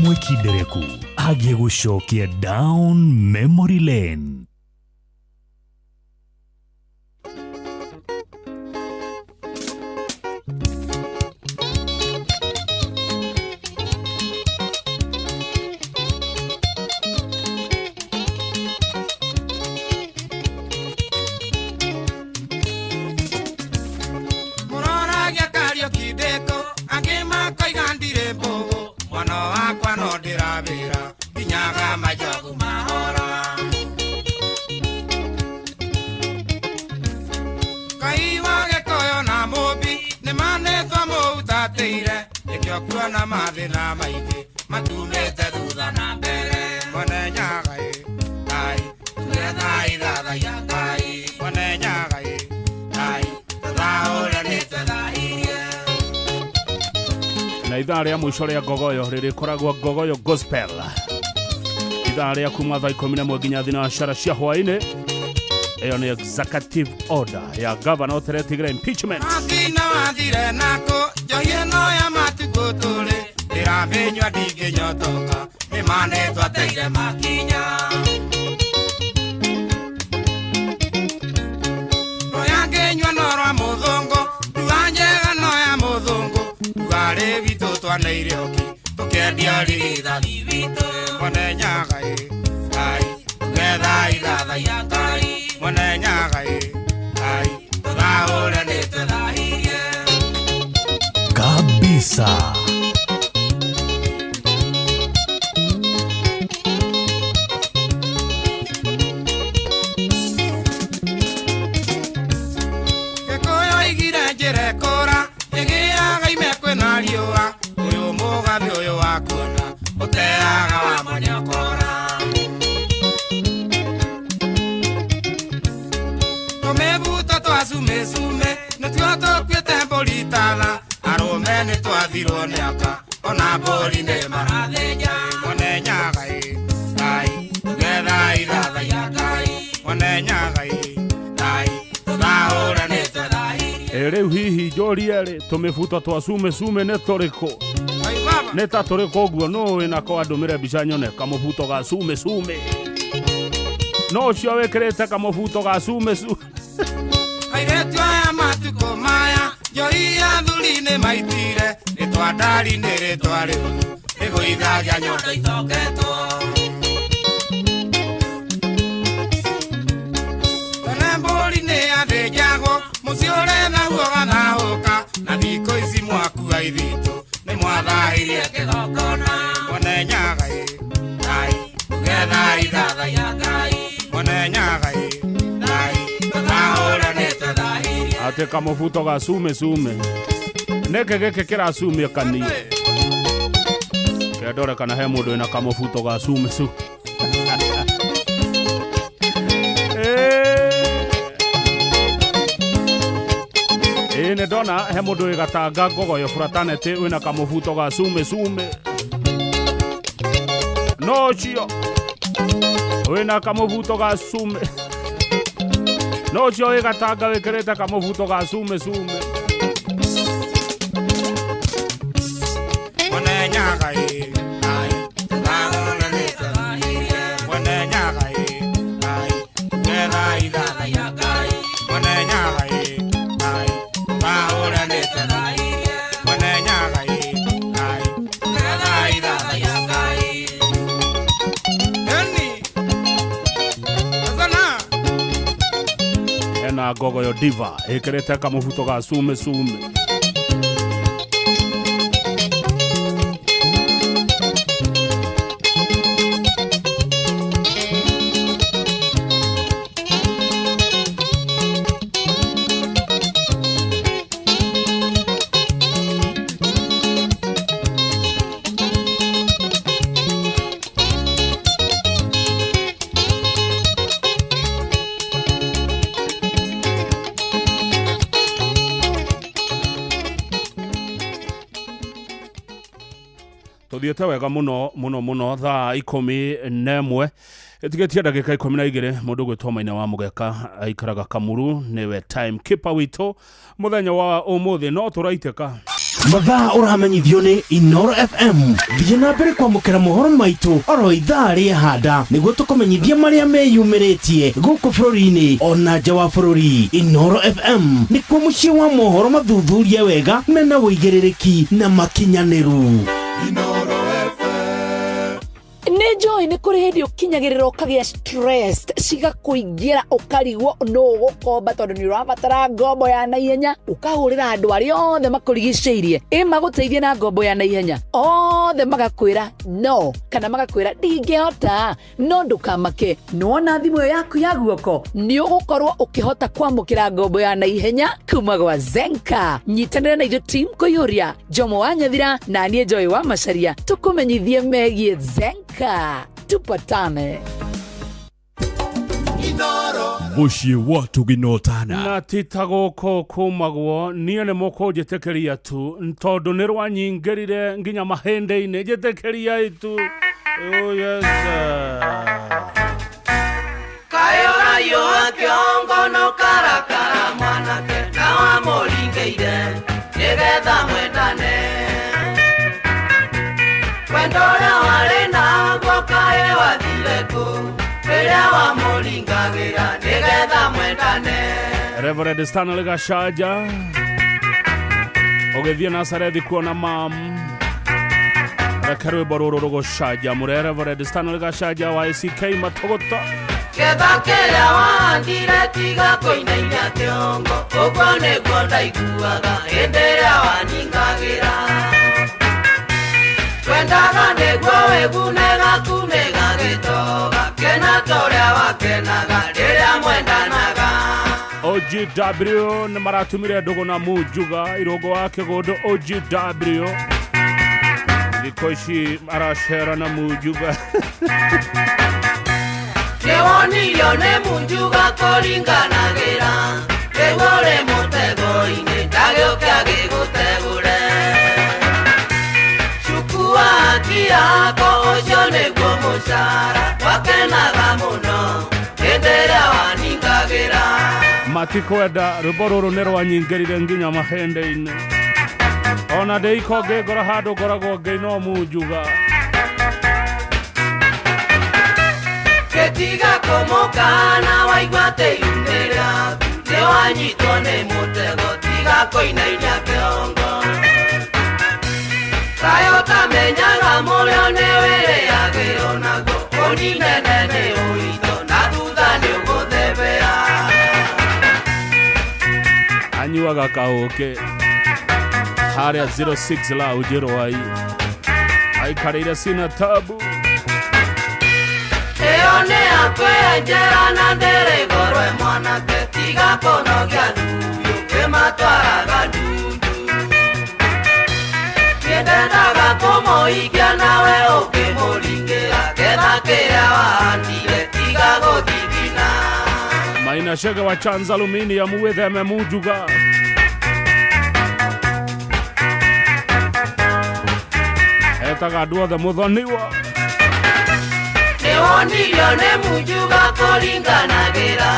Mwĩkindereku agĩgũcokia down memory lane. Nĩkĩo kuona mathĩna maingĩ matumĩte thutha na mbere. Mwene Nyaga ĩ, Ngai, tuge thai thathaiya Ngai. Mwene Nyaga ĩ, Ngai, tũthaũre nĩtwethahirie. Na ithaa rĩa mũico rĩa ngogoyo rĩrĩkoragwo Ngogoyo Gospel, ithaa rĩa kuma thaa 11 nginya thinacara cia hwaĩ-inĩ. Ĩyo nĩ executive order ya gavana ũteretigĩra impeachment. Mathĩna wathire nako njohi ĩno ya matukũ tũrĩ ndĩramĩnyua ndingĩnyotoka nĩ ma nĩtwateire makinya. Rũya ngĩnyua no rwa mũthũngũ ndua njega no ya mũthũngũ ndugarĩ witũ twaneire ũki tũkĩendia rithathi witũ. Mwene Nyaga ĩ, Ngai, tuge thai thathaiya Ngai. Mwene Nyaga ĩ, Ngai, tũthaũre nĩtwethahirie. Kabisa. Gĩkũyũ oigire njĩra ĩkũra ĩgĩaga ime kwĩna riũa ũyũ mũgathĩ ũyũ wa kuona ũteaga wa manyokora. Tũmĩbuto twa cume nĩtuo tũkuĩte mbũri tana arũme nĩtwathirwo nĩ aka ona mbũri nĩ marathĩnja. Mwene Nyaga ĩ, Ngai, tuge thai thathaiya Ngai. Mwene Nyaga ĩ, Ngai, tũthaũre nĩtwethahirie. Ĩ rĩu hihi njũrie rĩ, tũmĩbuto twa cume cume nĩ tũrĩkũ? Nĩ ta tũrĩkũ ũguo? Nũ wĩnako andũmĩre mbica nyone kamũbuto ga cume cume? No ũcio wĩkĩrĩte kamũbuto ga cume cume. Airĩtu aya matukũ maya njohi ya thuri nĩ maitire rĩtwa ndari nĩ rĩtwa rĩũru rĩgũithagia nyondo itoketwo. Tene mbũri nĩ yathĩnjagwo mũciĩ ũrethahu ũgathahũka na thikũ ici mwakua ithitũ nĩ mwathahirie kĩgongona. Mwene Nyaga ĩ, Ngai, tuge thai thathaiya Ngai. Mwene Nyaga ĩ, Ngai, tũthaũre nĩtwethahirie. Atĩ kamũbuto ga cume cume nĩkĩ gĩkĩ kĩracumia kanie kendore kana he mũndũ wĩna kamũbuto ga cume cume? Ĩĩ nĩ ndona he mũndũ wĩ gatanga Ngogoyo fraternity wĩna kamũbuto ga cume cume. No ũcio wĩna kamũbuto ga cume, no ũcio wĩ gatanga wĩkĩrĩte kamũbuto ga cume cume. Mwene Nyaga ĩ, Ngai, tũthaũre nĩtwethahirie. Mwene Nyaga ĩ, Ngai, tuge thai thathaiya Ngai. Mwene Nyaga ĩ, Ngai, tũthaũre nĩtwethahirie. Mwene Nyaga ĩ, Ngai, tuge thai thathaiya Ngai. Eni, Azana. Hena Ngogoyo diva ĩkĩrĩte kamũbuto ga cume cume. Tuthiĩte wega mũno mũno mũno. Thaa 11 ĩtigĩtie ndagĩka 12. Mũndũ gwĩtwo Maina wa Mũgeka aikaraga Kamuru, nĩwe time keeper witũ mũthenya wa ũmũthĩ, no tũraitĩka. Mathaa ũramenyithio nĩ Inoro FM. Thiĩ na mbere kwamũkĩra mohoro maitũ oro ithaa rĩehanda nĩguo tũkũmenyithia marĩa meyumĩrĩtie gũkũ bũrũri-inĩ ona nja wa bũrũri. Inoro FM nĩkuo mũciĩ wa mohoro mathuthurie wega mena ũigĩrĩrĩki na makinyanĩru. Nĩ njũĩ nĩ kũrĩ hĩndĩ ũkinyagĩrĩra ũkagĩa stress cigakũingĩra ũkarigwo nũ ũgũkomba tondũ nĩ ũrabatara ngombo ya naihenya, ũkahũrĩra andũ arĩa othe makũrigicĩirie ĩ magũteithie na ngombo ya naihenya. Othe magakwĩra no kana magakwĩra ndingĩhota, no ndũkamake. Nĩwona thimũ ĩyo yaku ya guoko nĩ ũgũkorwo ũkĩhota kwamũkĩra ngombo ya naihenya kuma gwa Zenka. Nyitanĩra na ithuĩ team kũiyũria Jomo wa Nyathira na niĩ Joy wa Macharia tũkũmenyithie megiĩ Zenka. Tupatane. Mũciĩ wa Tũginotana. Na ti ta gũkũ kumagwo niĩ nĩ mũkũnjĩtĩkĩria tu tondũ nĩ rwanyingĩrire nginya mahĩndĩ-inĩ. Njĩtĩkĩria itu. Oh yes. Kayo wa kĩongo no karakara mwanake na wamũringĩire nĩgetha mwendane. Wendo ũrĩa warĩ naguo kaĩ wathire kũ rĩrĩa wamũringagĩra nĩgetha mwendane. Reverend Stanley Gashaja ũgĩthiĩ Nazarethi kuona mam, reke rwĩmbo rũrũ rũgũcanjamũre. Reverend Stanley Gashaja wa ACK Matũgũta. Ketha kĩrĩa wahandire tiga kũinainia kĩongo, ũguo nĩguo ndaiguaga hĩndĩ ĩrĩa waningagĩra. Twendaga nĩguo wĩgune gaku nĩ gagĩtoga, kena ta ũrĩa wakenaga rĩrĩa mwendanaga. OGW nĩ maratumire ndũgũ na Munjuga irũngo wa kĩgũndũ. OGW thikũ ici aracera na Munjuga. Nĩwonirio nĩ Munjuga kũringanagĩra, rĩu ũrĩ mũtego-inĩ ndagĩũke agĩgũtegũre. Cukua haki yako ũcio nĩguo mũcara, wakenaga mũno hĩndĩ ĩrĩa waningagĩra. Matikwenda rwĩmbo rũrũ nĩ rwanyingĩrire nginya mahĩndĩ-inĩ. Ona ndĩiko ngĩngora handũ ngoragwo ngĩina Munjuga. Gĩtiga kũmũkana waigua atĩ ihu rĩaku nĩwanyitwo nĩ mũtego, tiga kũinainia kĩongo. Kaĩ ũtamenyaga mũrĩo nĩwĩrĩagĩrwo naguo, ũninene nĩ ũitho na thutha nĩũgũthebea. Anyuaga kaũkĩ harĩa 06 la Ũnjĩrwai, aikarĩire sina tabu. Ĩyo nĩ yakwenjera na ndĩrĩ goro mwanake, tiga kũnogia ndundu kĩmatwaraga ndundu. Nĩndendaga kũmũikia nawe ũkĩmũringĩra, ketha kĩrĩa wahandire tiga gũthithina. Maina Shege wa Chanza Aluminium wĩtheme Munjuga. Etaga andũ othe mũthoniwa. Nĩwonirio nĩ Munjuga kũringanagĩra,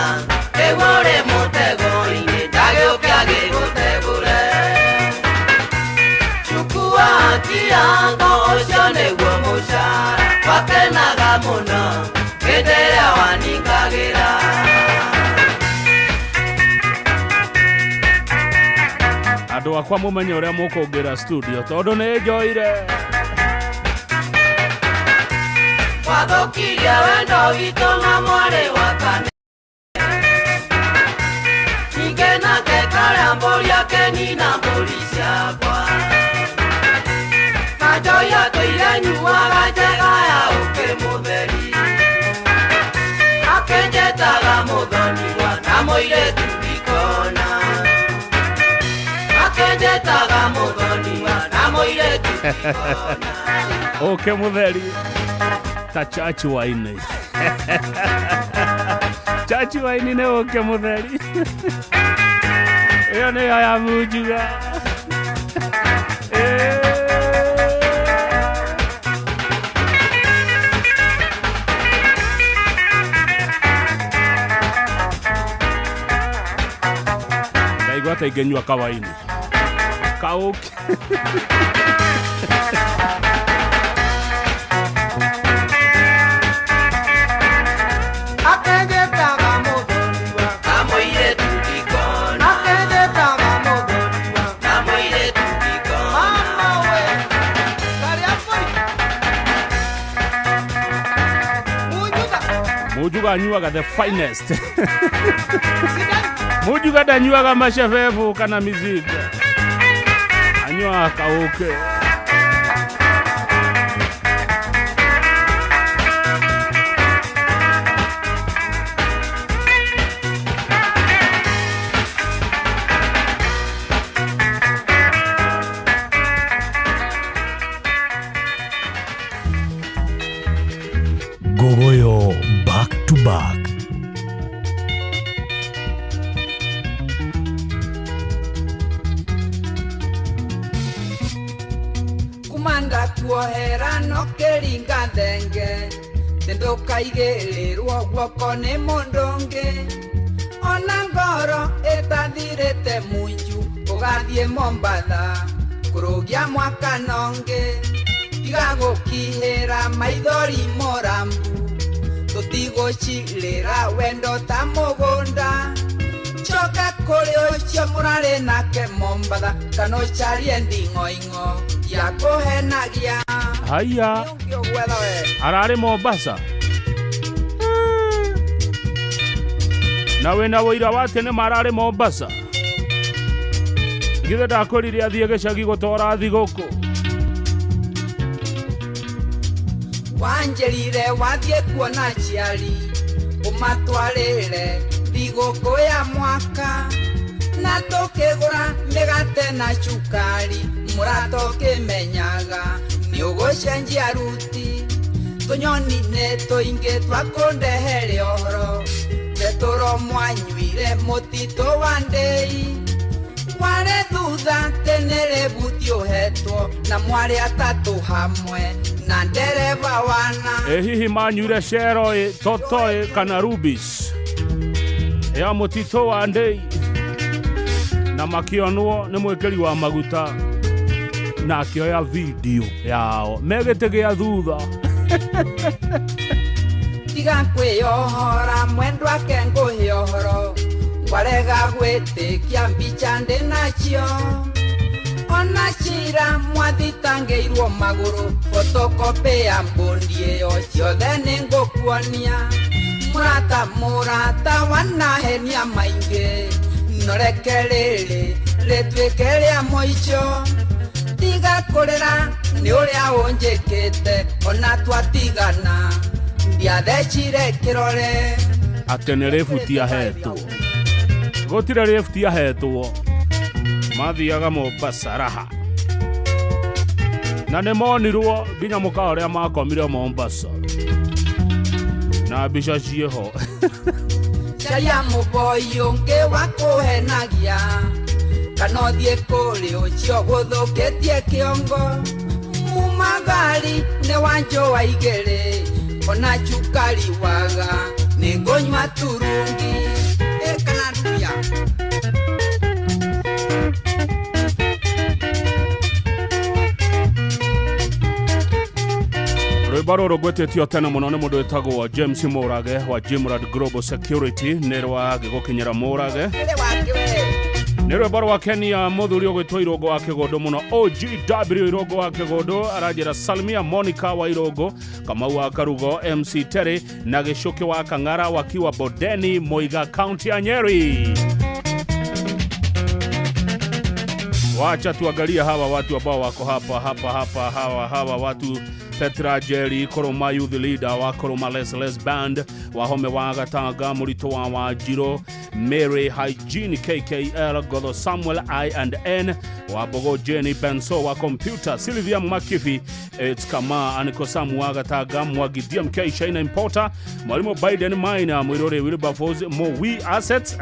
rĩu ũrĩ mũtego-inĩ ndagĩũke agĩgũtegũre. Chukua haki yako ũcio nĩguo mũcara, wakenaga mũno hĩndĩ ĩrĩa waningagĩra. Andũ akwa mũmenye ũrĩa mũkũngĩra studio tondũ nĩ njoire. Wathũkirie wendo witũ na mwarĩ wa kane, ningĩ nake karĩa mbũri akenina mbũri ciakwa. Na njoi atũire nyuaga njega ya ũkĩ mũtheri, akĩnjĩtaga mũthoniwa na mũirĩtu ndikona. Akĩnjĩtaga mũthoniwa na mũirĩtu ndikona. Ũkĩ mũtheri ta chachi waini. Chachi waini nĩ ũkĩ mũtheri. Ĩyo nĩyo ya Munjuga. Ndaigua ta ingĩnyua kawaini kaũkĩ. Akĩnjĩtaga mũthoniwa na mũirĩtu ndikona. Akĩnjĩtaga mũthoniwa na mũirĩtu ndikona. Mama we, karĩa mbũri. Munjuga. Munjuga anyuaga the finest. Munjuga ndanyuaga macebebu kana mizinga, anyuaga kaũkĩ. back. Kumanda kuohera no kĩringa thenge ndũkaigĩrĩrwo guoko nĩ mũndũ ũngĩ ona ngoro ĩtathirĩte munju ũgathiĩ Mombatha kũrũgia mwaka nongĩ tiga gũkihĩra maithori mũrambu tũtigũcirĩra wendo ta mũgũnda coka kũrĩ ũcio mũrarĩ nake Mombatha kana ũcarie nding'oing'o ya kũhenagia. Haya, ararĩ Mombasa na wĩna wũira wa atĩ nĩ mararĩ Mombasa. Githĩ ndakwĩrire athiĩ gĩcagi gũtwara thigũkũ. Wanjĩrire wathiĩ kuona aciari ũmatwarĩre thigũkũ ya mwaka na tũkĩgũra mĩgate na cukari mũrata ũkĩmenyaga nĩ ũgũcenjia ruti tũnyoni nĩ tũingĩ twakũndehere ũhoro tetũro mwanyuire mũtitũ wa ndĩi warĩ thutha tene rĩbuti ũhetwo na mwarĩ atatũ hamwe na ndereba wana. Ĩ hihi manyuire Shero Totoe kana Rubis ya mũtitũ wa ndĩi na makĩonwo nĩ mwĩkĩri wa maguta na akĩoya video yao megĩtĩ gĩa thutha. Tiga kwĩyohora mwendwa ake ngũhe ũhoro ngwarega gwĩtĩkia mbica ndĩ nacio ona cira mwathitangĩirwo magũrũ photocopy ya mbũndi ĩyo ciothe nĩ ngũkuonia mũrata mũrata wanahenia maingĩ noreke rĩrĩ rĩtuĩke rĩa mũico tiga kũrĩra nĩ ũrĩa ũnjĩkĩte ona twatigana ndiathecire kĩrore. Atĩ nĩ rĩbuti ahetwo gũtirĩ rĩbuti ahetwo mathiaga Mombasa raha na nĩ monirwo nginya mũkawa ũrĩa makomire Mombasa na mbica ciĩho. Caria mũboi ũngĩ wa kũhenagia kana ũthiĩ kũrĩ ũcio gũthũkĩtie kĩongo mumagari nĩ wanjũa igĩrĩ ona cukari waga nĩ ngũnyua turungi kana nduya. Rwĩmbo rũrũ ngwĩtĩtio tene mũno nĩ mũndũ wĩtagwo James Mũrage wa Jimrad Global Security nĩ rwa gĩgũkinyĩra Mũrage. Nĩ rwĩmbo rwa Kenya mũthuri ũgwĩtwo Irũngũ wa Kĩgũndũ mũno OGW Irũngũ wa Kĩgũndũ aranjĩra Salmia Monica wa Irũngũ, Kamau wa Karugo, MC Terry na Gĩcũkĩ wa Kang'ara wakiwa Bodeni Moiga County ya Nyeri. Wacha tuangalie hawa watu ambao wako hapa hapa hapa hawa watu Petra Jerry Koroma Youth Leader wa Koroma Les Les Band Wahome wa Gatanga Murito wa Wajiro Mary Hygiene KKL Godho Samuel I and N wa Bogo Jenny Benso wa Computer Sylvia Makifi It's Kama Aniko Samu wa Gatanga Mwagi DMK China Importer Mwalimu Biden Minor Mwirore Wilberforce Mo We Assets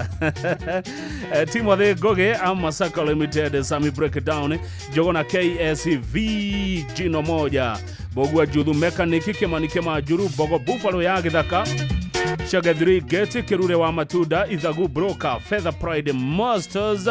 Timothy Goge Amasaka Limited Sami Breakdown Jogona KSV Jino Moja Bogwa Juthu Mechanic Kimani Kimajuru Bogo Buffalo ya Githaka Shagedri Gate Kirure wa Matunda Ithagu Broker Feather Pride Masters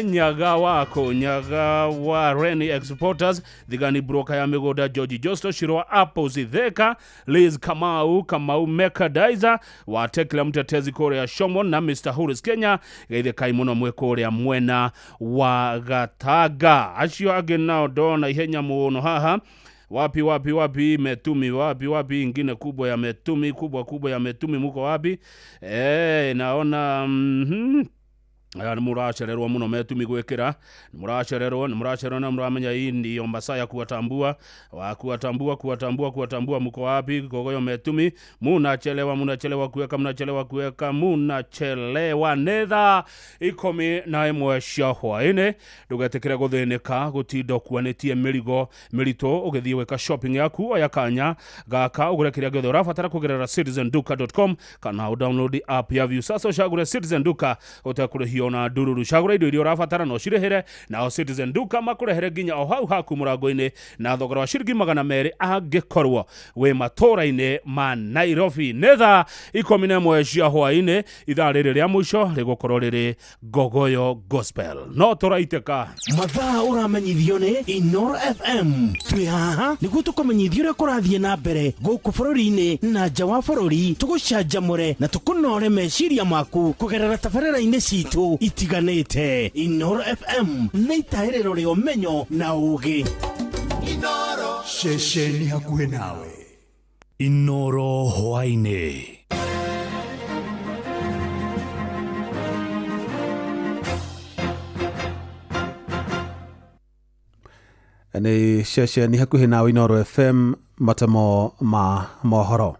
Nyaga wako Nyaga wa Reni Exporters Thigani Broker ya Migoda George Josto Shirwa Apples Theka Liz Kamau Kamau Mekadizer wa Tekla Mtetezi Korea Shomon na Mr. Horace Kenya Geithe Kaimono mwe Korea mwena wa Gataga acio angĩ nao ndona ihenya mũno haha wapi wapi wapi Metumi wapi wapi ingine kubwa ya Metumi kubwa kubwa ya Metumi muko wapi naona Aya nĩ mũracererwo mũno metumi gwĩkĩra, nĩ mũracererwo, nĩ mũracererwo na mũramenya hii ndiyo masaa ya kuwatambua, wa kuwatambua, kuwatambua, kuwatambua mko wapi? Kogoyo metumi, munachelewa, munachelewa kuweka, munachelewa kuweka, munachelewa. Nĩ thaa 11 cia hwaĩ-inĩ. Ndũgetĩkĩre gũthĩnĩka gũtinda ũkuanĩtie mĩrigo mĩritũ ũgĩthiĩ gwĩka shopping yaku. Oya kanya gaka ũgũre kĩrĩa gĩothe ũrabatara kũgerera citizenduka.com kana ũdownload app ya Viusasa ũcagũre Citizen Duka ũtekũrĩhio na ndururu. Cagũra indo iria ũrabatara na ũcirĩhĩre, nao Citizen Duka makũrehere nginya o hau haku mũrango-inĩ na thogora wa ciringi 200 angĩkorwo wĩ matũũra-inĩ ma Nairobi. Nĩ thaa 11 cia hwaĩ-inĩ, ithaa rĩrĩ rĩa mũico rĩgũkorwo rĩrĩ Ngogoyo Gospel. No tũraitĩka. Mathaa ũramenyithio nĩ Inoro FM. Twĩ haha nĩguo tũkũmenyithia ũrĩa kũrathiĩ na mbere gũkũ bũrũri-inĩ na nja wa bũrũri, tũgũcanjamũre na tũkũnore meciria maku kũgerera tabarĩra-inĩ citũ itiganĩte. Inoro FM nĩ itahĩrĩro rĩa ũmenyo na ũũgĩ. Ceceni hakuhĩ nawe. Inoro hwaĩ-inĩ. Nĩ ceceni hakuhĩ nawe Inoro FM, matemo ma mohoro.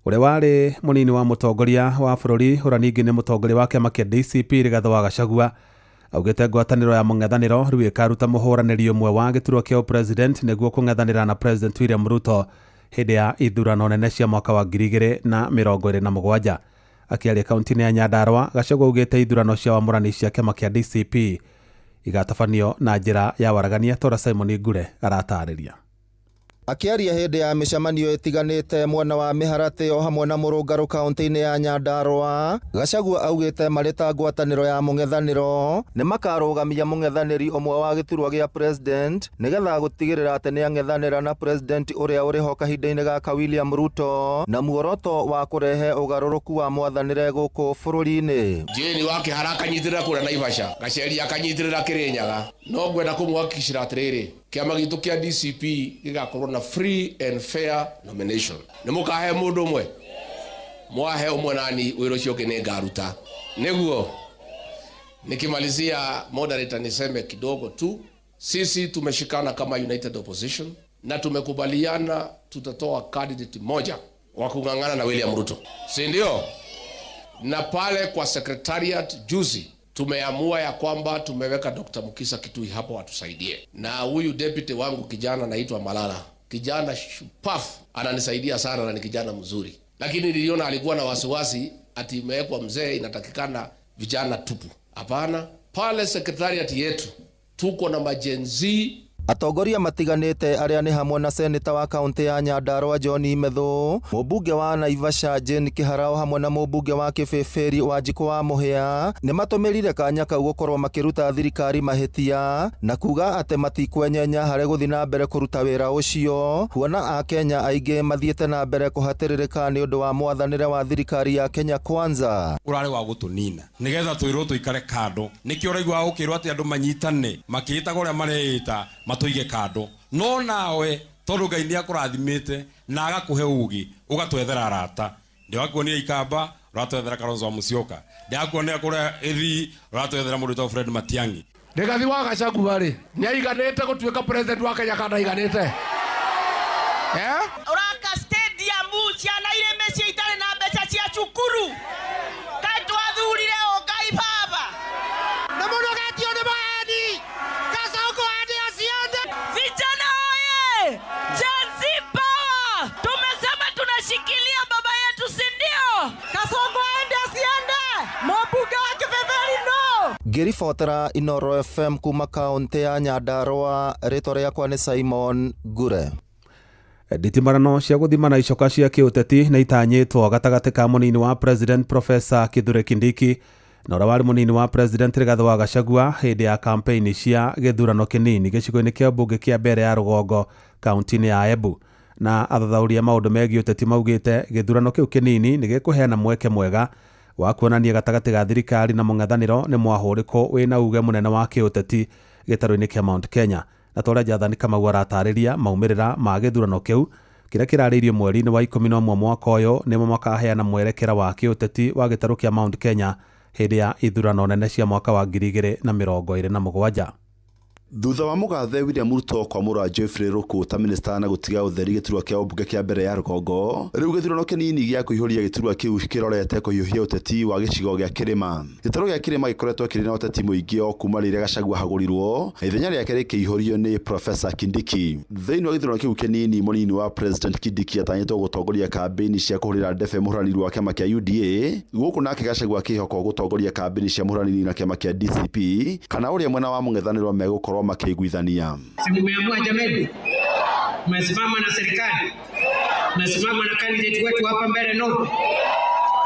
Ũrĩa warĩ mũnini wa mũtongoria wa bũrũri ũrĩa ningĩ nĩ mũtongoria wa kĩama kĩa DCP Rigathĩ wa Gachagua augĩte ngwatanĩro ya mũng'ethanĩro rĩu ĩkaruta mũhũranĩri ũmwe wa gĩturwa kĩa ũpresident nĩguo kũng'ethanĩra na President William Ruto hĩndĩ ya ithurano nene cia mwaka wa 2027. Akĩaria kaunti-inĩ ya Nyandarua, Gachagua augĩte ithurano cia wamũrani cia kĩama kĩa DCP igatabanio na njĩra ya waragania ta ũrĩa Simon Ngure aratarĩria. Akĩaria hĩndĩ ya mĩcemanio ĩtiganĩte mwena wa Mĩharatĩ o hamwe na Mũrũngarũ kaunti-inĩ ya Nyandarua, Gachagua augĩte marĩ ta ngwatanĩro ya mũng'ethanĩro nĩ makarũgamia mũng'ethanĩri ũmwe wa gĩturwa gĩa president nĩgetha gũtigĩrĩra atĩ nĩang'ethanĩra na president ũrĩa ũrĩho kahinda-inĩ gaka William Ruto na muoroto wa kũrehe ũgarũrũku wa mwathanĩre gũkũ bũrũri-inĩ. Jane wa Kĩhara akanyitĩrĩra kũrĩa Naivasha, Gaceri akanyitĩrĩra Kĩrĩnyaga. No ngwenda kũmũhakikicĩra atĩrĩrĩ, kĩama gitũ kĩa DCP gĩgakorwo na free and fair nomination. Nĩ mũkahe mũndũ ũmwe, mwahe ũmwe nani wĩra ũcio ũngĩ nĩ ngaruta. Nĩguo nikimalizia, moderator, niseme kidogo tu, sisi tumeshikana kama United Opposition na tumekubaliana tutatoa candidate moja wa kung'ang'ana na William Ruto, si ndio? Na pale kwa secretariat juzi tumeamua ya kwamba tumeweka Dr. Mukisa Kitui hapo atusaidie, na huyu deputy wangu kijana anaitwa Malala, kijana shupafu, ananisaidia sana na ni kijana mzuri, lakini niliona alikuwa na wasiwasi ati imewekwa mzee, inatakikana vijana tupu. Hapana, pale secretariat yetu tuko na majenzi. Atongoria matiganĩte arĩa nĩ hamwe na seneta wa kaunti ya Nyandarua John Methu, mũmbunge wa Naivasha Jane Kĩhara o hamwe na mũmbunge wa Kĩbĩbĩri Wanjikũ wa Mũhĩa nĩ matũmĩrire kanya kau gũkorwo makĩruta thirikari mahĩtia na kuga atĩ matikwenyenya harĩ gũthiĩ na mbere kũruta wĩra ũcio, kuona Akenya aingĩ mathiĩte na mbere kũhatĩrĩrĩka nĩ ũndũ wa mwathanĩre wa thirikari ya Kenya Kwanza. Ũrarĩ wa gũtũnina nĩgetha twĩrwo tũikare kando. Nĩkĩo ũraigua ũkĩrwo atĩ andũ manyitane makĩĩtaga ũrĩa mareĩta matũige kando, no nawe tondũ Ngai nĩ akũrathimĩte na agakũhe ũũgĩ ũgatwethera arata. Ndĩrakuonia Ikamba ũratwethera Kalonzo wa Musyoka, ndĩrakuonia kũrĩa Ĩthii ũratwethera mũndũ wĩtagwo Fred Matiang'i. Rigathi wa Gachagua rĩ, nĩ aiganĩte gũtuĩka president wa Kenya kana aiganĩte? Ũraka stadium ciana irĩ mĩciĩ itarĩ na mbeca cia cukuru. Kaĩ twathurire ũ Ngai baba? Nĩ mũnogetio nĩ maeni. Kasongo ende aciende. Vijana oye! Gen Z power! Tumesema tunashikilia baba yetu, si ndio? Kasongo aende asiende. Mũmbunge wa Kĩbĩbĩri no. Ngĩribotera Inoro FM kuma kaunti ya Nyandarua, rĩtwa rĩakwa nĩ Simon Ngure. Nditimarano cia gũthimana icoka cia kĩũteti nĩ itanyĩtwo gatagatĩ ka mũnini wa President Professor Kithure Kindiki na ũrĩa warĩ mũnini wa President Rigathĩ wa Gachagua hĩndĩ ya kampeini cia gĩthurano kĩnini gĩcigo-inĩ kĩa mbunge kĩa mbere ya rũgongo kaunti-inĩ ya Embu. Na athathaũri a maũndũ megiĩ ũteti maugĩte gĩthurano kĩu kĩnini nĩ gĩkũheana mweke mwega wa kuonania gatagatĩ ga thirikari na mũng'ethanĩro nĩ mwahũrĩko wĩna uge mũnene wa kĩũteti gĩtarũ-inĩ kĩa Mount Kenya. Na ta ũrĩa Jathani Kamau aratarĩria maumĩrĩra ma gĩthurano kĩu kĩrĩa kĩrarĩirio mweri-inĩ wa 11 mwaka ũyũ nĩmo makaheana mwerekera wa kĩũteti wa gĩtarũ kĩa Mount Kenya hĩndĩ ya ithurano nene cia mwaka wa 2027. Thutha wa mũgathe William Ruto kwamũra Geoffrey Ruku ta minista na gũtiga ũtheri gĩturwa kĩa ũmbunge kĩa mbere ya rũgongo, rĩu gĩthurano kĩnini gĩa kũihũria gĩturwa kĩu kĩrorete kũhiũhia ũteti wa gĩcigo gĩa kĩrĩma. Gĩtarũ gĩa kĩrĩma gĩkoretwo kĩrĩ na ũteti mũingĩ o kuma rĩrĩa Gachagua ahagũrirwo na ithenya rĩake rĩkĩihũrio nĩ Profesa Kindiki. Thĩinĩ wa gĩthurano kĩu kĩnini, mũnini wa President Kindiki atanyĩtwo gũtongoria kambĩini cia kũhũrĩra ndebe mũhũranĩri wa kĩama kĩa UDA, gũkũ nake Gachagua akĩhokwo gũtongoria kambĩini cia mũhũranĩri na kĩama kĩa DCP kana ũrĩa mwena wa mũng'ethanĩro megũkorwo makĩiguithania. Si mumeamua jameni? Mmesimama na serikali, mmesimama na candidate wetu hapa mbele. No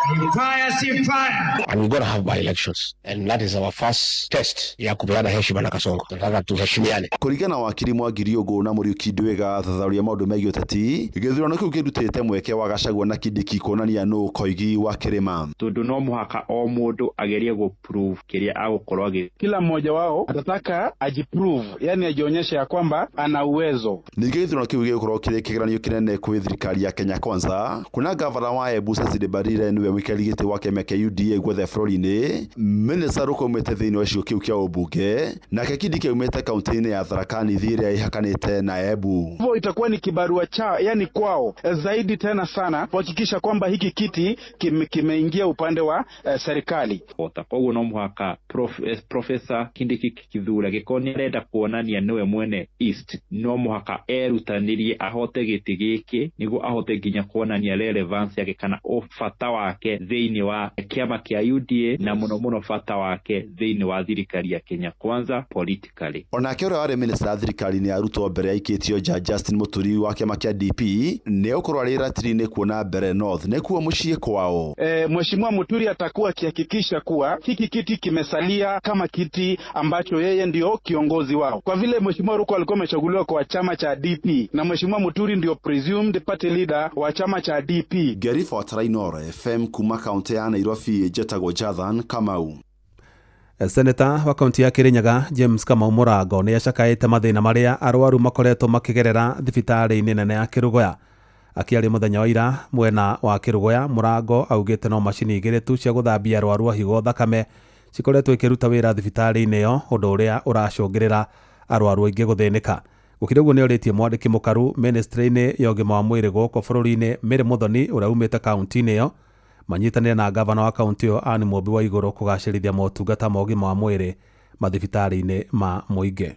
ni fire, si fire. And we're gonna have by elections and that is our first test ya kupeana heshima na Kasongo. Tunataka tuheshimiane. Kũringana na wakiri Mwangi Riũngũ na Mũriũki Ndwĩga, thathaũri a maũndũ megiĩ ũteti, gĩthurano kĩu kĩrutĩte mweke wa Gachagua na Kindiki kuonania nũ koigi wa kĩrĩma. Tondu no muhaka o mundu agerie gu prove kiria agukorwo agi Kila mmoja wao atataka ajiprove, yani ajionyeshe ya kwamba ana uwezo. Ningĩ gĩthurano kĩu gĩgũkorwo kĩrĩ kĩgeranio kĩnene kwĩ thirikari ya Kenya Kwanza, kuna gavana wa Embu Cecily Mbarire nĩwe mũikarĩri gĩtĩ wa kĩama kĩa UDA guothe bũrũri-inĩ, Minista Ruku aumĩte thĩinĩ wa gĩcigo kĩu kĩa ũmbunge, nake Kindiki aumĩte kaunti-inĩ ya Tharaka Nithi ĩrĩa ĩhakanĩte na Embu. Hivyo itakuwa ni kibarua chao, yani kwao zaidi tena sana kuhakikisha kwamba hiki kiti kimeingia upande wa serikali. Kota koguo no muhaka Profesa Kindiki Kithure gĩkorwo nĩ arenda kuonania nĩwe mwene East, no muhaka erutanirie ahote gĩtĩ gĩkĩ nĩguo ahote nginya kuonania relevance yake kana bata wake thĩinĩ wa kĩama kĩa UDA na mũno mũno bata wake thĩinĩ wa thirikari ya Kenya Kwanza politically. Onake ũrĩa warĩ minista thirikari-inĩ ya Ruto mbere aikĩtio nja Justin Muturi wa kĩama kĩa DP nĩ egũkorwo arĩ ratiri-inĩ kuona Mbere North nĩkuo mũciĩ kwao. Mheshimiwa Muturi atakuwa akihakikisha kuwa hiki kiti kimesalia kama kiti ambacho yeye ndio kiongozi wao. Kwa vile Mheshimiwa Ruku alikuwa amechaguliwa kwa chama cha DP na Mheshimiwa Muturi ndio presumed party leader wa chama cha DP. Ngĩribotera Inooro FM kuma kaunti ya Nairobi, njetagwo Jathan Kamau. Seneta wa kaunti ya Kirinyaga James Kamau Mũrango nĩ acakaĩte mathĩna marĩa arwaru makoretwo makĩgerera thibitarĩ-inĩ nene ya Kĩrũgũya. Akĩaria mũthenya wa ira mwena wa Kĩrũgũya, Mũrango augĩte no macini igĩrĩ tu cia gũthambia arwaru a higo thakame cikoretwo ikĩruta wĩra thibitarĩ-inĩ ĩyo, ũndũ ũrĩa ũracũngĩrĩra arwaru aingĩ gũthĩnĩka. Gũkĩrĩ ũguo nĩorĩtie mwandĩki mũkaru ministry-inĩ ya ũgima wa mwĩrĩ gũkũ bũrũri-inĩ Mary Muthoni ũrĩa umĩte kaunti-inĩ ĩyo manyitanĩre na gavana wa kaunti ĩyo Anne Mũmbi wa Igũrũ kũgacĩrithia motungata ma ũgima wa mwĩrĩ mathibitarĩ-inĩ ma mũingĩ.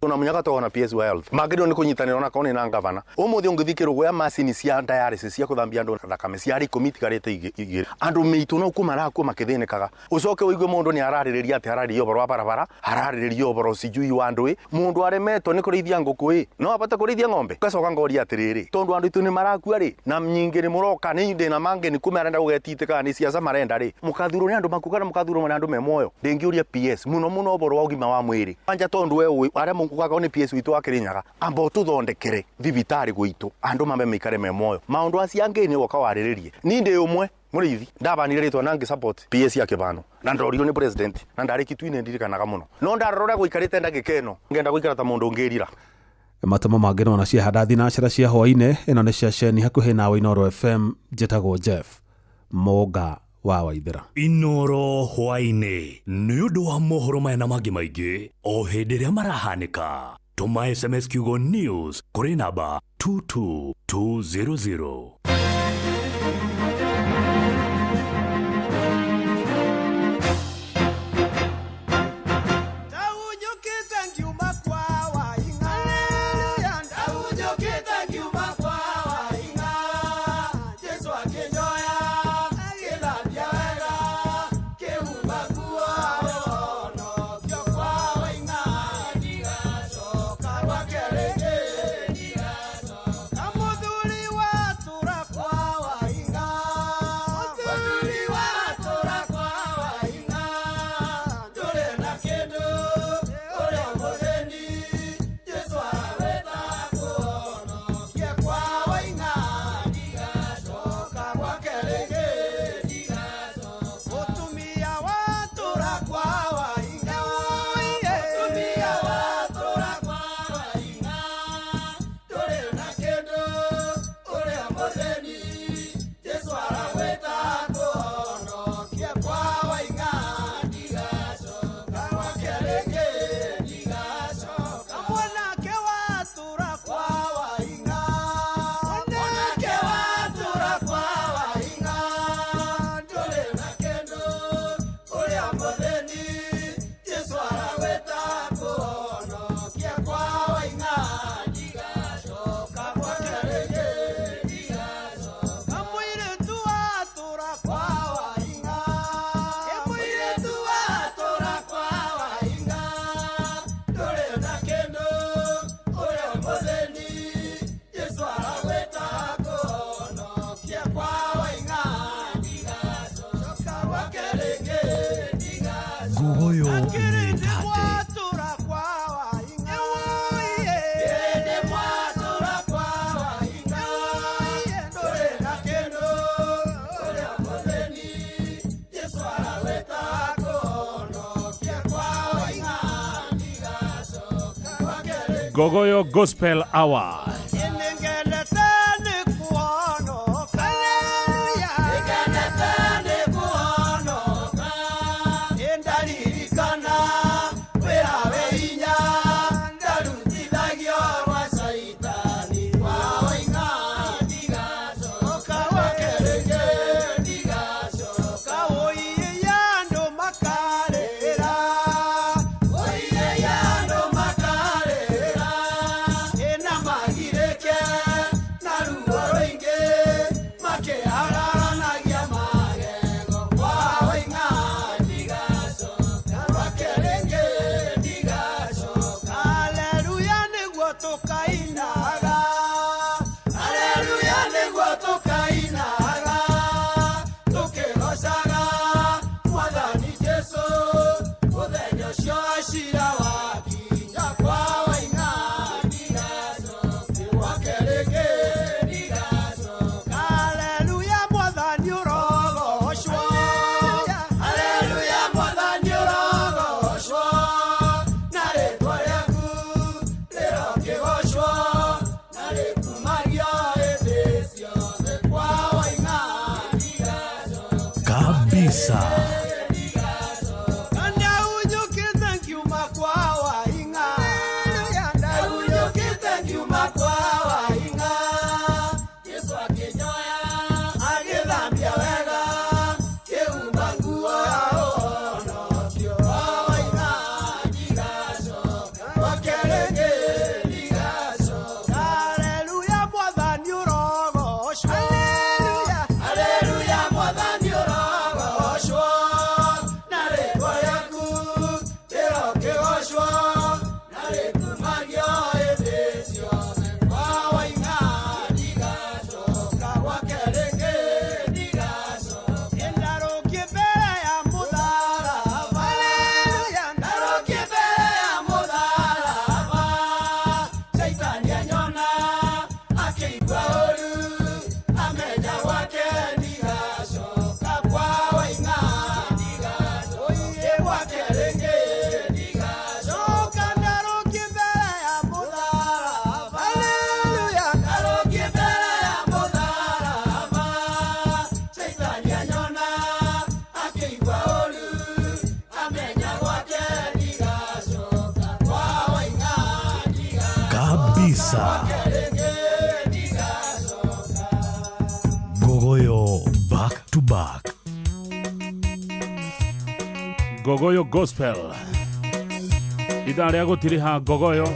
Tunamenyaga twona PS wa health magĩrĩirwo nĩ kũnyitanĩra ona korwo nĩ na gavana. Ũmũthĩ ũngĩthiĩ Kĩrũgũya macini cia dialysis cia kũthambia andũ thakame ciarĩ 10 itigarĩte igĩrĩ. Andũ mĩitũ no kuo marakua makĩthĩnĩkaga. Ũcoke ũigue mũndũ nĩ ararĩrĩria atĩ ararĩria ũhoro wa barabara, ararĩrĩria ũhoro sijui wa andũ ĩ, mũndũ aremetwo nĩ kũrĩithia ngũkũ ĩ, no abote kũrĩithia ng'ombe. Ngacoka ngoria atĩrĩrĩ, tondũ andũ aitũ nĩ marakua rĩ, na nyingĩ nĩ mũroka nĩ ndĩ na mangĩ nĩ kume arenda gũgetitĩka nĩ ciaca marenda rĩ, mũkathurwo nĩ andũ maku kana mũkathurwo nĩ andũ me muoyo. Ndĩngĩũria PS mũno mũno ũhoro wa ũgima wa mwĩrĩ. Kwanja tondũ we ũĩ arĩa mũkugaga nĩ PS witũ wa Kirinyaga, amba ũtũthondekere thibitarĩ gwitũ andũ mambe maikare me muoyo. Maũndũ acio angĩ nĩ woka warĩrĩrie. Niĩ ndĩ ũmwe mũrĩithi ndabanire rĩtwa na ngĩ support PS ya Kĩbano na ndorirwo nĩ president na ndarĩ Kitui-inĩ ndirikanaga mũno, no ndarora ũrĩa gũikarĩte ndagĩka ĩno ngenda gũikara ta mũndũ ũngĩrira. Matemo mangĩ nona ciahanda thinacara cia hwaĩ-inĩ. Ĩno nĩ ceceni hakuhĩ nawe Inooro FM. Njĩtagwo Jeff Mũnga wa Waithera. Inooro hwaĩ-inĩ nĩ ũndũ wa mohoro maya na mangĩ maingĩ o hĩndĩ ĩrĩa marahanĩka. Tũma SMS kiugo news kũrĩ namba 22200. Kamudhuri wa tura Ngogoyo Gospel Hour. Kabisa. Kabisa. Gogoyo back to back. Ngogoyo Gospel. Ithaa rĩa gũtiriha Ngogoyo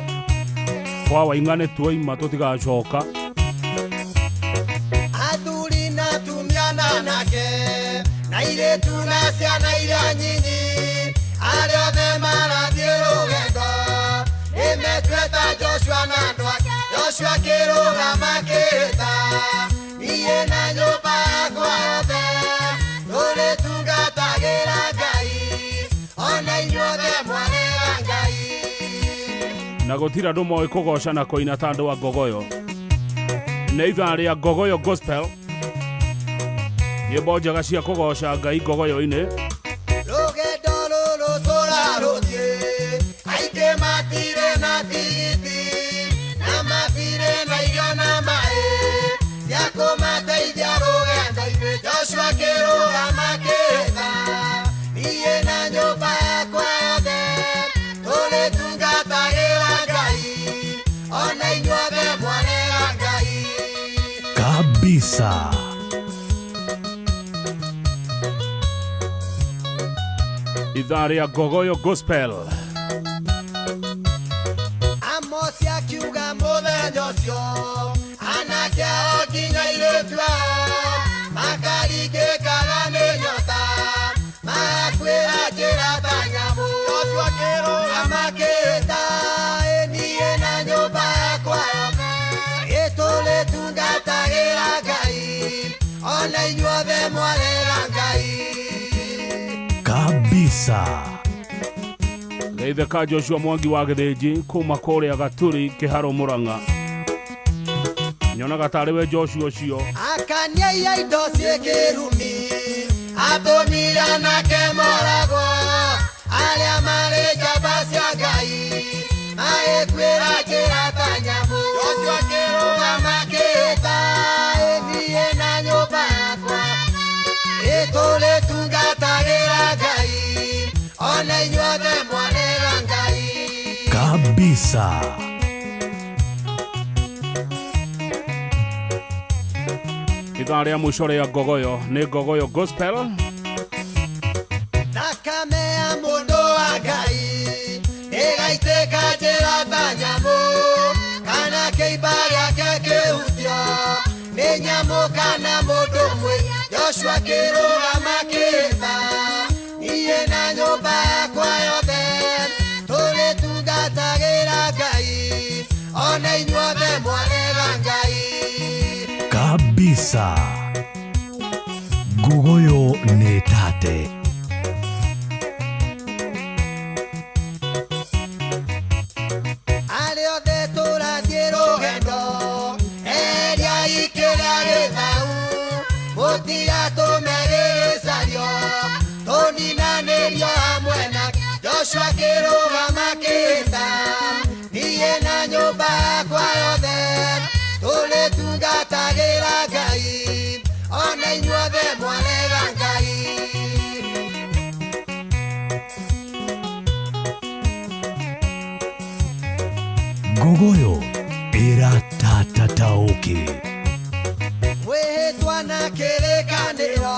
kwa Waing'a nĩ tuoima tũtigacoka. Athuri na atumia na anake na airĩtu na ciana iria nyinyi arĩa othe marathiĩ rũgendo nĩmetue ta Joshua na andũ ake. Joshua akĩrũgama akĩhĩta, niĩ na nyũmba yakwa yothe tũrĩtungatagĩra Ngai, ona inyuothe mwarega Ngai. Na gũtirĩ andũ moĩ kũgoca na kũina ta andũ a Ngogoyo. Nĩ ithaa rĩa Ngogoyo Gospel, nyĩmbo njega cia kũgoca Ngai Ngogoyo-inĩ. Rũgendo rũrũ tũrarũthiĩ aingĩ matirĩ na tigiti na matirĩ na irio na maĩ cia kũmateithia rũgendo-inĩ. Joshua akĩrũgama akĩhĩta, niĩ na nyũmba yakwa yothe tũrĩtungatagĩra Ngai, ona inyuothe mwarega Ngai. Kabisa. Ithaa rĩa Ngogoyo Gospel. Amosi akiuga mũthenya ũcio anake ao nginya airĩtu ao makaringĩkaga nĩ nyota magakuĩra njĩra ta nyamũ. Joshua akĩrũgama akĩhĩta, ĩ niĩ na nyũmba yakwa yothe ĩtũrĩtungatagĩra Ngai, ona inyuothe mwarega Ngai. Kabisa. Geithĩka Joshua Mwangi wa Gĩthĩnji kuma kũrĩa Gaturi Kĩharũ Mũrang'a. Nyonaga tarĩ we Joshua ũcio. Akania indo ciĩ kĩrumi atũmire anake moragwo arĩa marĩ njamba cia Ngai Magĩkuĩra njĩra ta nyamũ. Joshua akĩrũgama akĩĩta, "Ĩ niĩ na nyũmba yakwa, ĩ tũrĩtungatagĩra Ngai, ona inyuothe mwarega Ngai." Kabisa. Ithaa rĩa mũico rĩa ngogoyo nĩ Ngogoyo Gospel. Thakame ya mũndũ wa Ngai ĩgaitĩka njĩra ta nyamũ, kana kĩimba gĩake kĩhutio nĩ nyamũ kana mũndũ mwĩ. Joshua akĩrũgama akĩĩta, niĩ na nyũmba yakwa yothe tũrĩtungatagĩra Ngai, ona inyuothe mwarega Ngai. Kabisa. Ngogoyo nĩ tate. Arĩa othe tũrathiĩ rũgendo, eriai kĩrĩa gĩthau, mũtigatũme gĩgĩcario, tũninanĩrio hamwe nake. Joshua akĩrũgama akĩĩta, niĩ na nyũmba yakwa yothe tũrĩtungatagĩra Ngai, ona inyuothe mwarega Ngai. Ngogoyo ĩratatataũkĩ. Mwĩhĩtwa na kĩrĩkanĩro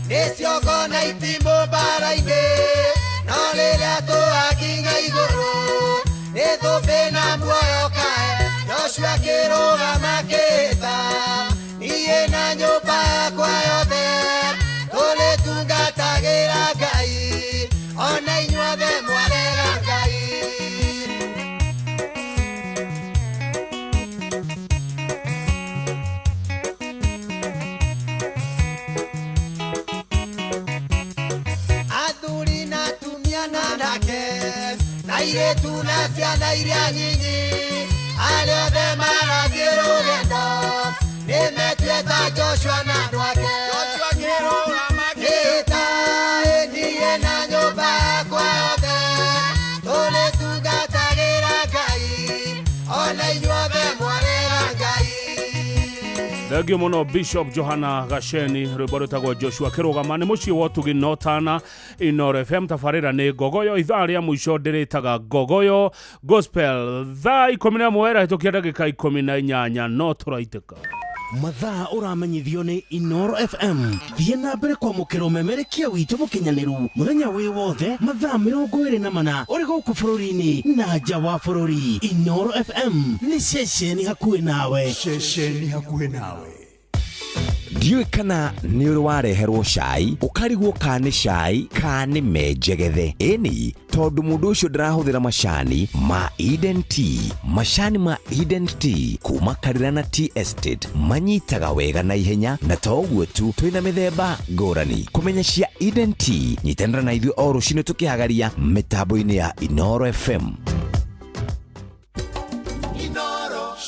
nĩ ciongo na itimũ mbara-inĩ, no rĩrĩa tũgakinya igũrũ nĩ thũmbĩ na muoyo kae. Joshua akĩrũgama akĩĩta, niĩ na nyũmba yakwa yothe tũrĩtungatagĩra Ngai, ona inyuothe mwarega Ngai. Athuri na atumia na anake na airĩtu na ciana iria nyinyi, arĩa othe marathiĩ rũgendo nĩ metue ta Joshua na andũ ake. Joshua akĩrũgama akĩĩta, "Ĩ niĩ na nyũmba yakwa yothe tũrĩtungatagĩra Ngai, ona inyuothe mwarega Ngai." Thengio mũno Bishop Johana Gaceni, rwĩmbo rwĩtagwo Joshua kĩrũgama. Nĩ mũciĩ wa ũtugi notana Inoro FM. Tabarĩra nĩ Ngogoyo. Ithaa rĩa mũico ndĩrĩtaga Ngogoyo Gospel. Thaa 11 ĩrahĩtũkia ndagĩka 18, no tũraitĩka. Mathaa ũramenyithio nĩ Inoro FM. Thiĩ na mbere kwamũkĩra ũmemerekia witũ mũkinyanĩru mũthenya wĩ wothe, mathaa 24, ũrĩ gũkũ bũrũri-inĩ na nja wa bũrũri. Inoro FM nĩ ceceni hakuhĩ nawe. Ceceni hakuhĩ nawe. Ndiũĩ kana nĩ ũrĩ wareherwo cai ũkarigwo ka nĩ cai ka nĩ menjegethe. Ĩni tondũ mũndũ ũcio ndarahũthĩra macani ma Eden Tea. Macani ma Eden Tea kuma Karirana Tea Estate manyitaga wega na ihenya, na to ũguo tu, twĩna mĩthemba ngũrani. Kũmenya cia Eden Tea, nyitanĩra na ithuĩ o rũcinĩ tũkĩhagaria mĩtambo-inĩ ya Inoro FM.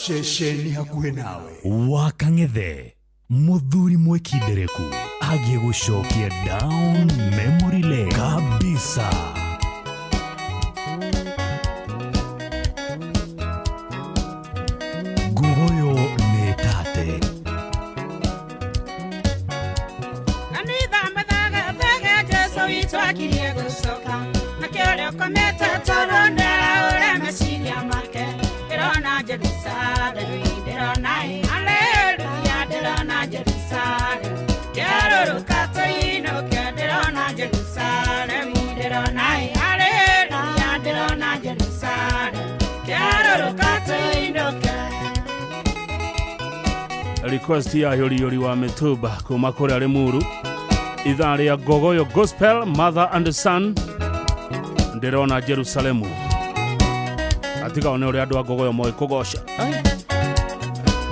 Ceceni hakuhĩ nawe. Wakang'ethe mũthuri mwĩkindereku agiĩ gũcokia down memory lane kabisa. Ngogoyo nĩ tate. Kanitha mathagathaga Jesu witũ akirie gũcoka, nakĩo ũrĩa ũkomete toro ndaraũre meciria make. Ndĩrona Jerusalemu, ndĩrona ĩ, haleluya, ndĩrona Jerusalemu, kĩarũrũka tũinũke. Ndĩrona Jerusalemu, ndĩrona ĩ, haleluya, ndĩrona Jerusalemu, kĩarũrũka tũinũke. Request ya yori wa mĩtumba kuma kũrĩa Limuru. Ithaa rĩa Ngogoyo Gospel, mother and son, ndĩrona Jerusalemu. Atiga one ũrĩa andũ a Ngogoyo moĩ kũgoca.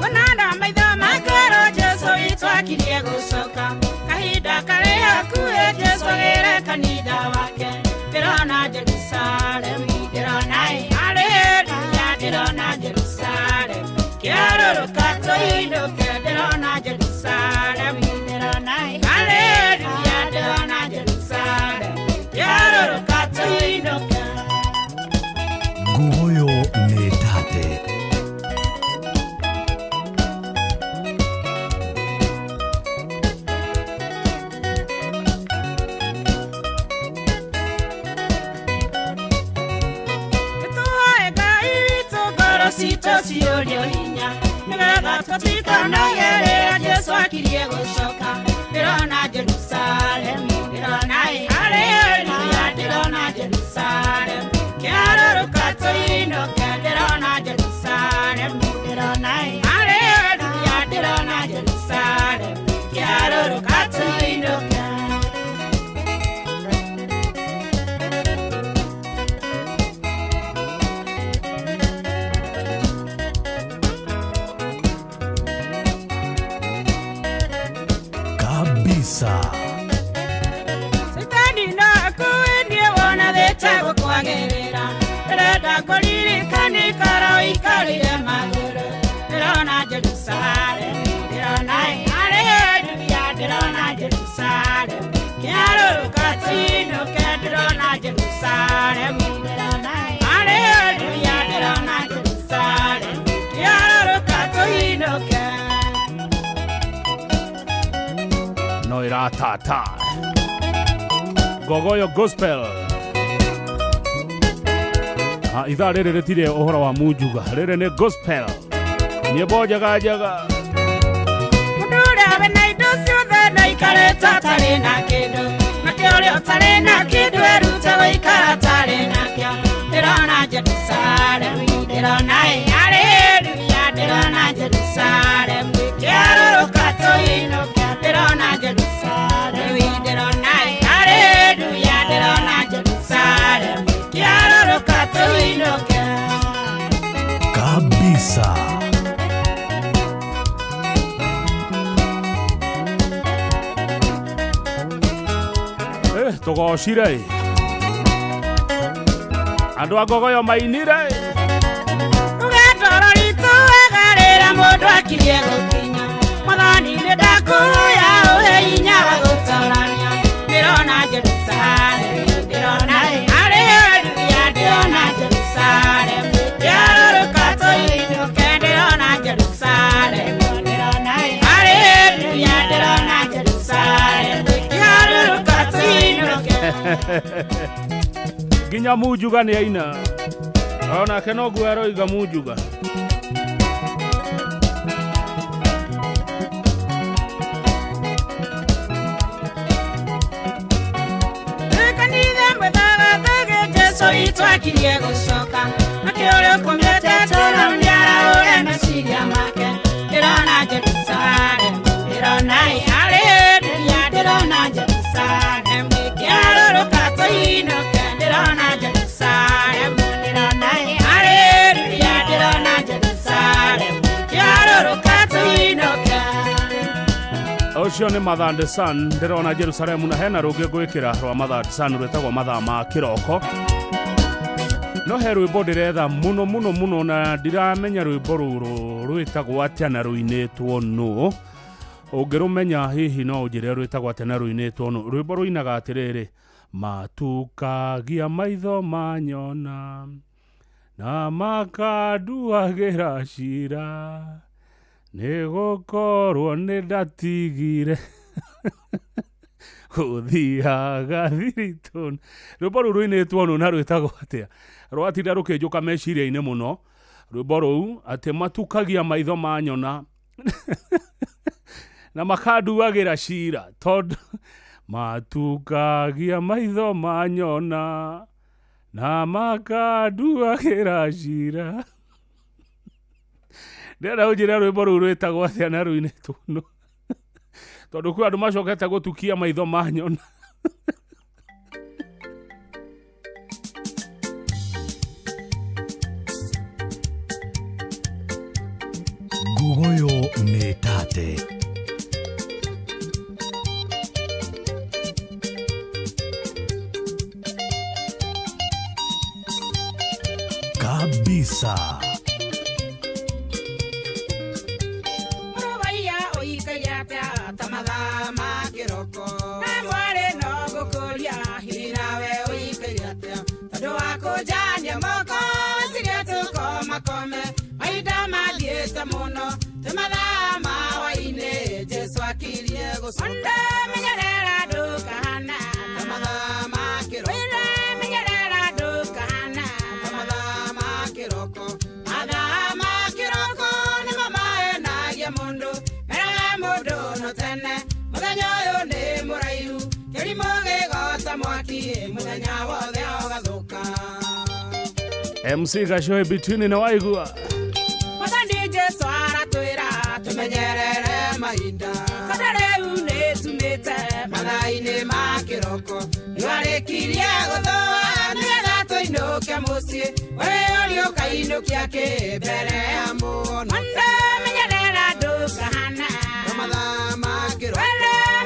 Onana maitho makerwo Jesu witũ akirie gũcoka, kahinda karĩ hakuhĩ Jesu agĩre kanitha wake. Ndĩrona Jerusalemu, ndĩrona ĩ, haleluya, ndĩrona Jerusalemu, kĩarũrũka tũinũke. Ndĩrona Jerusalemu, ndĩrona ĩ, haleluya, ndĩrona Jerusalemu, kĩarũrũka tũinũke. Ngogoyo. hinya nĩgetha tũtikanogerera Jesũ akirie gũcoka ndĩrona Jerusalemu ndĩrona haleluya ndĩrona Jerusalemu kĩarũrũka tũinũke ndĩrona Jerusalemu ndĩrona haleluya ndĩrona Jerusalemu kĩarũrũka tũinũke. Kabisa. Shetani no akuĩnie wona thĩte gũkwagĩrĩra ndĩrenda kũririkana ikara ũikarĩire magũrũ ndĩrona Jerusalemu ndĩrona haleluya ndĩrona Jerusalemu kĩarũrũka tũinũke ndĩrona Jerusalemu ndĩrona haleluya ndĩrona Jerusalemu kĩarũrũka tũinũke. No iratata Gogoyo Gospel. Ha, ithaa rĩrĩ rĩtirĩ ũhoro wa munjuga, rĩrĩ nĩ gospel, nyĩmbo njega njega. Mũndũ ũrĩa wĩna indo ciothe na aikarĩte atarĩ na kĩndũ nake ũrĩa ũtarĩ na kĩndũ erute gũikara atarĩ nakĩo ndĩrona Jerusalemu ndĩrona haleluya ndĩrona Jerusalemu kĩarũrũka tũinũke ndĩrona Jerusalemu ndĩrona haleluya ndĩrona Jerusalemu kĩarũrũka tũinũke. Kabisa. Tũgocire andũ a Ngogoyo mainire rũgendo rũritũ wega rĩrĩa mũndũ akirie gũkinya Mwathani nĩ ndakũhoya ũhe hinya wa gũtorania ndĩrona Jerusalemu ndĩrona haleluya ndĩrona Jerusalemu kĩarũrũka tũinũke ndĩrona Jerusalemu ndĩrona haleluya ndĩrona Jerusalemu kĩarũrũka tũinũke. Nginya munjuga nĩ aina onake noguo aroiga munjuga. Kanitha mwethagathaga Jesũ witũ akirie gũcoka nake ũrĩa ũkomete toro nĩarahũre meciria make ndĩrona Jerusalemu ndĩrona haleluya ndĩrona Jerusalemu kĩarũrũka tũinũke ndĩrona Jerusalemu ndĩrona haleluya ndĩrona Jerusalemu kĩarũrũka tũinũke. Ũcio nĩ Mother and Son ndĩrona Jerusalemu na hena rũngĩ ngwĩkĩra rwa Mother and Son rwĩtagwo mathaa ma kĩroko. No he rwĩmbo ndĩretha mũno mũno mũno na ndiramenya rwĩmbo rũrũ rwĩtagwo atĩa na rũinĩtwo nũ. Ũngĩrũmenya hihi no ũnjĩre rwĩtagwo atĩa na rũinĩtwo nũ. Rwĩmbo rũinaga atĩrĩrĩ, matukagia maitho manyona na makanduagĩra cira nĩ gũkorwo nĩ ndatigire gũthiaga thiritũ. Rwĩmbo rũu rũinĩtwo nũ na rwĩtagwo atĩa? Rwatinda rũkĩnjũka meciria-inĩ mũno rwĩmbo rũu atĩ matukagia maitho manyona na makanduagĩra cira tondũ matukagia maitho manyona na makanduagĩra cira. Ndĩrenda ũnjĩre rwĩmbo rũu rwĩtagwo atĩa na rũinĩtwo nũ tondũ kwĩ andũ macokete gũtukia maitho manyona. Ngugoyo nĩ tate. Kabisa. Mũrũwaiya ũikaire atĩa ta mathaa ma kĩroko na mwarĩ no ngũkũria hihi nawe ũikaire atĩa tondũ wa kũnjania moko weciria tũkomakome mahinda mathiĩte mũno twĩ mathaa ma hwaĩ-inĩ Jesũ akirie gũcoka. Menyerera ndũkahana ta mathaa ma kĩroko menyerera ndũkahana ta mathaa ma kĩroko mathaa ma kĩroko MC Gacoe between na waigua. Mwathani Jesu aratwĩra tũmenyerere mahinda tondũ rĩu nĩtumĩte mathaa-inĩ ma kĩroko nĩwarĩkirie gũthũa nĩgetha tũinũke mũciĩ ũrĩa ũrĩũkainũkia kĩ mbere ya mũno. Menyerera ndũkahana ta mathaa ma kĩroko.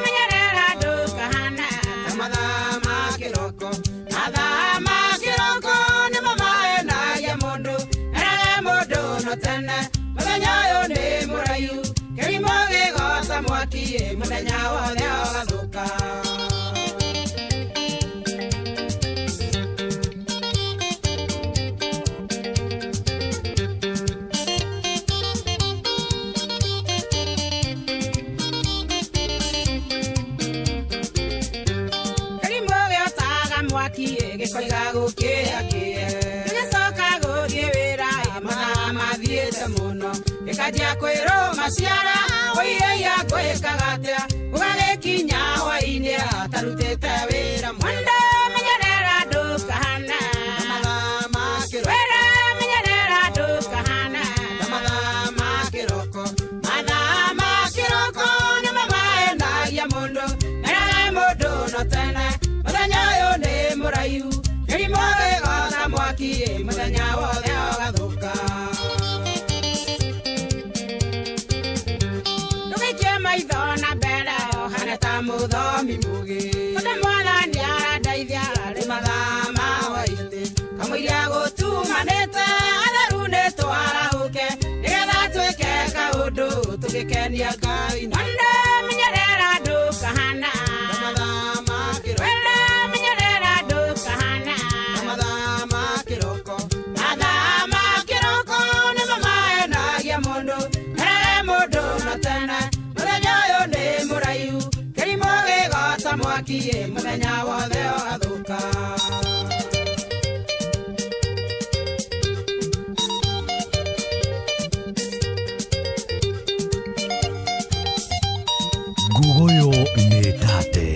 Menyerera ndũkahana ta mathaa ma kĩroko. Mathaa ma kĩroko nĩmo mahenagia mũndũ, eraga mũndũ no tene mũthenya ũyũ nĩ mũraihu kĩrimũ gĩgota mwaki mũthenya wothe ũgathũka. Kĩrimũ gĩotaga mwaki gĩkoiga gũkĩĩa kĩe gĩgĩcoka gũthiĩ wĩra mathaa mathiĩte mũno gĩkanjia kwĩrũma ciara ũiĩia ngwĩkaga atĩa gũgagĩkinya hwaĩ-inĩ atarutĩte wĩra mũno. Menyerera ndũkahana ta mathaa ma kĩroko. Menyerera ndũkahana ta mathaa ma kĩroko. Mathaa ma kĩroko nĩmo mahenagia mũndũ, eraga mũndũ no tene mũthenya ũyũ nĩ mũraihu kĩrimũ gĩgota mwaki mũthenya wothe ũgathũka. Ndũgaikie maitho na mbere ũhane ta mũthomi mũgĩ tondũ mwathani arandeithia rĩ mathaa ma hwaĩ-inĩ kamũira gũtumanĩte atheru nĩtwarahũke nĩgetha twĩke kaũndũ tũgĩkenia Ngai. Menyerera ndũkahana ta mathaa ma kĩroko. Menyerera ndũkahana ta mathaa ma kĩroko. Mathaa ma kĩroko nĩmo mahenagia mũndũ, eraga mũndũ no tene mũthenya ũyũ nĩ mũraihu kĩrimũ gĩgota mwaki mũthenya wothe ũgathũka. Ngugoyo nĩ tate.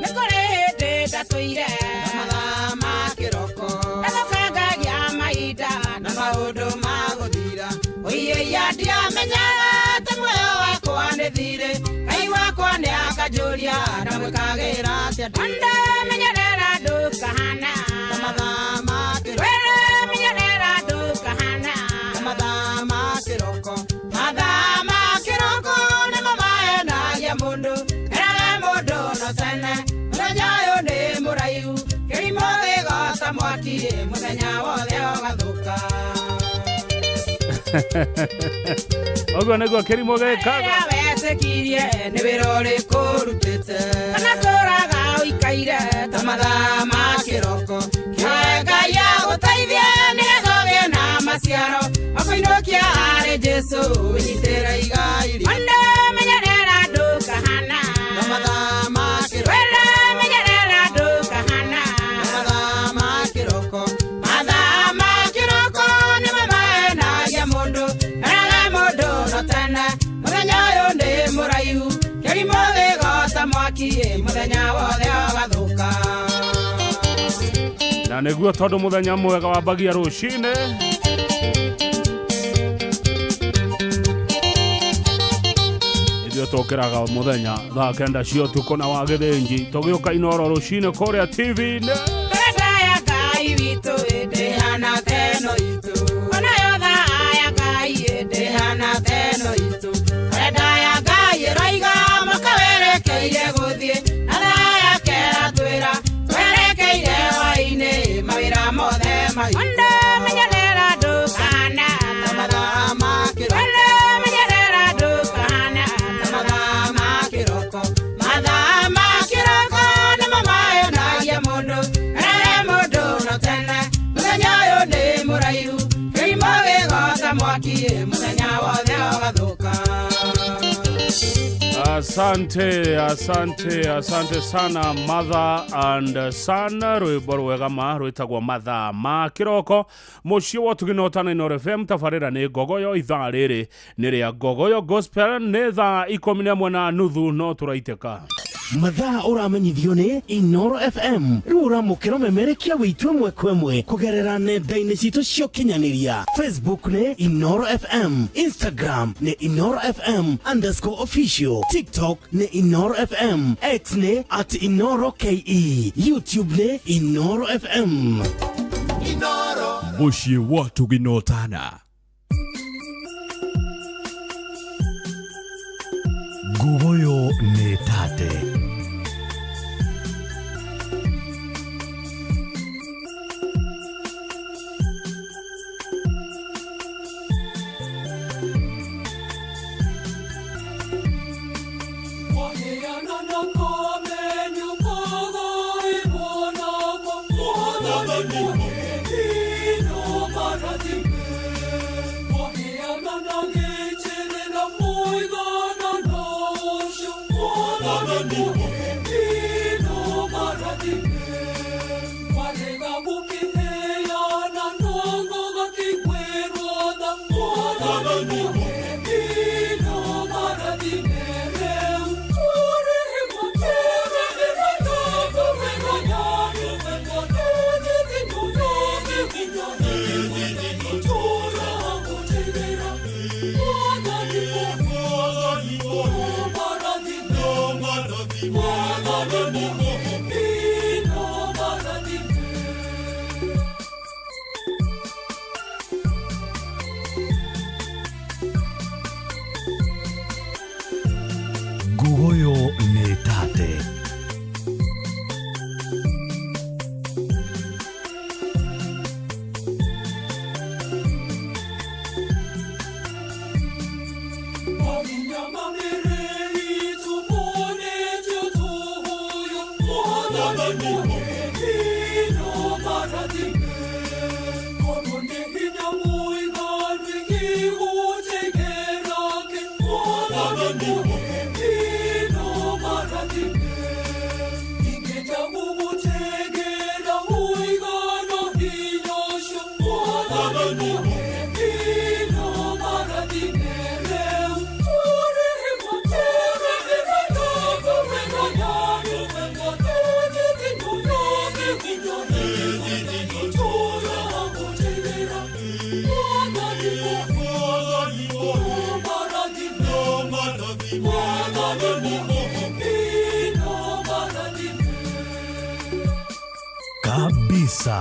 Nĩ kũrĩ hĩndĩ ndatũire ta mathaa ma kĩroko ndathũkangagia mahinda na maũndũ ma gũthira ũiĩia ndiamenyaga atĩ muoyo wakwa nĩ thirĩ Ngai wakwa nĩ akanjũria ndamwĩkagĩra atĩa. Menyerera ndũkahana ta mathaa ma kĩroko. Menyerera ndũkahana ta mathaa ma kĩroko. Mathaa ma kĩroko nĩmo mahenagia mũndũ, eraga mũndũ no tene mũthenya ũyũ nĩ mũraihu kĩrimũ gĩgota mwaki mũthenya wothe ũgathũka. Ũguo nĩguo kĩrimũ gĩkaga. Wetĩkirie nĩ wĩra ũrĩkũ ũrutĩte kana tũraga ũikaire ta mathaa ma kĩroko kĩoe Ngai agũteithie nĩgetha ũgĩe na maciaro akũinũkia harĩ Jesũ wĩnyitĩre igai rĩake. Menyerera ndũkahana ta mathaa ma kĩroko. Menyerera ndũkahana ta mathaa ma kĩroko. Mathaa ma kĩroko nĩmo mahenagia mũndũ, eraga mũndũ no tene mũthenya ũyũ nĩ mũraihu kĩrimũ gĩgota mwaki mũthenya wothe ũgathũka. Na nĩguo tondũ mũthenya mwega wambagia rũcinĩ. Ithuĩ tũkĩraga o mũthenya thaa 9 cia ũtukũ na wa gĩthĩnji tũgĩũka Inooro rũcinĩ kũrĩa TV-inĩ. Karenda ya Ngai witũ ndĩhana ta ĩno itũ, onayo thaa ya Ngai ndĩhana ta ĩno itũ. Karenda ya Ngai ĩroiga mwaka werekeire gũthiĩ na thaa yake ĩratwĩra twerekeire hwaĩ-inĩ mawĩra mothe mahiũ. Menyerera ndũkahana ta mathaa ma kĩroko. Menyerera ndũkahana ta mathaa ma kĩroko. Mathaa ma kĩroko nĩmo mahenagia mũndũ, eraga mũndũ no tene mũthenya ũyũ nĩ mũraihu kĩrimũ gĩgota mwaki mũthenya wothe ũgathũka. Asante, asante, asante sana mother and son. Rwĩmbo rwega ma rwĩtagwo mathaa ma kĩroko. Mũciĩ wa ũtugi na ũtana Inooro FM tabarĩra nĩ Ngogoyo. Ithaa rĩrĩ nĩ rĩa Ngogoyo Gospel, nĩ thaa 11:30 no tũraitĩka. Mathaa ũramenyithio nĩ Inoro FM rĩu ũramũkĩra ũmemerekia wĩitũ ĩmwe kwa ĩmwe kũgerera nenda-inĩ citũ cia ũkinyanĩria. Facebook nĩ Inoro FM, Instagram nĩ Inoro FM underscore official, TikTok nĩ Inoro FM, X nĩ at Inoro KE, YouTube nĩ Inoro FM. Mũciĩ wa Tũginotana. Ngugoyo nĩ tate. Ngugoyo nĩ tate. Kabisa.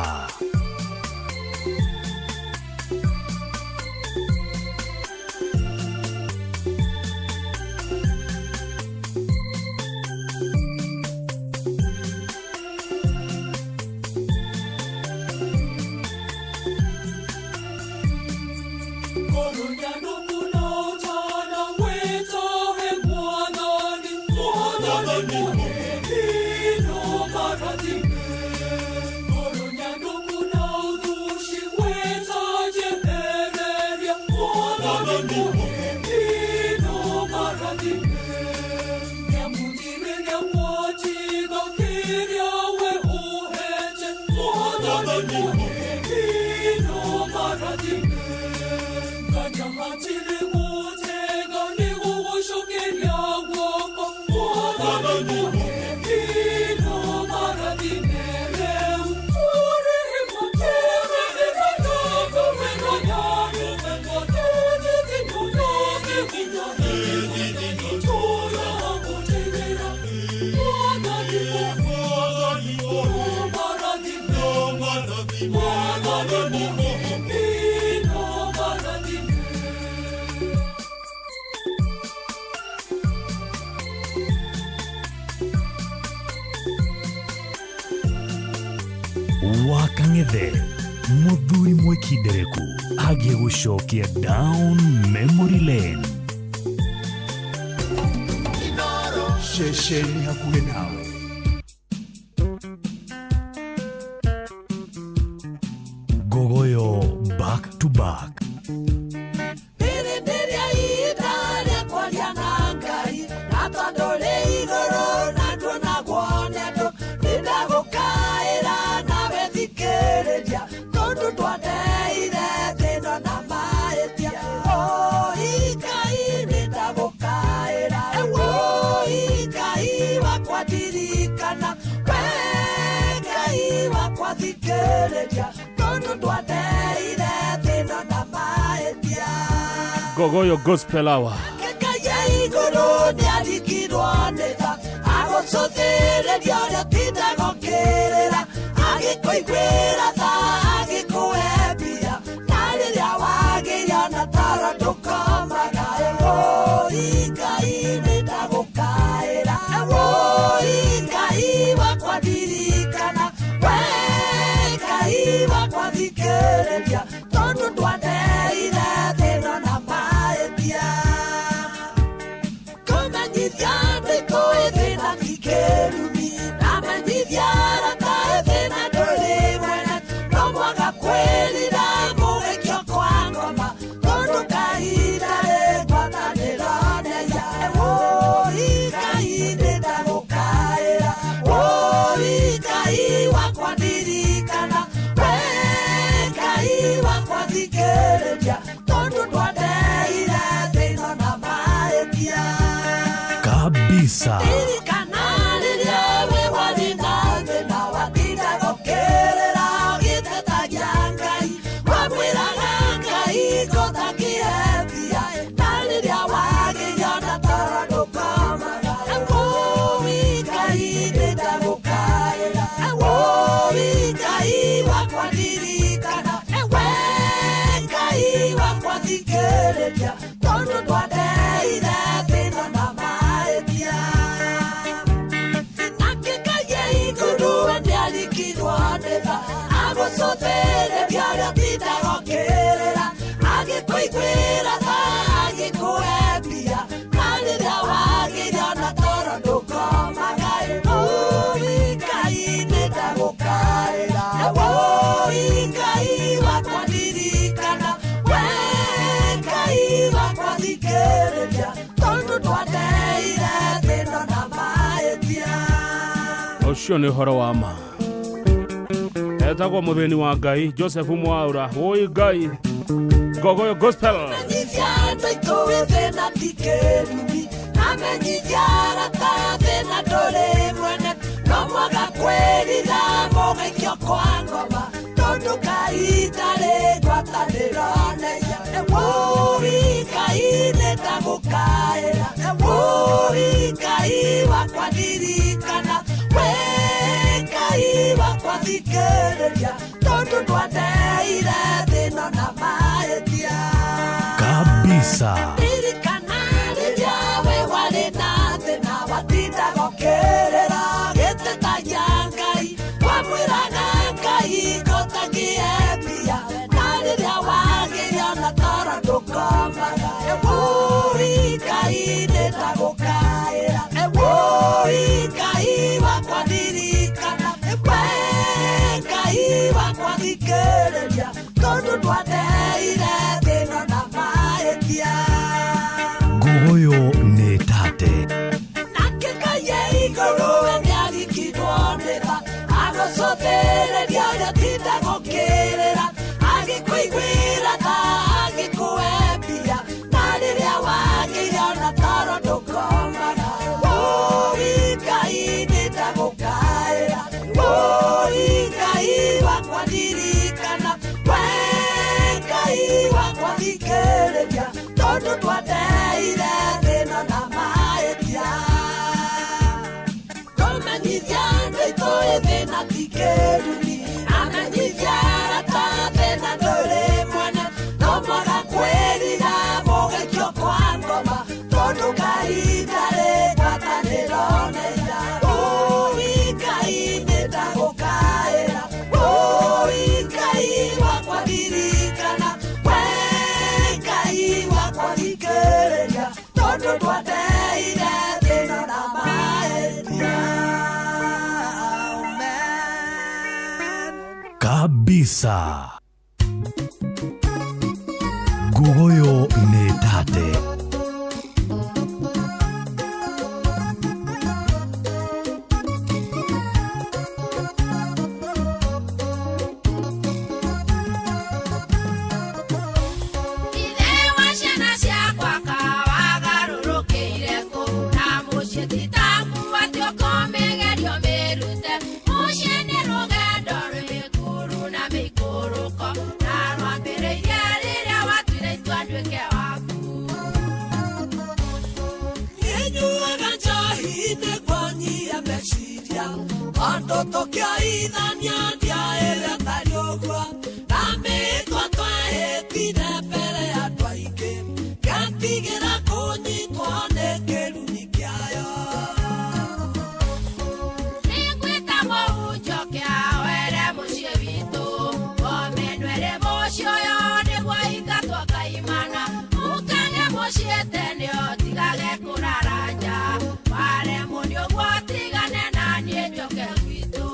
Wakang'ethe muthuri mwikindereku agĩgũcokia down memory lane. Ceceni hakuhĩ nawe. Ngogoyo back to back. Ngai, nĩ ndagũkaĩra. Oi, Ngai wakwa. thikĩrĩria tondũ ndwateire thĩna na mahĩtia. Gogoyo Gospel Hour. Kekaia igũrũ nĩarikirwo nĩ tha agũcũthĩrĩria ũrĩa ũtindaga ũkĩrĩra agĩkũiguĩra tha agĩkũhe mbia na rĩrĩa wagĩire ona toro ndũkomaga. Wũi Ngai nĩndagũkaĩra, wũi Ngai wakwa ndirikana, we Ngai wakwa thikĩrĩria tondũ ndwateire thĩna na mahĩtia. Kũmenyithia ndĩkũĩ thĩna ti kĩrumi namenyithia arata thĩna ndũrĩ mwene no mwaka kwĩrira mũgĩkio kwa ngoma tondũ kahinda rĩ ngwatanĩro neya. Wũi Ngai nĩndagũkaĩra, wũi Ngai wakwa ndirikana, we Ngai wakwa thikĩrĩria tondũ ndwateire thĩna na mahĩtia. Kabisa. Ririkana rĩrĩa we warĩ na thĩna watindaga ũkĩrĩra ũgĩtetagia Ngai wamwĩraga Ngai ngũtakĩhe mbia na rĩrĩa wagĩire ona toro ndũkomaga. Wũi Ngai nĩndagũkaĩra, wũi Ngai wakwa ndirikana, we Ngai wakwa thikĩrĩria tondũ ndwateire thĩna na mahĩtia. Nakĩkaia igũrũ nĩarikirwo nĩ tha agũcũthĩrĩria ũrĩa ũtindaga ũkĩrĩra agĩkũiguĩra tha agĩkũhe mbia na rĩrĩa wagĩire ona toro ndũkomaga. Wũi Ngai nĩndagũkaĩra, wũi Ngai wakwa ndirikana, we Ngai wakwa thikĩrĩria tondũ ndwateire thĩna na mahĩtia. Ũcio nĩ ũhoro wa ma. Etagwo mũthĩni wa Ngai Joseph Mwaura. Wũi Ngai. Gogoyo Gospel. Amenyithia andũ aitũ thĩna ti kĩrumi amenyithia arata thĩna ndũrĩ mwene no mwaka kwĩrira mũgaikio kwa ngoma tondũ kahinda rĩ ngwatanĩro neya. Wũi Ngai nĩndagũkaĩra, wũi Ngai wakwa ndirikana, we Ngai wakwa thikĩrĩria tondũ ndwateire thĩna na mahĩtia. Kabisa. Ririkana rĩrĩa we warĩ na thĩna watindaga ũkĩrĩra ũgĩtetagia Ngai wamwĩraga Ngai ngũtakĩhe mbia na rĩrĩa wagĩire ona toro ndũkomaga. Wũi Ngai nĩndagũkaĩra, wũi Ngai wakwa ndirikana, we Ngai wakwa thikĩrĩria tondũ ndwateire thĩna na mahĩtia. Nguguyu nĩ tate. Nakĩkaia igũrũ nĩarikirwo nĩ tha agũcũthĩrĩria ũrĩa ũtindaga ũkĩrĩra agĩkũiguĩra tha agĩkũhe mbia na rĩrĩa wagĩire ona toro ndũkomaga. Wũi Ngai nĩndagũkaĩra, wũi Ngai wakwa ndirikana, we Ngai wakwa thikĩrĩria tondũ ndwateire thĩna na mahĩtia. Kũmenyithia andũ aitũ thĩna ti kĩrumi amenyithia arata thĩna ndũrĩ mwene no mwaka kwĩrira mũgaikio kwa ngoma tondũ kahinda rĩ ngwatanĩro neya. Wũi Ngai nĩndagũkaĩra, wũi Ngai wakwa ndirikana, we Ngai wakwa thikĩrĩria tondũ ndwateire thĩna na mahĩtia. Kabisa. Nguguyu nĩ tate. Ithe wa ciana ciakwa kawagarũrũkĩire kũ na mũciĩ ti taku atĩ ũkũmĩgerio mĩrute mũciĩ nĩ rũgendo rwĩ mĩkuru. Tondũ tũkĩoithania ndiaĩrĩ atarĩ ũguo na mĩĩtwa twehĩtire mbere ya andũ aingĩ ngĩtigĩra kũnyitwo nĩ kĩrumi kĩayo. Nĩngwĩta mũhunjio kĩawere mũciĩ witũ omenwere mũciĩ ũyũ nĩguo ingatwo kaimana ũkage mũciĩ tene ũtigage kũrara nja waremwo nĩ ũguo tigane na niĩ njoke gwitũ.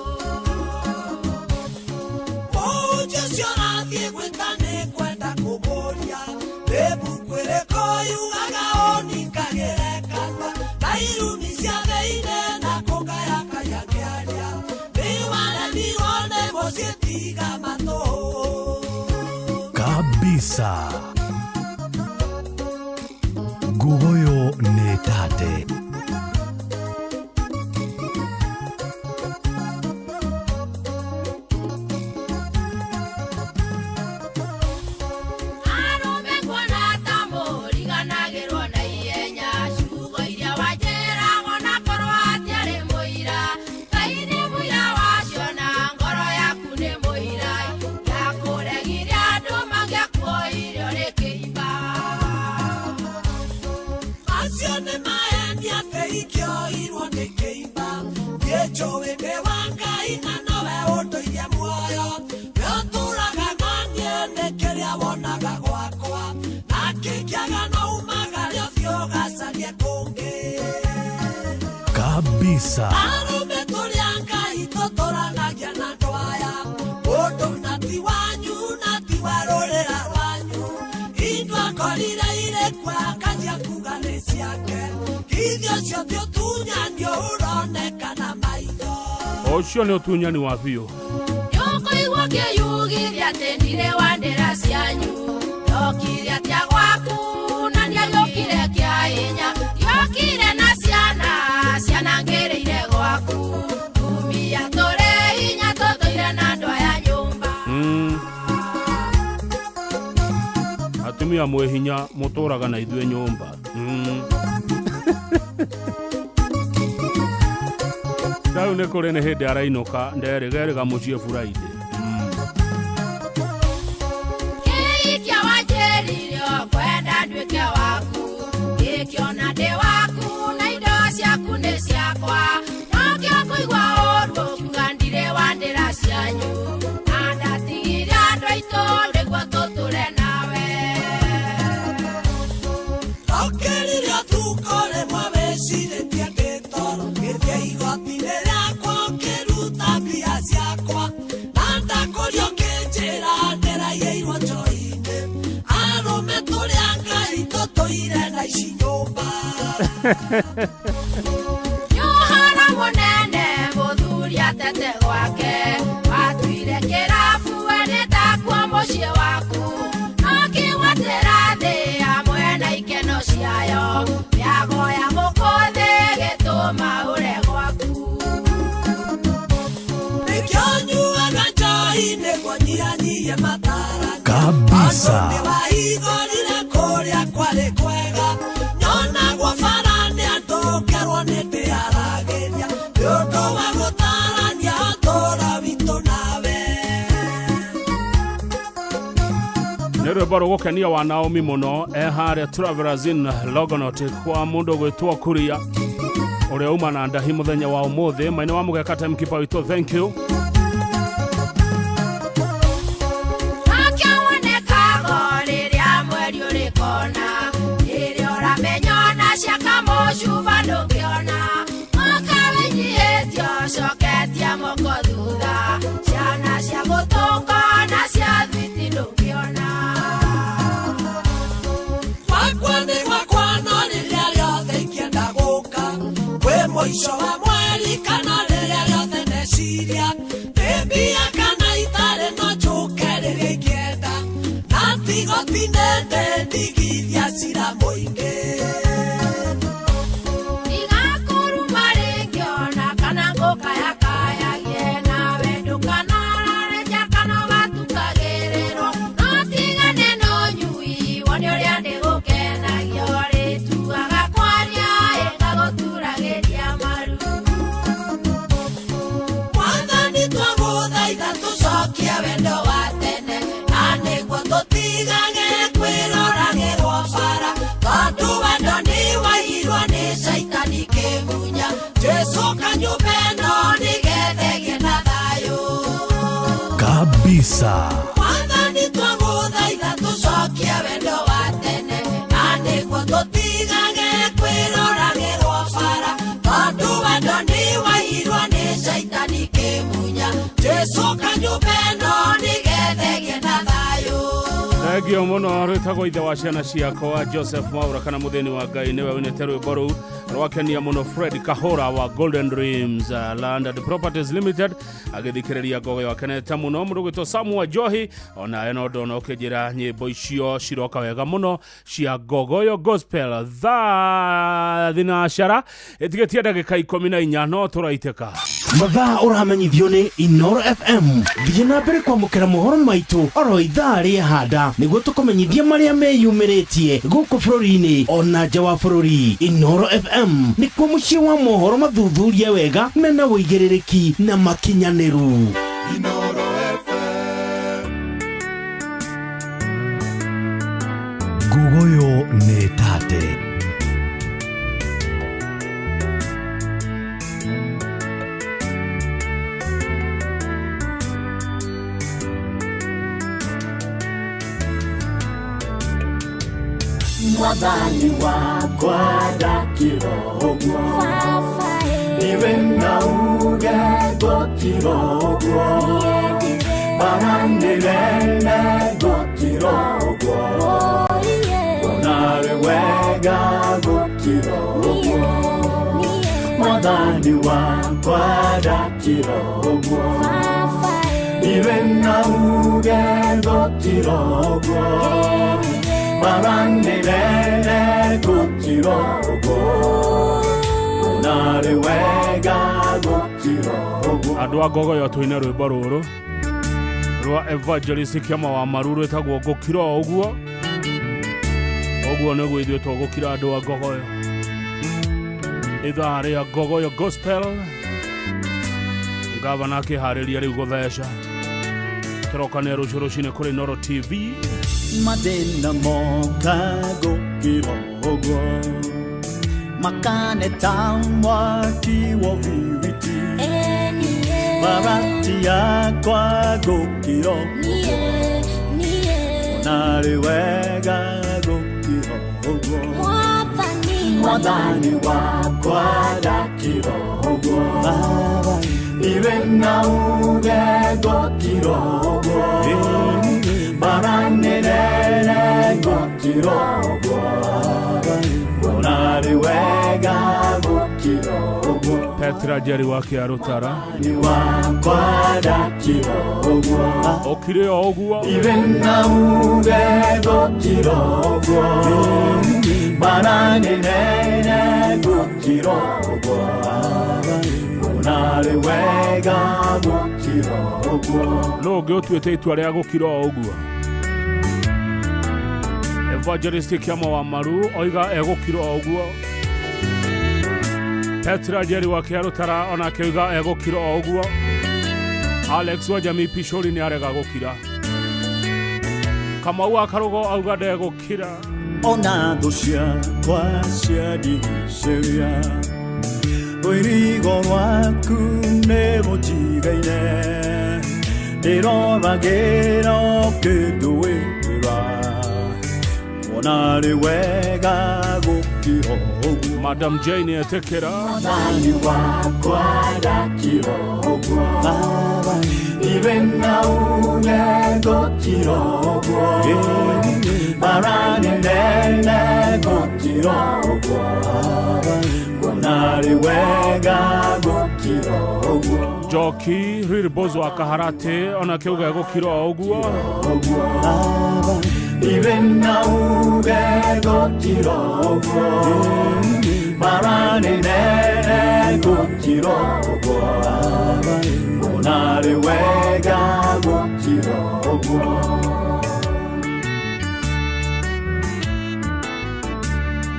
Mũhunjia ũcio ũrathiĩ gwĩta nĩ kwenda kũmũria nĩ mbuku ĩrĩkũ yugaga ũningagĩre kanua na irumi cia thĩinĩ na kũgayakaya kĩaria nĩ waremirwo nĩ mũciĩ tiga matũ. Kabisa. Nguguyu nĩ tate. Arũme kuona ta mũriganagĩrwo na ihenya ciugo iria wanjĩraga onakorwo hatiarĩ mũira Ngai nĩ mũira wacio na ngoro yaku nĩ mũira yakũregire andũ mangĩakuoire ũrĩ kĩimba. Acio nĩ maheni atĩ ingĩoirwo nĩ kĩimba niĩ njũĩ ndĩ wa Ngai na nowe ũndũirie muoyo nĩ ũtũraga na niĩ nĩ kĩrĩa wonaga gwakwa na kĩngĩaga no umagare ũthiĩ ũgacarie kũngĩ. Kabisa. Arũme tũrĩ a Ngai tũtũranagia na andũ aya mũndũ na ti wanyu na ti wa rũrĩra rwanyu indo akorire irĩ kuo akanjia kuga nĩ ciake ithe ũcio ti ũtunyani ũronekana maitho. Ũcio nĩ ũtunyani wa biũ. Nĩũkũigua kĩyugithia atĩ ndirĩ wa ndĩra cianyu ndokire atĩa gwaku na ndiagĩũkire kĩa hinya ndiokire na ciana ciana ngĩrĩire gwaku tumia tũrĩ hinya tũtũire na andũ aya nyũmba. Atumia mwĩ hinya mũtũraga na ithuĩ nyũmba. Rĩu nĩ kũrĩ nĩ hĩndĩ arainũka nderĩgerĩga mũciĩ Friday. Kĩikia wanjĩrire ũkwenda nduĩke waku ngĩkĩona ndĩ waku na indo ciaku nĩ ciakwa nokĩo kũigua ũru ũkiuga ndirĩ wa ndĩra cianyu na ndatigire andũ aitũ nĩguo tũtũre nawe. Ndokĩrire ũtukũ rĩmwe wĩcirĩtie ndĩ toro ngĩthiĩ igoti-inĩ rĩakwa ũkĩruta mbia ciakwa na ndakũria ũkĩnjĩra ndĩraiyĩirwo njohi-inĩ arũme tũrĩ a Ngai tũtũire na ici nyũmba. Nĩ ũhoro mũnene mũthuri atete gwake watuire kĩrabu we nĩ takuo mũciĩ waku no kĩgwatĩra thĩ hamwe na ikeno ciayo mĩago ya gũkũ thĩ gĩtũma ũre gwaku. Nĩkĩo nyuaga njohi nĩguo nyihanyihie matarania Kabisa. Tondũ nĩwahingũrire kũrĩa kwarĩ kwega nyonagwo bara nĩ andũ ngerwo nĩ ndĩaragĩria nĩ ũndũ wa gũtarania ũtũũro witũ nawe. Nĩ rwĩmbo rũgũkenia wa Naomi mũno e harĩa Travelers Inn Longonot kwa mũndũ ũgwĩtwo Kuria ũrĩa uma na ndahi mũthenya wa ũmũthĩ maina wa mũgeka timekeeper witũ thank you. Nokĩo wonekaga rĩrĩa mweri ũrĩ kona rĩrĩa ũramenya ona ciaka mũcuba ndũngĩona mũka wĩnyihĩtie ũcoketie moko thutha ciana cia gũtũnga na cia thwiti ndũngĩona. Gwakwa nĩ gwakwa no rĩrĩa rĩothe ingĩenda gũka kwĩ mũico wa mweri kana rĩrĩa rĩothe ndeciria ndĩ mbia kana itarĩ no njũke rĩrĩa ingĩenda na tigoti nende ndigithia cira mũingĩ. Ndigakuruma rĩngĩ ona kana ngũkayakayagie nawe ndũkanarare nja kana ũgatukagĩrĩrwo no tigane na ũnyui wone ũrĩa ndĩgũkenagia ũrĩtuaga kwaria ĩgagũturagĩria maru. mathaa. Mwathani twagũthaitha tũcokie wendo wa tene na nĩguo tũtigage kwĩroragĩrwo bara tondũ wendo nĩ wairwo nĩ caitani kĩmunya Jesũ kanyũmba ĩno nĩgetha ĩgĩe na thayũ. Thengio mũno rwĩtagwo ithe wa ciana ciakwa Joseph Mwaura kana mũthĩni wa Ngai nĩwe winĩte rwĩmbo rũu rwakenia mũno Fred Kahora wa Golden Dreams Land and Properties Limited agĩthikĩrĩria ngogoyo akenete mũno mũndũ gwĩtwo Samuel Njohi onawe no ndona ũkĩnjĩra nyĩmbo icio ciroka wega mũno cia Ngogoyo Gospel thaa thinacara ĩtigĩtie ndagĩka 14 no tũraitĩka. Mathaa ũramenyithio nĩ Inoro FM. Thiĩ na mbere kwamũkĩra mohoro maitũ oro ithaa rĩa handa nĩguo tũkũmenyithie marĩa meyumĩrĩtie gũkũ bũrũri-inĩ ona nja wa bũrũri. Inoro FM nĩkuo mũciĩ wa mohoro mathuthurie wega mena ũigĩrĩrĩki na makinyanĩru. Ngogoyo nĩ tate. Mwathani wakwa ndakĩrogwo niwe na uge ngũkĩrogwo maranĩrene ngũkĩrogwo onarĩ wega ngũkĩrogwo Mwathani wakwa ndakĩrogwo niwe na uge ngũkĩrogwo maranĩrene gũkĩrogwo onarĩ wega gũkĩrogwo. Andũ a Ngogoyo tũine rwĩmbo rũrũ rwa Evangelist Kĩama wa Maru rwĩtagwo ngũkira o ũguo. Ũguo nĩguo ithuĩ tũgũkira andũ a Ngogoyo. Ithaa rĩa Ngogoyo Gospel ngavana akĩharĩria rĩu gũtheca tũrokane rũciũ rũcinĩ kũrĩ Inoro TV. Mathĩna moka gũkĩrogwo makane ta mwaki wa biriti barati yakwa gũkĩrogwo onarĩ wega gũkĩrogwo Mwathani wakwa ndakĩrogwo niwe na uge gũkĩrogwo maranĩrene gũkĩrogwo onarĩ wega gũkĩrogwo. Petra Jerry wa Kĩarũtara wakwa ndakĩrogwo ũkire o ũguo niwe na uge gũkĩrogwo maranĩrene gũkĩrogwo onarĩ wega gũkĩrogwo. Nũ ũngĩ ũtuĩte itua rĩa gũkira o ũguo? Evangelist Kĩama wa Maru oiga egũkira o ũguo. Petra Jerry wa Kĩarũtara onake oiga egũkira o ũguo. Alex wa Jamii Pishori nĩ arega gũkira. Kamau wa Karũgo auga ndegũkira. Ona thũ ciakwa ciandigicĩria rũirigo rwaku nĩ rũnjigaine ndĩroragĩra ũkĩndũĩra onarĩ wega gũkĩrogwo. Madam Jane etĩkĩra. Mwathani wakwa ndakĩrogwo niwe na uge gũkĩrogwo maranĩrene gũkĩrogwo onarĩ wega gũkĩrogwo. Njoki Rirbozo wa Kaharate onake auga egũkira o ũguo. Niwe na uge gũkĩrogwo maranĩrene gũkĩrogwo onarĩ wega gũkĩrogwo.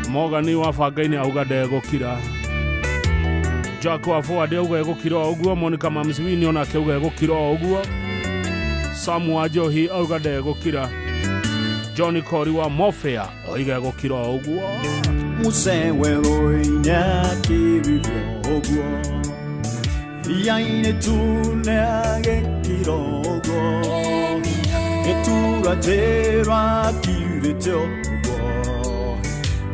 Mogani wa Bangainĩ auga ndegũkira. Jack wa Forward auga egũkira o ũguo. Monica Mamswini onake auga egũkira o ũguo. Sam wa Njohi auga ndegũkira. John Kori wa Mofea oiga egũkira o ũguo. Muse werũ-inĩ akĩrire ũguo iria-inĩ tune agĩkira ũguo Gĩtura njĩra kirĩte ũguo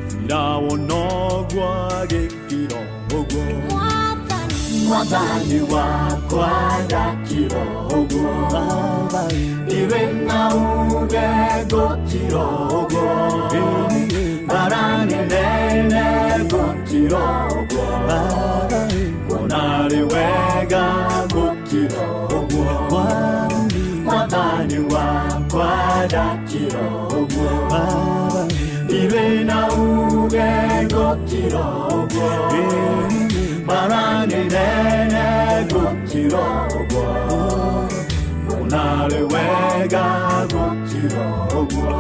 Firaũno noguo agĩkira ũguo Mwathani wakwa ndakira ũguo Ndirĩ na uge gũkira ũguo Mbara nĩ nene gũkira ũguo Kuona arĩ wega gũkira ũguo Mwathani wakwa ndakira ũguo Ndirĩ na uge gũkira ũguo Mbara nĩ nene gũkira ũguo Kuona arĩ wega gũkira ũguo.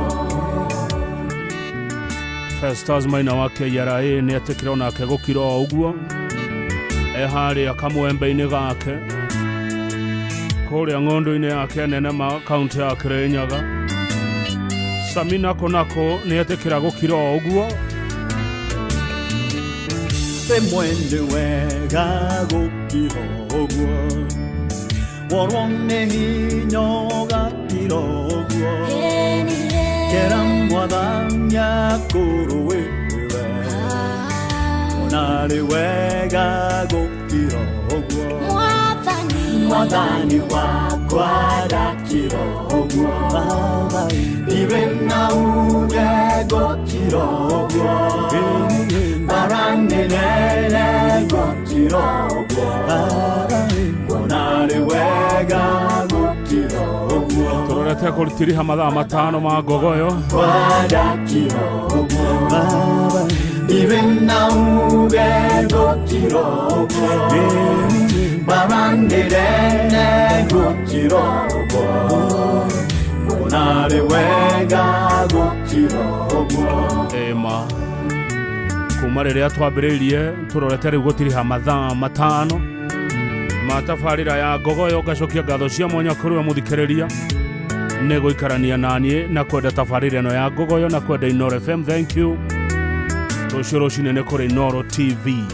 Festus Maina wa KRA nĩ etĩkĩra onake gũkira o ũguo e harĩa kamwembe-inĩ gake kũrĩa ng'ũndũ-inĩ yake nene ma kaunti ya Kirinyaga. Samina Konako nĩ etĩkĩra gũkira o ũguo. Rĩmwe nĩ wega gũkira ũguo Worwo nĩ hinya ũgakira ũguo Kera Mwathani akũrũĩrĩre Kuona arĩ wega gũkira ũguo Mwathani wakwa ndakira ũguo Ndirĩ na uge gũkira ũguo Mbara nĩ nene gũkira ũguo Kuona arĩ wega gũkira ũguo. Tũrorete kũritiriha mathaa 5 ma ngogoyo. Ndakira ũguo Ndirĩ na uge gũkira ũguo Mbara nĩ nene gũkira ũguo Kuona arĩ wega gũkira ũguo. Ĩma kuma rĩrĩa twambĩrĩirie tũrorete rĩu gũtiriha mathaa 5 ma tabarĩra ya ngogoyo. Ngacokia ngatho cia mwanya kũrĩ we mũthikĩrĩria nĩ gũikarania naniĩ na kwenda tabarĩra ĩno ya ngogoyo na kwenda Inooro FM. Thank you. Rũciũ rũcinĩ nĩ kũrĩ Inooro TV.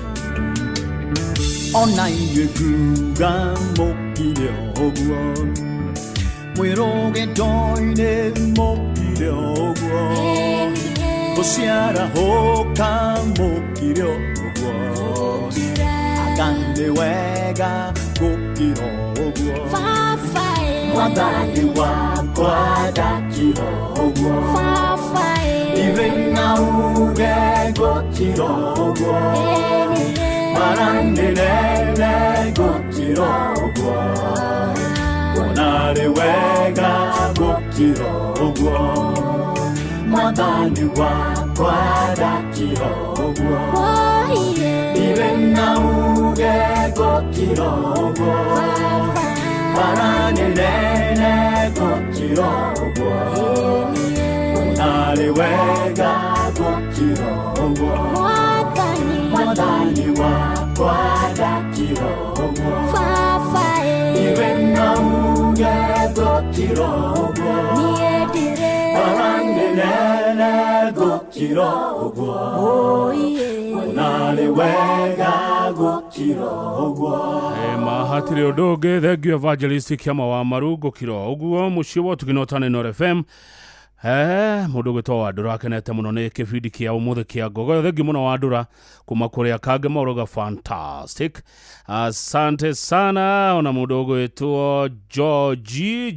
Ona inyuĩ nguga mũkire ũguo Mwĩrũgĩndo-inĩ mũkire ũguo Gũciarahũka mũkire ũguo Anga nĩ wega gũkira ũguo Mwathani wakwa ndakira ũguo Ndirĩ na uge gũkira ũguo Mbara nĩ nene gũkira ũguo Kuona arĩ wega gũkira ũguo Mwathani wakwa ndakira ũguo Ndirĩ na uge gũkira ũguo Mbara nĩ nene gũkira ũguo Kuona arĩ wega gũkira ũguo Mwathani wakwa ndakira ũguo Ndirĩ na uge gũkira ũguo Mbara nĩ nene gũkira ũguo Kuona arĩ wega gũkira ũguo. Ĩma hatirĩ ũndũ ũngĩ. Thank you Evangelist Kĩama wa Maru gũkira ũguo mũciĩ wa Ũtugi na Ũtana Inooro FM. Mũndũ ũgwĩtwo Wandũra akenete mũno nĩ kĩbindi kĩa ũmũthĩ kĩa ngogoyo. Thengiũ mũno Wandũra kuma kũrĩa Kange Maũrauga fantastic. Asante sana. Ona mũndũ ũgwĩtwo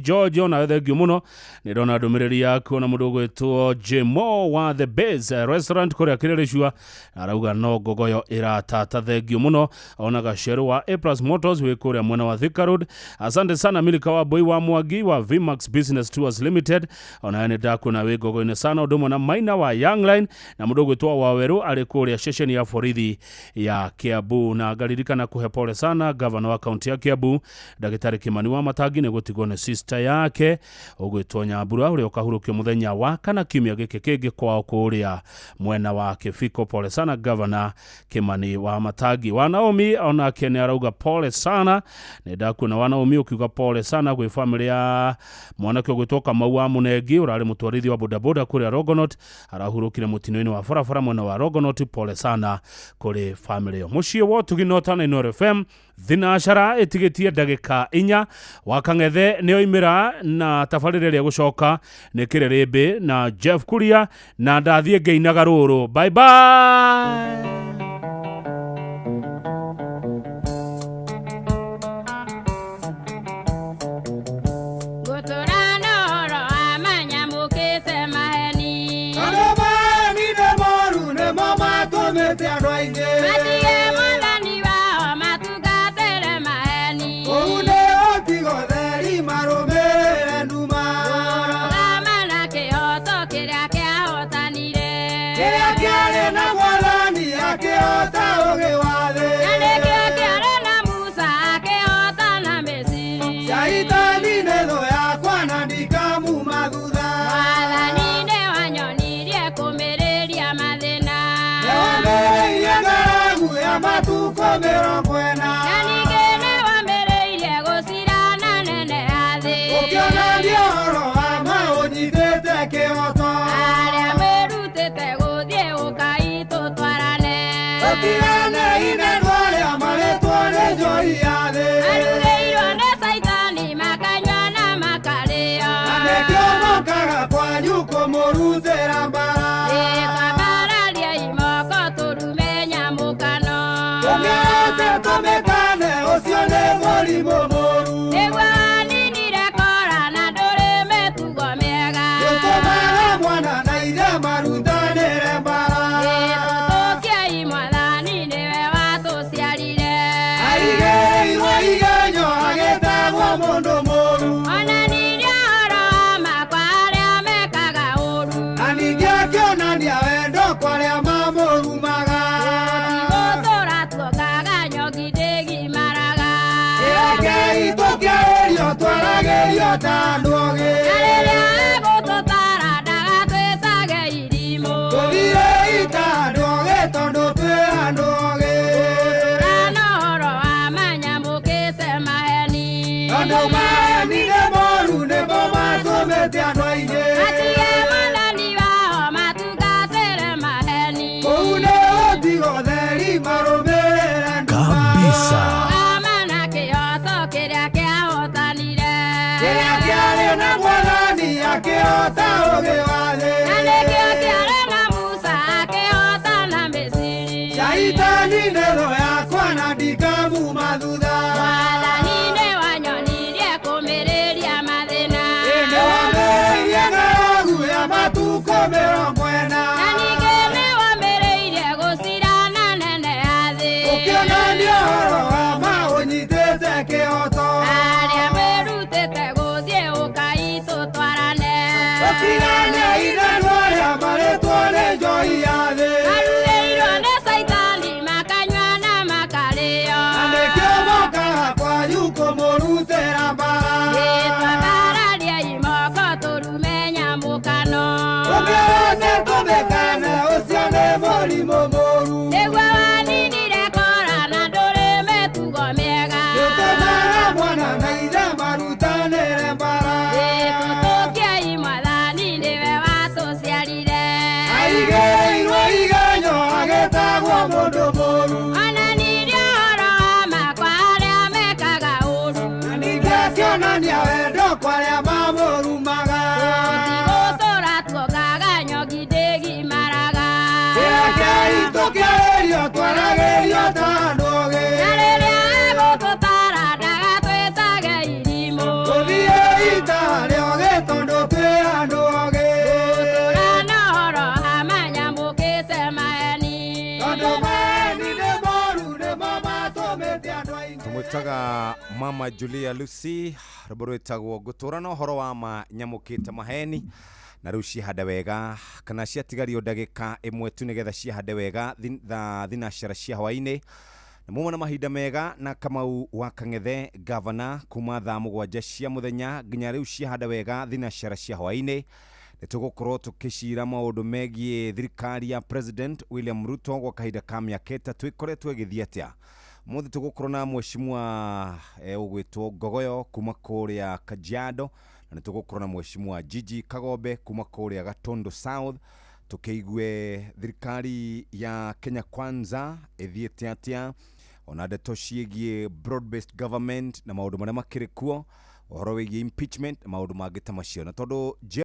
George onawe thengiũ mũno nĩ ndona ndũmĩrĩri yaku. Ona mũndũ ũgwĩtwo Jemo wa The Base Restaurant kũrĩa Kĩrĩrĩcua arauga no ngogoyo ĩratata. Thengiũ mũno. Ona Gacerũ wa A Plus Motors wĩ kũrĩa mwena wa Thika Road. Asante sana. Milika wa Boy wa Mwangi wa Vmax Business Tours Limited onawe nĩ ndakuna wĩ ngogo-inĩ sana. Ũndũ ũmwe na Maina wa Youngline na mũndũ ũgwĩtwo Wawerũ arĩ kũrĩa ceceni ya borithi ya Kiambu. Na ngaririkana kũhe pole sana gavana wa kaunti ya Kiambu Ndagĩtarĩ Kimani wa Matangi nĩ gũtigwo nĩ sister yake ũgwĩtwo Nyambura ũrĩa ũkahurũkio mũthenya wa kana kiumia gĩkĩ kĩngĩ kwao kũrĩa mwena wa Kĩbiko. Pole sana gavana Kimani wa Matangi. Wa Naomi onake nĩ arauga pole sana. Nĩ ndakuona wa Naomi ũkiuga pole sana gwĩ famĩlĩ ya mwanake ũgwĩtwo Kamau wa Mũnengi ũrarĩ mũtwarithia Mũtwarithia wa bodaboda kũrĩa Rogonot arahurũkire mũtino-inĩ wa barabara mwena wa Rogonot. Pole sana kũrĩ family ĩyo. Mũciĩ wa Ũtugi na Ũtana Inooro FM, thinacara ĩtigĩtie ndagĩka 4. Wakang'ethe nĩ oimĩra na tabarĩra ĩrĩa gũcoka nĩ Kĩrĩrĩmbĩ na Jeff Kuria, na ndathiĩ ngĩinaga rũrũ. Bye bye. Ngũtũra na ũhoro wa manyamũkĩte maheni. Andũ maheni nĩ moru nĩmo matũmĩte andũ aingĩ matige mwathani wao matungatĩre maheni. Kũu nĩ ũtigo theri marũmĩrĩre nduma. Kũrũgama na kĩhoto kĩrĩa kĩahotanire. Kĩrĩa kĩarĩ na mwathani akĩhota ũgĩ wa thĩ. Na nĩkĩo kĩarĩ na Musa akĩhota na Misiri. Shaitani nĩ thũ yakwa na ndikamuma thutha. Mwathani nĩwanyonirie kũmĩrĩria mathĩna. Nĩwambĩrĩirie ng'aragu ya matukũ 40. Na ningĩ nĩwambĩrĩirie gũcirana nene ya thĩ. Ũkĩonania ũhoro wa ma ũnyitĩte kĩhoto. Arĩa merutĩte gũthiĩ ũkai tũtwarane. Tũtiganei na andũ arĩa marĩtwo nĩ njohi ya thĩ. Marugĩirwo nĩ Caitani makanyua na makarĩo. Na nĩkĩo mokaga kwanyu kũmũrutĩra mbara. Ĩtwambararia imoko tũrume nyamũkano. Tũmĩote tũmĩkane ũcio nĩ mũrimũ mũru. Nĩguo waninire Kora na ndũrĩ mĩtugo mĩega. Nĩũtũmaga mwana na ithe marutanĩre mbara. Ĩtũtũkiai mwathani nĩwe watũciarire. Aigĩrĩirwo igenyo agĩtagwo mũndũ mũru. Onanirie ũhoro wa ma kwa arĩa mekaga ũũru. Na ningĩ akĩonania wendo kwa arĩa mamũrumaga. Gũtũra tuongaga nyoki ndĩgimaraga. Rekei tũkĩarĩrio twaragĩrio ta andũ ogĩ. Na rĩrĩa egũtũtara ndagatwĩtage irimũ. Tũthiĩi ta andũ ogĩ tondũ twĩ andũ ogĩ. Gũtũra na ũhoro wa manyamũkĩte maheni. Tondũ maheni nĩ moru nĩmo matũmĩte andũ aingĩ matige mwathani wao matungatĩre maheni. Kũu nĩ ũtigo theri marũmĩrĩre nduma. Kabisa. Kũrũgama na kĩhoto kĩrĩa kĩahotanire. Kĩrĩa kĩarĩ na mwathani akĩhota ũgĩ wa thĩ. Na nĩkĩo kĩarĩ na Musa akĩhota na Misiri. Shaitani nĩ thũ yakwa na ndikamuma thutha. Mwathani nĩwanyonirie kũmĩrĩria mathĩna. Nĩwambĩrĩirie ng'aragu ya matukũ 40. Na ningĩ nĩwambĩrĩirie gũcirana nene ya thĩ. Ũkĩonania ũhoro wa ma ũnyitĩte kĩhoto. Arĩa merutĩte gũthiĩ ũkai tũtwarane. Tũtiganei na andũ arĩa marĩtwo nĩ njohi ya thĩ. Marugĩirwo nĩ Caitani makanyua na makarĩo. Na nĩkĩo mokaga kwanyu kũmũrutĩra mbara. Ĩtwambararia imoko tũrume nyamũkano. Tũmĩote tũmĩkane ũcio nĩ mũrimũ mũru. Nĩguo waninire Kora na ndũrĩ mĩtugo mĩega. Nĩũtũmaga mwana na ithe marutanĩre mbara. Ĩtũtũkiai mwathani nĩwe watũciarire. Aigĩrĩirwo igenyo agĩtagwo mũndũ mũru. Onanirie ũhoro wa ma kwa arĩa mekaga ũũru. Na ningĩ akĩonania wendo kwa arĩa mamũrumaga. Gũtũra tuongaga nyoki ndĩgimaraga. Rekei tũkĩarĩrio twaragĩrio ta andũ ogĩ. Na rĩrĩa egũtũtara ndagatwĩtage irimũ. Tũthiĩi ta arĩa ogĩ tondũ twĩ andũ ogĩ. Gũtũra na ũhoro wa manyamũkĩte maheni. Tondũ maheni nĩ moru nĩmo matũmĩte andũ aingĩ. Tũmwĩtaga Mama Julia Lucy, rwĩmbo rwĩtagwo ngũtũra na ũhoro wa ma nyamũkĩte maheni. Na rĩu ciahanda wega kana ciatigario ndagĩka 1 tu nĩgetha ciahande wega thaa thinacara cia hwaĩ-inĩ. Na muma na mahinda mega na Kamau wa Kang'ethe gavana kuma thaa 7 cia mũthenya nginya rĩu ciahanda wega thinacara cia hwaĩ-inĩ. Nĩ tũgũkorwo tũkĩcira maũndũ megiĩ thirikari ya President William Ruto gwa kahinda ka mĩaka 3 ĩkoretwo ĩgĩthiĩ atĩa. Mũthĩ tũgũkorwo na mheshimiwa ũgwĩtwo Ngogoyo kuma kũrĩa Kajiado, Na nĩ tũgũkorwo na mheshimiwa Gigi Kagombe kuma kũrĩa Gatundu South, tũkĩigue thirikari ya Kenya Kwanza ĩthiĩte atĩa, ona ndeto ciĩgiĩ broad based government na maũndũ marĩa makĩrĩ kuo, ũhoro wĩgiĩ impeachment na maũndũ mangĩ ta macio, na tondũ